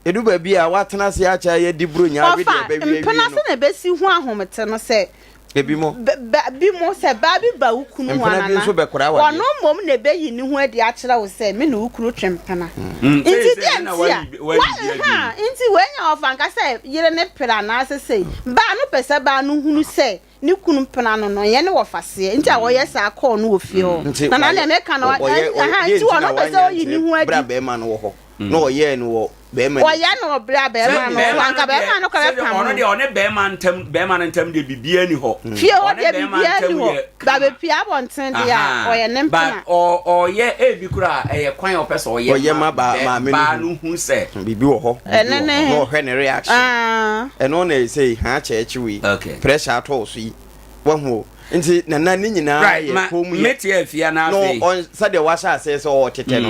Speaker 2: Edu baabi a woatena ase akyɛ a yɛadi Buronya awe deɛ
Speaker 3: Ɔfa
Speaker 2: ɛbɛwe awie
Speaker 3: mpena
Speaker 2: no.
Speaker 3: so na ɛbɛsi ho ahomete no sɛ
Speaker 2: Ebinom.
Speaker 3: bɛ bɛ binom sɛ baa bi ba wo kunu ho
Speaker 2: Mpena bi
Speaker 3: anana,
Speaker 2: nso bɛkora awadeɛ.
Speaker 3: ɔno mmom na ɛbɛyi ne ho adi akyerɛ wo sɛ me ne wo kunu twe mpena.
Speaker 1: Mm,
Speaker 3: Nti
Speaker 1: seesei
Speaker 3: deɛ
Speaker 1: ne na
Speaker 3: nti a,
Speaker 1: wayi
Speaker 3: wa
Speaker 1: wayi bi adi
Speaker 3: ha, nti wei nya ɔfa nka sɛ yere ne pere anaasɛ sei. Baa no pɛ sɛ baa no hunu sɛ ne kunu mpena no no, ɛnyɛ ne wɔfaseɛ nti a wɔyɛ saa kɔɔ no wɔ fie hɔ.
Speaker 2: Nti
Speaker 3: Na na
Speaker 2: wayɛ
Speaker 3: deɛ meka no,
Speaker 2: ɔyɛ
Speaker 3: ɛ
Speaker 2: ɔyɛ
Speaker 3: ha,
Speaker 2: deɛ
Speaker 3: nti
Speaker 2: nti
Speaker 3: ɔno
Speaker 2: na
Speaker 3: pɛ sɛ
Speaker 2: wanyɛ
Speaker 3: ɔyi ne
Speaker 2: ankyerɛ
Speaker 3: ho
Speaker 2: berɛ a
Speaker 3: adi.
Speaker 2: bɛrima no wɔ hɔ na ɔyɛɛ no wɔ bɛrima no
Speaker 3: Ɔyɛ no wɔ berɛ a
Speaker 1: Sɛ
Speaker 3: bɛrima no wɔ hɔ,
Speaker 1: bɛrima no
Speaker 3: anka
Speaker 1: deɛ
Speaker 3: bɛrima no koraa
Speaker 1: sɛdeɛ
Speaker 3: bɛpam
Speaker 1: ɔno
Speaker 3: no.
Speaker 1: deɛ ɔne bɛrima ntam bɛrima no ntam deɛ biribiara ni hɔ.
Speaker 3: Fie hɔ
Speaker 1: Ɔne
Speaker 3: deɛ
Speaker 1: bɛrima
Speaker 3: biribiara
Speaker 1: ntam
Speaker 3: nni hɔ,
Speaker 1: yɛ
Speaker 3: ba
Speaker 1: kama.
Speaker 3: bɛpue abɔnten deɛ a,
Speaker 1: Ahaa
Speaker 3: ɔyɛ ne
Speaker 1: but
Speaker 3: mpena.
Speaker 1: ɔ ɔyɛ ebi koraa ɛyɛ kwan a ɔpɛ sɛ ɔyɛ
Speaker 2: Ɔyɛ
Speaker 1: ma
Speaker 2: ma baa
Speaker 1: bɛ
Speaker 2: maame no
Speaker 1: baa
Speaker 2: hu
Speaker 1: no hu sɛ
Speaker 2: biribi wɔ hɔ biribi
Speaker 3: Ɛno
Speaker 2: wɔ hɔ
Speaker 3: ne
Speaker 2: na ɔhwɛ ne reaction
Speaker 3: ah.
Speaker 2: ɛno na ɛsɛ ha kyɛɛkye wei
Speaker 1: Okay.
Speaker 2: pressure atɔ wo so yi wahu o nti nana ne nyinaa
Speaker 1: Right
Speaker 2: yɛ
Speaker 1: ma
Speaker 2: komm yɛ
Speaker 1: mete afia na
Speaker 2: na
Speaker 1: afei.
Speaker 2: ɔn sɛdeɛ wahyɛ aseɛ sɛ ɔɔtetɛ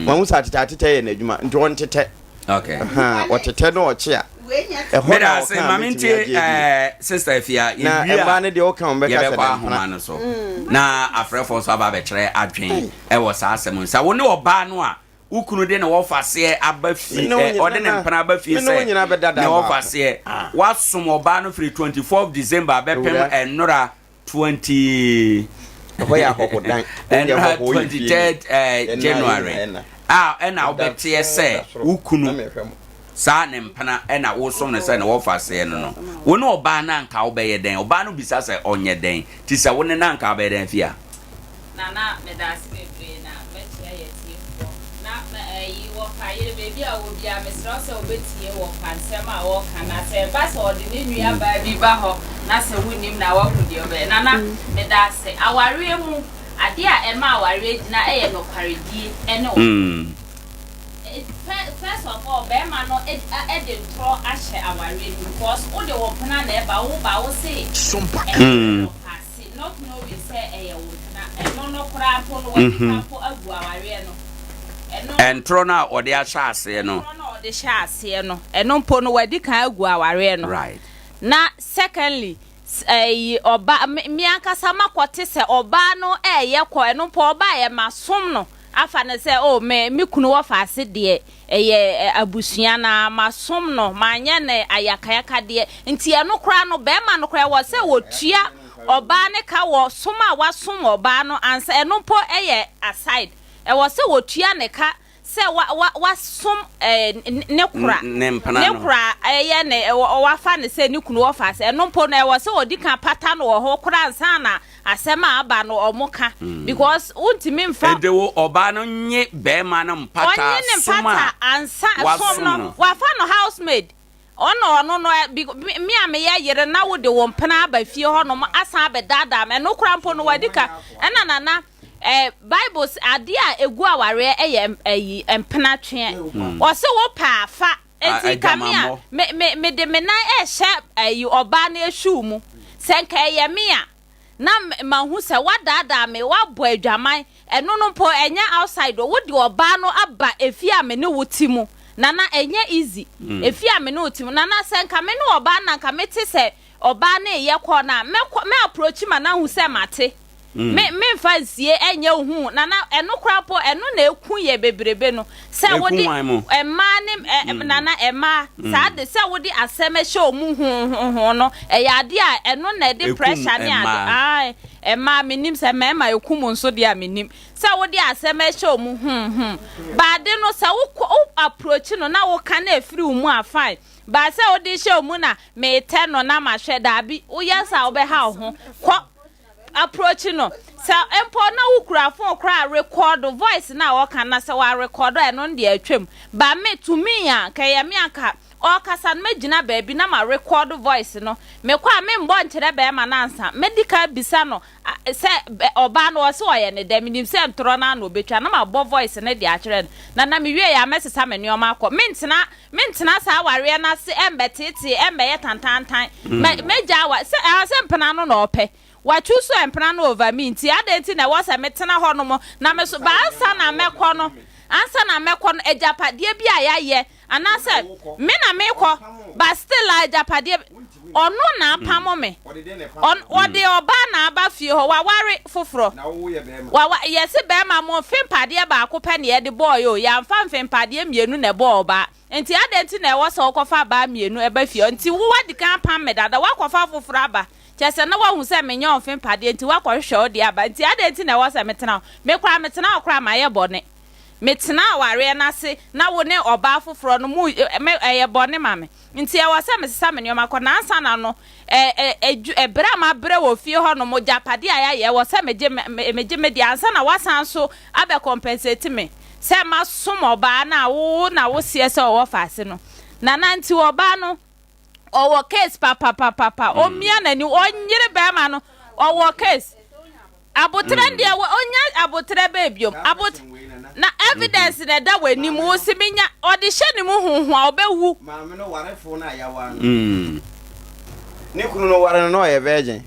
Speaker 2: no wahu sɛ atetɛ atetɛ yɛ n'adwuma nti ɔntetɛ
Speaker 1: Okay.
Speaker 2: Ahaa, ɔtetɛ na ɔkye a ɛhɔ
Speaker 1: Meda
Speaker 2: na
Speaker 1: ase
Speaker 2: ɔka a
Speaker 1: ma
Speaker 2: mɛtumi
Speaker 1: mentie
Speaker 2: agye adie
Speaker 1: eh, sister Afia
Speaker 2: na
Speaker 1: yɛwie
Speaker 2: mmaa
Speaker 1: a
Speaker 2: no deɛ woka wɔn bɛka sɛ
Speaker 1: yɛbɛkɔ
Speaker 2: ne mpena
Speaker 1: ahoma no so na afrɛfoɔ nso aba abɛkyerɛ adwen ɛwɔ saa asɛm no sɛ wo ne ɔbaa no a wo kunu de ne wɔfaseɛ aba fie
Speaker 2: Me ne wo
Speaker 1: eh,
Speaker 2: nyina
Speaker 1: ɔde ne
Speaker 2: nana
Speaker 1: mpena aba fie
Speaker 2: me ne wo
Speaker 1: sɛ
Speaker 2: nyina bɛda
Speaker 1: ne
Speaker 2: dan baako
Speaker 1: wɔfaseɛ wasom ɔbaa no firi 24 December bɛpem
Speaker 2: Owura
Speaker 1: ɛnora 20
Speaker 2: ɛhɔ yɛ ahɔhodan woyɛ
Speaker 1: ɛnora
Speaker 2: hɔhoɔ yɛ fie
Speaker 1: 23rd eh,
Speaker 2: ɛna yɛ
Speaker 1: January
Speaker 2: ɛna
Speaker 1: a ɛna
Speaker 2: woda
Speaker 1: wobɛteɛ
Speaker 2: soro
Speaker 1: sɛ
Speaker 2: da soro
Speaker 1: wo
Speaker 2: na
Speaker 1: kunu
Speaker 2: mehwɛ mo
Speaker 1: saa ne mpena ɛna wosom no sɛ ne wɔfa aseɛ no no wo ne ɔbaa no anka wobɛyɛ dɛn ɔbaa no bisa sɛ ɔnyɛ dɛn nti sɛ wo ne no anka wobɛyɛ dɛn fie a
Speaker 10: Nana medase bebree na mɛkyerɛ yɛ tiefoɔ na ɛyi wɔfa yere baabi a ɔwɔ biara mesrɛ wo sɛ wobɛtie wɔfa nsɛm a ɔka na sɛ ɛba sɛ ɔde ne nua baa bi ba hɔ na sɛ wonim na wahu deɛ ɔbɛyɛ Nana medase awareɛ mu adeɛ a ɛma awareɛ gyina ɛyɛ nokwaredie ɛne ɔdɔ First of all bɛɛma no de ntorɔ ahyɛ awareɛ no mu because wo de wo mpena na ɛba wo ba wo se ɛyɛ wo ɔpaase not knowing sɛ ɛyɛ wo mpena ɛno no koraa mpo no wadi ka mpo agu awareɛ no ɛno
Speaker 1: Ntorɔ no a ɔde ahyɛ aseɛ no.
Speaker 10: Ntorɔ no a ɔde hyɛ aseɛ no ɛno mpo no wadi kan agu awareɛ no
Speaker 1: Right.
Speaker 10: Na secondly ɛyi ɔba me ankasa makɔte sɛ ɔbaa no ɛɛyɛ kɔ ɛno mpo ɔbaeɛ masom no Afa no sɛ, oh, me, me kunu wɔfaase deɛ, ɛyɛ abusua no ara, masom no, manyɛ no ayakayakadeɛ. Nti ɛno koraa no, barima no koraa, ɛwɔ sɛ ɔtua ɔbaa no ka wɔ som a wasom ɔbaa no ansa, ɛno mpo yɛ aside, ɛwɔ sɛ ɔtua ne ka sɛ wa, wa, wasom eh, ne kora,
Speaker 1: Ne mpena
Speaker 10: ne
Speaker 1: no.
Speaker 10: kora ɛyɛ ne, wafa no sɛ ne kunu wɔfaase, ɛno mpo no, ɛwɔ sɛ ɔdi kan pata no wɔ hɔ koraa ansa na Asɛm a aba no ɔmo ka because wontumi nfa.
Speaker 1: Ede wo ɔbaa no nye bɛɛma no mpata
Speaker 10: Ɔnye ne
Speaker 1: som
Speaker 10: mpata
Speaker 1: a
Speaker 10: ansa som
Speaker 1: wasom
Speaker 10: no
Speaker 1: no.
Speaker 10: wafa no house maid ɔna ɔno no ɛ me a meyɛ yere na wode wo mpena aba fie hɔ nom asan abɛdaadaa me ɛno koraa mpo no wadi ka ɛna nana ɛ bible se adeɛ a egu awareɛ ɛyɛ ɛyi mpena tweɛ ɔse wo pɛ a fa Enti nka me a, me, me, mede me nan rehyɛ ayi, ɔbaa no shoe mu. Sɛ nka ɛyɛ me a, na mahu sɛ woadaadaa me, woabɔ adwaman. Ɛno no mpo, ɛnyɛ outside o, wode ɔbaa no aba efie a me ne wo te mu. Nana, ɛnyɛ easy. Efie a me ne wo te mu. Nana, sɛ nka me ne ɔbaa no na nka mete sɛ ɔbaa no reyɛ call no a, mɛkɔ, mɛ approach ma no ahu sɛ mate. Me memfa nsie ɛnyɛ wo hu nana ɛno koraa mpo ɛno na ɛku yɛ bebrebe no sɛ wode mmaa ne mm. nana mmaa mm. saa de sɛ wode asɛm ɛhyɛ ɔmu huhuhu no ɛyɛ adeɛ a ɛno na ɛde pressure ne ade ae mmaa menim sɛ mmarima ɛku mu nso deɛ a menim sɛ wode asɛm ɛhyɛ ɔmu huhu baade no sɛ wokɔ wo approach no na woka na ɛfiri wo mu a fine baa sɛ wode hyɛ ɔmu na meetɛ no na mahwɛ daabi woyɛ sɛ wobɛha wo ho kɔ approach no sɛ mpo na wo kura phone koraa record voice no a ɔka na sɛ wa record a ɛno no deɛ atwam but me to me a nka ɛyɛ me anka ɔkasa no mɛgyina baabi na ma record voice no mekɔ a membɔ nkyerɛ bɛrima no ansa mɛdi kan bisa no sɛ ɔbaa no ɔse ɔyɛ ne dɛ menim sɛ ntorɔ no ano ɔbɛtwa na mabɔ voice no de akyerɛ no na na mewie yɛ a mɛsesa me nneɛma akɔ mentena Mentena saa awareɛ no ase ɛmbɛteetee ɛmbɛyɛ tantaantan. Mɛ mɛgya awa sɛ ɛha sɛ mpena no na ɔpɛ. Wa choose mpena no over me nti adɛn nti na ɛwɔ sɛ metena hɔ nom na me so ba ansa na mɛkɔ no ansa na mɛkɔ no agyapadeɛ bi a yɛayɛ. Anaasɛ me na mekɔ but still a agyapadeɛ ɔno na apamo me. Ɔde ɔbaa na aba fie hɔ waware foforɔ. Wawa yɛse bɛrima mo mfe mpadeɛ baako pɛ na yɛde bɔɔeɛ o yɛamfa mfe mpadeɛ mmienu na ɛbɔɔ ɔbaa. Nti adɛn nti na ɛwɔ sɛ wokɔfa baa mmienu ɛba fie hɔ? Nti wo wadi kan apam me dada woakɔfa foforɔ aba kyerɛ sɛ na woahu sɛ menyɛ ɔmfe mpadeɛ nti woakɔhwehwɛ wo deɛ aba nti adɛn nti na ɛwɔ sɛ metena hɔ? Me koraa metena hɔ koraa mayɛ bɔne. Metena awareɛ no ase na wo ne ɔbaa foforɔ no mo me ɛyɛ bɔne ma me. Nti ɛwɔ sɛ mesesa me nneɛma kɔ. Na ansa na no, ɛ ɛ adwu ɛberɛ a mabrɛ wɔ fie hɔ nom, gyapadeɛ a yɛayɛ, ɛwɔ sɛ megye me megye me deɛ ansa na woasan nso abɛ compensate me sɛ masom ɔbaa no a wo na woseɛ sɛ ɔwɔ faase no. Nana nti ɔbaa no ɔwɔ case papapapapa, ɔmia n'ani, ɔnyere bɛrima no, ɔwɔ case. Aboterɛ mm. deɛ ɔnya aboterɛ bɛɛ biom abot na evidence na ɛda w'anim wo si menya ɔde hyɛ ne mu huhu a ɔbɛwu.
Speaker 2: Maame no warefo no a yawa no. Mm. Ne kunu no ware no na ɔyɛ virgin.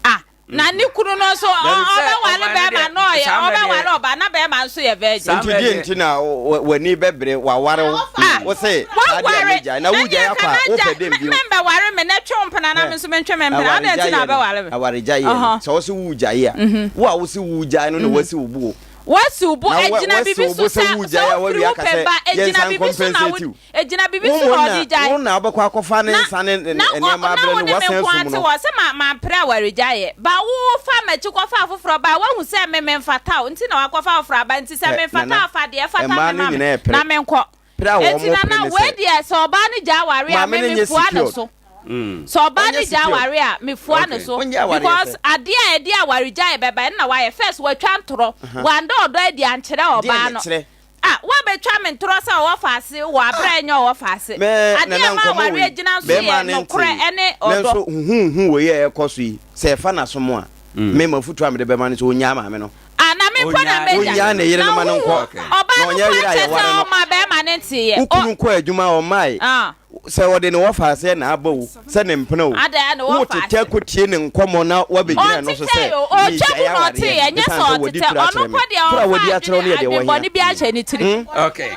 Speaker 10: Ah na ne kunu no nso ɔbɛware bɛrima na ɔyɛ ɔbɛware ɔba na bɛrima nso yɛ virgin.
Speaker 2: Nti deɛ nti na w'ani bɛbere waware wo
Speaker 10: ah,
Speaker 2: wo se saa deɛ megyae na wogyae akɔ a wopɛ dɛm bio.
Speaker 10: Membɛware me na twe wo mpena na me nso mentwe me mpena adɛn nti na wobɛware me.
Speaker 2: Awaregyaeɛ no sɛ wo se wogyae a wo a wo se wogyae no na wasi wo bo o.
Speaker 10: Wasi wo bo egyina biribi so sɛ sɛ wofiri wo pɛ ba egyina biribi so na wo Egyina biribi so na ɔde gyae.
Speaker 2: Wo na wobɛkɔ akɔfa ne nsa ne nneɛma abrɛ no,
Speaker 10: Na wo ne
Speaker 2: woasan
Speaker 10: me nko
Speaker 2: asum
Speaker 10: ara te
Speaker 2: no.
Speaker 10: hɔ sɛ ma mampere awaregyaeɛ. Ba wo fa m'akyi kɔfa afoforɔ ba a, woahu sɛ me memfata wo nti na woakɔfa afoforɔ aba nti sɛ
Speaker 2: Hwɛ,
Speaker 10: memfata
Speaker 2: Nana,
Speaker 10: a fa deɛ ɛfata
Speaker 2: mmaa
Speaker 10: me
Speaker 2: no
Speaker 10: ma me
Speaker 2: nyinaa repere.
Speaker 10: na menkɔ.
Speaker 2: Pere a
Speaker 10: Enti
Speaker 2: wɔpere
Speaker 10: Nana,
Speaker 2: ne
Speaker 10: wei
Speaker 2: sɛ,
Speaker 10: deɛ sɛ ɔbaa no gyae awareɛ a,
Speaker 2: maame
Speaker 10: me
Speaker 2: no nyɛ
Speaker 10: mefua ne
Speaker 2: secured.
Speaker 10: so. Sɛ ɔbaa
Speaker 2: Ɔnyɛ
Speaker 10: no gyae
Speaker 2: secured.
Speaker 10: awareɛ a, mefua ne
Speaker 2: Okay.
Speaker 10: so.
Speaker 2: Ɔnyɛ awareɛ
Speaker 10: Because
Speaker 2: sɛ.
Speaker 10: adeɛ a ɛde awaregyaeɛ bɛba ɛno na wayɛ. First, watwa ntorɔ. Wanda ɔdɔ adi ankyerɛ
Speaker 2: Deɛ
Speaker 10: ɔbaa
Speaker 2: na
Speaker 10: no.
Speaker 2: ɛkyerɛ?
Speaker 10: Ah, woabɛtwa me ntorɔ sɛ ɔwɔ faase wɔ aberɛ a ɛnyɛ ɔwɔ faase.
Speaker 2: Me
Speaker 10: Adeɛ
Speaker 2: nana
Speaker 10: a ɛma
Speaker 2: nkɔmmɔ
Speaker 10: awareɛ
Speaker 2: wei,
Speaker 10: gyina nso
Speaker 2: bɛrima
Speaker 10: yɛ
Speaker 2: no
Speaker 10: nokorɛ
Speaker 2: ntee.
Speaker 10: ne ɔdɔ.
Speaker 2: Nanso huhuuhu wei a ɛrekɔ so yi, sɛ ɛfa n'asom a, me m'afotuo a mede bɛma no sɛ ɔnnyaa maame no.
Speaker 10: Ah, na me mpo na
Speaker 2: Ɔnnyaa
Speaker 10: mɛgya.
Speaker 2: ne yere no
Speaker 10: Na
Speaker 2: ma no
Speaker 10: wohu,
Speaker 2: nkɔ.
Speaker 10: ɔbaa
Speaker 2: Na
Speaker 10: no
Speaker 2: ɔnyɛ
Speaker 10: kora
Speaker 2: yere a
Speaker 10: nkyɛ sɛ
Speaker 2: yɛware no.
Speaker 10: ɔma bɛrima no nteeɛ.
Speaker 2: Wo
Speaker 10: Ɔ,
Speaker 2: kunu kɔ adwuma a ɔmmae.
Speaker 10: ah.
Speaker 2: Sɛ ɔde ne wɔfaaseɛ na aba o, sɛ ne mpena o,
Speaker 10: Adɛn a ne wɔfaase?
Speaker 2: wotetɛ kɔtie ne nkɔmmɔ na woabɛgyina ɛno so
Speaker 10: Ɔntetɛe
Speaker 2: sɛ
Speaker 10: o, ɔtwa
Speaker 2: meregyae
Speaker 10: gu na
Speaker 2: awareɛ
Speaker 10: ɔteeɛ, ɛnyɛ
Speaker 2: ɛsiane
Speaker 10: sɛ
Speaker 2: sɛ wadi
Speaker 10: ɔtetɛ.
Speaker 2: toro
Speaker 10: Ɔno
Speaker 2: akyerɛ me.
Speaker 10: mpo deɛ
Speaker 2: Toro a
Speaker 10: ɔmfa
Speaker 2: wadi akyerɛ wo no
Speaker 10: adwene
Speaker 2: yɛ deɛ
Speaker 10: adwenbɔne
Speaker 2: wɔhia.
Speaker 10: biara nhyɛ ne tirim.
Speaker 1: Okay.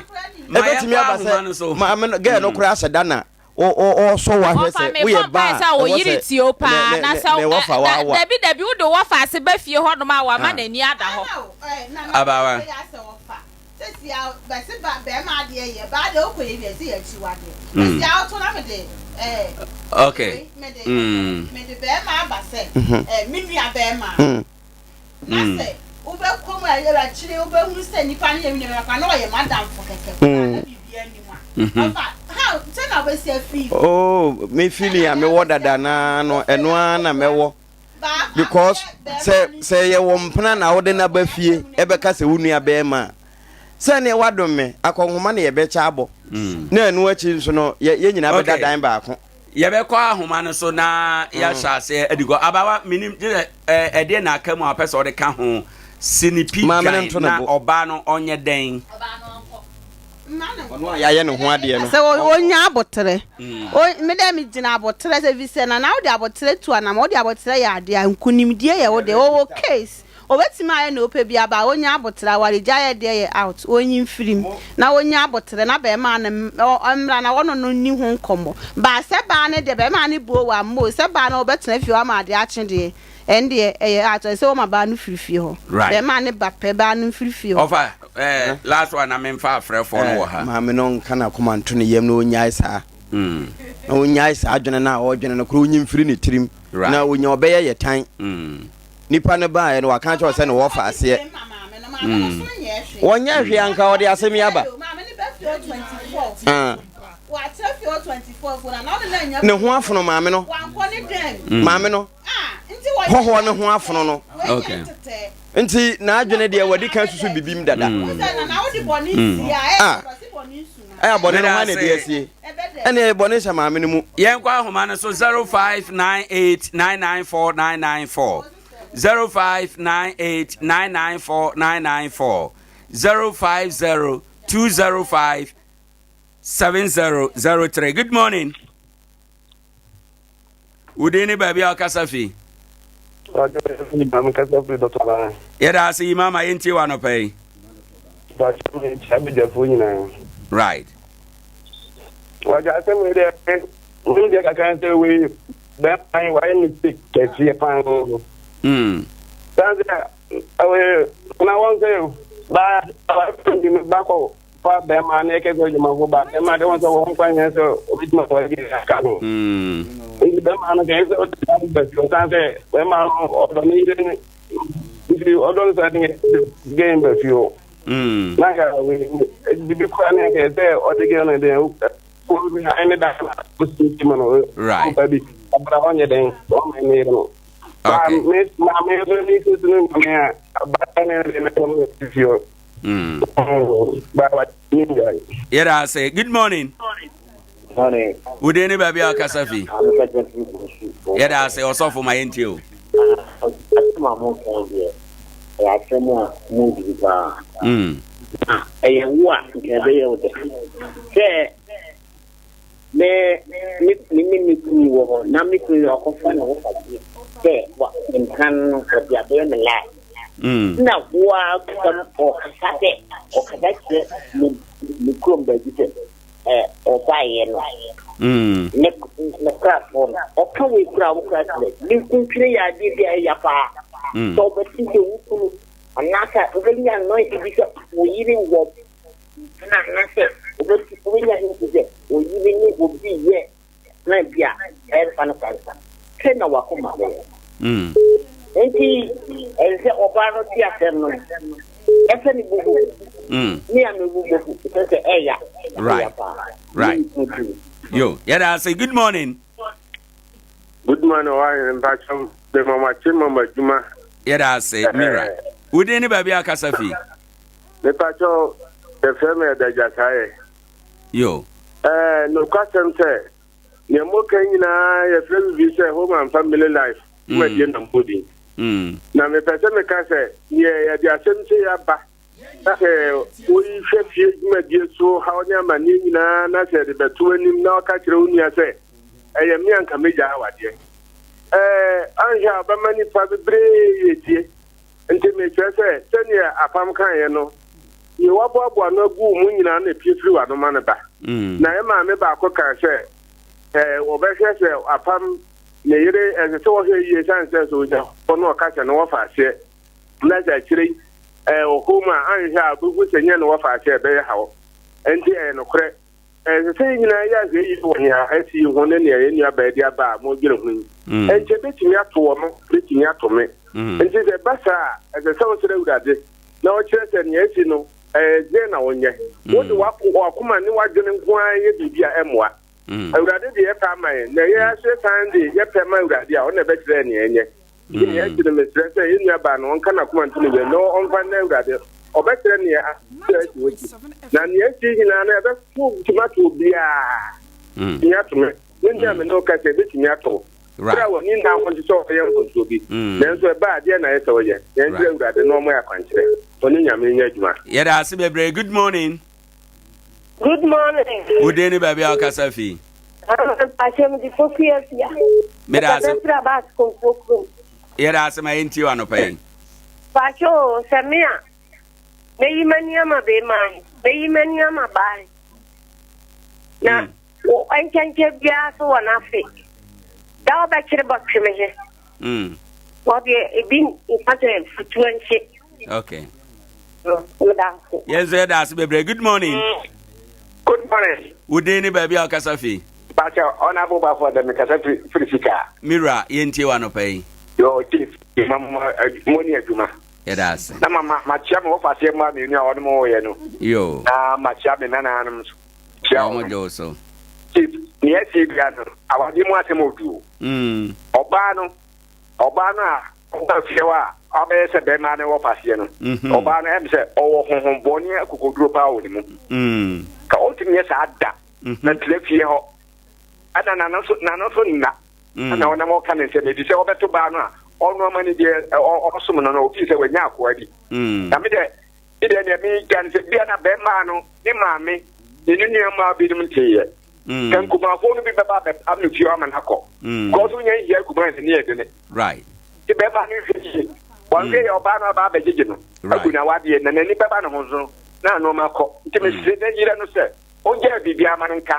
Speaker 1: Ma
Speaker 2: Ɛbɛtumi
Speaker 1: yɛnkɔ
Speaker 2: aba
Speaker 1: ahoma
Speaker 2: sɛ
Speaker 1: no so.
Speaker 2: maame no, girl no koraa ahyɛ da na ɔresɔ wo ahwɛ
Speaker 10: Wɔfa
Speaker 2: sɛ
Speaker 10: me
Speaker 2: woyɛ
Speaker 10: bɔ mpae
Speaker 2: ba a
Speaker 10: sɛ wo
Speaker 2: ɛwɔ
Speaker 10: yere
Speaker 2: sɛ
Speaker 10: tie wo paa
Speaker 2: ne
Speaker 10: na
Speaker 2: ne
Speaker 10: sɛ
Speaker 2: ne wɔfa
Speaker 10: da
Speaker 2: w'awa.
Speaker 10: dabi dabi wode wo wɔfaase ba fie hɔnom a wama
Speaker 2: Ah.
Speaker 10: n'ani ada hɔ.
Speaker 1: Abaawa. Okay. Mm.
Speaker 2: Mm.
Speaker 1: Mm.
Speaker 2: Oh, me feeling a mewɔ dada naa no ɛno ara na mɛwɔ because sɛ sɛ yɛwɔ mpena na wode no aba fie ɛbɛka sɛ wo nua bɛrima a sɛneɛ wadom me akɔnhoma na yɛbɛkyɛ abɔ mm. na ɛno akyi nso no yɛ nyinaa bɛda dan baako
Speaker 1: Yɛbɛkɔ ahoma no so na yɛahyɛ aseɛ adi kɔ. Abawa, menim gye sɛ ɛdeɛ na aka mu a ɔpɛ sɛ ɔde ka ho. Sinipi
Speaker 2: Maame no
Speaker 1: dwan
Speaker 2: nto ne
Speaker 1: na
Speaker 2: bo.
Speaker 1: ɔbaa no ɔnyɛ dɛn?
Speaker 2: Ɔno a yɛayɛ ne ho adeɛ no.
Speaker 3: Sɛ ɔnya aboterɛ. Me dɛ megyina aboterɛ sɛ efisɛ Nana wode aboterɛ tu anam, wode aboterɛ yɛ adeɛ a, nkunimdie yɛ wo deɛ. Ɔwɔ case. Obetumi ayɛ nea ɔpɛ biara but onya aboterɛ, awaregyaeɛ deɛ yɛ out, onyi mfiri mu na onya aboterɛ na bɛɛmaa no mmra na wɔno no nni ho nkɔmmɔ but sɛ baa no deɛ bɛɛmaa no buo wamma o, sɛ baa no ɔbɛtena fie hɔ ama adeɛ akye deɛ ɛndeɛ ɛyɛ out, ɛsɛ sɛ wɔma baa no firi fie hɔ,
Speaker 1: Right.
Speaker 3: bɛɛmaa no ba pɛ baa no mfiri fie hɔ.
Speaker 1: Ɔfa eh, last one na memfa afrɛfoɔ no wɔ ha.
Speaker 2: Maame no nka n'akoma nto ne yam na ɔnyae saa. Na ɔnyae saa adwene no a ɔredwene no koraa ɔnyi mfiri ne tirim.
Speaker 1: Right.
Speaker 2: Na ɔnya ɔbɛyɛ yɛ tan. Nipa no baeɛ no waka akyerɛ wo sɛ ne wɔfa aseɛ. Wɔnyɛ hwee anka ɔde asɛm yi aba. Ah. Ne ho afono maame no. Maame no. Hɔhoɔ no ho afono no.
Speaker 1: Okay.
Speaker 2: Nti n'adwene deɛ wadi kan susu bibim dada. Ah. Ɛyɛ bɔne no hwan na ɛde asie? Ɛne ɛyɛ bɔne hyɛ maame no mu.
Speaker 1: Yɛnkɔ ahoma no so 0598994994 0598994994 0502057003. Good morning. Wo din ne baabi a ɔkasa fi? Yɛda ase yi mama yɛntie wɔ anɔpa yi. Right.
Speaker 11: Wɔgya asɛm wei deɛ menim deɛ kakra sɛ wei bɛrima yi wayɛ mistake kɛseɛ paa. San sɛ ɛwɛ na wɔn sɛ ba ba ba kɔ fa bɛrima na ɛkɛ sɛ adwumafo ba bɛrima de wɔn sɛ wɔn kwan yɛn sɛ obetumi akɔ ɛdi aka ho. Nti bɛrima no kɛyɛ sɛ ɔte saa ba fi ɔsan sɛ bɛrima no ɔdɔ ne yere ne nti ɔdɔ no saa de gɛn ba fi hɔ. Na nka bibi kora ne kɛyɛ sɛ ɔde gɛn no deɛ ɛne da na ɔsi ti ma no ɔba bi ɔbra ɔnyɛ dɛn ɔma ne yere no. Okay. Maame nso ne sisi no maame a ba ne ne ne ne fi hɔ.
Speaker 1: Yɛda ase. Good morning.
Speaker 12: Morning.
Speaker 1: Wo din ne baabi a ɔkasa fi? Yɛda ase ɔsɔfo ma yɛntie o.
Speaker 12: Asɛm a moka deɛ ɛyɛ asɛm a mu duru paa. Na ɛyɛ wo a nka ɛbɛyɛ wo dɛ sɛ Me me me ne me kunu wɔ hɔ na me kunu no ɔkɔfa ne ho fadeɛ sɛ wa mpena no ɔde abɛyɛ me lie. Mm. Na woa kasa ɔkasa sɛ ɔkasa kyerɛ ne ne kurom baabi sɛ ɛ ɔbaeɛ no. Mm. Ne ne kurafoɔ no ɔka wei kura wo kura kyerɛ ne nkuntwene yɛ adeɛ bi a ɛyɛ paa. Mm. Sɛ ɔbɛte sɛ wo kunu anaasɛ wobɛnya nnɔnte bi sɛ wo yere wɔ Na anaasɛ wobɛtu wobɛnya hint sɛ oyi ne obi yɛ plan bi a ɛmfa no kwan sa sɛ na wakoma bɛyɛ. Mm. Nti ɛsɛ sɛ ɔbaa no te asɛm no ɛsɛ ne bubu. Mm. Ne a mebu bofu ɛsɛ sɛ ɛya.
Speaker 1: Right. Right. Yo, yɛda ase. Good morning.
Speaker 13: Good morning, wa mpakyɛw me mama kye mama adwuma.
Speaker 1: Yɛda ase, Mira. Wodin ne baabi a kasa fi?
Speaker 13: Mepakyɛw, yɛfrɛ me Ɛda Gyataeɛ.
Speaker 1: Yo.
Speaker 13: Ɛɛ, nokwasɛm sɛ, nea moka nyinaa yɛfrɛ biribi sɛ home and family life dwumadie na mmɔ din. Na mepɛ sɛ meka sɛ, neɛ yɛde asɛm sei aba na sɛ woyi hwɛ fie dwumadie so haw ne amanneɛ nyinaa na sɛ yɛde bɛto anim na ɔka kyerɛ wo nua sɛ ɛyɛ me anka mɛgyaa awadeɛ. Ɛɛ, anhwɛ a ɔbɛma nnipa bebree yɛ tie. Enti mekyerɛ sɛ, sɛdeɛ apam kaeɛ no, deɛ woaboaboa ano agu wo mu nyinaa na ɛpue firi w'ano ma no ba. Na yɛn maame baako kaa sɛ, eh, wɔbɛhwɛ sɛ apam ne yere, ɛsɛ sɛ wɔhwɛ yie ɛsiane sɛ sɛ ɔnya hɔ na ɔka sɛ ne wɔfa aseɛ, na sɛ akyire yi eh, ɔkɔ mu a, anhwɛ a ɔbɛhu sɛ nyɛ ne wɔfa aseɛ ɛbɛyɛ haw. Enti ɛyɛ nokorɛ. Ɛsɛ sɛ yɛn nyinaa yɛ ahwɛyiye wɔ nea asi yi ho ne nea yɛn nuabaa de aba a modwene ho yi. Mm. Enti ebetumi ato ɔno, ebetumi ato me. Mm. Enti sɛ ɛba saa a, ɛsɛ sɛ wosrɛ Awurade na ɔkyerɛ sɛ nea asi no, ɛyɛ dɛn na wonyɛ. Mm. Wode w'akoma ne w'adwene nko ara yɛ biribi a ɛmmoa. Awurade de yɛpɛ ama yɛn, na yɛn aso san de yɛpɛ ma Awurade a, ɔno na ɛbɛkyerɛ nea ɛnyɛ. Nti nea asi no, mesrɛ sɛ yɛn nuabaa no ɔnka n'akoma nto ne yam na ɔmfa nna Awurade. Ɔbɛkyerɛ nea asi wɔ ti. Na nea asi nyinaa no, ɛbɛto tumi ato obiara. Tumi ato me. Me nua me ne wo kasa, ebetumi ato wo. Bere a w'ani nna ho nso sɛ ɔyɛ mfomsoɔ bi. Nanso ɛba a, deɛ na ayɛ sɛ ɔyɛ? Yɛnsrɛ Awurade na ɔmmɔ yɛn akwankyerɛ. Ɔne Nyame nyɛ adwuma.
Speaker 1: Yɛda ase bebree. Good morning.
Speaker 15: Good morning.
Speaker 1: Wo din ne baabi a wokasa fi?
Speaker 15: Mpakyɛ mede Poku Afia.
Speaker 1: Meda ase.
Speaker 15: Mekasa firi Abaase Komfoɔ kurom.
Speaker 1: Yɛda ase ma yɛntie wo anɔpa yi.
Speaker 15: Mpakyɛ o, sɛ me a, mɛyi m'ani ama bɛrima he, mɛyi m'ani ama baa he. Na mm. nkyɛnkyɛn biara so wɔ n'afe. Da wobɛkyere bɔtwe me he.
Speaker 1: Mm.
Speaker 15: Wɔde ebi nka sɛ futuo nkye.
Speaker 1: Okay. Yɛn nso yɛda ase bebree. Good morning.
Speaker 25: Good morning.
Speaker 1: Wo din ne baabi a ɔkasa fi?
Speaker 25: Bakyɛ ɔnabo bafo dɛ mekasa firi sika.
Speaker 1: Mira, yɛntie wo anɔpa yi.
Speaker 25: Yo, chief, ma mo ni adwuma.
Speaker 1: Yɛda ase.
Speaker 25: Na ma ma makyia me wɔfa aseɛ mmaa mmienu a wɔne mo yɛ no.
Speaker 1: Yo.
Speaker 25: Na makyia me nananom nso. Kyia
Speaker 1: wɔn. Wɔn so.
Speaker 25: Chief, nea ɛsi bia no, awadeɛ mu asɛm odu.
Speaker 1: Mm.
Speaker 25: Ɔbaa no, ɔbaa no a ɔba fie hɔ a ɔbɛyɛ sɛ bɛrima no wɔ faseɛ no, mhm. ɔbaa no ɛm sɛ ɔwɔ honhom bɔne akokoduro paa wɔ ne mu.
Speaker 1: Mm.
Speaker 25: Ka ɔntumi nyɛ saa da mhm. na tena fie hɔ. Ɛna n'ano so n'ano so nna.
Speaker 1: Mm.
Speaker 25: Ɛna ɔnam ɔka ne nsɛm ebi sɛ ɔbɛto baa no a ɔno ama ne deɛ ɔsom no no ofii sɛ wanya akoa bi.
Speaker 1: Mm.
Speaker 25: Na me deɛ me deɛ deɛ meka ne sɛ bia na bɛrima no ne maame ne ne nua mmaa binom nteeɛ.
Speaker 1: Mm.
Speaker 25: Sɛ nkumafoɔ no bi bɛba abɛpam no fie ama no akɔ.
Speaker 1: Mm.
Speaker 25: Because wonya nhia nkuma nsi ne yɛ dene.
Speaker 1: Right.
Speaker 25: Nti bɛrima no nhwɛ yie. Wɔnhwɛ yɛ ɔbaa no aba abɛgyegye no.
Speaker 1: Right.
Speaker 25: Agu na wadeɛ na n'ani bɛba ne ho so na nneɛma kɔ. Nti mesrɛ na yerɛ no sɛ. Ongyaa biribiara ma no nka.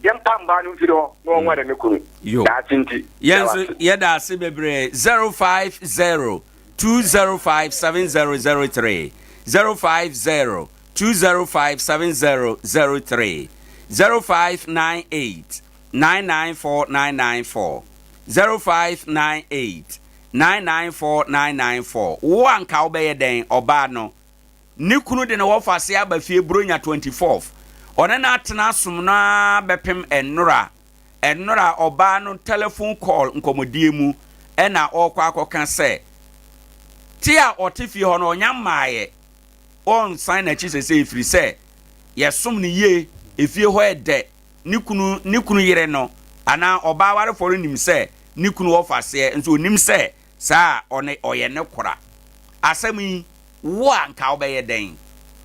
Speaker 25: Yɛmpa mbaa no mfiri hɔ na ɔnware ne kunu.
Speaker 1: Yo.
Speaker 25: Daakye nti.
Speaker 1: Yɛn
Speaker 25: Yɛda
Speaker 1: nso
Speaker 25: wo ase.
Speaker 1: yɛda ase bebree. 050 205 7003 050 205 7003 0598 994 994 0598 994 994 Wo anka wobɛyɛ dɛn ɔbaa no Ne kunu de ne wɔfase aba fie Buronya 24th. Ɔne no atena asom no ara bɛpem nnora. Nnora ɔbaa no telephone call nkɔmmɔdie mu na ɔrekɔ akɔka sɛ te a ɔte fie hɔ no ɔnya mmaeɛ, ɔnsan n'akyi sɛsɛ ɛfiri sɛ yɛsom no yie, efie hɔ ɛdɛ, ne kunu ne kunu yere no anaa ɔbaa warefoɔ no nim sɛ ne kunu wɔfaseɛ nso ɔnim sɛ Saa a ɔne ɔyɛ ne kora. Asɛm yi, wo a nka wobɛyɛ dɛn?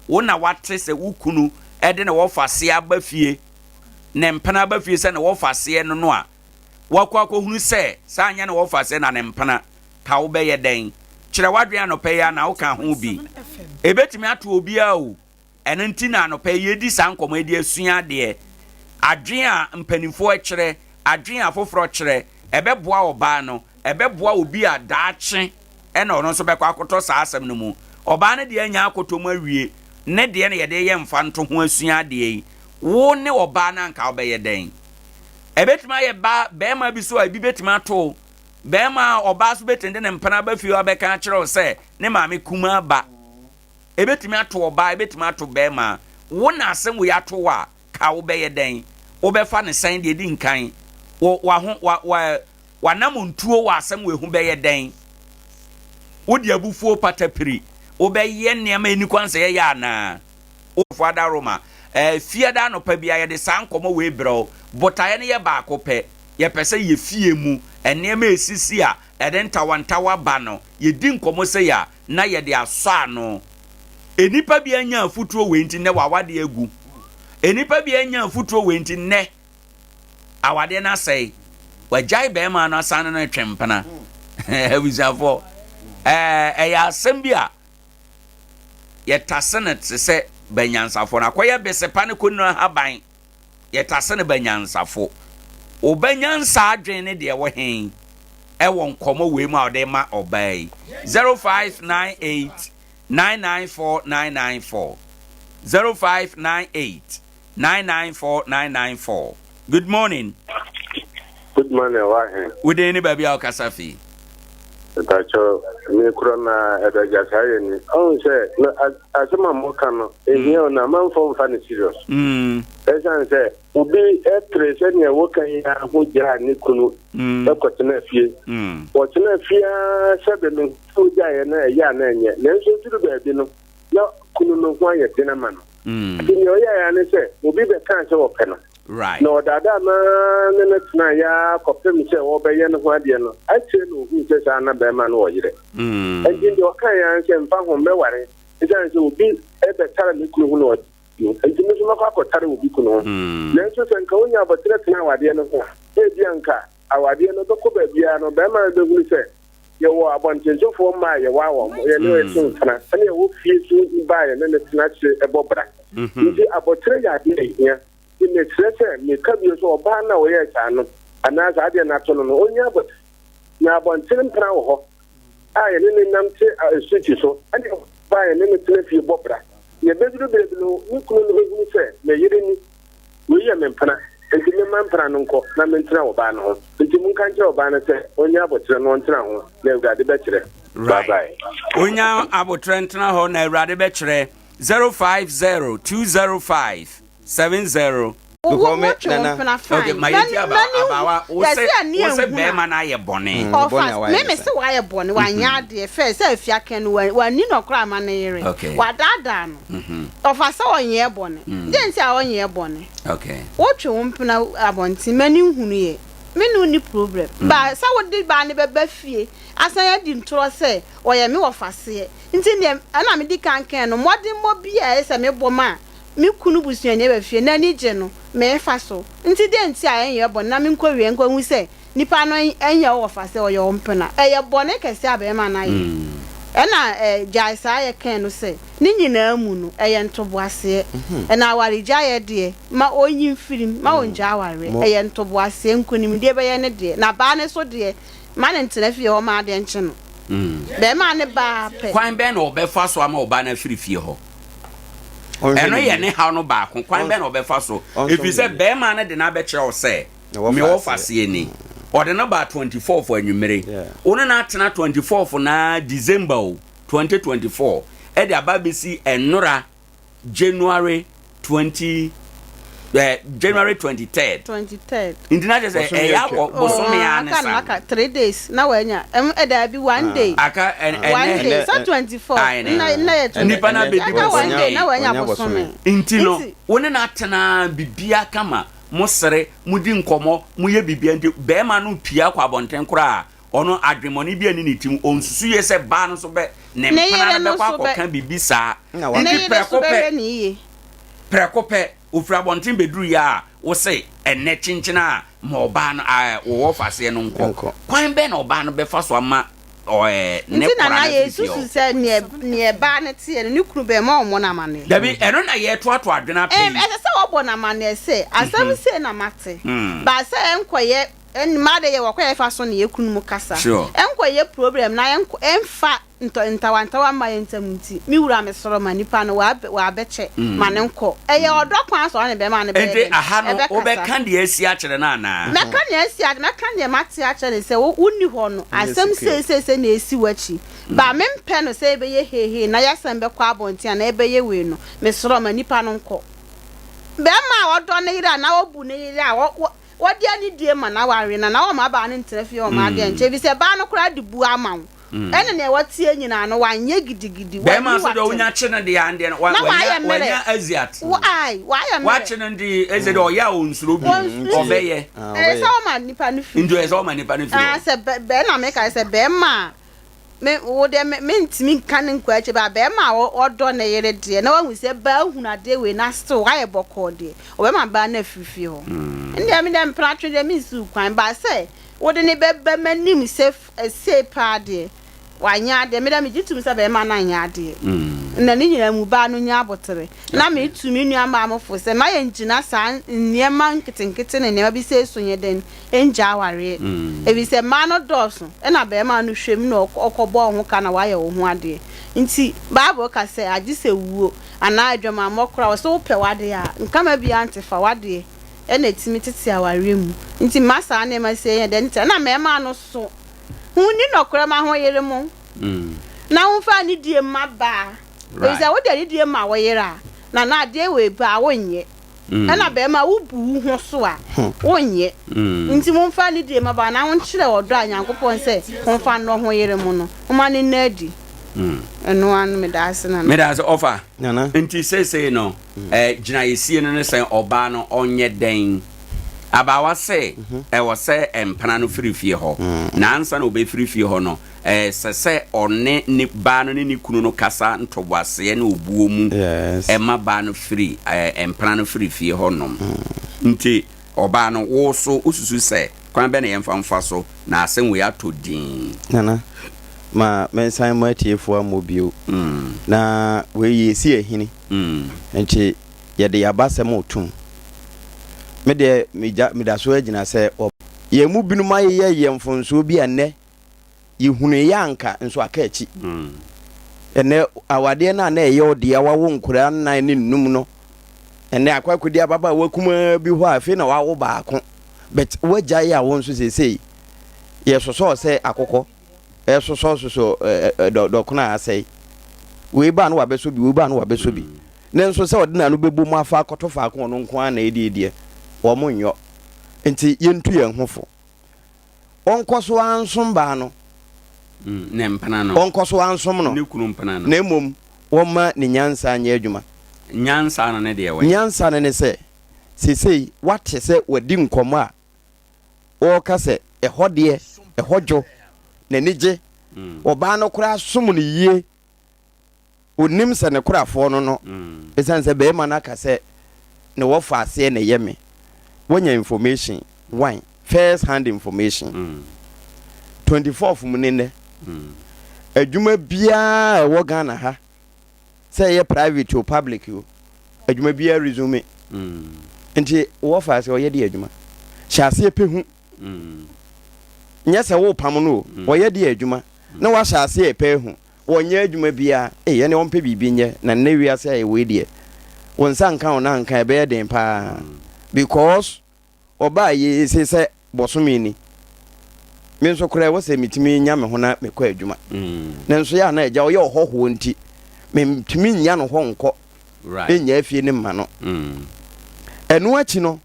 Speaker 1: Wo na woate sɛ wo kunu de ne wɔfaseɛ aba fie, ne mpena aba fie sɛ ne wɔfaseɛ no no a, woakɔ akɔhunu sɛ saa nyɛ ne wɔfaseɛ na ne mpena, ka wobɛyɛ dɛn? Kyerɛ w'adwene anɔpa yi ara na woka ho bi. Ɛbɛtumi ato obiara o. Ɛno nti na anɔpa yi yɛredi saa nkɔmmɔ yi de asua adeɛ. Adwene a mpanimfoɔ kyerɛ, adwene a afoforɔ kyerɛ, ɛbɛboa ɔbaa no, ɛbɛboa obi a daakye ɛna ɔno nso bɛkɔ akɔtɔ saa asɛm no mu. Ɔbaa no deɛ anya akɔtɔ mu awie, ne deɛ na yɛde reyɛ mfantoho asua adeɛ yi. Wo ne ɔbaa no anka wobɛyɛ dɛn? Ɛbɛtumi ayɛ ba barima bi so a ebi bɛtumi ato wo. Barima a ɔbaa so bɛtumi de ne mpena aba fie hɔ abɛka akyerɛ wo sɛ ne maame kumaa ba. Ebetumi ato ɔbaa, ebetumi ato barima. Wo na asɛm wei ato wo a, ka wobɛyɛ dɛn? Wobɛfa no sɛn? Deɛ edi nkan, wo, w'aho, wa, wa, w'anamontuo wɔ asɛm wei ho bɛyɛ dɛn? Wode abufuo patapiri, wobɛyɛ nneɛma a ɛnni kwan sɛ yɛyɛ anaa? Wofo adaworoma, ɛɛ, fiada anɔpa biara yɛde saa nkɔmmɔ wei brɛ wo. Botaeɛ no yɛ baako pɛ. Yɛpɛ sɛ yɛ fie mu nneɛma a ɛsisi a ɛde ntawantawa ba no, yɛdi nkɔmmɔ sei a, na yɛde asɔ ano. Nnipa bi anya afutuo wei nti nnɛ w'awadeɛ agu. Nnipa bi anya afutuo wei nti nnɛ awadeɛ no asɛe. Wagyae bɛrima no asan ne no retwe mpena. Abusuafoɔ, ɛɛ ɛyɛ asɛm bi a yɛtase no te sɛ banyansafoɔ no akɔyɛ besepa ne kɔnnua ahaban. Yɛtase no banyansafo. Wo ba nyansa adwene ne deɛ ɛwɔ he ɛwɔ nkɔmmɔ wei mu a ɔde ma ɔbaa yi? 0598 994 994 0598 994 994 Good morning.
Speaker 13: Good morning, wahe.
Speaker 1: Wo din ne baabi a wokasa fi?
Speaker 13: Mpakyɛ me korɔ na ɛdɔ gya saa yɛ ni. Ɔhu sɛ na asɛm a moka no ehia o na amanfoɔ mfa no serious. Ɛsiane sɛ obi pere sɛdeɛ woka yi ara ho gyaa ne kunu kɔtena fie. Wɔtena fie ara sɛbe no sɛ wogyaeɛ no ɛyɛ a na ɛnyɛ. Nanso ɛduru baabi no na kunu no ho ayɛ den ama no. Nti nea ɔyɛeɛ ara ne sɛ obi bɛkaa sɛ ɔpɛ no.
Speaker 1: Right.
Speaker 13: Na ɔdaadaa no ara ne no tenaeɛ ara kɔpem sɛ wɔbɛyɛ ne ho adeɛ no, akyire na ɔhuu sɛ saa na barima no wɔ yerɛ. Enti deɛ ɔkaeɛ ara ne sɛ, Mfa ho, mɛware, ɛsiane sɛ obi bɛtare me kunu ho na ɔgye no nti, me nso mɛkɔ akɔtare obi kunu ho. Nanso sɛ anka ɔnya abɔterɛ tena awadeɛ no ho a, ebia anka awadeɛ no bɛkɔ baabiara no, barima no bɛhunu sɛ yɛwɔ abɔntensofoɔ mma a yɛwaa wɔn, yɛne wɔn to ntena, ɛne yɛwɔ fie so ba a yɛne no tena akyire bɔ bra. Nti abɔterɛ yɛ adeɛ a ɛhia. Nti mesrɛ sɛ, meka bio sɛ ɔbaa no a ɔyɛɛ saa no, anaa saa adeɛ no ato no no, ɔnnya abɔterɛ. Na abɔntene mpena wɔ hɔ a yɛne no nam te asuti so, ɛne ɔbaa a yɛne no tena fie bɔ bra. Na ɛbɛduru berɛ bi no, ne kunu no bɛhunu sɛ me yere ni, wei yɛ me mpena, enti memma mpena no nkɔ na mentena ɔbaa no ho. Enti monka nkyerɛ ɔbaa no sɛ ɔnya aboterɛ na ɔntena ho, na Awurade bɛkyerɛ. Bye bye.
Speaker 1: Onya aboterɛ ntena hɔ na Awurade bɛkyerɛ. 050 205 70.
Speaker 3: Wo wo twe wo mpena fine.
Speaker 1: Okay, ma yɛnti aba abawa wo se wo se bɛrima no ayɛ bɔne.
Speaker 3: Mm, Ɔfa me me se wayɛ bɔne wanyɛ mm-hmm. adeɛ fɛ sɛ afia kɛn no wani nɔkorɔ ama ne yere. Wadaadaa no. Mm-hmm. Ɔfa sɛ ɔnyɛ bɔne. Mm. Deɛ nti a ɔnyɛ bɔne.
Speaker 1: Okay.
Speaker 3: Wotwe wo mpena abɔnten m'ani nhunu yɛ. Me ne wo ni problem. Mm. Ba sɛ wode baa ne bɛba fie asan adi ntorɔ sɛ ɔyɛ me wɔfaseɛ. Nti deɛ ɛna medi kan kɛn no mmɔdemmɔ bi a ɛyɛ sɛ mebɔ ma Me kunu busuani ba fie, n'ani gye no, mefa so. Nti dɛn nti a ɛnyɛ bɔne na menkɔwia nkɔhu sɛ nipa no nyɛ wo wɔfa sɛ ɔyɛ wo mpena? Ɛyɛ bɔne kɛse a barima no ayɛ. Ɛna eh, gyae saa yɛ kɛn no sɛ, ne nyinaa mu no, ɛyɛ ntoboaseɛ. Ɛna awaregyaeɛ deɛ, ma ɔnyi mfirim, ma ɔngyae awareɛ. Ɛyɛ ntoboaseɛ, nkunimdie bɛyɛ ne deɛ. Na baa no nso deɛ, ma no ntena fie hɔ ma adeɛ nkye no. Bɛɛma ne baa pɛ.
Speaker 1: Kwan bɛn na ɔbɛfa so ama ɔbaa no afiri fie hɔ? Ɛno yɛ ne haw no baako. Kwan bɛn na ɔbɛfa so? Ɛfiri sɛ bɛɛma no de no abɛkyerɛ wo sɛ, me wɔfaseɛ ni. Ɔde no baa 24th anwummere. Wo ne no atena 24th na December o, 2024, ɛde aba abɛsi ɛnnora January 20 eh, January 23rd.
Speaker 3: 23rd.
Speaker 1: Nti na kyerɛ sɛ ɛyɛ akɔ bosome a ne sa.
Speaker 3: Aka 3 days na wanya. Ɛm ɛda bi one day.
Speaker 1: Aka ɛnɛ.
Speaker 3: One day sa 24. Nna nna yɛ 20.
Speaker 1: Nipa na bedi
Speaker 3: bosome. Aka one day na wanya bosome.
Speaker 1: Nti no wo ne na atena bibia kama mo sere mo di nkɔmɔ mo yɛ bibia nti bɛrima no pia kɔ abɔnten koraa Ɔno, adwemmɔne biara nni ne tirim. Ɔnsusu yie sɛ baa no nso bɛ, ne mpena no bɛkɔ akɔka biribi saa. Nti prɛko pɛ, prɛko pɛ, ɔfiri abɔnten bɛduruiɛ a, wo se, ɛnnɛ kyenkyen a ma ɔbaa no, a, wo wɔfaseɛ no nkɔ. Kwan bɛn na ɔbaa no bɛfa so ama ɔ, ne
Speaker 3: Nti
Speaker 1: kora
Speaker 3: Nana
Speaker 1: no afiri fie
Speaker 3: yɛsusu
Speaker 1: hɔ?
Speaker 3: sɛ neɛ, neɛ baa no teɛ no, ne kunu bɛma ɔmmɔ no amaneɛ.
Speaker 1: Dabi, ɛno na yɛretoatoa adwene apɛ
Speaker 3: Ɛm,
Speaker 1: yi.
Speaker 3: ɛsɛ sɛ wɔbɔ no amaneɛ sɛ, asɛm sei na mate, but sɛ ɛnkɔyɛ Ɛn mmaa de yɛ wɔ kwan a yɛfa so ne yɛ kunu mu kasa.
Speaker 1: Sure.
Speaker 3: Ɛnkɔ yɛ problem na ɛnkɔ ɛnfa ntɔ ntawantawa mma yɛn ntam nti, me wura me srɔ ma nipa no wabɛ wabɛkyɛ ma no nkɔ. Ɛyɛ ɔdɔ kwan so ɔne bɛma no bɛyɛ
Speaker 1: Nti
Speaker 3: dɛn?
Speaker 1: aha no
Speaker 3: Ɛbɛkasa.
Speaker 1: wobɛka deɛ asi akyerɛ no anaa?
Speaker 3: Mɛka nea asi akyerɛ mɛka deɛ mate akyerɛ no sɛ wo wonni hɔ no asɛm
Speaker 2: secure.
Speaker 3: sei sei sei na ɛsi w'akyi. But mempɛ no sɛ ɛbɛyɛ heihei na y'asɛm bɛkɔ abɔnten anaa ɛbɛyɛ wei no, me srɔ ma nipa no nkɔ. Bɛrima a ɔdɔ ne yere anaa ɔbu ne yere a ɔ wɔ Wɔde anidie ma n'awareɛ no anaa wɔmma baa no ntena fie wɔmma adeɛ nkyɛ efisɛ baa no koraa de buo ama wo ɛne nea watie nyinaa no wanyɛ gidigidi
Speaker 1: Bɛrima
Speaker 3: wanyi
Speaker 1: nso deɛ
Speaker 3: w'atɛm
Speaker 1: wonya kye no deɛ andeɛ no wa
Speaker 3: na
Speaker 1: wanya
Speaker 3: wayɛ mmerɛ
Speaker 1: wanya aziat
Speaker 3: wo ai wayɛ mmerɛ
Speaker 1: wakye no nti ɛsɛ deɛ ɔyɛ a ɔnsuro bi
Speaker 3: Ɔnsuro.
Speaker 1: ɔbɛyɛ
Speaker 3: ɛyɛ sɛ wɔma nipa no firi
Speaker 1: nti ɛsɛ sɛ ɔma nipa no firi
Speaker 3: Ah,
Speaker 1: hɔ
Speaker 3: sɛ bɛ bɛ na meka sɛ bɛrima a Me, wo deɛ me, mentumi nka no nkɔ akyire, but bɛrima a ɔdɔ ne yere deɛ, na wahu sɛ baa hunu adeɛ wei na still wayɛ bɔkɔɔ deɛ, ɔbɛma baa no afiri fie hɔ. Ndeɛ me deɛ mpratwe deɛ mensi wo kwan, but sɛ wode no bɛba m'anim sɛ sei paa deɛ, wanyɛ adeɛ. Me deɛ megye tom sɛ bɛrima no anyɛ adeɛ. Na ne nyinaa mu baa no nya abotere. Na metu me nua maa mo fo sɛ mma yɛngyina saa nneɛma nketenkete ne nneɛma bi sei so nyɛ dɛn ngya awareɛ. Efisɛ mmaa no dɔɔso na barima no hwɛ mu na ɔkɔbɔ wo ho ka na wayɛ wo ho adeɛ. Nti Bible ka sɛ agye sɛ wuo anaa adwamammɔ koraa ɔsɛ wopɛ w'adeɛ a nkama biara nte fa w'adeɛ na ɛtumi tete awareɛ mu. Nti mma saa nneɛma sei nyɛ dɛn nti na mmarima no so ho nni nɔkorɛ ma ho yere mo na homfa anidie mma baa. Efisɛ wode anidie ma wo yere a, na na adeɛ wei paa wonyɛ. Ɛna bɛrima wobu wo ho so a, wonyɛ. Nti momfa anidie mma baa na monkyerɛ ɔdɔ a Nyankopɔn sɛ momfa nnɔ ho yere mo no, momma no nna adi. Ɛno ara no, meda ase Nana.
Speaker 1: Meda ase ɔfa.
Speaker 2: Nana.
Speaker 1: Nti seesei no, eh, gyinaeɛsie no ne sɛn? Ɔbaa no ɔnyɛ dɛn? Abaawa se ɛwɔ sɛ mpena no firi fie hɔ. Na ansa na ɔbɛfiri fie hɔ no, Ɛsɛ sɛ ɔne ne baa no ne ne kunu no kasa ntoboaseɛ ne obuo mu ma baa no firi mpena no firi fie hɔ nom. Nti ɔbaa no, wo so wosusu sɛ kwan bɛn na yɛmfa mfa so na asɛm wei atɔ din?
Speaker 2: Nana, ma mensan mmɔ atiefoɔ ammɔ bio. Na wei yɛsi ahini, nti yɛde yɛn abasɛm retom. Me deɛ megya meda so ara gyina sɛ yɛn mu binom ayeyɛ yɛn mfomsoɔ bi a nnɛ yɛhunuiɛ a anka nso aka akyi. Ɛnnɛ awadeɛ no a na ɛyɛ wo dea wawo nkwadaa nnan ne nnum no, ɛnnɛ akɔ akɔdi ababaawa kumaa bi hɔ a afei na wawo baako. But woagyae a wo nso seesei yɛsosɔɔ sɛ akokɔ, ɛsosɔsosɔ dɔkono a asɛe. Wei ba no wabɛsɔ bi, wei ba no wabɛsɔ bi. Ne nso sɛ ɔde n'ano bɛbɔ mu afa akɔto faako ɔno nko ara na ɛdie deɛ, wɔn nyɔ. Nti yɛntu yɛn ho fo. Ɔnkɔ so ara nsom baa no.
Speaker 1: Ne mpena no.
Speaker 2: Ɔnkɔ so ara nsom no.
Speaker 1: Ne kunu mpena no.
Speaker 2: Na mmom wɔmma ne nyansa nyɛ adwuma.
Speaker 1: Nyansa no ne deɛ wɛn?
Speaker 2: Nyansa no ne sɛ, seesei wate sɛ wadi nkɔmmɔ a wɔreka sɛ ɛhɔ deɛ, ɛhɔ dwo, n'ani gye, ɔbaa no koraa som no yie. Ɔnnim sɛ ne korafoɔ no no, ɛsiane sɛ barima no aka sɛ ne wɔfa aseɛ na ɛyɛ me. Woanya information, one, first hand information. 24th mu ne nnɛ. Adwuma biara a ɛwɔ Ghana ha, sɛ ɛyɛ private o, public o, adwuma biara resume. Nti wɔfa sɛ ɔyɛ de adwuma. Hyɛ aseɛ pɛ hu. Nyɛ sɛ wopam no o, ɔyɛ de adwuma. Na wahyɛ aseɛ pɛ hu. Wɔnyɛ adwuma biara, ei ɛne ɔmpɛ biribi nyɛ na nnɛ wiase a yɛwɔ yi deɛ, wo nsa nka wo nan nka ɛbɛyɛ den paa because ɔbaa yi se sɛ bɔsome ni, me nso koraa ɛwɔ sɛ metumi nya me ho na mekɔ adwuma. Nanso yɛ a na agya ɔyɛ ɔhɔhoɔ nti, mentumi nnya no hɔ nkɔ nnya fie no mma no. Ɛno akyi no,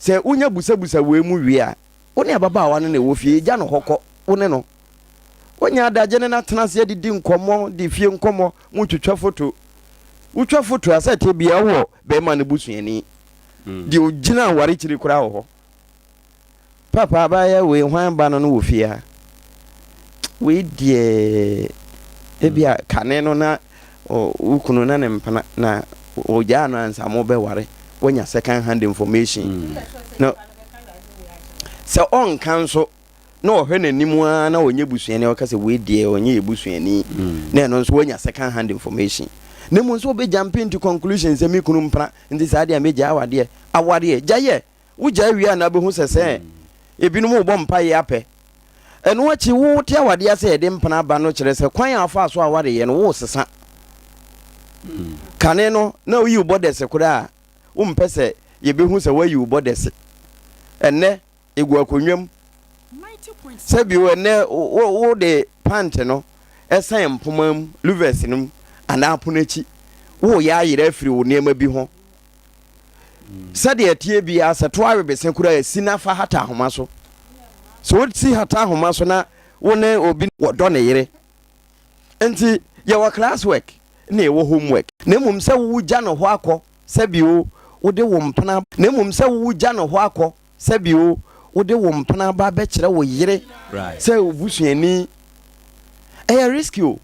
Speaker 2: sɛ wonya busabusa wei mu wie a, wo ne ababaawa no na ɛwɔ fie, gya no hɔ kɔ, wo ne no. Wonya adagye ne no atena ase adidi nkɔmmɔ, de fie nkɔmmɔ, motwitwa foto. Wotwa foto a, sɛ ɛteɛ biara wowɔ bɛrima no busuani. Deɛ ɔgyina aware kyiri koraa wɔ hɔ. Papa abaayewa wei hwan ba no no wɔ fie ha? Wei deɛ ebia kane no na wo kunu na ne mpena na ɔgyaa no ansa mo bɛware woanya second hand information. Na sɛ ɔnka nso na ɔhwɛ n'anim ara na ɔnyɛ busuani a ɔka sɛ wei deɛ ɔnyɛ yɛ busuani mm. na ɛno nso wanya second hand information na mmom nso ɔbɛ jump into conclusion sɛ me kunu mpena nti saa deɛ mɛgya awadeɛ awadeɛ gya yɛ wogya awie a na abɛhu sɛ sɛ mm. ebinom wobɔ mpa yɛ apɛ ɛno akyi wote awadeɛ sɛ yɛde mpena aba no kyerɛ sɛ kwan a afa so awareɛ no wosesa mm. kane no na woyi wo bɔdɛse koraa wompɛ sɛ yɛbɛhu sɛ woayi wo bɔdɛse ɛnnɛ Egu akonnwa mu. Sɛ bio ɛnnɛ wode pant no sɛn mpoma mu, louvers no mu anaa apono akyi, woreyɛ ayerɛ afiri wo nneɛma bi ho. Sɛdeɛ ɛteɛ biara, sɛ to awebese koraa a, si na fa hata ahoma so. Sɛ wosi hata ahoma so na wo ne obi wɔdɔ ne yere. Nti yɛwɔ class work na yɛwɔ home work. Na mmom sɛ wogya no hɔ akɔ sɛ bio wode wo mpena. Na mmom sɛ wogya no hɔ akɔ Sɛ bio, wode wo mpena ba bɛkyerɛ wo yere sɛ wo busuani, ɛyɛ risky o.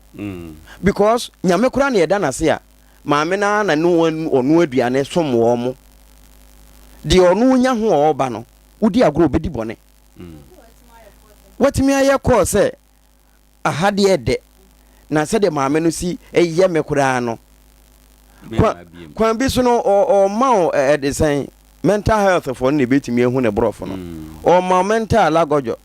Speaker 2: Because Nyame koraa na yɛda no ase a, maame no ara na ne ɔnoa aduane som wɔn mo. Deɛ ɔno nya ho a ɔreba no, wodi agorɔ ɔbɛdi bɔne. Watumi ayɛ kɔɔ sɛ Aha deɛ ɛdɛ, na sɛdeɛ maame no si yɛ me koraa no, kwan bi so no ɔma wo ɛde sɛn mental health foɔ no na ebetumi ehu ne borɔfo no, ɔma wo mental lagɔdwɔ.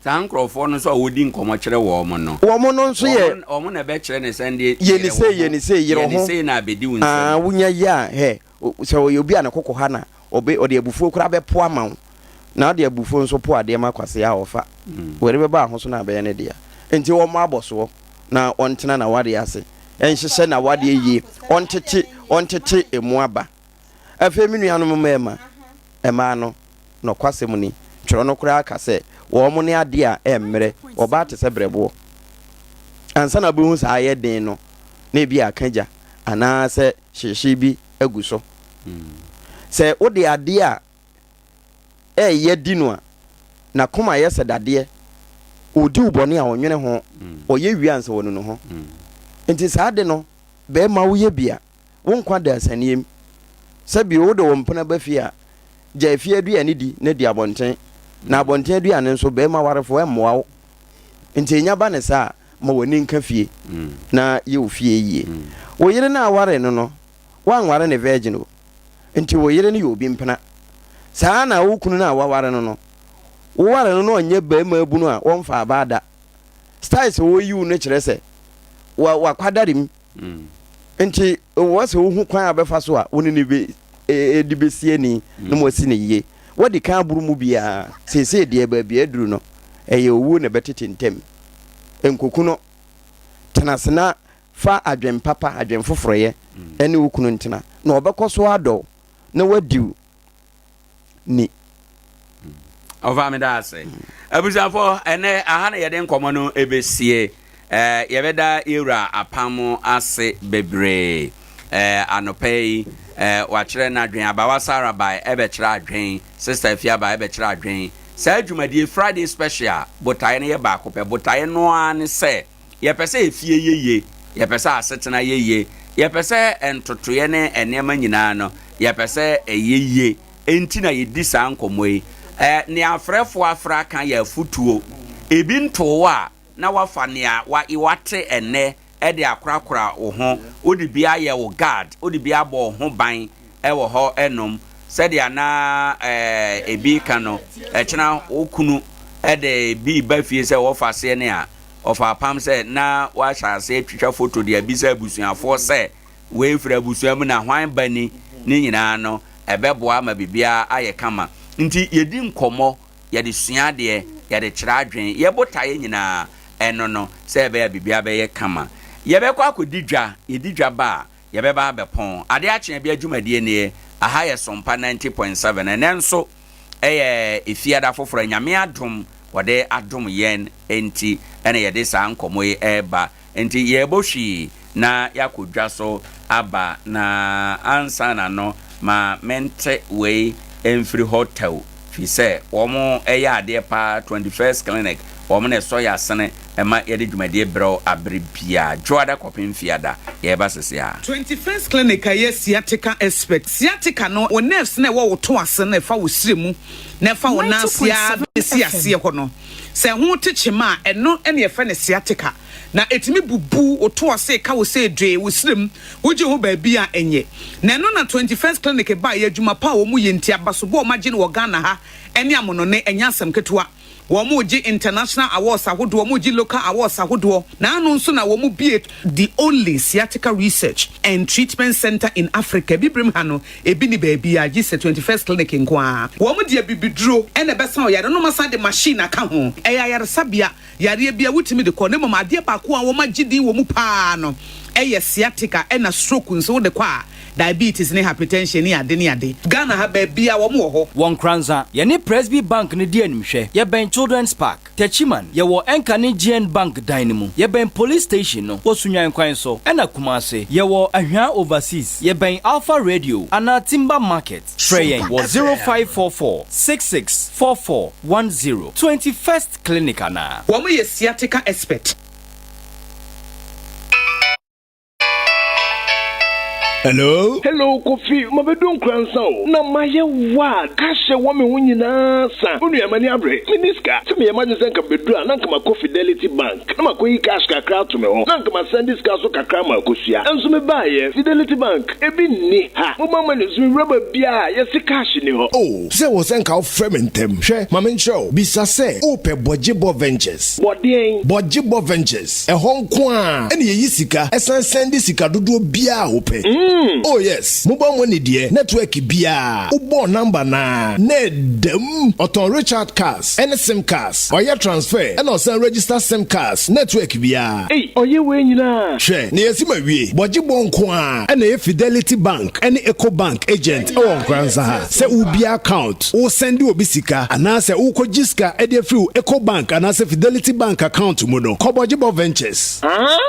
Speaker 1: Saa nkorɔfoɔ no nso a wɔdi nkɔmɔ kyerɛ wɔn no.
Speaker 2: Wɔn no nso yɛ.
Speaker 1: Wɔn na ɛbɛkyerɛ ne sɛn deɛ.
Speaker 2: Yɛ ne sei, yɛ ne sei, yere ho.
Speaker 1: Yɛ ne sei na abɛdi wo nsam.
Speaker 2: Ah, wonya yɛ a, hɛ, Sɛ ɔyɛ obi a ne koko ha na ɔbɛ ɔde abufuo koraa bɛpo ama wo, na ɔde abufuo nso po adeɛ ma kwasea a ɔfa. W'ani bɛba aho so na abɛyɛ ne dea. Enti ɔmmɔ abɔsoɔ na ɔntena n'awadeɛ ase, nhyehyɛ n'awadeɛ yie, ɔntete ɔntete emu aba. Afei me nuanom mmarima, mmaa no, nɔkwasɛm ni, twerɛ no koraa ka sɛ, wɔn ne adeɛ a ɛmmerɛ, ɔbaa te sɛ berɛboɔ. Ansa na wobɛhu saa ayɛ den no, na ebia aka gya, anaasɛ hyeehyee bi agu so. Sɛ wode adeɛ a ɛyɛ di no a, n'akoma yɛ sɛ dadeɛ. Ɔdi wo bɔne a, ɔnnwene ho. Ɔyɛ wie ansa wanu ne ho. Nti saa ade no, barima woyɛ bi a, wo nkwa da asiane mu. Sɛ bio wode wo mpena ba fie a, gyae fie aduane di na di abɔnten. Na abɔnten aduane nso, barima warefoɔ ɛmmoa wo. Nti ɛnya ba no saa a, ma w'ani nka fie na yɛ wo fie yie. Wo yere no a wowaree no no, woanware no virgin o, nti wo yere no yɛ obi mpena. Saa ara na wo kunu no a woaware no no, woware no na ɔnyɛ barima bunu a wɔmfaa baa da. Styles a ɔreyi wo no kyerɛ sɛ wakwadare mu. Nti wɔ sɛ wohu kwan a wobɛfa so a wo ne no bɛ de bɛsi ani na moasi no yie. Woadi kan aboro mu biara, seesei deɛ baabi a aduru no, ɛyɛ owuo na ɛbɛtete ntam. Nkoku no. Tena ase na fa adwen papa, adwen foforɔyɛ ne wo kunu ntena, na ɔbɛkɔ so adɔ wo na wadi wo ni.
Speaker 1: Ɔfa meda ase. Abusuafo, ɛnɛ aha na yɛde nkɔmmɔ no ɛbɛsie. Eh, yɛbɛda yɛwura apam ase bebree. Eh, anɔpa yi, eh, wakyerɛ n'adwen. Abawa Sarah bae ɛbɛkyerɛ adwen. Sister Afia bae ɛbɛkyerɛ adwen. Saa dwumadie Friday Special botaeɛ no yɛ baako pɛ. Botaeɛ no ara ne sɛ yɛpɛ sɛ efie yɛ yie, yɛpɛ sɛ asetena yɛ yie, yɛpɛ sɛ ntotoeɛ ne nneɛma nyinaa no, yɛpɛ sɛ ɛyɛ yie. Enti na yɛdi saa nkɔmmɔ yi. Ɛ, nea afrɛfoɔ afrɛ aka yɛ afotuo. Ebi ntoo wo a, na woafa nea woate ɛnnɛ de akorakora wo ho, wode bi ayɛ wo guard, wode bi abɔ wo ho ban wɔ hɔ nom. Sɛdeɛ na ebi reka no, ɛkyena wo kunu de bi reba fie sɛ wɔfa aseɛ ne a, ɔfa apam sɛ na wahyɛ aseɛ atwitwa foto de abisa abusuafoɔ sɛ wei firi abusua mu na hwan ba ni, ne nyinaa no ɛbɛboa ma biribiara ayɛ kama. Nti yɛdi nkɔmmɔ yɛde sua adeɛ, yɛde kyerɛ adwene, yɛ botaeɛ nyinaa ɛno no, sɛ ɛbɛyɛ a biribiara bɛyɛ kama. Yɛbɛkɔ akɔdi dwa, yɛdi dwa ba a, yɛbɛba abɛpɔn. Adeɛ akye a bia dwumadie nie, aha yɛ Sompa 90.7, ɛnnɛ nso ɛyɛ Efiada foforɔ a Nyame adom wɔde adom yɛn nti ɛna yɛde saa nkɔmmɔ yi ɛreba. Enti yɛrebɔ hwii na yɛakɔ dwa so aba, na ansa na no, ma mente wei mfiri hɔ tɛw, firi sɛ wɔyɛ adeɛ paa, 21st Clinic, wɔn na ɛsɔ yɛn asene ma yɛde dwumadie brɛ wo abere biara, Dwoada kɔpem Fiada, yɛreba sese ara.
Speaker 4: 21st Clinic a ɛyɛ sciatica expert. Sciatica no, wo nerves no a ɛwɔ wo to ase no a ɛfa wo srɛ mu na ɛfa wo nan ase ara bɛsi aseɛ hɔ no, sɛ ɛho te kyema a, ɛno na yɛfrɛ no sciatica. Na ɛtumi bubu wo to ase ka wo sɛ dwee wo serem, wogye ho baabi a ɛnyɛ. Na ɛno na 21st Clinic baeɛ, adwuma pa a wɔn yɛ nti, abasobɔ a wɔn agye no wɔ Ghana ha ne amonone, ɛnyɛ asɛm ketewa. Wɔn regye international awards ahodoɔ, wɔn regye local awards ahodoɔ, na ano nso na wɔn bue the only sciatica research and treatment centre in Africa, Abibirem ha no, ebi nni baabiara gye sɛ 21st Clinic nko ara. Wɔn de abibiduro na ɛbɛsa ɔyare no, na wɔasan de machine aka ho. Ɛyɛ ayaresabea Yareɛ biara wotumi de kɔ na mmom adeɛ baako a wɔagye din wɔ mu pa ara no yɛ sciatica ɛna stroke nso wode kɔ a diabetes ne hypertension ne ade ne ade. Ghana ha baabiara wɔn wɔ hɔ.
Speaker 7: Wɔ Nkoranza, yɛne Presby Bank no di animhwɛ. Yɛbɛn Children's Park, Techiman, yɛwɔ Ɛnka ne GN Bank dan no mu. Yɛbɛn Police Station no wɔ Sunyani kwan so, ɛna Kumasi, yɛwɔ Ahwea Overseas, yɛbɛn Alpha Radio anaa Timber Market. Frɛ yɛn wɔ 0544 66 44 10, 21st Clinic anaa?
Speaker 4: Wɔn yɛ sciatica expert.
Speaker 14: Hello? Hello Kofi, mabedu Nkoransa o, na mayɛ wild, cash a ɛwɔ me ho nyinaa sa. Wo nua m'ani abere, menni sika. Sɛ meyɛ m'adwene sɛ nka mebedu a, na nka makɔ Fidelity Bank na makɔyi cash kakra ato me hɔ, na nka masɛnde sika nso kakra ama Akosua. Nso mebaeɛ, Fidelity Bank, ebi nni ha. Mobile money nso mewura baabiara a, yɛse cash nni hɔ.
Speaker 17: Oh, Sɛ wɔ sɛ nka wofrɛ me ntɛm. Hwɛ, ma menkyerɛ wo. Bisa sɛ wopɛ Bɔgyebɔ Ventures.
Speaker 14: Bɔ deɛn?
Speaker 17: Bɔgyebɔ Ventures. Ɛhɔ nko ara na yɛyi sika san sɛnde sika dodoɔ biara a wopɛ. Oh yes, mobile money deɛ, network biara, wobɔɔ number no ara na ɛda mu. Ɔtɔn recharge cards ne sim cards, ɔyɛ transfer ɛna ɔsan register sim cards, network biara.
Speaker 14: Ei, ɔyɛ wei nyinaa?
Speaker 17: Hwɛ, na yɛasi ma wie. Bɔgyebɔ nko ara na ɛyɛ Fidelity Bank ne Ecobank agent wɔ Nkoranza ha. Sɛ wobue account, wo sɛnde obi sika, anaasɛ wokɔgye sika de afiri wo Ecobank anaasɛ Fidelity Bank account mu no, kɔ Bɔgyebɔ Ventures.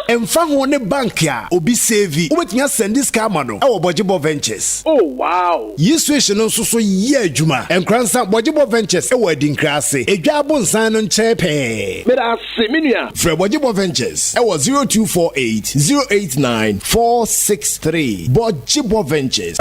Speaker 17: Ɛmfa ho ne bank a obi save, wobɛtumi asɛnde sika ama no wɔ Bɔgyebɔ Ventures.
Speaker 14: Oh wow!
Speaker 17: Yi switch no nso so yɛ adwuma. Nkoransa, Bɔgyebɔ Ventures wɔ Adinkra ase, Edwa Abonsan no nkyɛn pɛɛ.
Speaker 14: Meda ase, me nua.
Speaker 17: Frɛ Bɔgyebɔ Ventures wɔ 0248 089 463. Bɔgyebɔ Ventures.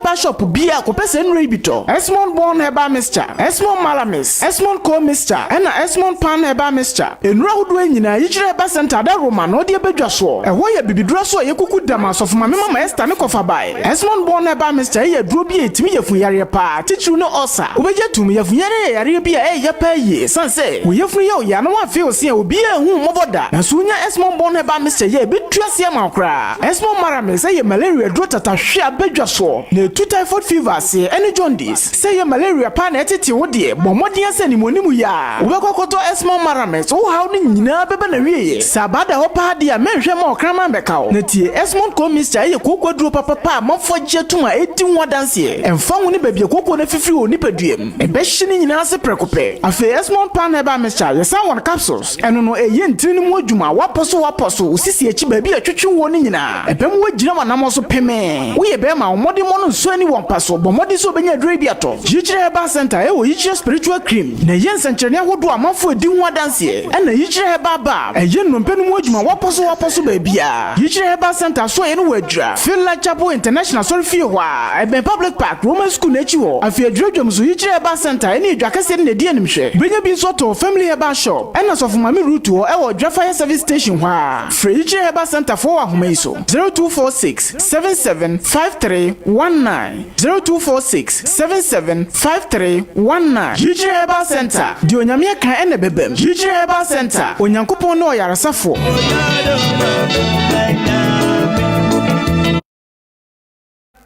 Speaker 8: Herbal shop biaa kɔpɛ saa nnuro yi bi tɔ. Esmond Born Herbal Mixture, Esmond Malamis, Esmond Coal Mixture ɛna Esmond Pan Herbal Mixture. Nnuro ahodoɔ yi nyinaa Yikyerɛ Herbal Centre Adaworoma na ɔde ɛbɛ dwa soɔ. Ɛhɔ yɛ bibiduro so a yɛkuku dam Asɔfo Maame Mama Esther ne kɔfa bae. Esmond Born Herbal Mixture yɛ aduro bi a ɛtumi yafunu yareɛ paa, titiriw ne ulcer. Wobɛgye atum, yafunu yareɛ yɛ yareɛ bi a ɛyɛ ya paa yie ɛsiane sɛ wo yafunu yɛ wo ya na woamfee wo se a obiara anhu wo mmɔbɔ da. Nanso wonya Esmond Born Herbal Mixture yi a ɛbɛtu aseɛ ama wo koraa. Esmond Maramis yɛ malaria aduro tatahwe a badwa soɔ na ɛtu typhoid fever aseɛ ɛne jaundice. Sɛ ɛyɛ malaria paa na ɛtete wo deɛ, bɔ mmɔden ara sɛ animuanimu yi ara wobɛkɔ akɔtɔ Esmond Maramis, wo haw no nyinaa bɛba n'awieɛ. Sɛ abaa da hɔ paa deɛ a, mɛnhwɛ mma ɔkraman mmɛka wo. Na tie, Esmond Cold Mixture yɛ kooko aduro papapa a amanfoɔ agye atum a ɛdi ho adanseɛ. Ɛmfa ho ne baabi a kooko no afifiri wɔ wo nipadua mu, ɛbɛhye ne nyinaa ase prɛko pɛ. Afei Esmond Pan Herbal Mixture, yɛsan wɔ no capsules. Ɛno no, ɛyɛ ntini no mu adwuma, woapɔ so woapɔ so, wo sisi akyi baabi a ɛtwetwe woɔ no nyinaa, ɛbɛma woagyina w'anammɔn so pemee. Woyɛ barima a, wo mmɔdemmɔ no nsɔ. ɛnsɔ ani wɔ mpa so, bɔ mmɔden sɛ wobɛnya aduro yi bi atɔ. Yikyerɛ Herbal Centre ɛwɔ Yikyerɛ Spiritual Cream na ɛyɛ nsɛnkyerɛnne ahodoɔ a amanfoɔ redi ho adanseɛ. Ɛna Yikyerɛ Herbal Balm ɛyɛ nnompe no mu adwuma wɔapɔ so wɔapɔ so baabiara. Yikyerɛ Herbal Centre asoɛeɛ no wɔ Adwira, Finland Chapel International Asɔrefie hɔ ara, ɛbɛn Public Park, Roman School no akyi hɔ. Afei Adwira dwam nso, Yikyerɛ Herbal Centre ɛne Adwa kɛseɛ no na ɛdi animhwɛ. Wobɛnya bi nso atɔ wɔ Family Herbal Shop ɛna Sɔfo Maame Ruth hɔ ɛwɔ Adwira Fire Service Station hɔ ara. Frɛ Yikyerɛ Herbal Centre foɔ wɔ ahoma yi so, 0246 77 53 19, 0246 77 53 19. Yikyerɛ Herbal Centre, deɛ Onyame aka ɛna ɛbɛbam. Yikyerɛ Herbal Centre, Onyankopɔn ne ɔyaresafoɔ.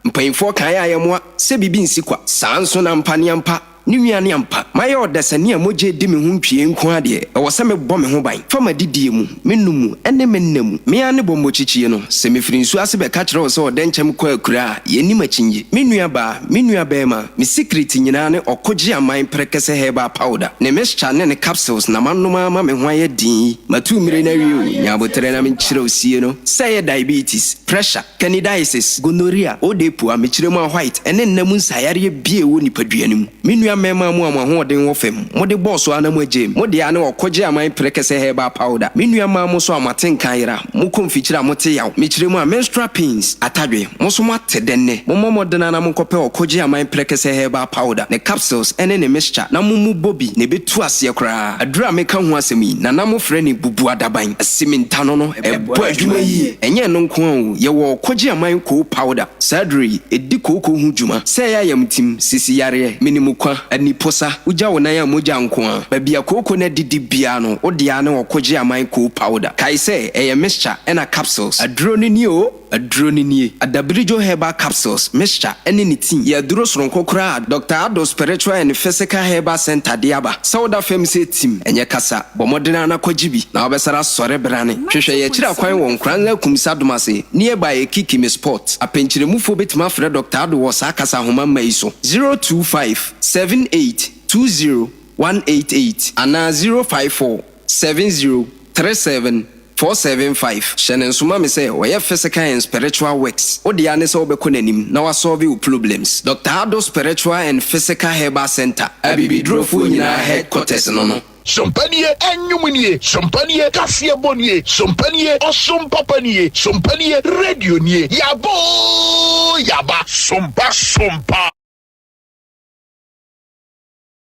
Speaker 24: Mpanyimfoɔ kae a yɛmmoa sɛ biribi nsi kwa. Saa nso na ampa ne ampa ne nua ne ampa. Mayɛ ɔdasani a mogya redi me ho ntwie nko ara deɛ, ɛwɔ sɛ mebɔ me ho ban fa m'adidie mu, me nom mu, ne me nna mu. Me ara ne bɔmmɔkyikyie no, sɛ mefiri nsuo ase bɛka kyerɛ wo sɛ ɔdɛnkyɛm kɔ akuraa a, yɛnnim akyinnye. Me nua baa, me nua barima, me sikiriti nyinaa ne ɔkogye aman prɛkɛsɛ herbal powder, ne mixture ne ne capsules na manom ara ma me ho ayɛ den yi. Matu mmire no awie o, nya aboterɛ na menkyerɛ wo sie no. Sɛ ɛyɛ diabetes, pressure, Candidiasis, gonorrhea, odepu, amekyerɛ mu a white, ɛne nna mu nsaeyareɛ biara ɛwɔ nipadua no mu. Me nua mmarima mo a mo ahoɔden wɔ fam, mode bɔɔ so ara na mo agyae mu. Mo deɛ ara ne ɔkogye aman prɛkɛsɛ herbal powder. Me nua mmaa mo nso a mo ate nka ayera, mo kɔ mfikyire a mote yaw, mekyerɛ mu a menstrual pains, atadwe, mo nso mo ate dɛ nnɛ. Mommɔ mmɔden ara na monkɔpɛ ɔkogye aman prɛkɛsɛ herbal powder, ne capsules ɛne ne mixture na mo mu bɔ bi na ɛbɛtu aseɛ koraa. Aduru a meka ho asɛm yi, Nana mofrɛ no bubuadaban, asimintano no, Ɛbɔ adwuma yie. Ɛnyɛ ɛno nko ara o, yɛwɔ ɔkɔgye aman koo powder. Saa aduro yi, ɛdi kooko ho dwuma. Sɛ ɛyɛ ayamtim, sisi yareɛ, menimukwa, aniposa, wogya wo nan a mogya nko ara. Baabi a kooko no adidi biara no, wo deɛ ara ne ɔkɔgye aman koo powder. Kae sɛ, ɛyɛ mixture ɛna capsules. Aduro no nie o! Aduro no nie, Adabirijo Herbal Capsules, Mixture, ne ne tea yɛ aduro soronko koraa a Dɔkta Addo Spiritual and Physical Herbal Centre de aba. Sɛ woda fam sɛ tim, ɛnyɛ kasa, bɔ mmɔden ara na kɔgye bi, na wobɛsare asɔre brane. Hwehwɛ yɛn akyiri akwan wɔ Nkoranza Kumsi Adomase, nearby Ekikimi Spot. Apɛnkyerɛmufoɔ bɛtumi afrɛ Dɔkta Addo wɔ saa kasa ahoma mma yi so, 025 78 20 188 anaa 054 70 37 475, Hyɛ no nso ma me sɛ ɔyɛ physical and spiritual works, wo dea ne sɛ wobɛkɔ n'anim na wasɔlve wo problems. Doctor Addo Spiritual and Physical Herbal Centre, Abibidurofoɔ nyinaa headquarters no no.
Speaker 9: Sompa nie, ɛnwom nie, sompa nie, kaseɛbɔ nie, sompa nie, ɔsom papa nie, sompa nie, radio nie, yaba oo yaba. Sompa sompa.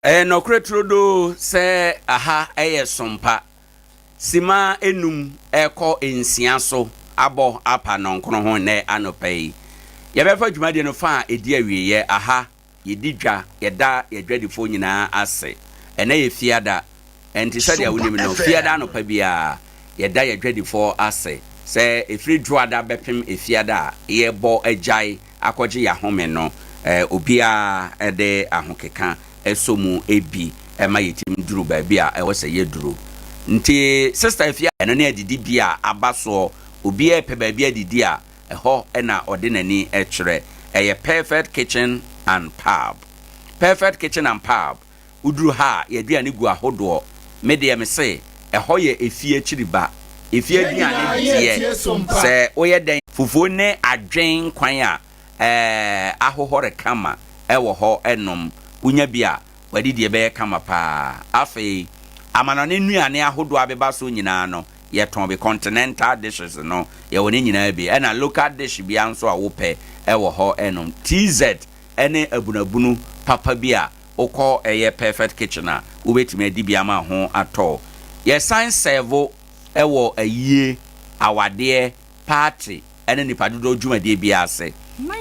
Speaker 1: Ɛyɛ nɔkorɛ turodoo sɛ aha yɛ sompa. Simma enum rekɔ nsia so abɔ apa nnɔnkron ho nnɛ anɔpa yi. Yɛbɛfa dwumadie no fa a ɛdi awieɛ. Aha, yɛdi dwa, yɛda yɛn adwadifoɔ nyinaa ase. Ɛnnɛ yɛ Fiada, ɛnti sɛdeɛ wonim no, Fiada anɔpa biara, yɛda yɛn adwadifoɔ ase sɛ ɛfiri Dwoada bɛpem Efiada a yɛrebɔ agyae akɔgye yɛn ahome no, obiara de ahokeka sɔ mu bi ma yɛtumi duru baabi a ɛwɔ sɛ yɛduru. Nti Sista Afia, ɛno ne adidibea a aba soɔ, obiara repɛ baabi adidi a, ɛhɔ na ɔde n'ani kyerɛ. Ɛyɛ Perfect Kitchen and Pub. Perfect Kitchen and Pub, Woduru ha a, yɛaduane gu ahodoɔ. Me deɛ mese, ɛhɔ yɛ efie akyiri ba. Efie aduane deɛ, sɛ woyɛ dɛn. Fufuo ne adwen kwan a ahohɔre kama wɔ hɔ nom. Wonya bi a, w'adidie bɛyɛ kama pa ara. Afei, amanɔne nnuane ahodoɔ a abeba soɔ nyinaa no, yɛtɔn bi. Continental dishes no, yɛwɔ ne nyinaa bi. Ɛna local dish biara nso a wopɛ wɔ hɔ nom. TZ ne abunabunu papa bi a wokɔ ɛyɛ perfect kitchen a wobɛtumi adi bi ama ho atɔ wo. Yɛsan sɛɛvo wɔ ayie, awadeɛ, party ne nipa dodoɔ dwumadie biara ase.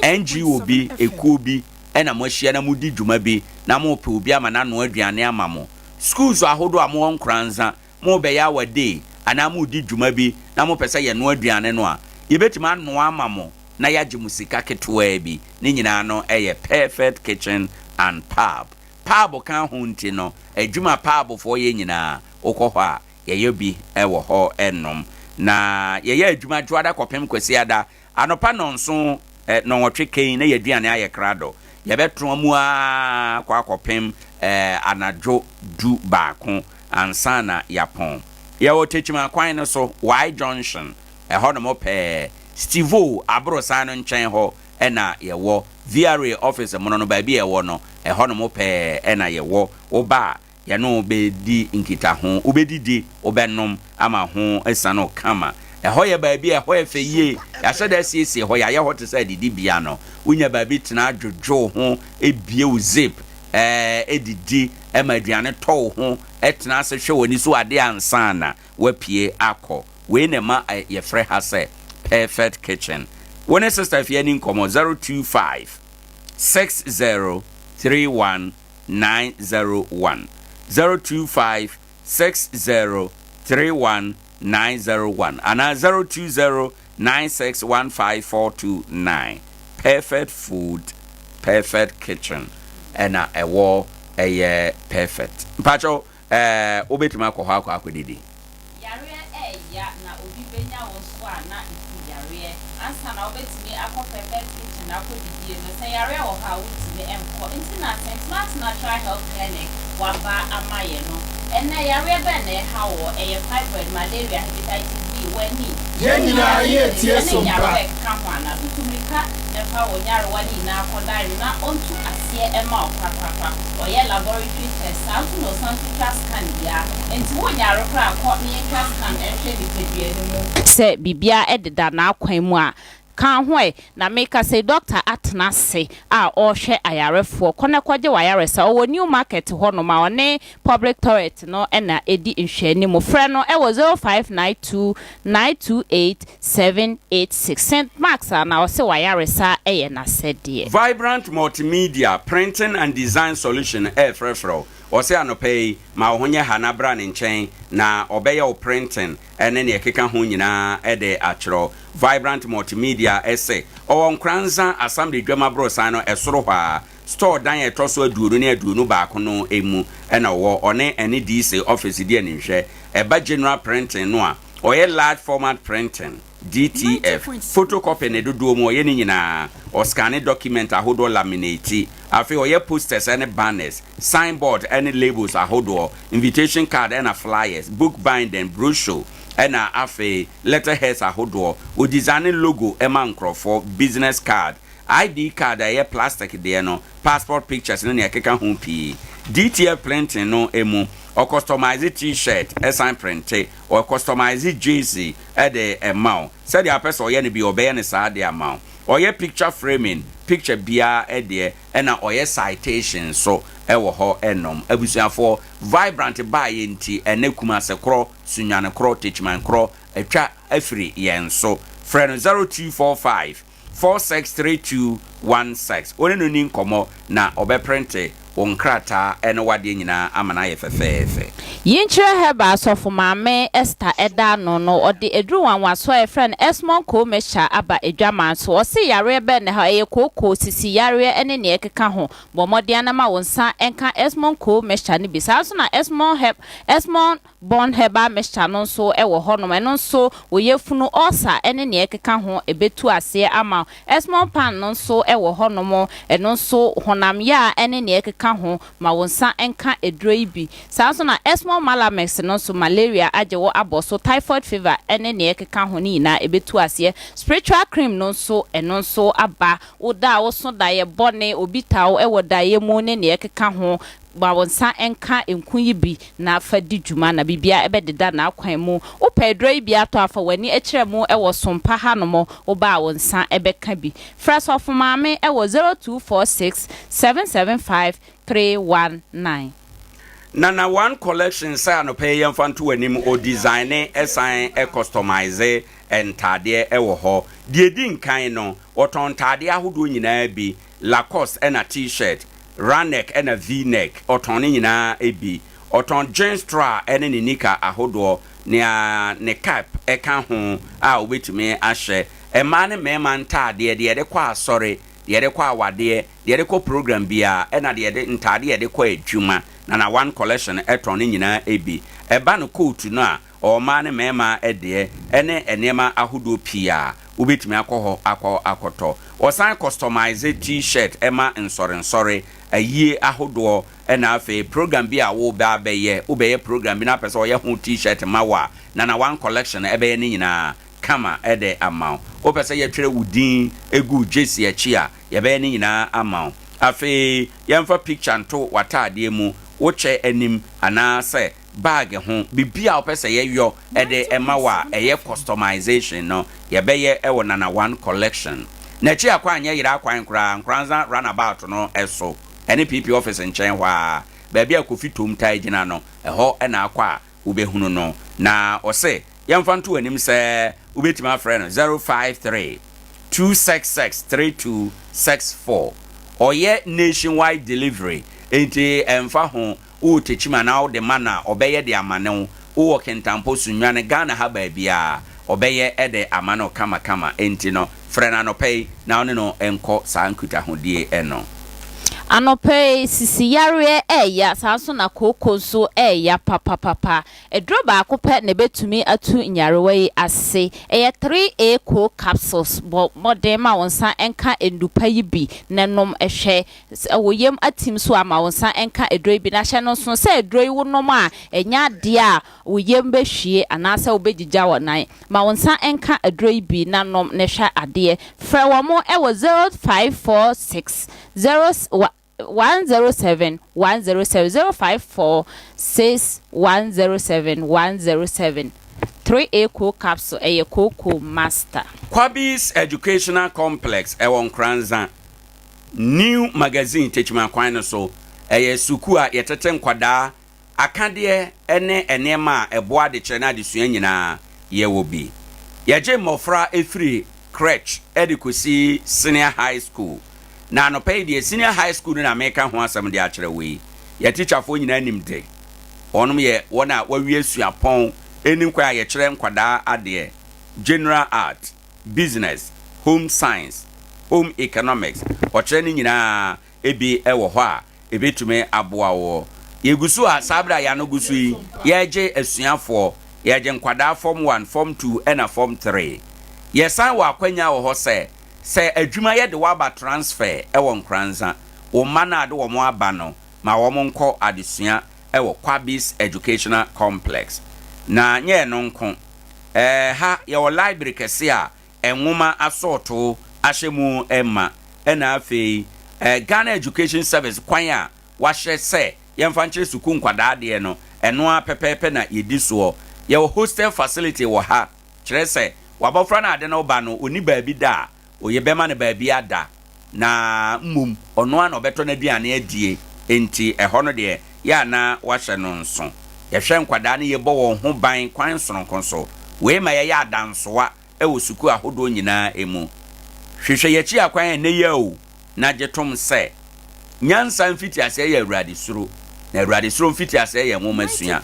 Speaker 1: NGO bi, ekuo bi na moahyia na modi dwuma bi na mopɛ obi ama no anoa aduane ama mo. Schools ahodoɔ a mowɔ Nkoranza, morebɛyɛ awadee anaa moredi dwuma bi na mopɛ sɛ yɛnoa aduane no a, yɛbɛtumi anoa ama mo na yɛagye mo sika ketewaa bi. Ne nyinaa no yɛ Perfect Kitchen and Pub. Pub ka ho nti no, adwuma a pubfoɔ yɛ nyinaa, wokɔ hɔ a, yɛyɛ bi wɔ hɔ nom. Na yɛyɛ adwuma Dwoada kɔpem Kwasiada anɔpa nnɔnson, nnɔnwɔtwe kɛn na yɛaduane ayɛ krado. Yɛbɛtoa mu ara kɔ akɔpem anadwo du baako ansa na yɛapɔn. Yɛwɔ Techiman kwan no so, Y Junction, ɛhɔnom pɛɛ, Stevo aborosan no nkyɛn hɔ. na yɛwɔ. VRA office mono no baabi a ɛwɔ no, ɛhɔnom pɛɛ na yɛwɔ. Woba a, yɛne wo bɛdi nkitaho, wobɛdidi, wobɛnom ama ho asiane wo kama. Ɛhɔ yɛ baabi a ɛhɔ yɛ fɛ yie. Yɛahyɛ da asiesie hɔ, yɛayɛ hɔ te sɛ adidibea no. Wonya baabi tena dwodwo wo ho, bue wo zip, didi ma aduane tɔ wo ho, tena ase hwɛ w'ani so adeɛ ansa na woapue akɔ. Wei na ɛma yɛfrɛ ha sɛ Perfect Kitchen. Wo ne Sister Afia ni nkɔmmɔ 025 60 31 901 025 60 31 901 anaa 020 9615429. Perfect Food, Perfect Kitchen ɛna ɛwɔ ɛyɛ perfect. Mpakyɛw Ɛɛ, wobɛtumi akɔ hɔ akɔ akɔdidi.
Speaker 10: Yareɛ ɛɛya na obi bɛnya wo nso a na ɛfiri yareɛ. Ansa na wobɛtumi akɔ Perfect Kitchen akɔdidie no, sɛ yareɛ wɔ hɔ a wontumi nkɔ. Nti na Saint Mark's Natural Health Clinic waba ama yɛ no. Ɛnnɛ yareɛ bɛn na ɛha woɔ? Ɛyɛ fibroid, malaria, hepatitis B, w'ani,
Speaker 16: Yɛn nyinaa yɛretie
Speaker 10: ɛne
Speaker 16: so mpa.
Speaker 10: nyarewa a ɛkeka ho anaa? Tutu mmirika na fa wo nyarewa no nyinaa kɔdan no na ɔntu aseɛ mma wo korakorakora. Ɔyɛ laboratory test saa nso na ɔsan nso twa scan bia. Nti wo nyare koraa kɔ na yɛntwa scan nhwɛ nipadua no mu. Sɛ biribiara deda n'akwan mu a, ka ho ɛ. Na meka sei, dɔkta atena ase a ɔrehwɛ ayarefoɔ. Kɔ na kɔgye w'ayaresa. Ɔwɔ New Market hɔnom a ɔne public toilet no na ɛdi nhwɛanimu. Frɛ no wɔ 0592 928 786. St. Mark's a na ɔse w'ayaresa yɛ n'asɛdeɛ.
Speaker 1: Vibrant Multimedia Printing and Design Solution refrɛfrɛ wo. Ɔse anɔpa yi, ma wo ho nyɛ ha na bra ne nkyɛn na ɔbɛyɛ wo printing ne nea ɛkeka ho nyinaa de akyerɛ wo. Vibrant Multimedia se ɔwɔ Nkoranza Assembly Dwam aborosan no soro hɔ ara, store dan a ɛtɔ so aduonu ne 21 no mu na ɔwɔ. Ɔne ɛne DC office di animhwɛ. Ɛba general printing no a, ɔyɛ large format printing, DTF, photocopy ne dodoɔ mu, ɔyɛ ne nyinaa. Ɔscanne document ahodoɔ laminate. Afei ɔyɛ posters ne banners, signboard ne labels ahodoɔ, invitation card ɛna flyers, book binding, brochure ɛna afei letterheads ahodoɔ. Ɔdesigne logo ma nkorɔfoɔ, business card, ID card a ɛyɛ plastic deɛ no, passport pictures ne nea ɛkeka ho pii. DTF printing no mu, ɔkɔstɔmaese T-shirt san printe, ɔkɔstɔmaese jersey de ma wo. Sɛdeɛ wopɛ sɛ ɔyɛ no biara, ɔbɛyɛ no saa de ama wo. Ɔyɛ picture framing, picture biara deɛ, ɛna ɔyɛ citation nso wɔ hɔ nom. Abusuafoɔ, Vibrant baeɛ nti, ɛnnɛ Kumase korɔ, Sunyani korɔ, Techiman korɔ atwa afiri yɛn so. Frɛ no 0245 463216. Wo ne no nni nkɔmmɔ na ɔbɛprente wo nkrataa ne w'adeɛ nyinaa ama no ayɛ fɛfɛɛfɛ.
Speaker 10: Yinkyerɛ Herbal Asɔfo Maame Esther da ano no, ɔde aduru nwanwaso a yɛfrɛ no Esmond Coal Mixture aba adwaman so. Ɔse yareɛ bɛn na ɛha? Ɛyɛ kooko, sisi yareɛ ne nea ɛkeka ho. Bɔ mmɔden ara na ma wo nsa nka Esmond Coal Mixture no bi. Saa ara nso na Esmond Herb, Esmond Born herbal mixture no nso wɔ hɔnom. Ɛno nso, wo yafunu ulcer ne nea ɛkeka ho, ɛbɛtu aseɛ ama wo. Esmond pan no nso wɔ hɔnom. Ɛno nso, honam yaa ne nea ɛkeka ho, ma wo nsa nka aduro yi bi. Saa nso na Esmond Malamix no nso, malaria agye wo abɔ so, typhoid fever ne nea ɛkeka ho no nyinaa, ɛbɛtu aseɛ. Spiritual cream no nso, ɛno nso aba. Wo da a woso daeɛ bɔne, obi taa wo wɔ daeɛ mu ne nea ɛkeka ho, Ma wo nsa nka nku yi bi na fa di dwuma, na biribiara bɛdeda n'akwan mu. Wopɛ aduro yi bi atɔ a, fa w'ani kyerɛ mu wɔ Sompa hanom, woba a wo nsa bɛka bi. Frɛ Sɔfo Maame wɔ 0246 775 319.
Speaker 1: Nana One Collection sɛ anɔpa yi yɛmfa nto w'anim, o designe san customise ntaadeɛ wɔ hɔ. Deɛ ɛdi nkan no, wɔtɔn ntaadeɛ ahodoɔ nyinaa bi, Lacoste ɛna T-shirt, Round-neck ɛna V-neck, ɔtɔn ne nyinaa bi. Ɔtɔn jeans tra ɛne ne nika ahodoɔ, nea ne cap ɛka ho a wobɛtumi ahyɛ. Mmaa ne mmarima ntaadeɛ, deɛ yɛde kɔ asɔre, deɛ yɛde kɔ awadeɛ, deɛ yɛde kɔ program biara, ɛna deɛ yɛde ntaadeɛ a yɛde kɔ adwuma. Nana One Collection tɔn ne nyinaa bi. Ɛba no coat no a, Ɔwɔ mmaa ne mmarima deɛ ne nneɛma ahodoɔ pii a wobɛtumi akɔ hɔ akɔ akɔtɔ. Wɔsan kɔstɔmaese T-shirt ma nsɔrensɔre, ayie ahodoɔ ɛna afei program bi a woreba abɛyɛ, wobɛyɛ program bi na wopɛ sɛ wɔyɛ ho T-shirt ma wo a, Nana One Collection bɛyɛ ne nyinaa kama de ama wo. Wopɛ sɛ yɛtwerɛ wo din gu wo gyesi akyi a, yɛbɛyɛ ne nyinaa ama wo. Afei yɛmfa picture nto w'ataadeɛ mu, wo kyɛ anim anaa sɛ bag ho. Biribi a wopɛ sɛ yɛyɔ de ma wo a ɛyɛ customization no, yɛbɛyɛ wɔ Nana One Collection. N'akyi akwan nyɛ yera kwan koraa, Nkoranza runabout no so, ɛne PP office nkyɛn hɔ ara, baabi a Kofi Tom taa gyina no, ɛhɔ na akɔ a wobɛhunu no. Na ɔse yɛmfa nto w'anim sɛ wobɛtumi afrɛ no 053 266 3264. Ɔyɛ nationwide delivery, enti ɛmfa ho wowɔ Tekyim anaa wode ma no a, ɔbɛyɛ de amane wo. Wowɔ Kintampo, Sunyani, Ghana ha baabiara, ɔbɛyɛ de ama no kamakama. Enti no, frɛ no anɔpa yi na wo ne no nkɔ saa nkitahodie no.
Speaker 10: Anɔpa yi, sisi yareɛ ɛɛya, saa nso na kooko nso ɛɛya papapapa. Aduro baako pɛ na ɛbɛtumi atu nyarewa yi ase. Ɛyɛ 3A Coke Capsules. Bɔ mmɔden ma wo nsa nka nnupa yi bi na nom hwɛ. Sɛ wo yam atim nso a, ma wo nsa nka aduro yi bi. Na hyɛ no nsono sɛ aduro yi wonom a, ɛnyɛ adeɛ a wo yam bɛhwie anaasɛ wobɛgyigya wo nan. Ma wo nsa nka aduro yi bi na nom na hwɛ adeɛ. Frɛ wɔn wɔ 0546 0 107 107, 0546 107 107. 3A Cool Capsule, ɛyɛ kooko master.
Speaker 1: Kwabis Educational Complex, ɛwɔ Nkoranza. New Magazine Techiman kwan no so. Ɛyɛ sukuu a yɛtete nkwadaa akadeɛ ne nneɛma a ɛboa adekyerɛ ne adesua nyinaa yɛwɔ bi. Yɛgye mmɔfra firi crèche de kɔsi senior high school. Na anɔpa yi deɛ senior high school no na meka ho asɛm de akyerɛ wo yi. Yɛn tikyafoɔ nyinaa nim de. Wɔnom yɛ wɔn a wɔawie suapɔn nim kwan a yɛkyerɛ nkwadaa adeɛ, general art. Business, Home Science, Home Economics, ɔkyerɛ no nyinaa bi wɔ hɔ a ɛbɛtumi aboa woɔ. Yɛgu so a saa berɛ a yɛano gu so yi, yɛregye asuafoɔ, yɛregye nkwadaa Form 1, Form 2 ɛna Form 3. Yɛsan wɔ akwanya wɔ hɔ sɛ, sɛ adwuma yɛde wo aba transfer wɔ Nkoranza, wo mma no a de wɔn aba no, ma wɔn nkɔ adesua wɔ Kwabis Educational Complex. Na nyɛ ɛno nko, Ɛha yɛwɔ library kɛse a nwoma asɔɔtoo ahyɛ mu ma, ɛna afei Ghana Education Service kwan a wɔahyɛ sɛ yɛmfa nkyerɛ sukuu nkwadaa adeɛ no, ɛno ara pɛpɛɛpɛ na yɛdi soɔ. Yɛwɔ hostel facility wɔ ha, kyerɛ sɛ w'abɔfra no a ade no reba no, ɔnni baabi da a, Oye bɛma no baabi ada, na mmom ɔno ara na ɔbɛtɔ n'aduane adie, enti ɛhɔ no deɛ, yɛ a na wahyɛ no nso. Yɛhwɛ nkwadaa no yɛbɔ wɔn ho ban kwan sononko so. Wei ma yɛyɛ adansowa wɔ sukuu ahodoɔ nyinaa mu. Hwehwɛ yɛn akyi akwan ɛnnɛ yi ara o, na gye tom sɛ, Nyansa mfitiaseɛ yɛ Awurade suro, na Awurade suro mfitiaseɛ yɛ nwomasua.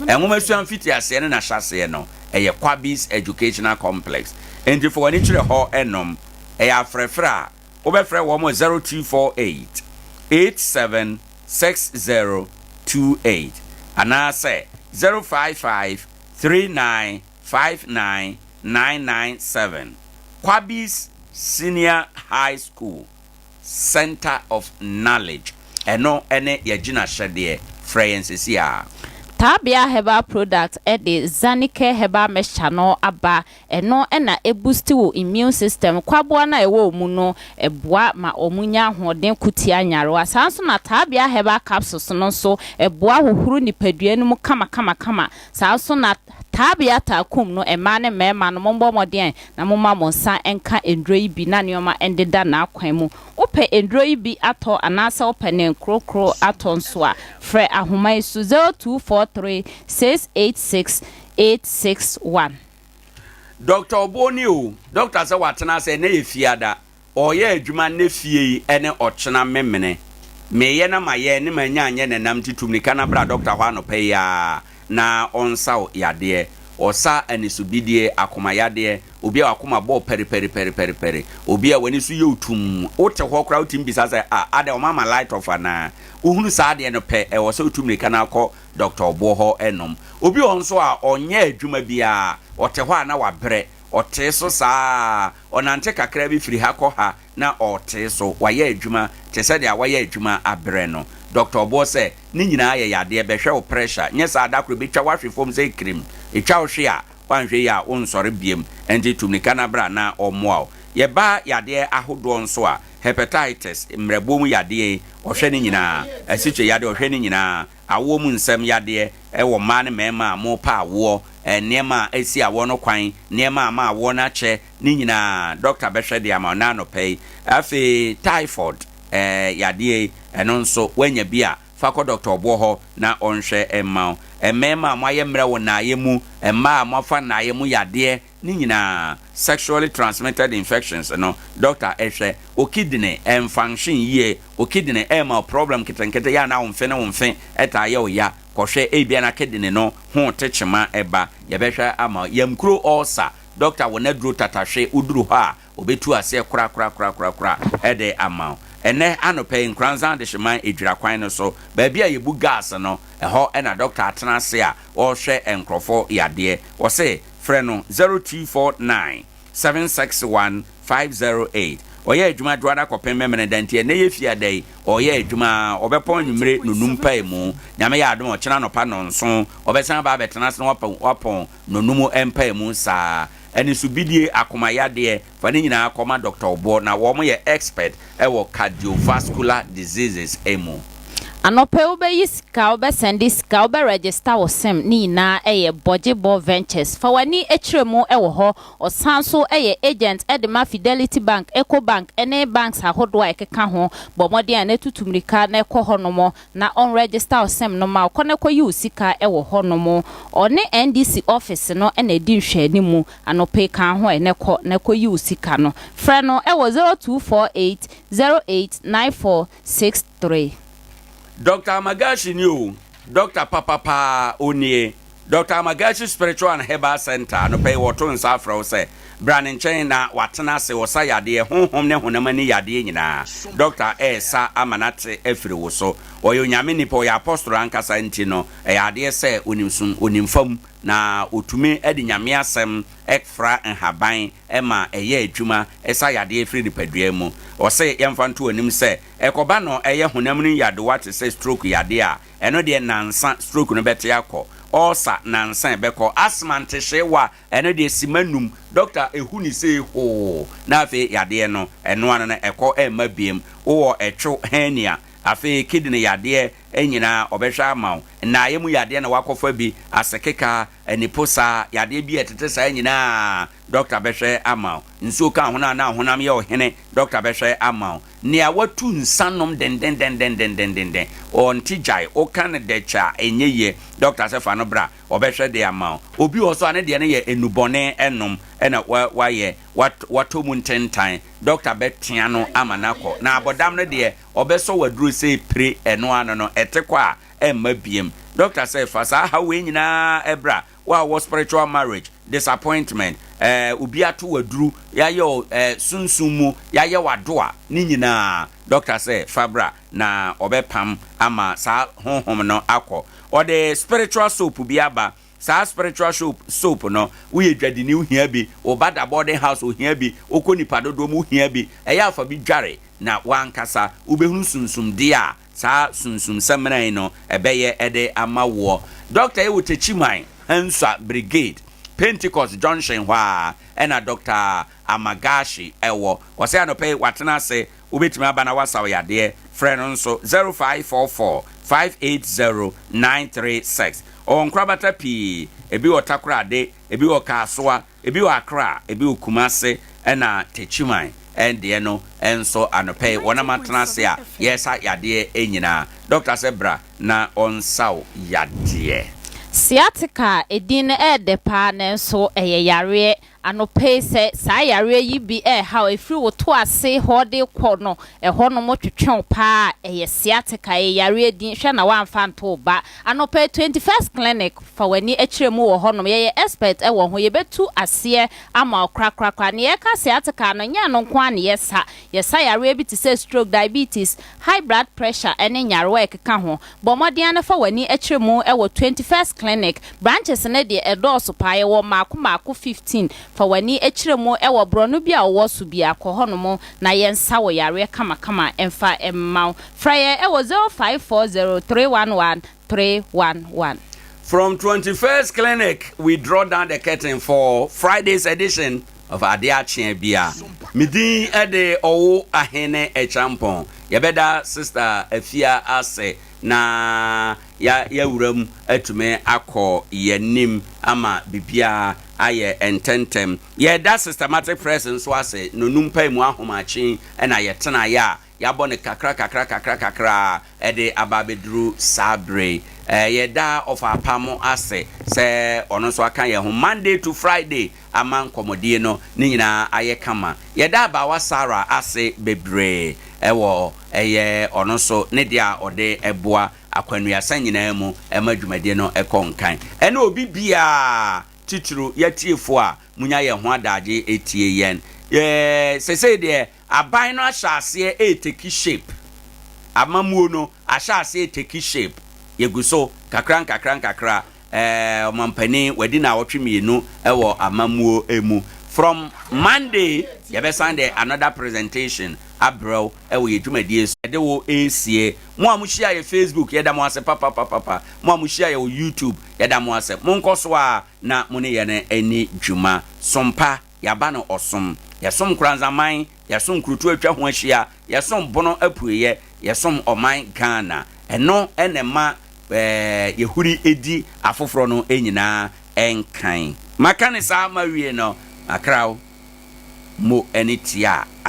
Speaker 1: Nwomasua mfitiaseɛ ne n'ahyɛaseɛ no, ɛyɛ Kwabis Educational Complex. Enti fa w'ani kyerɛ hɔ nom. Ɛyɛ afrɛfrɛ a, wobɛfrɛ wɔn wɔ 0248 876028 anaasɛ 055 3959 997. Kwabis Senior High School. Centre of Knowledge, ɛno ne yɛagyinahyɛdeɛ, frɛ yɛn seesei ara.
Speaker 10: Tabea Herbal Product de Zanicare Herbal Mixture no aba, ɛno na ɛboosti wo immune system, nkwaboa no a ɛwɔ wo mu no, ɛboa ma wɔn nya ahoɔden ko tia nyarewa. Saa nso na Tabea Herbal Capsules no nso ɛboa hohoro nipadua no mu kamakamakama. Saa nso na Tabea Talcum no, mmaa ne mmarima no, mommɔ mmɔden na momma mo nsa nka nnuro yi bi na nneɛma ndeda n'akwan mu. Wopɛ nnuro yi bi atɔ anaasɛ wopɛ ne nkorokoro atɔ nso a, frɛ ahoma yi so, 0243 686 861.
Speaker 1: Doctor Oboɔ ni o, doctor sɛ watena ase ɛnɛ yɛ fiada, Ɔreyɛ adwuma nnɛ fie yi ne ɔkyena memene. Meyɛ na mayɛ ne manya anyɛ nanam nti tu mmirika na bra dɔkta hɔ anɔpa yi ara na ɔnsa wo yadeɛ. Ɔsa anisobidie, akoma yadeɛ, obi a wakoma bɔ pɛripɛripɛripɛripɛri, obi a w'ani so yɛ wo tumm, wote hɔ koraa wotumi bisa sɛ ah adɛn wɔn ama light off anaa? Wohunu saa adeɛ no pɛ ɛwɔ sɛ wotu mmirika na akɔ dɔkta ɔboɔ hɔ nom. Obi wɔ hɔ nso a ɔnyɛ adwuma biara, ɔte hɔ a na wabrɛ. Ɔtee so saa ara. Ɔnante kakra bi firi ha kɔ ha na ɔretee so. Wayɛ adwuma te sɛ deɛ wayɛ adwuma abrɛ no. Dɔkta Ɔboɔ sɛ, Ne nyinaa yɛ yadeɛ, bɛhwɛ wo pressure, nyɛ saa a da koro ɛbɛtwa wo ahwe fam sɛ kirim. Ɛtwa wo hwe a, woanhwɛ yie a wonsɔre biom. Ɛnti tu mmirika na bra na ɔmmoa wo. Yɛba yadeɛ ahodoɔ nso a, hepatitis, mmerɛboɔ mu yadeɛ yi, ɔhwɛ ne nyinaa. Asikyire yadeɛ, ɔhwɛ ne nyinaa. Awoɔ mu nsɛm yadeɛ, wɔ mmaa ne mmarima a morepɛ awoɔ, nneɛma a ɛsi awoɔ no kwan, nneɛma a ama awoɔ no akyɛ, ne nyinaa dɔkta bɛhwɛ de ama wo nnɛ anɔpa yi. Afei typhoid yadeɛ yi, ɛno nso woanya bi a, fa kɔ dɔkta ɔboɔ hɔ na ɔnhwɛ mma wo. Mmarima a moayɛ mmerɛ wɔ nnaeɛ mu, mmaa a moafa nnaeɛ mu yadeɛ, Ne nyinaa, sexually transmitted infections no, doctor hwɛ, wo kidney ɛnfunction yie, wo kidney ɛɛma wo problem nketenkete, yɛ a na wo mfe ne wo mfe taa yɛ wo ya, kɔhwɛ ebia na kidney no ho te kyema ɛba, yɛbɛhwɛ ama wo. Yamkuro ulcer, doctor wɔ n'aduro tatahwe, woduru hɔ a, ɔbɛtu aseɛ korakorakorakorakora de ama wo. Ɛnnɛ anɔpa yi, Nkoranza Adehyeman Edwira kwan no so, baabi a yɛbu gas no, ɛhɔ na doctor atena ase a ɔrehwɛ nkorɔfoɔ yadeɛ. Ɔse, Frɛ no 0249 761 508. Ɔyɛ adwuma Dwoada kɔpem Memeneda nti ɛnnɛ yɛ Fiada yi ɔreyɛ adwuma ara. Ɔbɛpɔn anwummere nnɔnum mpaemu. Nyame yɛ adom a ɔkyena anɔpa nnɔnson ɔbɛsan aba abɛtena ase na wapɔn nnɔnum mpaemu saa. Anisobidie, akoma yadeɛ, fa ne nyinaa kɔma Doctor Oboɔ na wɔn yɛ expert wɔ cardiovascular diseases mu.
Speaker 10: Anɔpa yi wobɛyi sika, wobɛ sɛnde sika, wobɛ register wo sim ne nyinaa yɛ Bɔgyebɔ Ventures. Fa w'ani kyerɛ mu wɔ hɔ. Ɔsan nso yɛ agent de ma Fidelity Bank, Eco Bank ne banks ahodoɔ a ɛkeka ho. Bɔ mmɔden a na tutu mmirika na kɔ hɔnom na ɔn register wo sim no ma wo. Kɔ na kɔyi wo sika wɔ hɔnom. Ɔne NDC office no na ɛdi nhwɛanimu. Anɔpa yi ka ho ɛ na kɔ na kɔyi wo sika no. Frɛ no wɔ 0248 08 94 63.
Speaker 1: Doctor Amagashi ni o, doctor papa paa onie. Doctor Amagashi Spiritual and Herbal Center anɔpa yi wɔto nsa afrɛ wo sɛ bra ne nkyɛn na watena ase ɔsa yadeɛ, honhom ne honam ani yadeɛ nyinaa. Doctor ɛresa ama no ate afiri wo so. Ɔyɛ Onyame nipa, ɔyɛ apostol ankasa nti no ɛyɛ adeɛ sɛ onim sum, onim fam na ɔtumi de Nyame asɛm fra nhaban ma ɛyɛ adwuma sa yadeɛ firi nipadua mu. Ɔse yɛmfa nto w'anim sɛ ɛkɔba no ɛyɛ honam no nyadewa te sɛ stroke yadeɛ a, ɛno deɛ nansa stroke no bɛte akɔ, ulcer nansa ɛbɛkɔ, asthma ntehyeewa ɛno deɛ sima num, doctor ɛhu ne sei hoo na afei yadeɛ no ɛno ano no ɛkɔ ɛmma biem, wowɔ ɛtwo, hernia, afei kidney yadeɛ nyinaa ɔbɛhwɛ ama wo, nnaeɛ mu yadeɛ na wakɔfa bi, asekeka, aniposa, yadeɛ bi a ɛtete saa nyinaa dɔkta bɛhwɛ ama wo. Nsuo ka honam na honam yɛ ɔhene, dɔkta bɛhwɛ ama wo. Nea watu nsa nom dendendendendendenden, ɔnte gyae, woka no dɛkyɛ a ɛnyɛ yie, dɔkta sɛ fa no bra, ɔbɛhwɛ de ama wo. Obi wɔ hɔ nso a ne deɛ no yɛ nnubɔne nom na wayɛ, watɔ mu ntentan, dɔkta bɛtea no ama no akɔ. Na abɔdam no deɛ, ɔbɛsɔ w'aduro sei pire, ɛno ano no, ɛte kɔ a, ɛmma biem. Dɔkta sɛ fa saa haw wei nyinaa bra, wo a wɔ spiritual marriage, disappointment, eh, obi ato w'aduru, yɛayɛ wo eh, sunsum mu, yɛayɛ w'adoa, ne nyinaa, dɔkta sɛ fa bra na ɔbɛpam ama saa honhom no akɔ. Ɔde spiritual soap bi aba, saa spiritual soap, soap no, woyɛ dwadini wohia bi, wo ba da boarding house ohia bi, wokɔ nipa dodoɔ mu wohia bi, ɛyɛ a fa bi dware na w'ankasa wobɛhunu sunsumdeɛ a Saa sunsum samina yi no ɛbɛyɛ de ama woɔ. Dɔkta yi wɔ Techiman Hansua Brigade, Pentecost Junction hɔ ara ɛna Dɔkta Amagashi wɔ. Ɔsɛ anɔpa yi watena ase, wobɛtumi aba na wasa wo yadeɛ. Frɛ no nso 0544 580 936. Ɔwɔ nkorabata pii, ebi wɔ Takorade, ebi wɔ Kasoa, Ebi wɔ Accra, ebi wɔ Kumasi ɛna Techiman deɛ no nso anɔpa yi wɔnam atena ase a yɛresa yadeɛ nyinaa. Doctor sɛ bra na ɔnsa wo yadeɛ.
Speaker 10: Sciatica edin no ɛɛdɛ paa nanso ɛyɛ yareɛ. Anɔpa yi sɛ saa yareɛ yi bi ɛɛha wo ɛfiri wo to ase hɔ de kɔ no ɛhɔ nom twetwe wo paa a ɛyɛ sciatica ɛyɛ yareɛ din hwɛ na woamfa anto wo ba. Anɔpa yi 21st clinic Fa w'ani kyerɛ mu wɔ hɔnom. Yɛyɛ expert wɔ ho. Yɛbɛtu aseɛ ama wo korakorakora. Nea yɛka sciatica no, nyɛ ɛno nko ara na yɛsa. Yɛsa yareɛ bi te sɛ stroke, diabetes, high blood pressure ne nyarewa a ɛkeka ho. Bɔ mmɔden ara na fa w'ani kyerɛ mu wɔ 21st Clinic. Branches no deɛ, ɛdɔɔso paa. Yɛwɔ mmaako mmaako 15. Fa w'ani kyerɛ mu wɔ borɔno bi a wowɔ so biara, kɔ hɔnom na yɛnsa wo yareɛ kamakama mfa mma wo. Frɛ yɛn wɔ 0540 311 311.
Speaker 1: From 21st Clinic, we draw down the curtain for Friday's edition of Adeɛ Akye Bia. Me din de Ɔwo Ahene Akyampɔn. Yɛbɛda Sister Afia ase na ya yɛawura mu atumi akɔ yɛn anim ama biribiara ayɛ ntɛntɛm. Yɛda Systematic Press nso ase, nonum pae mu ahomakye na yɛtenaeɛ a yɛabɔ no kakra kakra kakra kakra de aba abɛduru saa berɛ yi. Yɛda Ɔfa Apam ase sɛ ɔno nso aka yɛn ho Monday to Friday ama nkɔmmɔdie no ne nyinaa ayɛ kama. Yɛda Abaawa Sarah ase bebree wɔ ɛyɛ ɔno nso ne deɛ a ɔde boa akwannuasa nyinaa mu ma dwumadie no kɔ nkan. Ɛne obi biara titiriw yɛatiefoɔ a munya yɛn ho adagye tie yɛn. Sesei deɛ aban no ahyɛ aseɛ retake shape. Amammuo no ahyɛ aseɛ retake shape. Yɛgu so kakra nkakra nkakra. Ɔmampanin wadi naawɔtwe mmienu wɔ amammuo mu. From Monday yɛbɛsan de another presentation abrɛ wo wɔ yɛn dwumadie so. Yɛde wo resie. Mo a mohyia yɛ Facebook yɛda mo ase papapapapa. Mo a mohyia yɛ wɔ YouTube yɛda mo ase. Monkɔ so ara na mo ne yɛn nni dwuma. Som pa, yɛaba no ɔsom. Yɛsom Nkoranzaman, yɛsom nkurotoɔ atwa ho ahyia, yɛsom Bono apueeɛ, yɛsom ɔman Ghana. Ɛno na ɛma yɛhuri di afoforɔ no nyinaa nkan. Maka no saa mawie no, makra wo mo ne tia a.